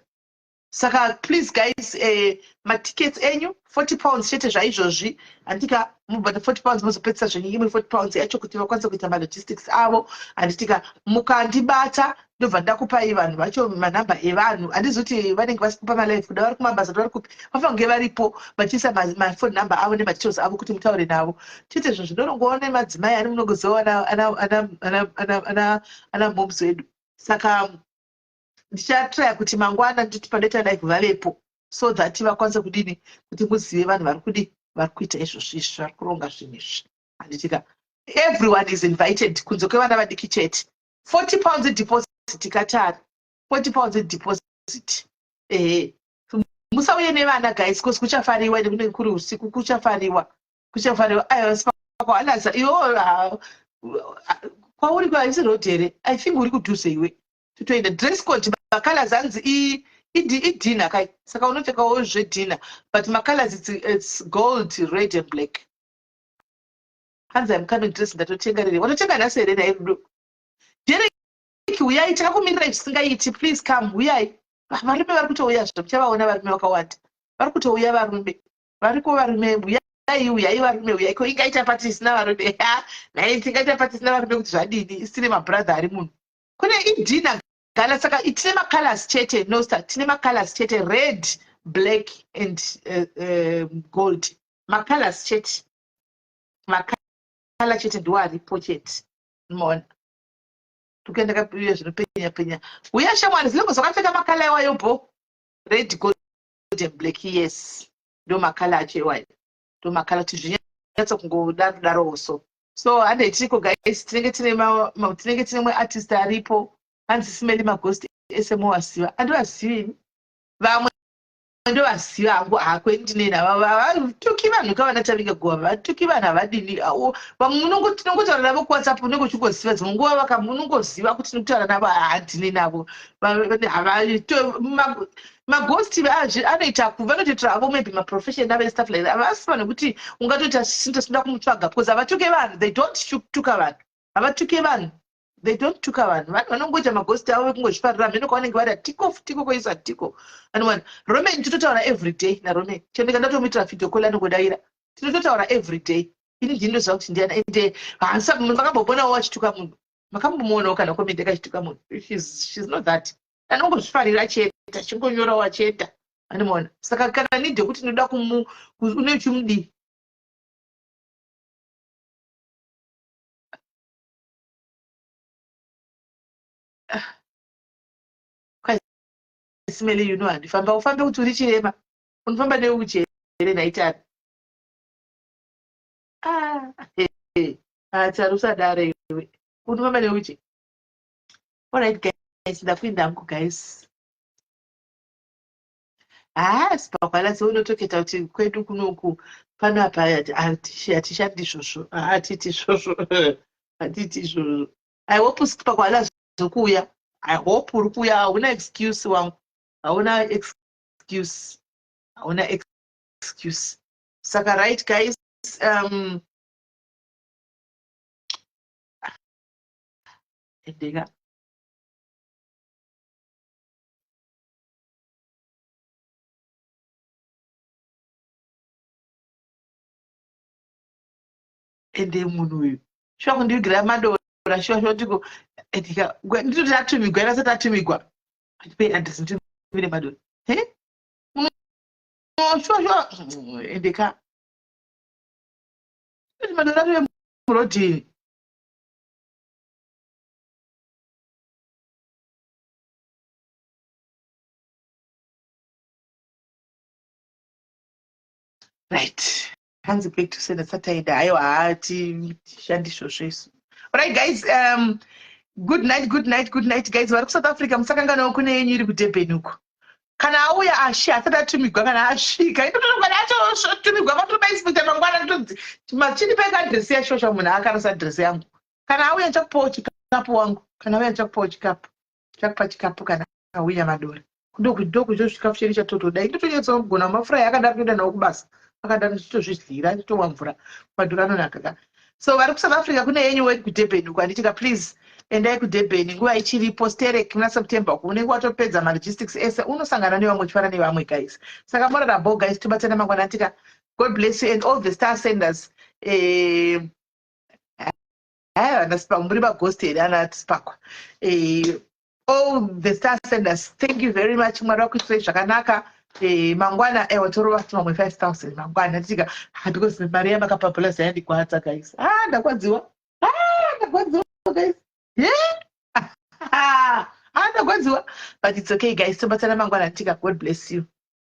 Saka please guys, eh, matickets enyu 40 pounds chete zvaizvozvi handitika mubhadha 40 pounds mozopedzisa zvenyu imwe 40 pounds yacho kuti vakwanise kuita malogistics avo handitika mukandibata ndobva ndakupai vanhu vacho manhamba evanhu handizi kuti vanenge vasipo pamalive kuda vari kumabasa vari kupi vafanira kunge varipo vachiisa mafone number avo nemadetails avo kuti mutaure navo chete zvinhu zvinorongoona nemadzimai ani munongoziva ana moms vedu saka ndichatraya kuti mangwana nditi pandoita live vavepo so that vakwanise kudini kuti muzive vanhu vari kudi vari kuita izvozvo izvi vari kuronga zvinhu izvi handitika everyone is invited kunze kwevana vadiki chete 40 pounds deposit katari 40 pounds deposit ehe musauye nevana guys bcause kuchafariwa ende kunenge kuri usiku kuchafariwa kuchafariwa aiwa sipako iwo kwauri kwaisi road here i think uri kudhuze iwe totoenda dress code macolors anzi idinner kai saka unopfekawo zvedinner but macolors it's gold red and black hanzi im coming dress ndatotenga rere watotenga nhasi here nhai rudo derek uyai takakumirirai zvisingaiti please come uyai varume vari kutouya zvo muchavaona varume vakawanda vari kutouya varume variko varume uyai uyai varume uyai ko ingaita pati isina varume nhai tingaita pati isina varume kuti zvadini isine mabrother ari munhu kune idinner gala saka tine macolors chete nosta tine macolors chete red black and gold macolors chete makala chete ndiwo aripo chete mona tukuenda kapiuya zvinopenya penya uya shamwari zinenge zvakapfeka makala iwayo bo red gold and black yes ndo makala acho iwayo ndo makala kuti zvinyatso kungodaro darowo so so handei tiriko guys tinenge tine tinenge tine mwe artist aripo hanzi simeli maghost ese movaziva andivazivi vamwe ndovaziva hangu hakwe ndine vatuki vanhu kavana tavinga guva vatuki vanhu havadini vamwe tinongotaura navo kuwhatsapp unenge uchingoziva dzimwe nguva vaka unongoziva kuti tinokutaura navo handine navo maghost anoita vanotoitira havo maybe maprofession ave stuff like that havasi vanhu kuti ungatoita sinoda kumutsvaga because havatuke vanhu they don't tuka vanhu havatuke vanhu they don't tuka vanhu vanhu vanongoita maghost avo vekungozvifarira mheno kwavanenge vari hatiko futiko koisa hatiko anowana roman tinototaura every day naroman chendika ndatomuitira video call anongodaira tinototaura every day ini ndini ndoziva kuti ndiana ende hansa makambobonawo achituka munhu makambomuonawo kana comment akachituka munhu she's, she's not that anongozvifarira chete achingonyorawo achienda anomuona saka kana need yekuti ndinoda kumu une uchimudii simele you know handifamba ufambe kuti uri chirema unofamba neuchi here nhaitari ah, ah, usadaro iwe unofamba neuchi alright guys ndakuinda hangu guys haa sipakwala seunotoketa kuti kwedu kunoku pano apa hatishandi izvozvo hatiiti izvozvo hatiiti izvozvo i hope sipakwala zokuuya i hope uri kuuya hauna excuse wangu hauna excuse hauna excuse saka right guys um, endeka ende munhu uyu shuwa kundivigira madora shuwa shuwa tiko endika nditoti atumigwa ere asati atumigwa andipei address nditumire madora he shuwa shuwa endeka madora atove murodhini right hanzi back to sender sataida haiwa hatishandi izvozvo isu right guys um, good night good night good night guys vari kusouth africa musakanganawo kune yenyu iri kudurban uko kana auya ashe asati atumigwa kana asvika itotokwani achotumigwa vatomaisipita mangwana ndonzi machindipeka adresi yashosha munhu akarasa adresi yangu kana auya ndichakupawo chikapu wangu kana auya ndichakupawo chikapu ndichakupa chikapu kana auya madora ndokucho chikafu chedu chatotodai ndotonyatsa kugona mafurayi akadaro kuenda nawo kubasa akadaro ndichitozvidyira ndichitomwa mvura madora anonaka ka So vari kuSouth Africa, kune yenyu work kuDurban uko, handitika? Please endai kuDurban nguva ichiripo. Sterek muna September uku unenge watopedza malogistics ese, unosangana nevamwe, uchifara nevamwe, guys. Saka morara bo, guys. Tobatsana mangwana, tika. God bless you and all the star senders. Haiwa, ndasipakwa, muri maghost here ana tisipakwa? All the star senders, thank you very much. Mwari vakuitirei zvakanaka. Mangwana ewa torova mamwe 5000 mangwana, tika, because mari yamakapapula zayandigwadza, guys. Ah, ndakwadziwa. Ah, ndakwadziwa, guys. Yeah, ah, ndakwadziwa, but it's okay, guys. Tobatsana mangwana, tika. God bless you.